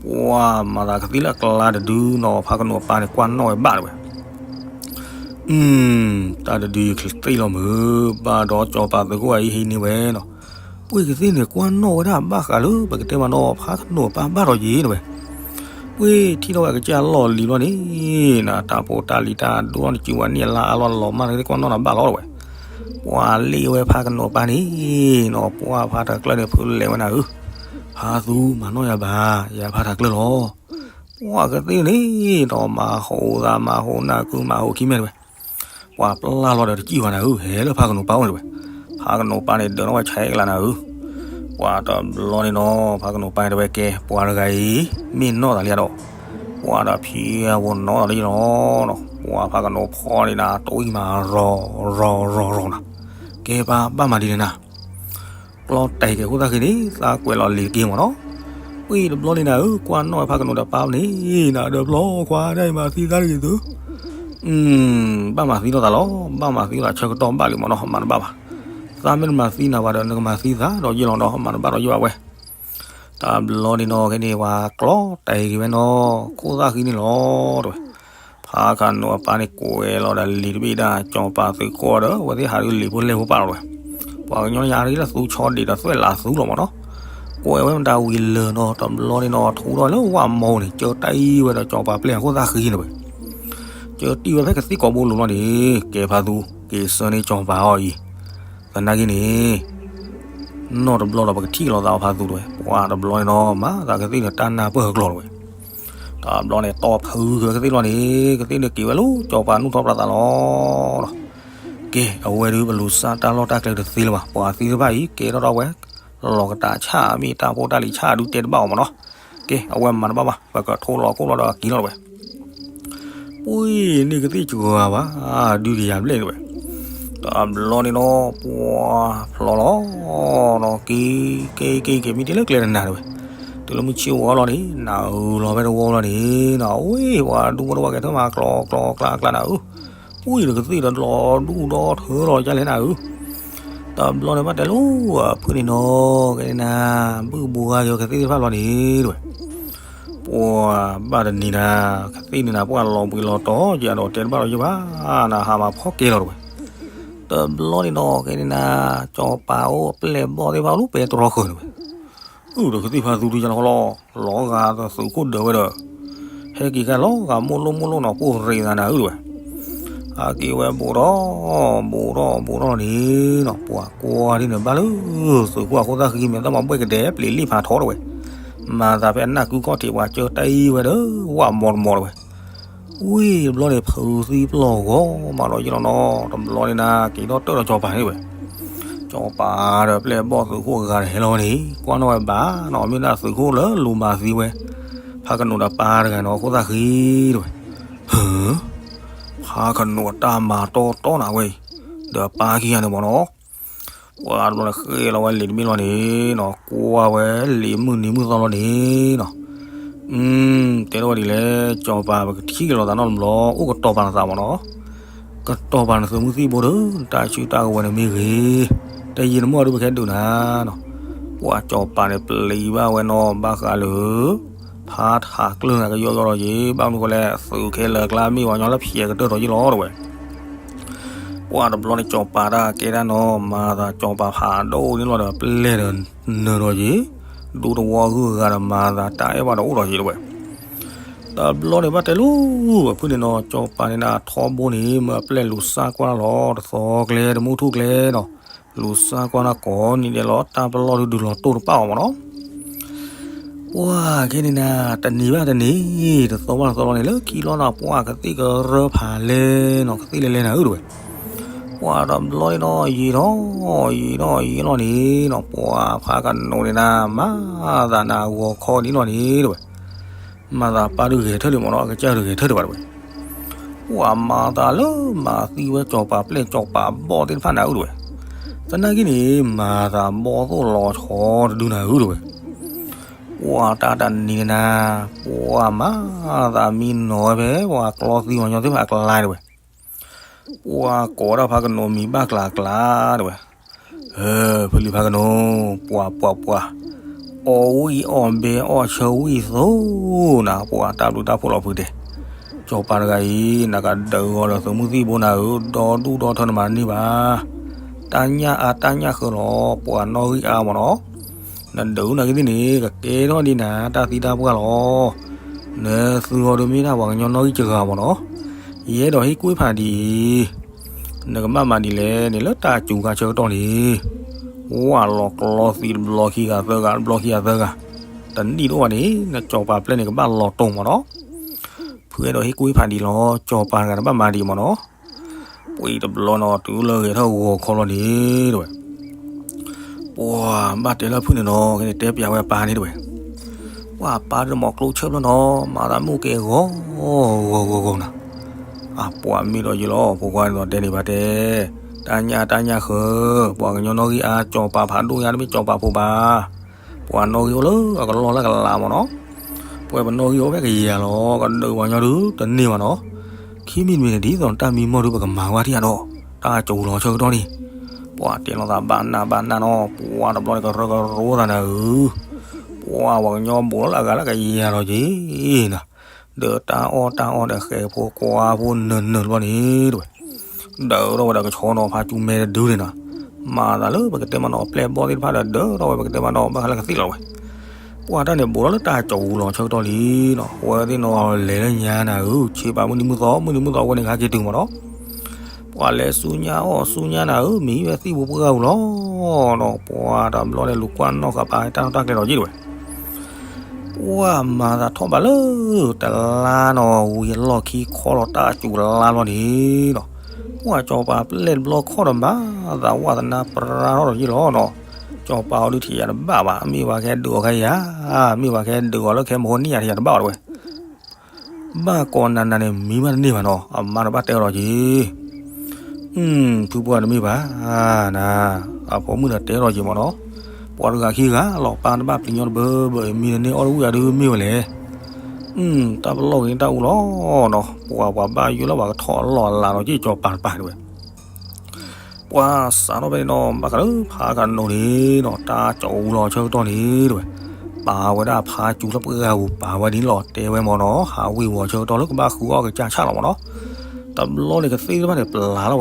ပှၤမၤသးကသ့ၣ်လၢအကျါတဒုနီၤ ဖးကနိးအပၢ်န့ၣ် ကွၢ်နီၣ်ဝဲဘၣ်တဝဲ တၢ်တဒုယချ့သ့ၣ်လီၤမုၢ် ဘၣ်ဒီးစီၤပၤသုးခိၣ်အအံၤဟံးန့ၢ်ဝဲနီၤ, ပှ့ၤကသ့ၣ်န့ၣ် ကွၢ်နီၣ်ဝဲဒၣ်ဘၣ်ဃးလၢ ပကတဲမးနီၤ ဖးကနိးအပၢ်ဘၣ်ဒီးယ့ၤတဝဲ, ပှ့ၤထံၣ်ထီၣ်ဝဲအကစၢ်လီၢ်လံၤဘျီန့ၣ် နတၢ်ဖိတၢ်လံၤတၢ်ဒိၣ်ထီၣ်န့ၣ် စံးဝဲန့ၢ်အလါအလီၢ်လီၤမၢ်န့ၣ် ကွၢ်နီၣ်နၤဘၣ်လီၤတဝဲ, ပှၤလ့ၣ်ဝဲဖးကနိးအပၢ်န့ၣ်နီၤ ပှၤဖးတၢ်ကျၢၢ်န့ၣ် ဖုးလဲၤဝဲနၤဧၢ, ဖးသူမၤနီၣ်ယၤဘၣ် ယၤဖးတၢ်ကျၢၢ်လီၤ ပှၤကသ့ၣ်န့ၣ်ဒီး မၤဟူးသးမၤဟူးနၢ်ကုမၤဟူးခံမဲာ်တဝဲ, ပှၤပျၢ်လီၤဒီးတစံၣ်ဝဲနၤဧၢ, ဟဲလၢဖးကနိးပၢ်အိၣ်န့ၣ်တဝဲ, ဖးကနိးပၢ်န့ၣ် ဒၢးထီၣ်ဝဲဆဲးကလးနၤဧၢ, ပှၤတဘျီန့ၣ်နီၤ ဖးကနိးပၢ်န့ၣ်တဝဲကဲ ပှၤတဂၤအံၤ မ့ၢ်နီၢ်သးလံဒီး, ပှၤဒီးဖံးအဝဲနီၢ်သးလံနီၤ, ပှၤဖးကနိးဖီန့ၣ်နၤ တဝံၣ်မးရီၤ ရီၤ ရီၤ ရီၤနၤ, ကဲပၢ်ဘၣ်မၤဒ်န့ၣ်နၤ ကျီတဲာ်က့ၤခိၣ်သၣ်ဃံန့ၣ် သးကွဲးလီၤလံၤတက့ၢ်မ့ၢ်နီၤ, ဝံၤတဘျီန့ၣ်နၤဧၢ ကွၢ်နီၣ်ဖးကနိးဒီးပၢ်န့ၣ် နၤဒီးဘျီခွါ ဒ်အံၤမၤသံသးတဂ့ၤသု, ဘၣ်မၤသံလိာ်သးလီၤ, ဘၣ်မၤသံလိာ်သးဆၢကတီၢ်ဘၣ်လံမ့ၢ်နီၤ မၤတဘၣ်ဘၣ်, သးမ့ၢ်တမၤသံနၤဘၣ်ဒီး နကမၤသံသးဒီးယ့ၢ်လီၤဒီး မၤတဘၣ်ဒီးယ့ၢ်ဘၣ်ဝဲ တဘျီန့ၣ်နီၤ ခဲန့ၣ် ပှၤကျီတဲာ်က့ၤဝဲနီၤ ခိၣ်သၣ်ဃံန့ၣ်လီၤတဝဲ, ဖးကနိးအပၢ်န့ၣ် ကွဲးလီၤဒီးလံာ်တဘ့ၣ်ဒၣ် စီၤပၤသုးခိၣ်ဒီး အဝဲသ့ၣ်ဟးဒုးလံာ်ဖိလဲၢ်ဖိပာ်လီၤတဝဲ, ပှၤကညီန့ၣ် အါတက့ၢ်လၢသူဆီဒံးဒီးသွဲၣ်လးသူလီၤမ့ၢ်နီၤ, ကွဲးဝဲမတၤဝံၤလၢာ်နီၤ တဘျီန့ၣ်နီၤ ထူထီၣ်လၢဝၣ်မီန့ၣ် ကၢတၢ်အံၤဝဲဒီး စီၤပၤပျဲၢ်အခိၣ်သၣ်ဃံန့ၣ်ဝဲ, ကၢတံၢ်ဝဲဖဲကသံၣ်ကိးဘိလိၤလီၤန့ၣ် ကဲဖးသူ က့ၤဆၢန့ၢ်စီၤပၤအီၤအံၤ, သနာ်က့န့ၣ် နီၢ်တဘျီဒီး ပကထံၣ်လိာ်သးအီၤဖးသူတဝဲ, ပှၤတဘျီန့ၣ်နီၤ မၤသးကသ့ၣ်န့ၣ် တၢ်နၢ်ပၢၢ်ကျီၤတဝဲ, တဘျီန့ၣ် တီၢ်ဖုကသ့ၣ်လီၤန့ၣ် ကသ့ၣ်န့ၣ်က့ၤဝဲလၢ စီၤပၤနူၢ်ထီၣ်ပြးသးလီၤ. ကဲ အဝဲဒုး ပလူၤစၢ်တၢ်လီၢ်တၢ်ကျဲတသ့လၢၤဘၣ်, ပှၤသံတဖၣ်အံၤ ကဲထီၣ်ထီၣ်ဝဲ လီၤကတၢ်ဆၣ် မ့ၢ်တၢ်ဖိတၢ်လံၤဆၣ်ဒုးတဲတဘၣ်အီၤမ့ၢ်နီၤ, ကဲ အဝဲမၤတဘၣ်ဘၣ် ပကထိလီၤခိၣ်လီၤဒီးက့ၤလီၤတဝဲ ပှ့ၤန့ၢ်ကသ့ၣ်စှၤဘၣ် ဒုးကယၤဘျဲၣ်တဝဲ, တဘျီန့ၣ်နီၤ ပှၤဖျီလီၤနီၤ က့ၤ က့ၤ က့ၤ က့ၤ မ့ၢ်တ့ၢ်လၢကျဲတနၤတဝဲ, တုၤလၢမုၢ်ဆ့ၣ်ဝီလီၤန့ၣ် နၤဧၢလီၤဖဲတဝီလီၤန့ၣ်နီၤ အဝဲ ပှၤဒူဖိတဝီကဲထၢၣ်မး ကျီ ကျီ ကျါ ကျါ နၤဧၢ, ပှၤကသ့ၣ်ဒီးလီၤဒူၣ်ဒီထၢလီၤကလဲၣ်နၤဧၢ, တဘျီန့ၣ်ဘၣ်တဲလိာ်အဖုန့ၣ်နီၤ ကဲန့ၣ်နၤ ဘုၣ်ဘိဂါက့ၤကသ့ၣ်တဖၣ်လီၤန့ၣ်တဝဲ ပှၤဘၣ်တနံၤနၤ ကသ့ၣ်န့ၣ်နၤ ပှၤလီၤဘှံးလီၤတီၤ ယၤဒီးတဲတဘၣ်လီၤယဘၣ် နဟးမၤဖီကဲလီၤတဝဲ, တဘျီန့ၣ်နီၤ ကဲန့ၣ်နၤ စီၤပၤအိၣ်ပျဲၢ်ဘီၣ်သ့ၣ်တဖၣ်အိၣ်လၢပဲတြီဃၢၤတဝဲ, အုၣ်ဒီးကသ့ၣ်ဖးသူဒုးယၤလီၤလီၤ လီၤဂာ်သုးခိၣ်ဒၢးဝဲဒီး ဟဲက့ၤခါလီၤဂာ်မိၢ်လိၣ်မိၢ်လိၣ်နီၤ ပိၢ်ရ့ၣ်သးနၤဧၢတဝဲ, ဟးက့ၤဝဲဘူးထီၣ်, ဘူးထီၣ်ဘူးထီၣ်န့ၣ်နီၤ, ပှၤကွၢ်ဒ်န့ၣ် ဘၣ်လၢသုးခိၣ်အခိၣ်သၣ်ဃံမဲာ်သၣ်မၤဘှဲၣ်ကဒဲး ပျံၤလံာ်ဖးထီတဝဲ, မၤသးဖဲအနၢ်ကုခီၣ်ထံး ပှၤကၢတၢ်အံၤဝဲဒီး ဝၣ်မီတမီတဝဲ. ဝံၤတဘျီန့ၣ် ဖုးသံပျီၢ်ဂီၤမးဒီးယ့ၢ်လီၤနီၤ, တဘျီန့ၣ်နၤ က့ၤထီၣ်တၢၢ်ဒီးစီၤပၤန့ၣ်ဝဲ. စီၤပၤဒီးပျဲၢ်ဘီၣ်သုးခိၣ်အဂၤဒီးဟဲလီၤန့ၣ် ကွၢ်နီၣ်ဝဲဘၣ်နီၤ, မ့ၢ်ဒၣ်သုးခိၣ်လၢလူၤမၤသံဝဲ ဖးကနိးဒီးပၢ်တဂၤနီၤ, အခိၣ်သၣ်ဃံတဝဲ. ဟၢ, ဖးကနိးအတၢ်မၤတီတီနၤဝဲအံၤ, ဒီးပၢ်ခံဂၤန့ၣ်မးနီၤ. ပှၤတဘျီန့ၣ်ဃ့လီၤဝဲလံာ်တဘ့ၣ်လီၤန့ၣ်နီၤ, ကွၢ်ဝဲလံာ်မုၢ်နံၤမုၢ်သီလီၤန့ၣ်နီၤ. တဲထီၣ်ဝဲဒ်လဲၣ်, စီၤပၤ ပကထံၣ်လိာ်သးနီတဘျီ, အိၣ်ကတီၤပာ်နသးမးနီၤ. ကတီၤပာ်နသုးမုၢ်သံၣ်ဘိဒီး နတၢ်စုတၢ်ကဝဲၤန့ၣ်မ့ၢ်ဂ့ၤ, တယံာ်တမီၢ်ဒုးပကဟဲဒုးနၤနီၤ. ပှၤစီၤပၤန့ၣ်ပျံၤဘၣ်ဝဲနီၤ, ဘၣ်ဃးလၢ ဖးထးကျၢၢ်နၤကယီယီလီၤယ့ၢ်, ဘၣ်မနုၤဃိလဲၣ်, သုးခဲလၢာ်ကျါမ့ၢ်ပှၤကညီလၢဖျဲးကတၢၢ်ထီၣ်ယ့ၢ်လီၤတဝဲ. ပှၤတဘျီန့ၣ် စီၤပၤတၢ်ကဲတၢ်နီၤ, မၤသးစီၤပၤဖးဒိၣ်န့ၣ်လီၤဒီး ပျဲၢ်ဒီးနၢၤထီၣ်ယ့ၢ်, ဒူသဝီဂုၤဂၤဒီး မၤသးတၢ်အဲၣ်ဘၣ်ဒီးအိၣ်ထီၣ်ယ့ၢ်တဝဲ. တဘျီန့ၣ်ဘၣ်တဲလိၤဝဲဖုၣ်န့ၣ်နီၤ, စီၤပၤန့ၣ်နၤထီဘိန့ၣ် မၢအပျဲၢ်လူၤစၢ်ကွၢ်လီၤ, တသီကျဲတမူထူၣ်ကျဲနီၤ, လူၤစၢ်ကွၢ်နၤကိးနံၤဒဲးလီၤ, တၢ်ပလီၢ်ဒုးဒုးလီၤတိၢ်တပၣ်အီၤမးနီၤ. ပှၤခဲန့ၣ်နၤ တနံၤဘၣ်တနံၤ, တသီဘၣ်တသီလီၤန့ၣ် လၢခံလီၤနၤ ပှၤကသံၣ်ကရၢဖးလဲၢ်နီၤ, ကသံၣ်လဲၤလဲၤနၤဧၢတဝဲ. ပှၤတဘျီန့ၣ်နီၤ ယံာ်ထီၣ်ယံာ်ထီၣ်ယံာ်လီၤန့ၣ်နီၤ, ပှၤဖးကနိးန့ၣ်နၤ မၤသးနၤဂီၤခီဒ်လီၤန့ၣ်တဝဲ. မၤသးပၢ်ဒုးဂဲၤထၢၣ်လံမးနီၤ, အကစၢ်ဒုးဂဲၤထၢၣ်တဝဲတဝဲ. ပှၤမၤသးလၢမၤသံဝဲစီၤပၤပျဲၢ်စီၤပၤဘီၣ်သ့ၣ်တဖၣ်နၤဧၢတဝဲ. သနာ်က့န့ၣ် မၤသးဘီၣ်သိၣ်လီၤဆီတဒုနၤဧၢတဝဲ. ပှၤတၢ်တနံၤန့ၣ်နၤ, ပှၤမၤသးမံနီၤဝဲဖဲ ပှၤကျီသံပှၤကညီသ့ၣ်တဖၣ်အကျါတဝဲ. ပှၤကိးဒၣ်ဖးကနိးမံၤဘၣ်ကျါကျါတဝဲ. ဖုလံၤဖးကနိး, ပှၤပှၤပှၤ, အီၣ်ဝံၣ်အီၣ်ဘဲအီၣ်ဆၢဝံၣ်သိနၤ, ပှၤတၢ်ဘျုးတၢ်ဖှိၣ်လီၤဖုတဲ. စီၤပၤတဂၤအံၤ နကဒုးဂီၤလၢသုးမုၢ်သံၣ်ဘိနၤဧၢ, ဒီဒူၣ်ဒီထၢနမၤတန့ၢ်ဘၣ်. တၢ်ညၣ်အါတၢ်ညၣ်ဃၢလီၤ, ပှၤနီၣ်ဂံၢ်အါမးနီၤ. နဒုးနာ်က့သ့ၣ်န့ၣ် ကကဲထီၣ်ဒ်နၤတၢ်သံတၢ်ပှၢ်လီၤ. နသုဂီၤဒီးမ့ၢ်ဒၣ်ပှၤကညီနီၣ်ဂံၢ်စှၤမးနီၤ. ယအဲၣ်ဒိးဟ့ၣ်ကူၣ်ဖးဒ်အံၤ, နကဘၣ်မၤဒ်လဲၣ်န့ၣ် လၢတၢ်စူၤခါဆၢကတီၢ်န့ၣ်, ဝၢ်လီၤကျီသံတဘျီခံဂၤသၢဂၤ တဘျီခံဂၤသၢဂၤ, တနံၣ်တအိၣ်ဘၣ်န့ၣ် နစီၤပၤပျဲၢ်န့ၣ် ကဘၣ်လီၤတိၢ်မးနီၤ. ဖုအဲၣ်ဒိးဟ့ၣ်ကူၣ်ဟ့ၣ်ဖးဒ်လီၤ, စီၤပၤတဂၤန့ၣ်ဘၣ်မၤဒ်အံၤမးနီၤ. ပှၤတဘျီနီၤ တုၤလၢဂဲၤထၢၣ်ဂီၤခီလီၤန့ၣ်တဝဲ, ပှၤဘၣ်တဲလၢဖုၣ်န့ၣ်နီၤ ကန့ၣ်တဲပျးဝဲအပၢ်န့ၣ်တဝဲ. ပှၤအပၢ်တမီၤကျိဆၢဖျၢၣ်နီၤ မၤသးမုၢ်ကဲဂီၤဂီၤဂီၤဂီၤနၤ. အပှၤမ့ၢ်ဒီးယလီၤ ဖိခွါန့ၣ်ဒီးတဲန့ၣ်ဘၣ်တဲ, တၢ်ညၣ်တၢ်ညၣ်ဃၢ, ပှၤကညီနီၣ်ဂံၢ်အါ စီၤပၤဖးဒိၣ်ညါတမ့ၢ်စီၤပၤဖိဘၣ်. ပှၤနီၣ်ဂံၢ်အိၣ်လၢအကလီၢ်လၢကလးမးနီၤ. ပဝဲပနီၣ်ဂံၢ်အိၣ်ဖဲကယၤလီၤ ကဒုးပှၤကညီဒုးတန့ၢ်ဘၣ်နီၤ. ခံမံၤတမံၤန့ၣ် ဒ်သိးနတၢ်မံမီၢ်ဒုး ပကမၤဝဲထံၣ်အဒိၣ်, တၢ်စူၤလီၤဆၢကတီၢ်န့ၣ်. ပှၤတဲလိာ်သးဘၣ်နးဘၣ်နးနီၤ ပှၤတဘျီန့ၣ် ကရၢကရိသးနၤဧၢ. ပှၤပှၤကညီဘူးလီၤလၢအဂၤလၢကယၤလီၤက့ၤနၤ. ဒီးတၢ်အီၣ်တၢ်အီဒီးဃဲးဖိကွၢ်ဖိနၢၤနၢၤတဘျီန့ၣ်တဝဲ. ဒၢထီၣ်ဝဲဒီးကဆီနီၤ ဖးစူၤမဲာ်တဒုန့ၣ်နီၤ. မၤသးလၢပကတဲမးနီၤ ပျဲၢ်ဘီၣ်သ့ၣ်တဖၣ်ဒီးဒၢထီၣ်ဝဲ ပကတဲမးနီၤ ဘၣ်ဃးလၢကသံၣ်လီၤဝဲ. ပှၤတၢ်န့ၣ် ဘူးထီၣ်လၢတၢ်စူၤလီၤဆၢကတီၢ်လံနီၤ. ဝဲသ့ၣ်နီၤ လဲၤလၢညါနၤဧၢ, ဆ့ပာ်မုၢ်နံၤမုၢ်သီ မုၢ်နံၤမုၢ်သီဝဲန့ၣ် ကဟဲက့ၤတုၤမးနီၤ. ပှၤလဲၤဆူညါအီၣ်ဆူညါနၤဧၢ, မံဝဲသံၣ်ဖိပှၢ်ပူၤလီၤနီၤ. ပှၤတဘျီန့ၣ် လူၤကွၢ်နီၣ်ဃာ်ပာ်တၢ်နီၣ်တၢ်ကျဲလီၤယ့ၢ်တဝဲ. ပှၤမၤသးထီၣ်ဘးလၢ တလါနီၤ ဝံၤအလီၢ်ခံခီလီၤ တၢ်စူၤလါဘျီန့ၣ်နီၤ. ပှၤစီၤပၤပျဲၢ်တဘျီခီၣ်ဒီးမၤသးဝးသနၢ်ပြါထီၣ်ဒီးယ့ၢ်လီၤနီၤ. စီၤပၤအီၤဒုးထံၣ်ယၤတဘၣ်ဘၣ်, မ့ၢ်ဝဲကဟဲဒုးအီၤခဲယၤ, မ့ၢ်ဝဲကဟဲဒုးအီၤလၢခဲမဟိနံၣ်ယၤထံၣ်ယၤတဘၣ်ဘၣ်တဝဲ. ဘၣ်ကိးနၤနၤန့ၣ် မံဘၣ်တန့ၢ်ဘၣ်နီၤ, အမါဒီးဘၣ်တဲအီၤလီၤက့ၤ. ဖုပှၢ်တမ့ၢ်ဘၣ်နၤ, အဖိမုၣ်ဒီးတဲထီၣ်က့ၤမးနီၤ. ပှၤတဂၤခံဂၤလီၤ ပၢ်တဘၣ်ပျံၤညီတဘၢဘၢ မံတန့ၢ်အီၣ်တဝံၣ်အဒုးမ့ၢ်ဝဲလဲၣ်. တၢ်ပလီၢ်ဂ့ၤတၢ်အူလီၤနီၤ, ပှၤပှၤဘၣ်ယိၣ်လၢပှၤကထီၣ်အလီၢ်အလၤနီၤ က့ၢ်စီၤပၤတပၤတဝဲ. ပှၤစးထီၣ်ဖဲန့ၣ်နီၤ ဘၣ်ဃးလၢဖးကနိးန့ၣ်နီၤ တၢ်စူၤလီၤဆၢကတီၢ်န့ၣ်တဝဲ. ပာ်ဝဲဒၣ်ဖးစူၤလၢပှၢ်ပူၤ ပာ်ဝဲဒ်န့ၣ်လီၤ တဲဝဲမးနီၤ, ဟးဝ့ၤဝီၤဆၢကတီၢ်လၢကဘၣ်ဃုအီၣ်ကစၢ်ဆၣ်လီၤမးနီၤ. တဘျီန့ၣ်ကသ့ၣ်တဖၣ်န့ၣ်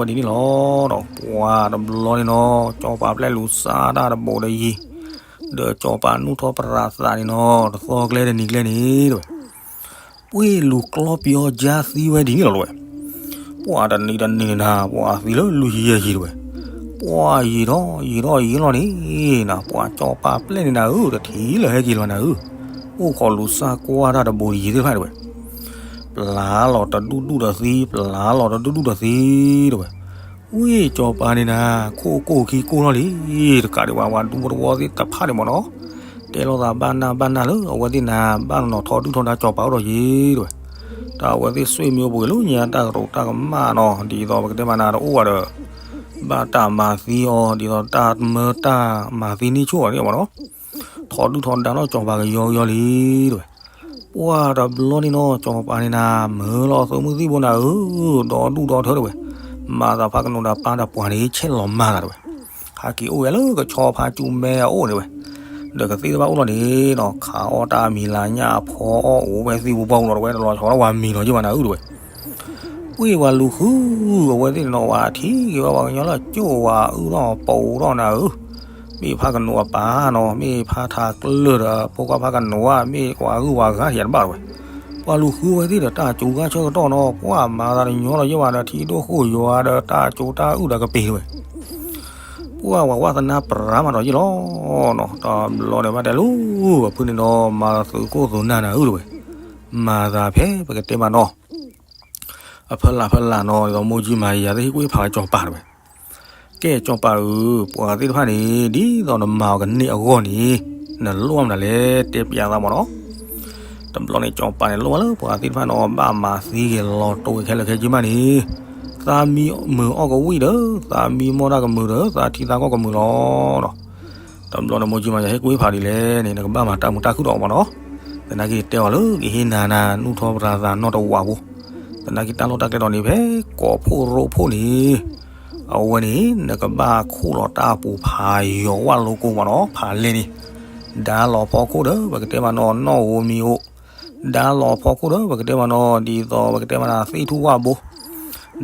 ပျဲၢ်လီၤဝဲဒ်န့ၣ်လီၤနီၤ. ပှၤတဘျီန့ၣ်နီၤ စီၤပၤပျဲၢ်လူၤစၢ်တၢ်တဘိးဒီးယံၤ, ဒီးစီၤပၤနူၢ်ထီၣ်ပြးသးန့ၣ်နီၤ တသီကျဲတနံၤကျဲန့ၣ်တဝဲ. ပှ့ၤလူၤကျီပယီၤကၠါသံဝဲဒ်န့ၣ်လီၤတဝဲ. ပှၤတနံၤတနံၤန့ၣ်နၤ ပှၤသံလၢလွံၢ်ယဲၢ်ယံၤတဝဲ, ပှၤယံာ်ထီၣ်ယံာ်ထီၣ်ယံာ်လီၤန့ၣ်နၤ ပှၤစီၤပၤပျဲၢ်န့ၣ်နၤဧၢ တထံၣ်လၢၤဟဲက့ၤလီၤနၤဧၢ, အိၣ်ခိးလူၤစၢ်ကွၢ်တၢ်တဘူးတယံၤသ့ၣ်တဖၣ်တဝဲ, ပျၢ်လီၤတဒူၣ်ဒူၣ်ဒီးသံ ပျၢ်လီၤတဒူၣ်ဒူၣ်ဒီးသံတဝဲ, ဝံၣ်စီၤပၤန့ၣ်နၤ ခိၣ်ကိၢ်ခံကိၢ်လီၤလံ, တကးဒံးဘၣ် ပှၤဒူဖိတဝီသ့ၣ်တဖၣ်န့ၣ်မ့ၢ်နီၤ တဲလိာ်သးဘၣ်နၢ်ဘၣ်နၢ်လၢ အဝဲသ့ၣ်နၤ ဘၣ်နီၤထီဒုၣ်ထီဒါစီၤပၤအိၣ်ဒီးယံၤတဝဲ, တၢ်အဝဲသ့ၣ်ဆွေမျိုးပူၤဂ့ၤလၢညါတၢ်ကရူးတၢ်ကမၣ်နီၤ ဒ်သိးပကတဲမးနၤတအိၣ်ဘၣ်ဒီး ဘၣ်တၢ်မၤသံအီၤ ဒ်သိးတၢ်မၢတၢ်မၤသံန့ၢ်ဆိၣ်အီၤန့ၣ်မ့ၢ်နီၤ, ထီဒုၣ်ထီဒါလီၤစီၤပၤကယီကယီလံတဝဲ, ပှၤတဘျီန့ၣ်နီၤ စီၤပၤန့ၣ်နၤ မၢလီၤသုးမုၢ်သံၣ်ဘိနၤဧၢ, ဒီဒူၣ်ဒီထၢတဝဲ, မၤသးဖးကနိးဒီးပၢ်ဒီးပှၤန့ၣ် ဆဲးလီၤမၤသးတဝဲ ဟးက့ၤအိၣ်ဝဲလၢကဆီဖါကၠူမဲအအိၣ်န့ၣ်ဝဲ, ဒီးကသ့ၣ်တဖၣ်အိၣ်လီၤန့ၣ်နီၤ ခးအီၣ်တၢ်မံၤလၤညၣ်အဖီအီၣ်အိၣ်ဝဲသံၣ်ပူၤပှၢ်ပူၤလီၤတဝဲ တလီၤဆီလၢပှၤမံၤလီၤယံၢ်ဘၣ်နၤဧၢတဝဲ, ဝံၣ်ပှၤလူၤဃု အဝဲသ့ၣ်န့ၣ်နီၤ ပှၤထံၣ်က့ၤဝဲပှၤကညီလၢကၠိၣ်ဝဲအုၣ်ထီၣ်ပူၤထီၣ်နၤဧၢ, မ့ၢ်ဖးကနိးအပၢ်နီၤ မ့ၢ်ဖးထးကျၢၢ်ဒီး ဖိခွါဖးကနိးဧါ မ့ၢ်ပှၤဂုၢ်ပှၤဂၤထံၣ်ယၤတဘၣ်တဝဲ, ပှၤလူၤဃုဝဲသ့ၣ်ဒီးတၢ်စူၤဂၢ်ဆၢကတီၢ်နီၤ ပှၤမၤသးတညီလီၤယံၢ်ဘၣ်ဒီး ထံဒိၣ်ဃိၣ်ယွၤဒီးတၢ်စူၤတၢ်အုၣ်ဒီးကပ့ၤတဝဲ ပှၤဝဲသနာ်ပရၢမးဒီးယ့ၢ်လီၤနီၤ တဘျီန့ၣ်ဘၣ်တဲလၢ ပဖုန့ၣ်နီၤ မၤသုးခိၣ်သုးနၢ်နၤဧၢတဝဲ, မၤသးဖဲပကတဲမးနီၤ အဖၢလၢ်ဖၢလၢ်နီၤ ဒ်သိးမိၢ်ကၠံမၤယၤသ့ၣ်ဟ့ၣ်ကူၣ်ဟ့ၣ်ဖးဝဲစီၤပၤတဝဲ, ကဲစီၤပၤဧၢ, ပှၤသ့ၣ်တဖၣ်န့ၣ် ဒ်သိးနမၤအီၤကန့ၢ်အဂီၢ်န့ၣ် နလိၣ်မနုၤလဲၣ် တဲပျးသးမ့ၢ်နီၤ တဘျီန့ၣ် စီၤပၤန့ၣ်လိၣ်ဘၣ်လၢပှၤသ့ၣ်တဖၣ်နီၤ ဘၣ်မၤသံဂ့ၤလီၤတိၤဂ့ၤခဲလၢာ်ခဲဆ့မးန့ၣ်, သးမံမုာ်အီၣ်ကဝံၣ်ဒီး သးမံမီၢ်တၢ်ကမုာ်ဒီး သးထံသးကီၢ်ကမုာ်လီၤနီၤ. တဘျီန့ၣ် မိၢ်ကၠံမၤယၤဟ့ၣ်ကူၣ်ဟ့ၣ်ဖးဒ်လဲၣ်န့ၣ် နကဘၣ်မၤတၢ်မုာ်တၢ်ခုၣ်ဒီးအီၤမ့ၢ်နီၤ. သနာ်က့တဲအီၤလၢကဟ့ၣ်နၤနၤ နူၢ်ထီၣ်ပသးသးနီတဝးဖိ, သနာ်က့တၢ်လီၢ်တၢ်ကျဲဒီးန့ၣ် ဖဲကိးဖှိၣ်ရိဖှိၣ်န့ၣ် အဝဲန့ၣ် နကဘၣ်ခိၣ်လီၤတၢ်ပူၤဖးယိာ်ဝၣ်လိကိမ့ၢ်နီၤ ဖးလဲၢ်န့ၣ်, ဒါလီၤဖီခိၣ်ဒီး ပကတဲမ့ၢ်နီၤ နီၣ်ဧိၤမံၤဧိၤ, ဒါလီၤဖီခိၣ်ဒီး ပကတဲမ့ၢ်နီၤ ဒ်သိးပကတဲမ့ၢ်နီၤ သ့ၣ်ထူၣ်ဝၣ်ဘိ,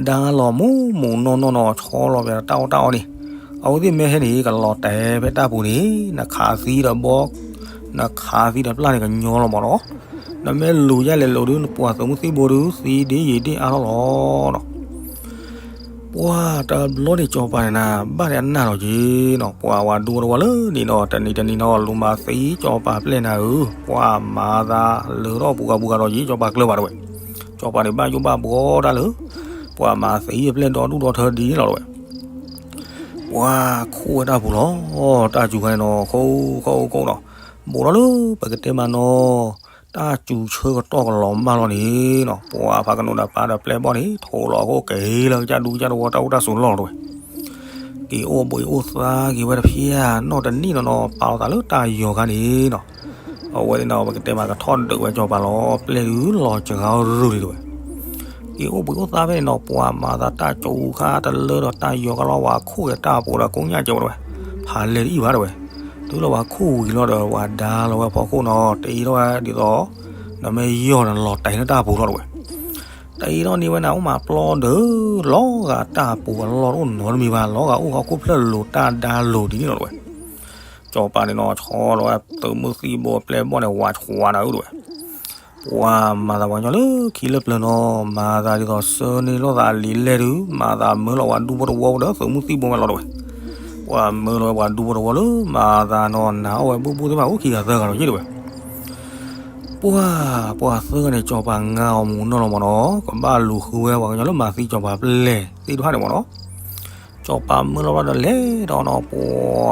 ဒါလီၤမူးမူးနီၢ်နီၢ်နီၤ ဆီလီၤပတၢ်အီၣ်တၢ်အီန့ၣ်, အဝဲသ့ၣ်မ့ၢ်ဟဲန့ၣ် ကလီၤတဲာ်ဖဲတၢ်ပူၤန့ၣ် နခးသံဒီးဘီ နခးသံဒီးပျၢ်န့ၣ် ကညီလီၤမ့ၢ်နီၤ. နမ့ၢ်လူၤယဲလဲၤလိၤဒုး နပှၤသုးမုၢ်သံၣ်ဘိဒုး သံဒ်ယံာ်ဒ်အါထီၣ်လီၤနီၤ. ပှၤတဘျီန့ၣ် စီၤပၤန့ၣ်နၤ ဘၣ်ဒဲးအနၢ်လီၤက့ၤနီၤ, ပှၤဝၤဒူဝဲတဝီလၢန့ၣ်နီၤ တနံၤတနံၤနီၤ လူၤမၤသံစီၤပၤပျဲၢ်နၤဧၢ, ပှၤမၤသးလၢထီၣ်ပူၤဂၤပူၤဂၤဒီးယံာ် စီၤပၤကျၢၤဘၣ်တဝဲ, စီၤပၤန့ၣ်ဘၣ်ယိၣ်ဘၣ်ဘှီတၢ်လၢ ပှၤမၤသံအပျဲၢ်ဒီဒူၣ်ဒီထၢဒ်န့ၣ်လီၤတဝဲ. ပှၤခိၣ်ဝဲတၢ်ပူၤလီၤ, တၢ်စူၤခါန့ၣ်နီၤ ခိၣ်ခိၣ်ခိၣ်နီၤ, ဘူးထီၣ်လၢပကတဲမးနီၤ တၢ်စူၤဆၢကတီၢ်ကလီၤမၢ်လီၤန့ၣ်နီၤ ပှၤဖးကနိးဒီးပၢ်ဒီးပျဲၢ်ဘီၣ်န့ၣ် ထိးလီၤအခိၣ်က့ၤလၢကစၢ်ဒူကစၢ်တဝီတၢ်အိၣ်တၢ်ဆိးလီၢ်တဝဲ, က့ၤအိၣ်ဘှံးအိၣ်သါက့ၤဝဲတဖၣ်နီၣ်တနံၣ်နီၤနီၤ ပာ်လီၤသးလၢတၢ်ယီၤခါန့ၣ်နီၤ, အဝဲသ့ၣ်နီၤ ပကတဲမးကထီၣ်ဒုးဝဲစီၤပၤလီၤ ပျဲၢ်ဒုးလီၤစှၤအီၣ်ရုၢ်လံတဝဲ က့ၤအိၣ်ဘှံးအိၣ်သါဖဲန့ၣ်နီၤ ပှၤမၤသးတၢ်စူၤခါတလၢဒီးတၢ်ယီၤခါလီၤ ပှၤခိၣ်က့ၤတၢ်ပူၤဒီးကိညၣ်ကဲဝဲတဝဲ, ဖးလဲၤတအံၣ်ဘၣ်တဝဲ, တုၤလီၤပှၤခိၣ်ဝံၤလီၤဒီး ပှၤဒါလီၤဝဲဖီခိၣ်နီၤ တအံၤထီၣ်ဝဲဒ်သိး နမ့ၢ်ယီၢ်နလီၤတဲာ်လၢတၢ်ပူၤလီၤတဝဲ, တအံၤထီၣ်န့ၢ်ဝဲန့ၣ် အိၣ်မးပျီဒၢး လီၤဂာ်တၢ်ပူၤအလီၢ်တအိၣ်နီတမံၤဘၣ် လီၤဂာ်အိၣ်ဟီၣ်ခိၣ်ဖျၢၣ်လိၤတၢ်ဒါလိၤဒ်န့ၣ်လီၤတဝဲ စီၤပၤန့ၣ်နီၤ ဆီလီၤဝဲသုးမုၢ်သံၣ်ဘိပျဲၢ်ဘီၣ်န့ၣ် ဝးဆှးနၤဧၢတဝဲ, ပှၤမၤသးပှၤကညီလၢခံလၢပျၢၤနီၤ မၤသးဒ်သိးဆၢန့ၢ်လိာ်သးလံာ်လဲၢ်ဒုး မၤသးမၢလီၤပှၤဒူဖိတဝီဒီးသုးမုၢ်သံၣ်ဘိဝဲလီၤတဝဲ, ပှၤမၢလီၤဝဲပှၤဒူဖိတဝီလၢ မၤသးနီၤ နၤအီၣ်ဝဲဘူၣ်ဘူၣ်သ့ၣ်တဖၣ်အိၣ်ခံဂၤသၢဂၤလီၤယ့ၣ်တဝဲ ပှၤ ပှၤသၢဂၤန့ၣ် စီၤပၤငါအီၤမူးနီၢ်လီၤမ့ၢ်နီၤ ကဘၣ်လူၤဃုဝဲပှၤကညီလၢမၤသံစီၤပၤပျဲၢ်သ့ၣ်တဖၣ်န့ၣ်မ့ၢ်နီၤ, စီၤပၤမၢလီၤဘၣ်ဒီးလဲၤဒီးနီၤ ပှ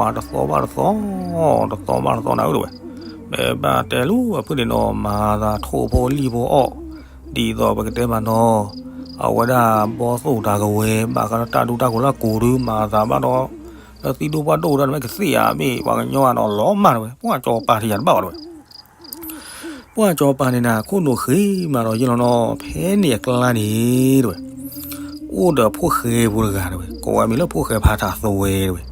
ၤတသီဘၣ်တသီ တသီဘၣ်တသီနၤဧၢတဝဲ, မ့ၢ်ဘၣ်တဲလူၤအဖုၣ်န့ၣ်နီၤ မၤသးထိၣ်ဖိလံၣ်ဖိအီၣ်, ဒ်သိးပကတဲမးနီၤ, အဝဲဒၣ်ဘီသိၣ်တၢ်ကဝဲၤ ဘၣ်ဃးဒီးတၢ်ဒူတၢ်ဃိၤလၢကိၤဒုး မၤသးဘၣ်ဒီး လၢသံဒိၣ်ပှၢ်ဒိၣ်ဒီး နမ့ၢ်ကသ့ၣ်ဧါ မ့ၢ်ပှၤကညီဧါနီၤ လီၤမၢ်တဝဲ, ပှၤစီၤပၤထံၣ်ယၤတဘၣ်ဘၣ်တဝဲ ပှၤစီၤပၤန့ၣ်နၤ ခိၣ်နူာ်ဃ့မးဒီးယ့ၢ်လီၤနီၤ ဖဲန့ၣ်အကျါန့ၣ်တဝဲ, အိၣ်ဒီးဖိၣ်ဃဲဖိတဂၤတဝဲ ကိးဝဲမံၤလၢဖိၣ်ဃဲဖးထးသွဲတဝဲ,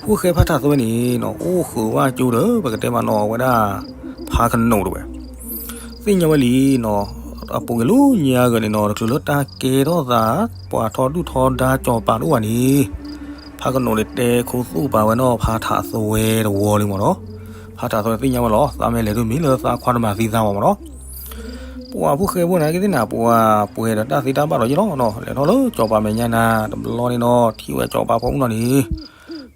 ဖိၣ်ဃဲဖးထးသွဲန့ၣ်နီၤ အိၣ်ဃုာ်ဘၣ်ကၠိဒီး ပကတဲမးနီၤ အဝဲဒၣ် ဖးကနိးတဝဲ, သ့ၣ်ညါဝဲလံနီၤ, အပူၤကွံာ်လၢညါဂၤန့ၣ်နီၤ တချုးလၢတၢ်ကဲထီၣ်သး ပှၤထီဒုၣ်ထီဒါစီၤပၤတအိၣ်ဘၣ်န့ၣ် ဖးကနိးန့ၣ်တဲခူသူၣ်ပာ်ဝဲနီၤ ဖးထးသွဲတဝီလံမ့ၢ်နီၤ, ဖးထးသွဲသ့ၣ်ညါဝဲလီၤ သးမ့ၢ်လဲၤဒုးမံၤလၢသးခွါတမၤသံသးဘၣ်မ့ၢ်နီၤ, ပှၤဖိၣ်ဃဲဖိန့ၣ်က့သ့ၣ်နၤ ပှၤပှဲၤဒီးတၢ်သ့တၢ်ဘၣ်ဒီးယ့ၣ်လီၤနီၤ, လဲၤထီၣ်လၢစီၤပၤမဲာ်ညါနၤ တဘျီန့ၣ်နီၤ ထံၣ်ဝဲစီၤပၤဖိမုၣ်နီၤန့ၣ်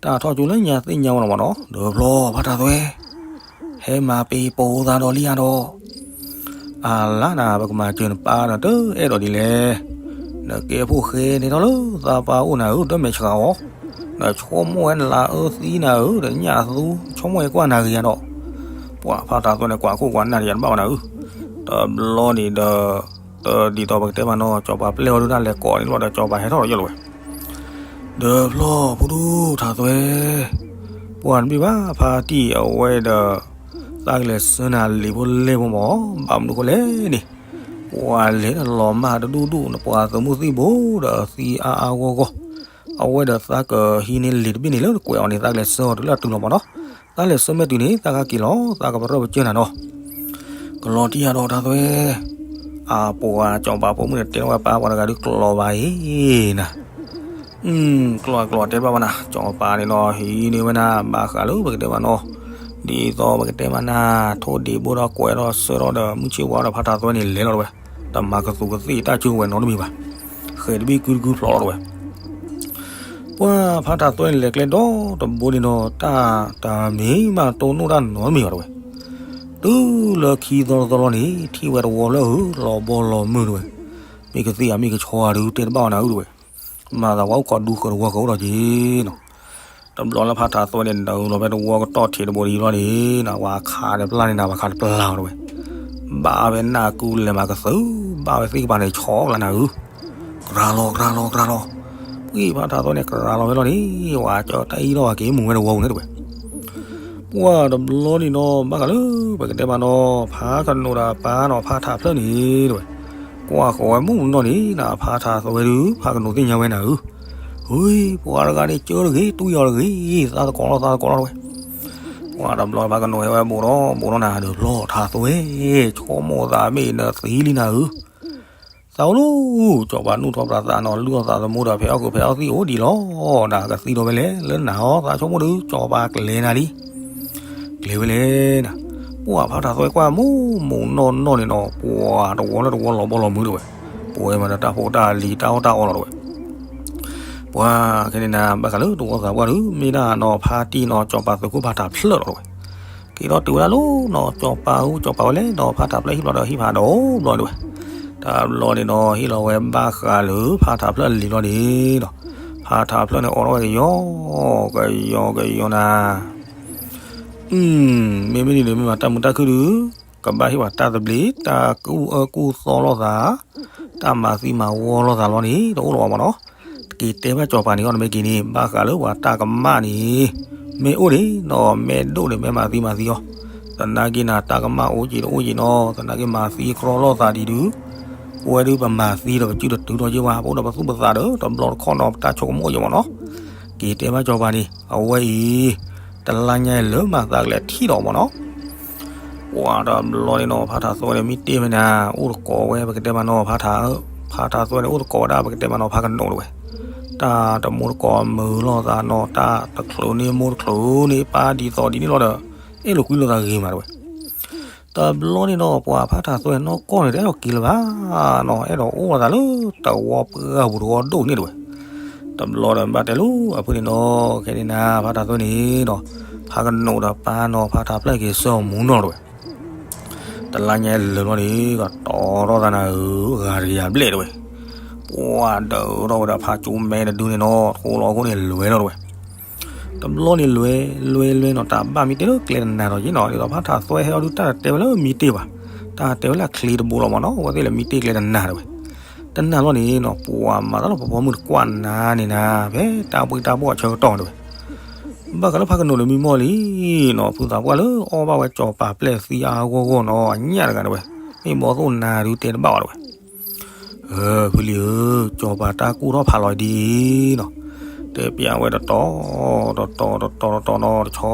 တၢ်ထီၣ်ကၠိလၢညါသ့ၣ်ညါဝဲလီၤမးနီၤ, ဒီးဘျီဖါထးသွဲ ဟဲမၤပ့ၤပိာ်သးဒီးလံဧါဒီး အလါနၤ ပကမၤစၢၤနပၢ်နတအဲၣ်ဒိးဒ်လဲၣ်. နကဲဖိၣ်ဃဲန့ၣ်ထီၣ်လၢသးပှၢ်အိၣ်နၤဧၢ တမ့ၢ်ဆှးအီၤ, နဆိကမိၣ်ဝဲနလၤအၢသံနၤဧၢ ဒီးညၣ်အသူ ဆိကမိၣ်ဝဲကွၢ်နၤဂ့ၤယၤဒီး ပှၤဖါထးသွဲန့ၣ် ကွၢ်ခိၣ်ကွၢ်နၢ်ဒီးယၤတဘၣ်ဝဲနၤဧၢ. တဘျီန့ၣ်ဒီး တဒ်သိးပကတဲမးနီၤ စီၤပၤပျဲၢ်အီၤဒုးတၢ်လဲၤကိးန့ၣ်လီၤဒီး စီၤပၤဟဲထီၣ်ဒီးယဲၢ်လီၤဝဲ ဒီးဖျီၣ်ဖိဒူထးသွဲ ပှၤတဘ့ၣ်ဘၣ် ဖါတံၢ်အဝဲဒီး သးကလဲၤဆှၢနၤလံာ်ဖိလဲၢ်ဖိမး ဘၣ်မနုၤဃိလဲၣ်န့ၣ် ပှၤလဲၤတလီၤမၢ်တဒူၣ်ဒူၣ် နပှၤသုးမုၢ်သံၣ်ဘိဒီးသံအါအါဂီၢ်ဂီၢ်, အဝဲဒီးသးကဟံးန့ၢ်လံာ်တဘ့ၣ်န့ၣ်လၢနကွဲးအီၤန့ၣ် သးကလဲၤဆှၢအီၤတုၤလၢအတုၤလီၤမးနီၤ, သးလဲၤဆှၢမဲာ်တုၤန့ၣ် သးကက့ၤလီၤ သးကပရၢၢ်ပကၢၢ်နၤနီၤ ကလီၤတံၢ်ယၤဒီးထးသွဲ အပှၤစီၤပၤဖိမုၣ်န့ၣ် တဲထီၣ်ဝဲပၢ်ပှၤတဂၤဒုးကျိးဘၣ်အံၤနၤ, ကျိးကျိးတဲဘၣ်ဝဲနၤ စီၤပၤန့ၣ်နီၤ ဟံးန့ၢ်ဝဲနၤ ဘၣ်ဃးလၢပကတဲမးနီၤ ဒ်သိးပကတဲမးနၤ ထိၣ်ဒံးဘိဒီးကွဲးထီၣ်ဆၢထီၣ်ဒီး မုၢ်ဆ့ၣ်ဝါဒီးဖါထးသွဲန့ၣ်လဲၤလီၤတဝဲ, တမၤကသူးကသ့ၣ်တၢ်ကၠိဝဲနီတမံၤဘၣ်, ဃဲၤတဘ့ၣ်ကုတကုဖျိးလီၤတဝဲ ပှၤဖါထးသွဲန့ၣ်လဲၤကျဲဒီတဘိန့ၣ်ဒီး တၢ်တမ့ၢ်မးတိၢ်နီၣ်တၢ်နီတမံၤဘၣ်တဝဲ, တုၤလၢခံသီတသီလီၤန့ၣ် ထံၣ်ဝဲတဝီလၢအလီၤဘီလီၤမုၢ်တဝဲ, မ့ၢ်ကသ့ၣ်ဧါမ့ၢ်ကဆီဧါဒုးတဲတဘၣ်ဝဲနၤဧၢတဝဲ, မၤသးပှၤအိၣ်ခိးဒူဃၢၤတဝီဃၢၤအိၣ်ဒီးက့ၤနီၤ တဘျီလၢဖါထးသွဲန့ၣ် နုာ်လီၤဖဲတဝီကတီၢ်ထံးတဘိဒီးလီၤန့ၣ် နဝၤခးတပျၢ်န့ၣ် နဝၤခးတပျၢ်အီၤတဝဲ, ဘၣ်ဝဲနၢ်ကူလဲၤမၤကသုး ဘၣ်ဝဲသ့ၣ်ကပၤန့ၣ် ဆီကျါနၤဧၢ, ကြၤလီၤ ကြၤလီၤ ကြၤလီၤ, ပှၤဖါထးသွဲန့ၣ် ကြၤလီၤဝဲလီၤန့ၣ် ဝၤကၠီတၢ်အံၤထီၣ်ဝဲက့ၤမူၤဝဲတဝီပူၤန့ၣ်တဝဲ ပှၤတဘျီန့ၣ်နီၤ ဘၣ်ဃးလၢ ပကတဲမးနီၤ ဖးကနိးဒီးပၢ်နီၤ ဖးထးဖျၢၣ်န့ၣ်တဝဲ, ကွၢ်ဃီၤဝဲမုၢ်နီၢ်န့ၣ် နဖးထးသွဲဒုး ဖးကနိးသ့ၣ်ညါဝဲနၤဧၢ, ဟူ ပှၤတဂၤန့ၣ် ကၢတဂ့ၤ တွံၢ်အီၤတဂ့ၤ သးသကိးလီၤ သးသကိးလီၤတဝဲ, ပှၤတဘျီဖးကနိးဟဲဝဲဘူးဒီး ဘူးဒီးနၤဒီး ဖျီၣ်ထးသွဲ ဆိကမိၣ်သးမ့ၢ်နသံလံနၤဧၢ သးအိၣ်လီၤ စီၤပၤနူၢ်ထီၣ်ပြးသးနီၤ လုၢ်အီၣ်သးသမူဒီး ဖဲအီၣ်ကုးဖဲအီၣ်သံၣ်အိၣ်ဒံးလီၤ, နကသံဒီးဝဲလဲၣ် လၢနၤဟီ သးဆိကမိၣ်ဒုး စီၤပၤကျဲၤနၤလံ, ကျဲၤဝဲလဲၣ်နၤ, ပှၤဖးထးသွဲကွၢ်မုၢ်မုၢ်နီၢ်နီၢ်န့ၣ်နီၤ ပှၤတဝီလၢတဝီလီၤဘီလီၤမုၢ်တဝဲ, ပဝဲမၤဒီးတၢ်ဖိတၢ်လံၤတၢ်အီၣ်တၢ်အီလီၤတဝဲ ပှၤခဲန့ၣ်နၤ ဘၣ်ဃးလၢတဝီသးပှၢ်ဒုး မ့ၢ်ဒၣ်နီၤ ဖါတံၢ်နီၤ စီၤပၤသုးခိၣ်ဖးထးဖျၢၣ်လီၤတဝဲ, က့ၤဒီးတုၤဝဲဒၣ်လီၤနီၤ စီၤပၤဟူ စီၤပၤဝဲလဲၣ်နီၤ ဖးထးဖျၢၣ်ဟ့ၣ်ဘျီဒီးဟံၣ်ဖးဒိၣ်ဘျီတဝဲ, တဘျီန့ၣ်နီၤ ဟ့ၣ်လီၤဝဲဘၣ်ဃးလၢဖးထးဖျၢၣ်လံၤလီၤန့ၣ်နီၤ, ဖးထးဖျၢၣ်န့ၣ် အိးထီၣ်ဝဲကယီကယီကယီနၤ မ့မ့ၢ်ဒ်န့ၣ် မ့ၢ်မၤတၢ်မုာ်တၢ်ခုၣ်ဒုး ကဘၣ်ဟ့ၣ်ဝဲတၢ်သဘျ့ တၢ်ကူၣ်အၢကူၣ်သီလိာ်သး, တၢ်မၤသံမၤဝီလိာ်သးလီၤန့ၣ် တအိၣ်လၢၤဘၣ်မးနီၤ, တက့ၤတဲဘၣ်စီၤပၤန့ၣ်အီၤ နမ့ၢ်က့ၤန့ၣ် ဘၣ်ဃးလၢပှၤတၢ်ကမၣ်န့ၣ် မ့ၢ်အိၣ်န့ၣ်နီၤ မ့ၢ်ဒိၣ်န့ၣ် မ့ၢ်မၤသံမၤသံအီၤ, သနာ်က့နၤ တၢ်ကမၣ်အိၣ်က့ၤတအိၣ်က့ၤနီၤ သနာ်က့မၤသံကြီလိာ်သးဒ်ဒုး ပဝဲဒုးပမၤသံဒီးပစုတတုၤထီၣ်က့ၤဝဲ ပအိၣ်ဒီးပသူၣ်ပသးဒီးတဘျီတခီၣ်နီၤ ပတၢ်ဆိကမိၣ်က့ၤမးနီၤ, က့ၤတဲဘၣ်စီၤပၤန့ၣ် အဝဲအံၤ တလါညါအံၤလၢမၤသးကလဲၤထံၣ်ဒီးမးနီၤ ပှၤတဘျီန့ၣ်နီၤ ဖးထးသွဲန့ၣ် မံတ့ၢ်ဖဲန့ၣ် အိၣ်တကိးဝဲ ပကတဲမးနီၤ ဖးထး ဖးထးသွဲန့ၣ် အိၣ်တကိးဝဲဒၣ် ပကတဲမးနီၤ ဖးကနိးတဝဲ, တၢ်တမိၢ်တကိးမုာ်လိာ်သးနီၤ တၢ်တချုးန့ၢ်မိၢ်တချုးန့ၢ်ပၢ် ဒ်သိးဒ်န့ၣ်လီၤဒီး အဲၣ်လိာ်ကွံလိာ်သးဂ့ၤမးတဝဲ တဘျီန့ၣ်နီၤ ပှၤဖးထးသွဲနီၢ်ကီၢ်န့ၣ် တအဲၣ်ဒိးက့ၤလၢၤဘၣ်နီၤ အဲၣ်ဒိးအိၣ်ဝဲသးလၢတဝီပှၢ်ပူၤတဝီဒိၣ်န့ၣ်တဝဲ, တဘျီဒီးဘၣ်တဲလၢအဖုၣ်န့ၣ်နီၤ ခဲန့ၣ်နၤ ဖးထးသွဲန့ၣ်နီၤ ဖးကနိးဒီးပၢ်နီၤ ဖးထးဖျၢၣ်က့ၤဆၢမူနီၤတဝဲ တလါညါလၢာ်လီၤန့ၣ် ကတီၤထီၣ်သးနၤဧၢ ဂၤတကယၤဘျဲၣ်တဝဲ, ပှၤဒၢးထီၣ်ဝဲဒၣ်ဖးကၠိမဲတဒုန့ၣ်နီၤ ထိလီၤအခိၣ်န့ၣ်လွဲၤလီၤတဝဲ, တဘျီန့ၣ်လွဲၤလွဲၤလွဲၤနီၤ တၢ်ဘၣ်မံတ့ၢ်လၢကျဲတနၤဒီးက့ၤနီၤ ဒ်သိးဖးထးသွဲဟဲအီၤဒုး တၢ်တတဲဝဲလၢမံတ့ၢ်ဘၣ်, တၢ်တဲဝဲလၢအချ့တဘိလီၤမးနီၤ အဝဲသ့ၣ်လဲၤမံတ့ၢ်ကျဲတနၤတဝဲ, တနၤလီၤန့ၣ်နီၤ ပှၤမၤတၢ်လီၤပပှီၢ်မုၣ်တကွၢ်နၤန့ၣ်နၤ ဖဲတၢ်ပှ့ၤတၢ်ဘီၣ်အဆၢကတီၢ်တဝဲ ဘၣ်ဃးလၢဖးကနိးန့ၣ်မံမီၢ်လံနီၤ ဖုသးပှၢ်လၢအီၣ်ဘၣ်ဝဲစီၤပၤပျဲၢ်သံအါအါဂီၢ်ဂီၢ်နီၤ အညၣ်တဂၤတဝဲ, မ့ၢ်ဘီသိၣ်နၤဒုးတဲတဘၣ်ဘၣ်တဝဲ, ဖုလံၤဧၢ, စီၤပၤတၢ်ကူၣ်ထီၣ်ဖးလီၤဒ်အံၤနီၤ, တဲပျးဝဲတတီၤ, တတီၤ, တတီၤ, တတီၤနီၤ, တဆီ,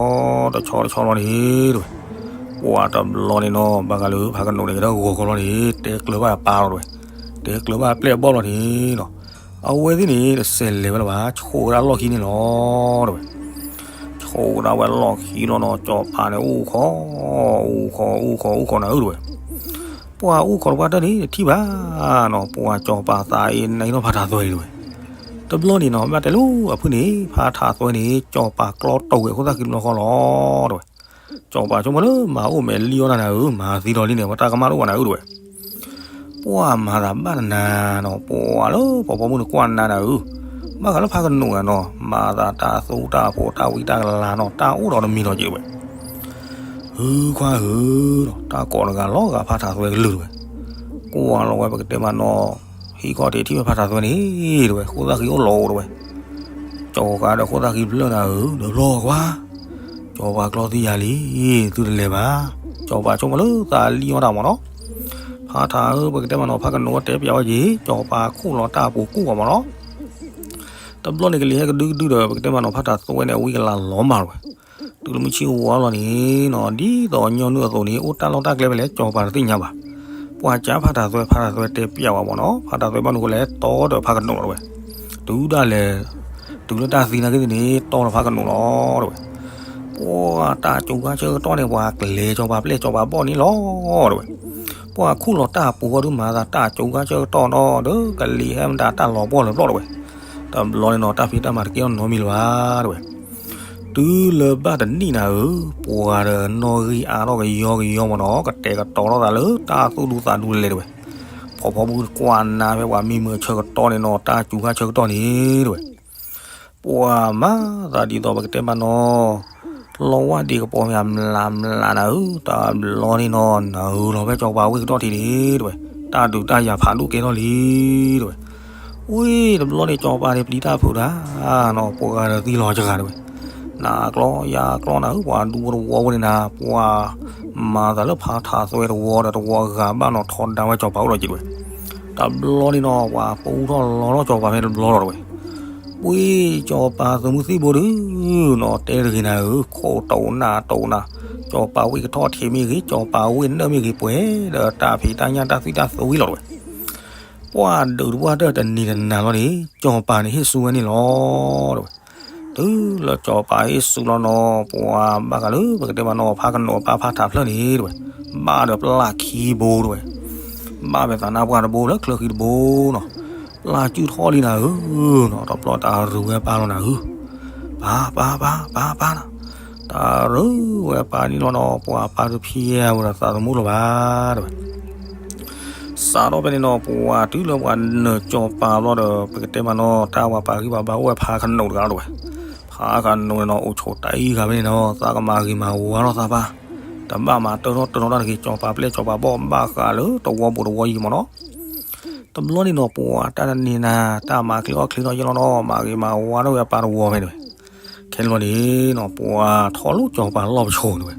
တဆီ, တဆီလီၤန့ၣ်တဝဲ, ပှၤတဘျီန့ၣ်နီၤ ဘၣ်ဃးလၢဖးကနိးန့ၣ် ကဒီးဂီၤကီလီၤန့ၣ် တဲကျၢၤဘၣ်ပၢ်လီၤတဝဲ, တဲကျၢၤဘၣ်ပျဲၢ်ဘီၣ်လီၤန့ၣ်နီၤ, အဝဲသ့ၣ်န့ၣ် တစဲးလဲၤဝဲလၢၤဘၣ်, ဆိးကဒါလီၢ်ခံန့ၣ်လီၤတဝဲ, ဆိးကဒါဝဲလီၢ်ခံလီၤနီၤ, စီၤပၤန့ၣ် အိၣ်ခိး, အိၣ်ခိး, အိၣ်ခိး, အိၣ်ခိးနၤဧၢတဝဲ, ပှၤအိၣ်ခိးတပှၢ်တၢၢ်န့ၣ် တထံၣ်ဘၣ်နီၤ, ပှၤစီၤပၤသးအံၤ နာ်က့ၤထီၣ်ဖါထးသွဲအံၤတဝဲ. တဘျီန့ၣ်နီၤ ဘၣ်တဲလၢအဖုၣ်န့ၣ် ဖါထးသွဲန့ၣ် စီၤပၤကျီတီၢ်ဝဲအဃိသတးက့ၤတဘျီဃီလီၤတဝဲ. စီၤပၤဆိကမိၣ်လၢမၤအိၣ်မဲာ်လံအီၣ်တၢ်နၤဧၢ, မၤသံဒီးလံန့ၣ် ပှၤတၢ်ကမၣ်တအိၣ်ဘၣ်နၤဧၢတဝဲ. ပှၤမၤသးဘၣ်တနၤနီၤ, ပှၤလၢပှၤပိာ်မုၣ်န့ၣ်ကွၢ်နၤနၤဧၢ, ဘၣ်ဃးလၢဖါကနိးနၤနီၤ, မၤသးတၢ်သူတၢ်ဖိတၢ်ဝံတၢ်ကလၤနီၤ, တၢ်အိၣ်ဒီးတမံၤဒီးက့ၤတဝဲ. ဟုခွါဧၢ, တၢ်ကိးတဂၤလီၤဂာ်ဖါထးသွဲကလုၢ်တဝဲ. ကွၢ်လီၤဝဲပကတဲမးနီၤ, ဟံးခီၣ်ထံးထံၣ်ဝဲဖါထးသွဲန့ၣ်တဝဲ, ဃိသတးဃံအိၣ်လီၤအိၣ်တဝဲ. ကၠီၤဃာ်ဒီးဃိသတးဃံဖျၢၣ်နၤဧၢ, ဒီးဘျီကွၢ်, စီၤပၤကျီသံယၤလံ, သုတလဲၤဘၣ်. စီၤပၤဆိကမိၣ်လၢသးလံအီၣ်တၢ်မးနီၤ. ဖါထးဧၢ, ပကတဲမးနီၤ, ဖါကနိးတဲပၠးဝဲက့ၤ, စီၤပၤခူၣ်လီၤတၢ်အပူၤကူၣ်ဘၣ်မးနီၤ. တဘျီန့ၣ်ကလံၤဟဲကဒုကဒုဒီး ပကတဲမးနီၤ, ဖါထးသွဲန့ၣ် အဝံကလၤလီၤမၢ်တဝဲ. တုၤလၢမုၢ်ဆ့ၣ်ဝါလီၤန့ၣ်နီၤ, ဒ်သိးညီနုၢ်အသိးန့ၣ် အိၣ်တၢ်လီၢ်တၢ်ကျဲဖဲလဲၣ် စီၤပၤတသ့ၣ်ညါဘၣ်. ပှၤကးဖါထးသွဲ, ဖါထးသွဲတဲပၠးဝဲမးနီၤ, ဖါထးသွဲဘၣ်နုၤဃိလဲၣ် တီဒီးဖါကနိးလီၤတဝဲ. တုၤဒၣ်လဲာ် တုၤလၢတၢ်သံနာ်က့ၤသ့ၣ်န့ၣ် တီဒီးဖါကနိးလီၤတဝဲ. ပှၤတၢ်ကၠိခါဆၢကတီၢ်န့ၣ် ပှၤကျဲၤစီၤပၤပျဲၢ်စီၤပၤဘီၣ်န့ၣ်လီၤတဝဲ. ပှၤခူၣ်လီၤတၢ်အပူၤဃီဒုး မၤသးတၢ်ကၠိခါဆၢကတီၢ်နီၤ, ဒီးကလံၤဟဲမတၤတၢ်လီၤပှီၢ်လၢၤပျီၢ်တဝဲ. တဘျီန့ၣ်နီၤ တၢ်ဖံးတၢ်မၤတကဲထီၣ်နီတမံၤလၢၤဘၣ်တဝဲ. တုၤလၢဘၣ်တနံၣ်နၤဧၢ, ပှၤဒီးနီၣ်ဂံၢ်အါထီၣ်ကယီကယီမးနီၤ, ကတဲာ်ကတီၤထီၣ်သးလၢတၢ်သူၣ်ဒူသးဒူလဲၣ်တဝဲ. ဖီဖီမုၢ်ကွၢ်နၤဖဲပှၤမံမုာ်ဆၢကတီၢ်န့ၣ်နီၤ, တၢ်စူၤခါဆၢကတီၢ်န့ၣ်တဝဲ. ပှၤမၤသးဒ်သိးပကတဲမးနီၤ, လီဝၢ်ဒံးကပီၤမ့ၢ်အမျးမျးနၤဧၢ, တဘျီန့ၣ်နီၤ နၢၤလီၤဖဲစီၤပၤဝ့ၢ်ကတီၢ်ထံးန့ၣ်တဝဲ, တၢ်ဒုးတၢ်ယၤဖးဒိၣ်ကဲထီၣ်လံတဝဲ. ဝံၤတဘျီန့ၣ် စီၤပၤန့ၣ်ပျံၤတၢ်ဖုးတၢ်နီၤ, ပှၤဂၤဒီးသံလီၤစှၤတဝဲ. နၤကျီယၤကျီနၤဧၢ, ပှၤဒူဖိတဝီဖိန့ၣ်နၤ, ပှၤမၤသးလၢဖါထးသွဲတဝီဒီးတဝီဂၤဘၣ်နီၤ, ထီဒါဝဲစီၤပၤအိၣ်ဒီးက့ၤတဝဲ. တဘျီန့ၣ်နီၤ ပှၤပူထီၣ်လီၤထီၣ်စီၤပၤဖဲတဘျီလီၤတဝဲ. ဝံၤစီၤပၤသုးမုၢ်သံၣ်ဘိဒုးနီၤ, တဲတဂ့ၤနၤဧၢ, ခိၣ်တိးနၢ်တိးနၤ, စီၤပၤဝ့ၢ်ကထီၣ်ထံးမ့ၢ်ဂ့ၤ, စီၤပၤဝ့ၢ်နၢၣ်မ့ၢ်ဂ့ၤ, ပှဲၤဒီးတၢ်ဖံးတၢ်ညၣ်တၢ်သွံၣ်တၢ်သဝံလီၤတဝဲ. ပှၤဒုးတပှၢ်တၢၢ်တနံၤတနၤလီၤန့ၣ် စီၤပၤန့ၣ်ဟ့ၣ်ဆူဝဲန့ၣ်လီၤတဝဲ. တုၤလၢစီၤပၤဟ့ၣ်ဆူလီၤနီၤ, ပှၤဘၣ်ဃးလၢပကတဲမးနီၤ ဖါကနိးအပၢ်ဖါထးဖျၢၣ်န့ၣ်တဝဲ, ဘၣ်ဒီးပျၢ်ခံဘိတဝဲ, ဘၣ်ဖဲသးနါပှၢ်တဘိလၢချၢဃံတဘိနီၤ, ပျၢ်စုၣ်ထီၣ်လံနၤဧၢနီၤ, တဘျီတၢ်ရူးဝဲပၢ်လီၤနၤဧၢ, ပၢ်ပၢ်ပၢ်ပၢ်ပၢ်နီၤ, တၢ်ရူးဝဲပၢ်န့ၣ်လီၤနီၤ, ပှၤပၢ်တဖံးဝဲဒီးသးသမူလီၤဘၣ်တဝဲ. စးထီၣ်ဖဲန့ၣ်နီၤ ပှၤတုၤလၢပှၤနၢၤစီၤပၤဘျီဒီး ပကတဲမးနီၤ တၢ်ဝၤပာ်ဂံၢ်ပာ်ဘါအိၣ်ဝဲဖါကနိးတဂၤလီၤတဝဲ. ဖါကနိးန့ၣ်နီၤ အိၣ်ဆိးတၢ်အံၤဂၤဖဲန့ၣ်နီၤ သးကမၤဂ့ၤမၤဝါထီၣ်သးပၢ်, တဘၣ်မၤတၢထီၣ်တၢထီၣ်တၢ်တဂ့ၤ, စီၤပၤပျဲၢ်စီၤပၤဘီၣ်ဘၣ်ဃးလၢတဝီပူၤတဝီယံၤမးနီၤ. တဘျီန့ၣ်နီၤ ပှၤတၢ်တနံၤနၤ တၢ်မၤချ့အီၣ်ချ့ထီၣ်ယဲလီၤနီၤ, မၤဂ့ၤမၤဝါထီၣ်ဝဲအပၢ်တဝီဖဲန့ၣ်ဝဲ. ခဲလၢာ်န့ၣ်နီၤ ပှၤထီၣ်လိာ်စီၤပၤလီၢ်ပဆိးန့ၣ်ဝဲ,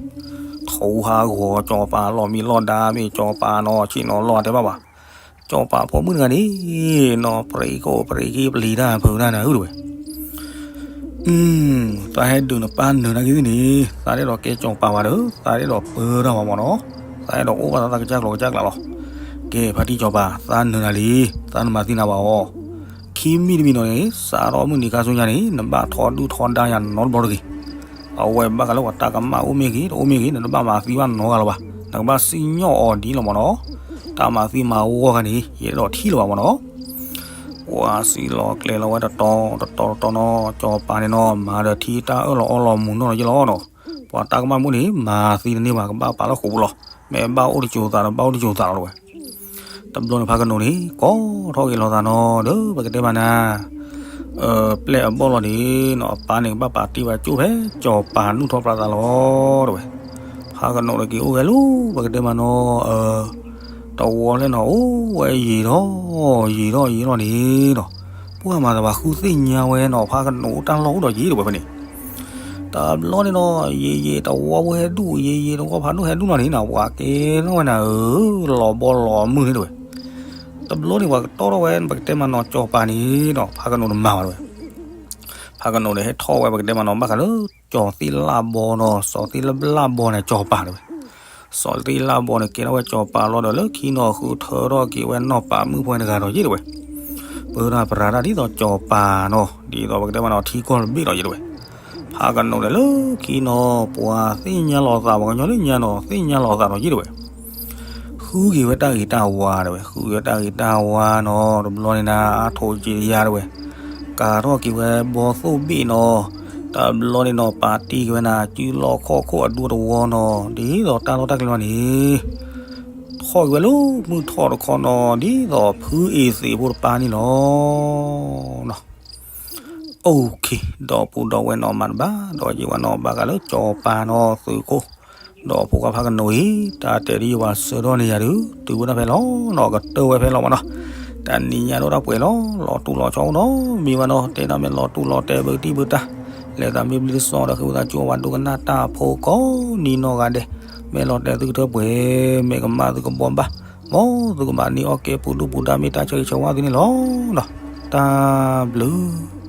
ထိဟးဂီၤစီၤပၤလီၢ်မံလီၢ်ဒါမ့ၢ်စီၤပၤနီၤ ဆ့ၣ်နီၤလီၢ်တဲဘၣ်ဘၣ်. စီၤပၤဖိမုၣ်တဂၤန့ၣ်နီၤ ပြံကအိၣ်ပြံက့ပျံၤတၢ်ဖုးတၢ်နၤဧၢတဝဲ. သးဟဲဒုးနပၢ်နၢၤနာ်က့သ့ၣ်န့ၣ် သးတအဲၣ်ဒိးကဲစီၤပၤဘၣ်ဒီး သးတအဲၣ်ဒိးပၢတၢ်ဘၣ်မးနီၤ, သးအဲၣ်ဒိးအိၣ်ဘၣ်သးသးကစၢ်ကျိၤကစၢ်ကျးလီၤ. ကဲ ဖါတံၢ်စီၤပၤ သးနၢၤနၤလံ, သးနမၤသံနၤဘၣ်အီၤ, ခံမံၤတမံၤနီၤန့ၣ် စးထီၣ်မုၢ်နံၤခါဆူညါန့ၣ် နဘၣ်ထီဒုၣ်ထီဒါယၤနီတဘျီတဂ့ၤ. အဝဲဘၣ်ဃးလၢပှၤတၢ်ကမၣ်အိၣ်မ့ၢ်ဂ့ၤ တအိၣ်မ့ၢ်ဂ့ၤ နတဘၣ်မၤသံဘၣ်နီတဂၤလၢၤဘၣ်, နကဘၣ်စံၣ်ညီၣ်အီၤဒ်လီၤမးနီၤ. တၢ်မၤသံမၤဝီတဂၤန့ၣ် ယအဲၣ်ဒိးထံၣ်လၢၤဘၣ်မးနီၤ. ပှၤစံးလီၤကျဲၤလီၤဝဲတတီၤတတီၤတတီၤနီၤ, စီၤပၤန့ၣ်နီၤ မၤဒီးထံတၢ်အၢၣ်လီၤအီလီၤမုာ်နီၢ်လီၤယဲလီၤနီၤ. ပှၤတၢ်ကမၣ်မုၣ်န့ၣ် မၤသံတန့ၢ်ဘၣ် ကဘၣ်ပာ်လၢဃိာ်ပူၤလီၤ. မ့ၢ်ဘၣ်အိၣ်တစိၤသးဒီးဘၣ်အိၣ်တစိၤသးလီၤတဝဲ. တဘျီန့ၣ်ဖါကနိးန့ၣ် ကိးထီၣ်က့ၤလီၤသးနီၤ, ဒီးပကတဲဘၣ်နၤ ပျဲၢ်အဘီၣ်လီၤန့ၣ်နီၤ အပၢ်န့ၣ် ကဘၣ်ပာ်တ့ၢ်ဝဲကၠိၣ်ဖဲ စီၤပၤနုာ်ထီၣ်ပြးသးလီၤတဝဲ. ဖါကနိးတက့ၤအိၣ်ဂဲၤလၢ ပကတဲမးနီၤ တဝီလဲၣ်နီၤ အိၣ်ဝဲယံာ်ထီၣ်ယံာ်ထီၣ်ယံာ်ထီၣ်န့ၣ်နီၤ, ပှၢ်မၤသးပှၤဃုသ့ၣ်ညါဝဲနီၤ ဖါကနိးအိၣ်တၢ်လီၢ်အိၣ်ဒီးယံာ်တဝဲဖဲန့ၣ်. တဘျီန့ၣ်နီၤ ယံာ်ယံာ်တဝီဖိဟဲဒူၣ် ယံာ်ယံာ်တဝီဖးဒိၣ်ဟဲဒူၣ်နီၤန့ၣ်နီၤ ပှၤကဲထီၣ်ဝဲနၤဧၢ, လီၤဘီလီၤမုၢ်န့ၣ်တဝဲ. တဘျီန့ၣ်ပှၤကတီၢ်ထီၣ်ဝဲ ပကတဲမးနီၤ စီၤပၤန့ၣ်နီၤ ဖါကနိးတမၤဘၣ်တဝဲ. ဖါကနိးန့ၣ် ဟဲထီၣ်ဝဲ ပကတဲမးနီၤ ဘၣ်ဃးလၢ စီၤသ့ၣ်လၣ်ဘီနီၤ, စီၤသ့ၣ်လၣ်ဘီန့ၣ် စီၤပၤတဝဲ. စီၤသ့ၣ်လၣ်ဘီန့ၣ် ကဲထီၣ်ဝဲစီၤပၤလီၤဒီး လၢခံနီၤ ဃုထၢထီၣ်က့ၤဝဲနီၢ်ပၤမုၣ်ဖိတဂၤဒီးယဲၢ်တဝဲ. ပၢတၢ်ပြးတၢ်ဒ်သိးစီၤပၤနီၤ, ဒ်သိးပကတဲမးနီၤ ထံကီၢ်တဘ့ၣ်ဒီးယဲၢ်တဝဲ. ဖါကနိးန့ၣ် လၢခံနီၤ ပှၤသ့ၣ်ညါလီၤသး ပှၤကညီလၢညါနီၤ သ့ၣ်ညါလီၤသးဒီးယဲၢ်တဝဲ. ဃ ဃုက့ၤဝဲတၢ်ဂ့ၤတၢ်ဝါတဲဝဲ, ဃုက့ၤဝဲတၢ်ဂ့ၤတၢ်ဝါနီၤ, တဘျီန့ၣ်နၤ အါထိးက့ယါတဲဝဲ, ကၤထီၣ်က့ၤဝဲဘီသိၣ်ဘ့ၣ်နီၤ, တဘျီန့ၣ်နီၤ ပာ်တ့ၢ်က့ၤဝဲနၤ ကုလီၢ်ခီၣ်ခိၣ်အဒူတဝီနီၤ, ဒ်သိးတၢ်လီၢ်တၢ်ကျဲလီၤန့ၣ် ထီၣ်က့ၤဝဲလၢမုၢ်ထီၣ်တခီနီၤ, ဒ်သိးဖုအ့ၤသ့းဖိတပၢ်န့ၣ်လီၤ. အိၣ်ခ့, ဒီပုၢ်ဒီဝဲၢ်နီၢ်မးတဘၣ်, ဒီးယံာ်ဝဲနီၢ်ဘၣ်ဃးလၢကၠီၤပၤနီၢ်သုးခိၣ်, ဒီးဖိခွါဖးကနိအံၤ တၢ်တဲဒ်ယဝၤစၢၤထီၣ်န့ၣ်ယၤဒုး တုၤဝဲဒၣ်ဖဲလီၤနီၢ်, ကတၢၢ်ဝဲဖဲလီၤမးနီၢ်, တနံၤညါဒိၣ်တၢ်ပှဲၤလီၤ, လီၤတူၢ်လီၤဆီအိၣ်နီၢ်, မ့ၢ်ဝဲနီၢ် တဲဒၣ်မ့ၢ်လီၤတူၢ်လီၤတဲဘၢတံၢ်ဘၢတၢ်, လဲၤသးမ့ၢ်ဘျုးတစီဒီးဃ့ဝံသးစူၤဝဲဒိကနၣ်တၢ်ဖိကိးနံၤနီၢ်ဂၤဒဲး, မ့ၢ်လီၤတဲာ်သုကထၢပှဲၤ, မ့ၢ်ကမၣ်သုကဘှီဘၣ်, မ်သုကဘၣ်န့ၢ်အီၣ်ကဲပူၤဒူပူၤဒါမ့ၢ်တၢ်ဆၢဂ့ၤဆၢဝါသုန့ၣ်လီၤနီၢ်, တၢ်ဘျုး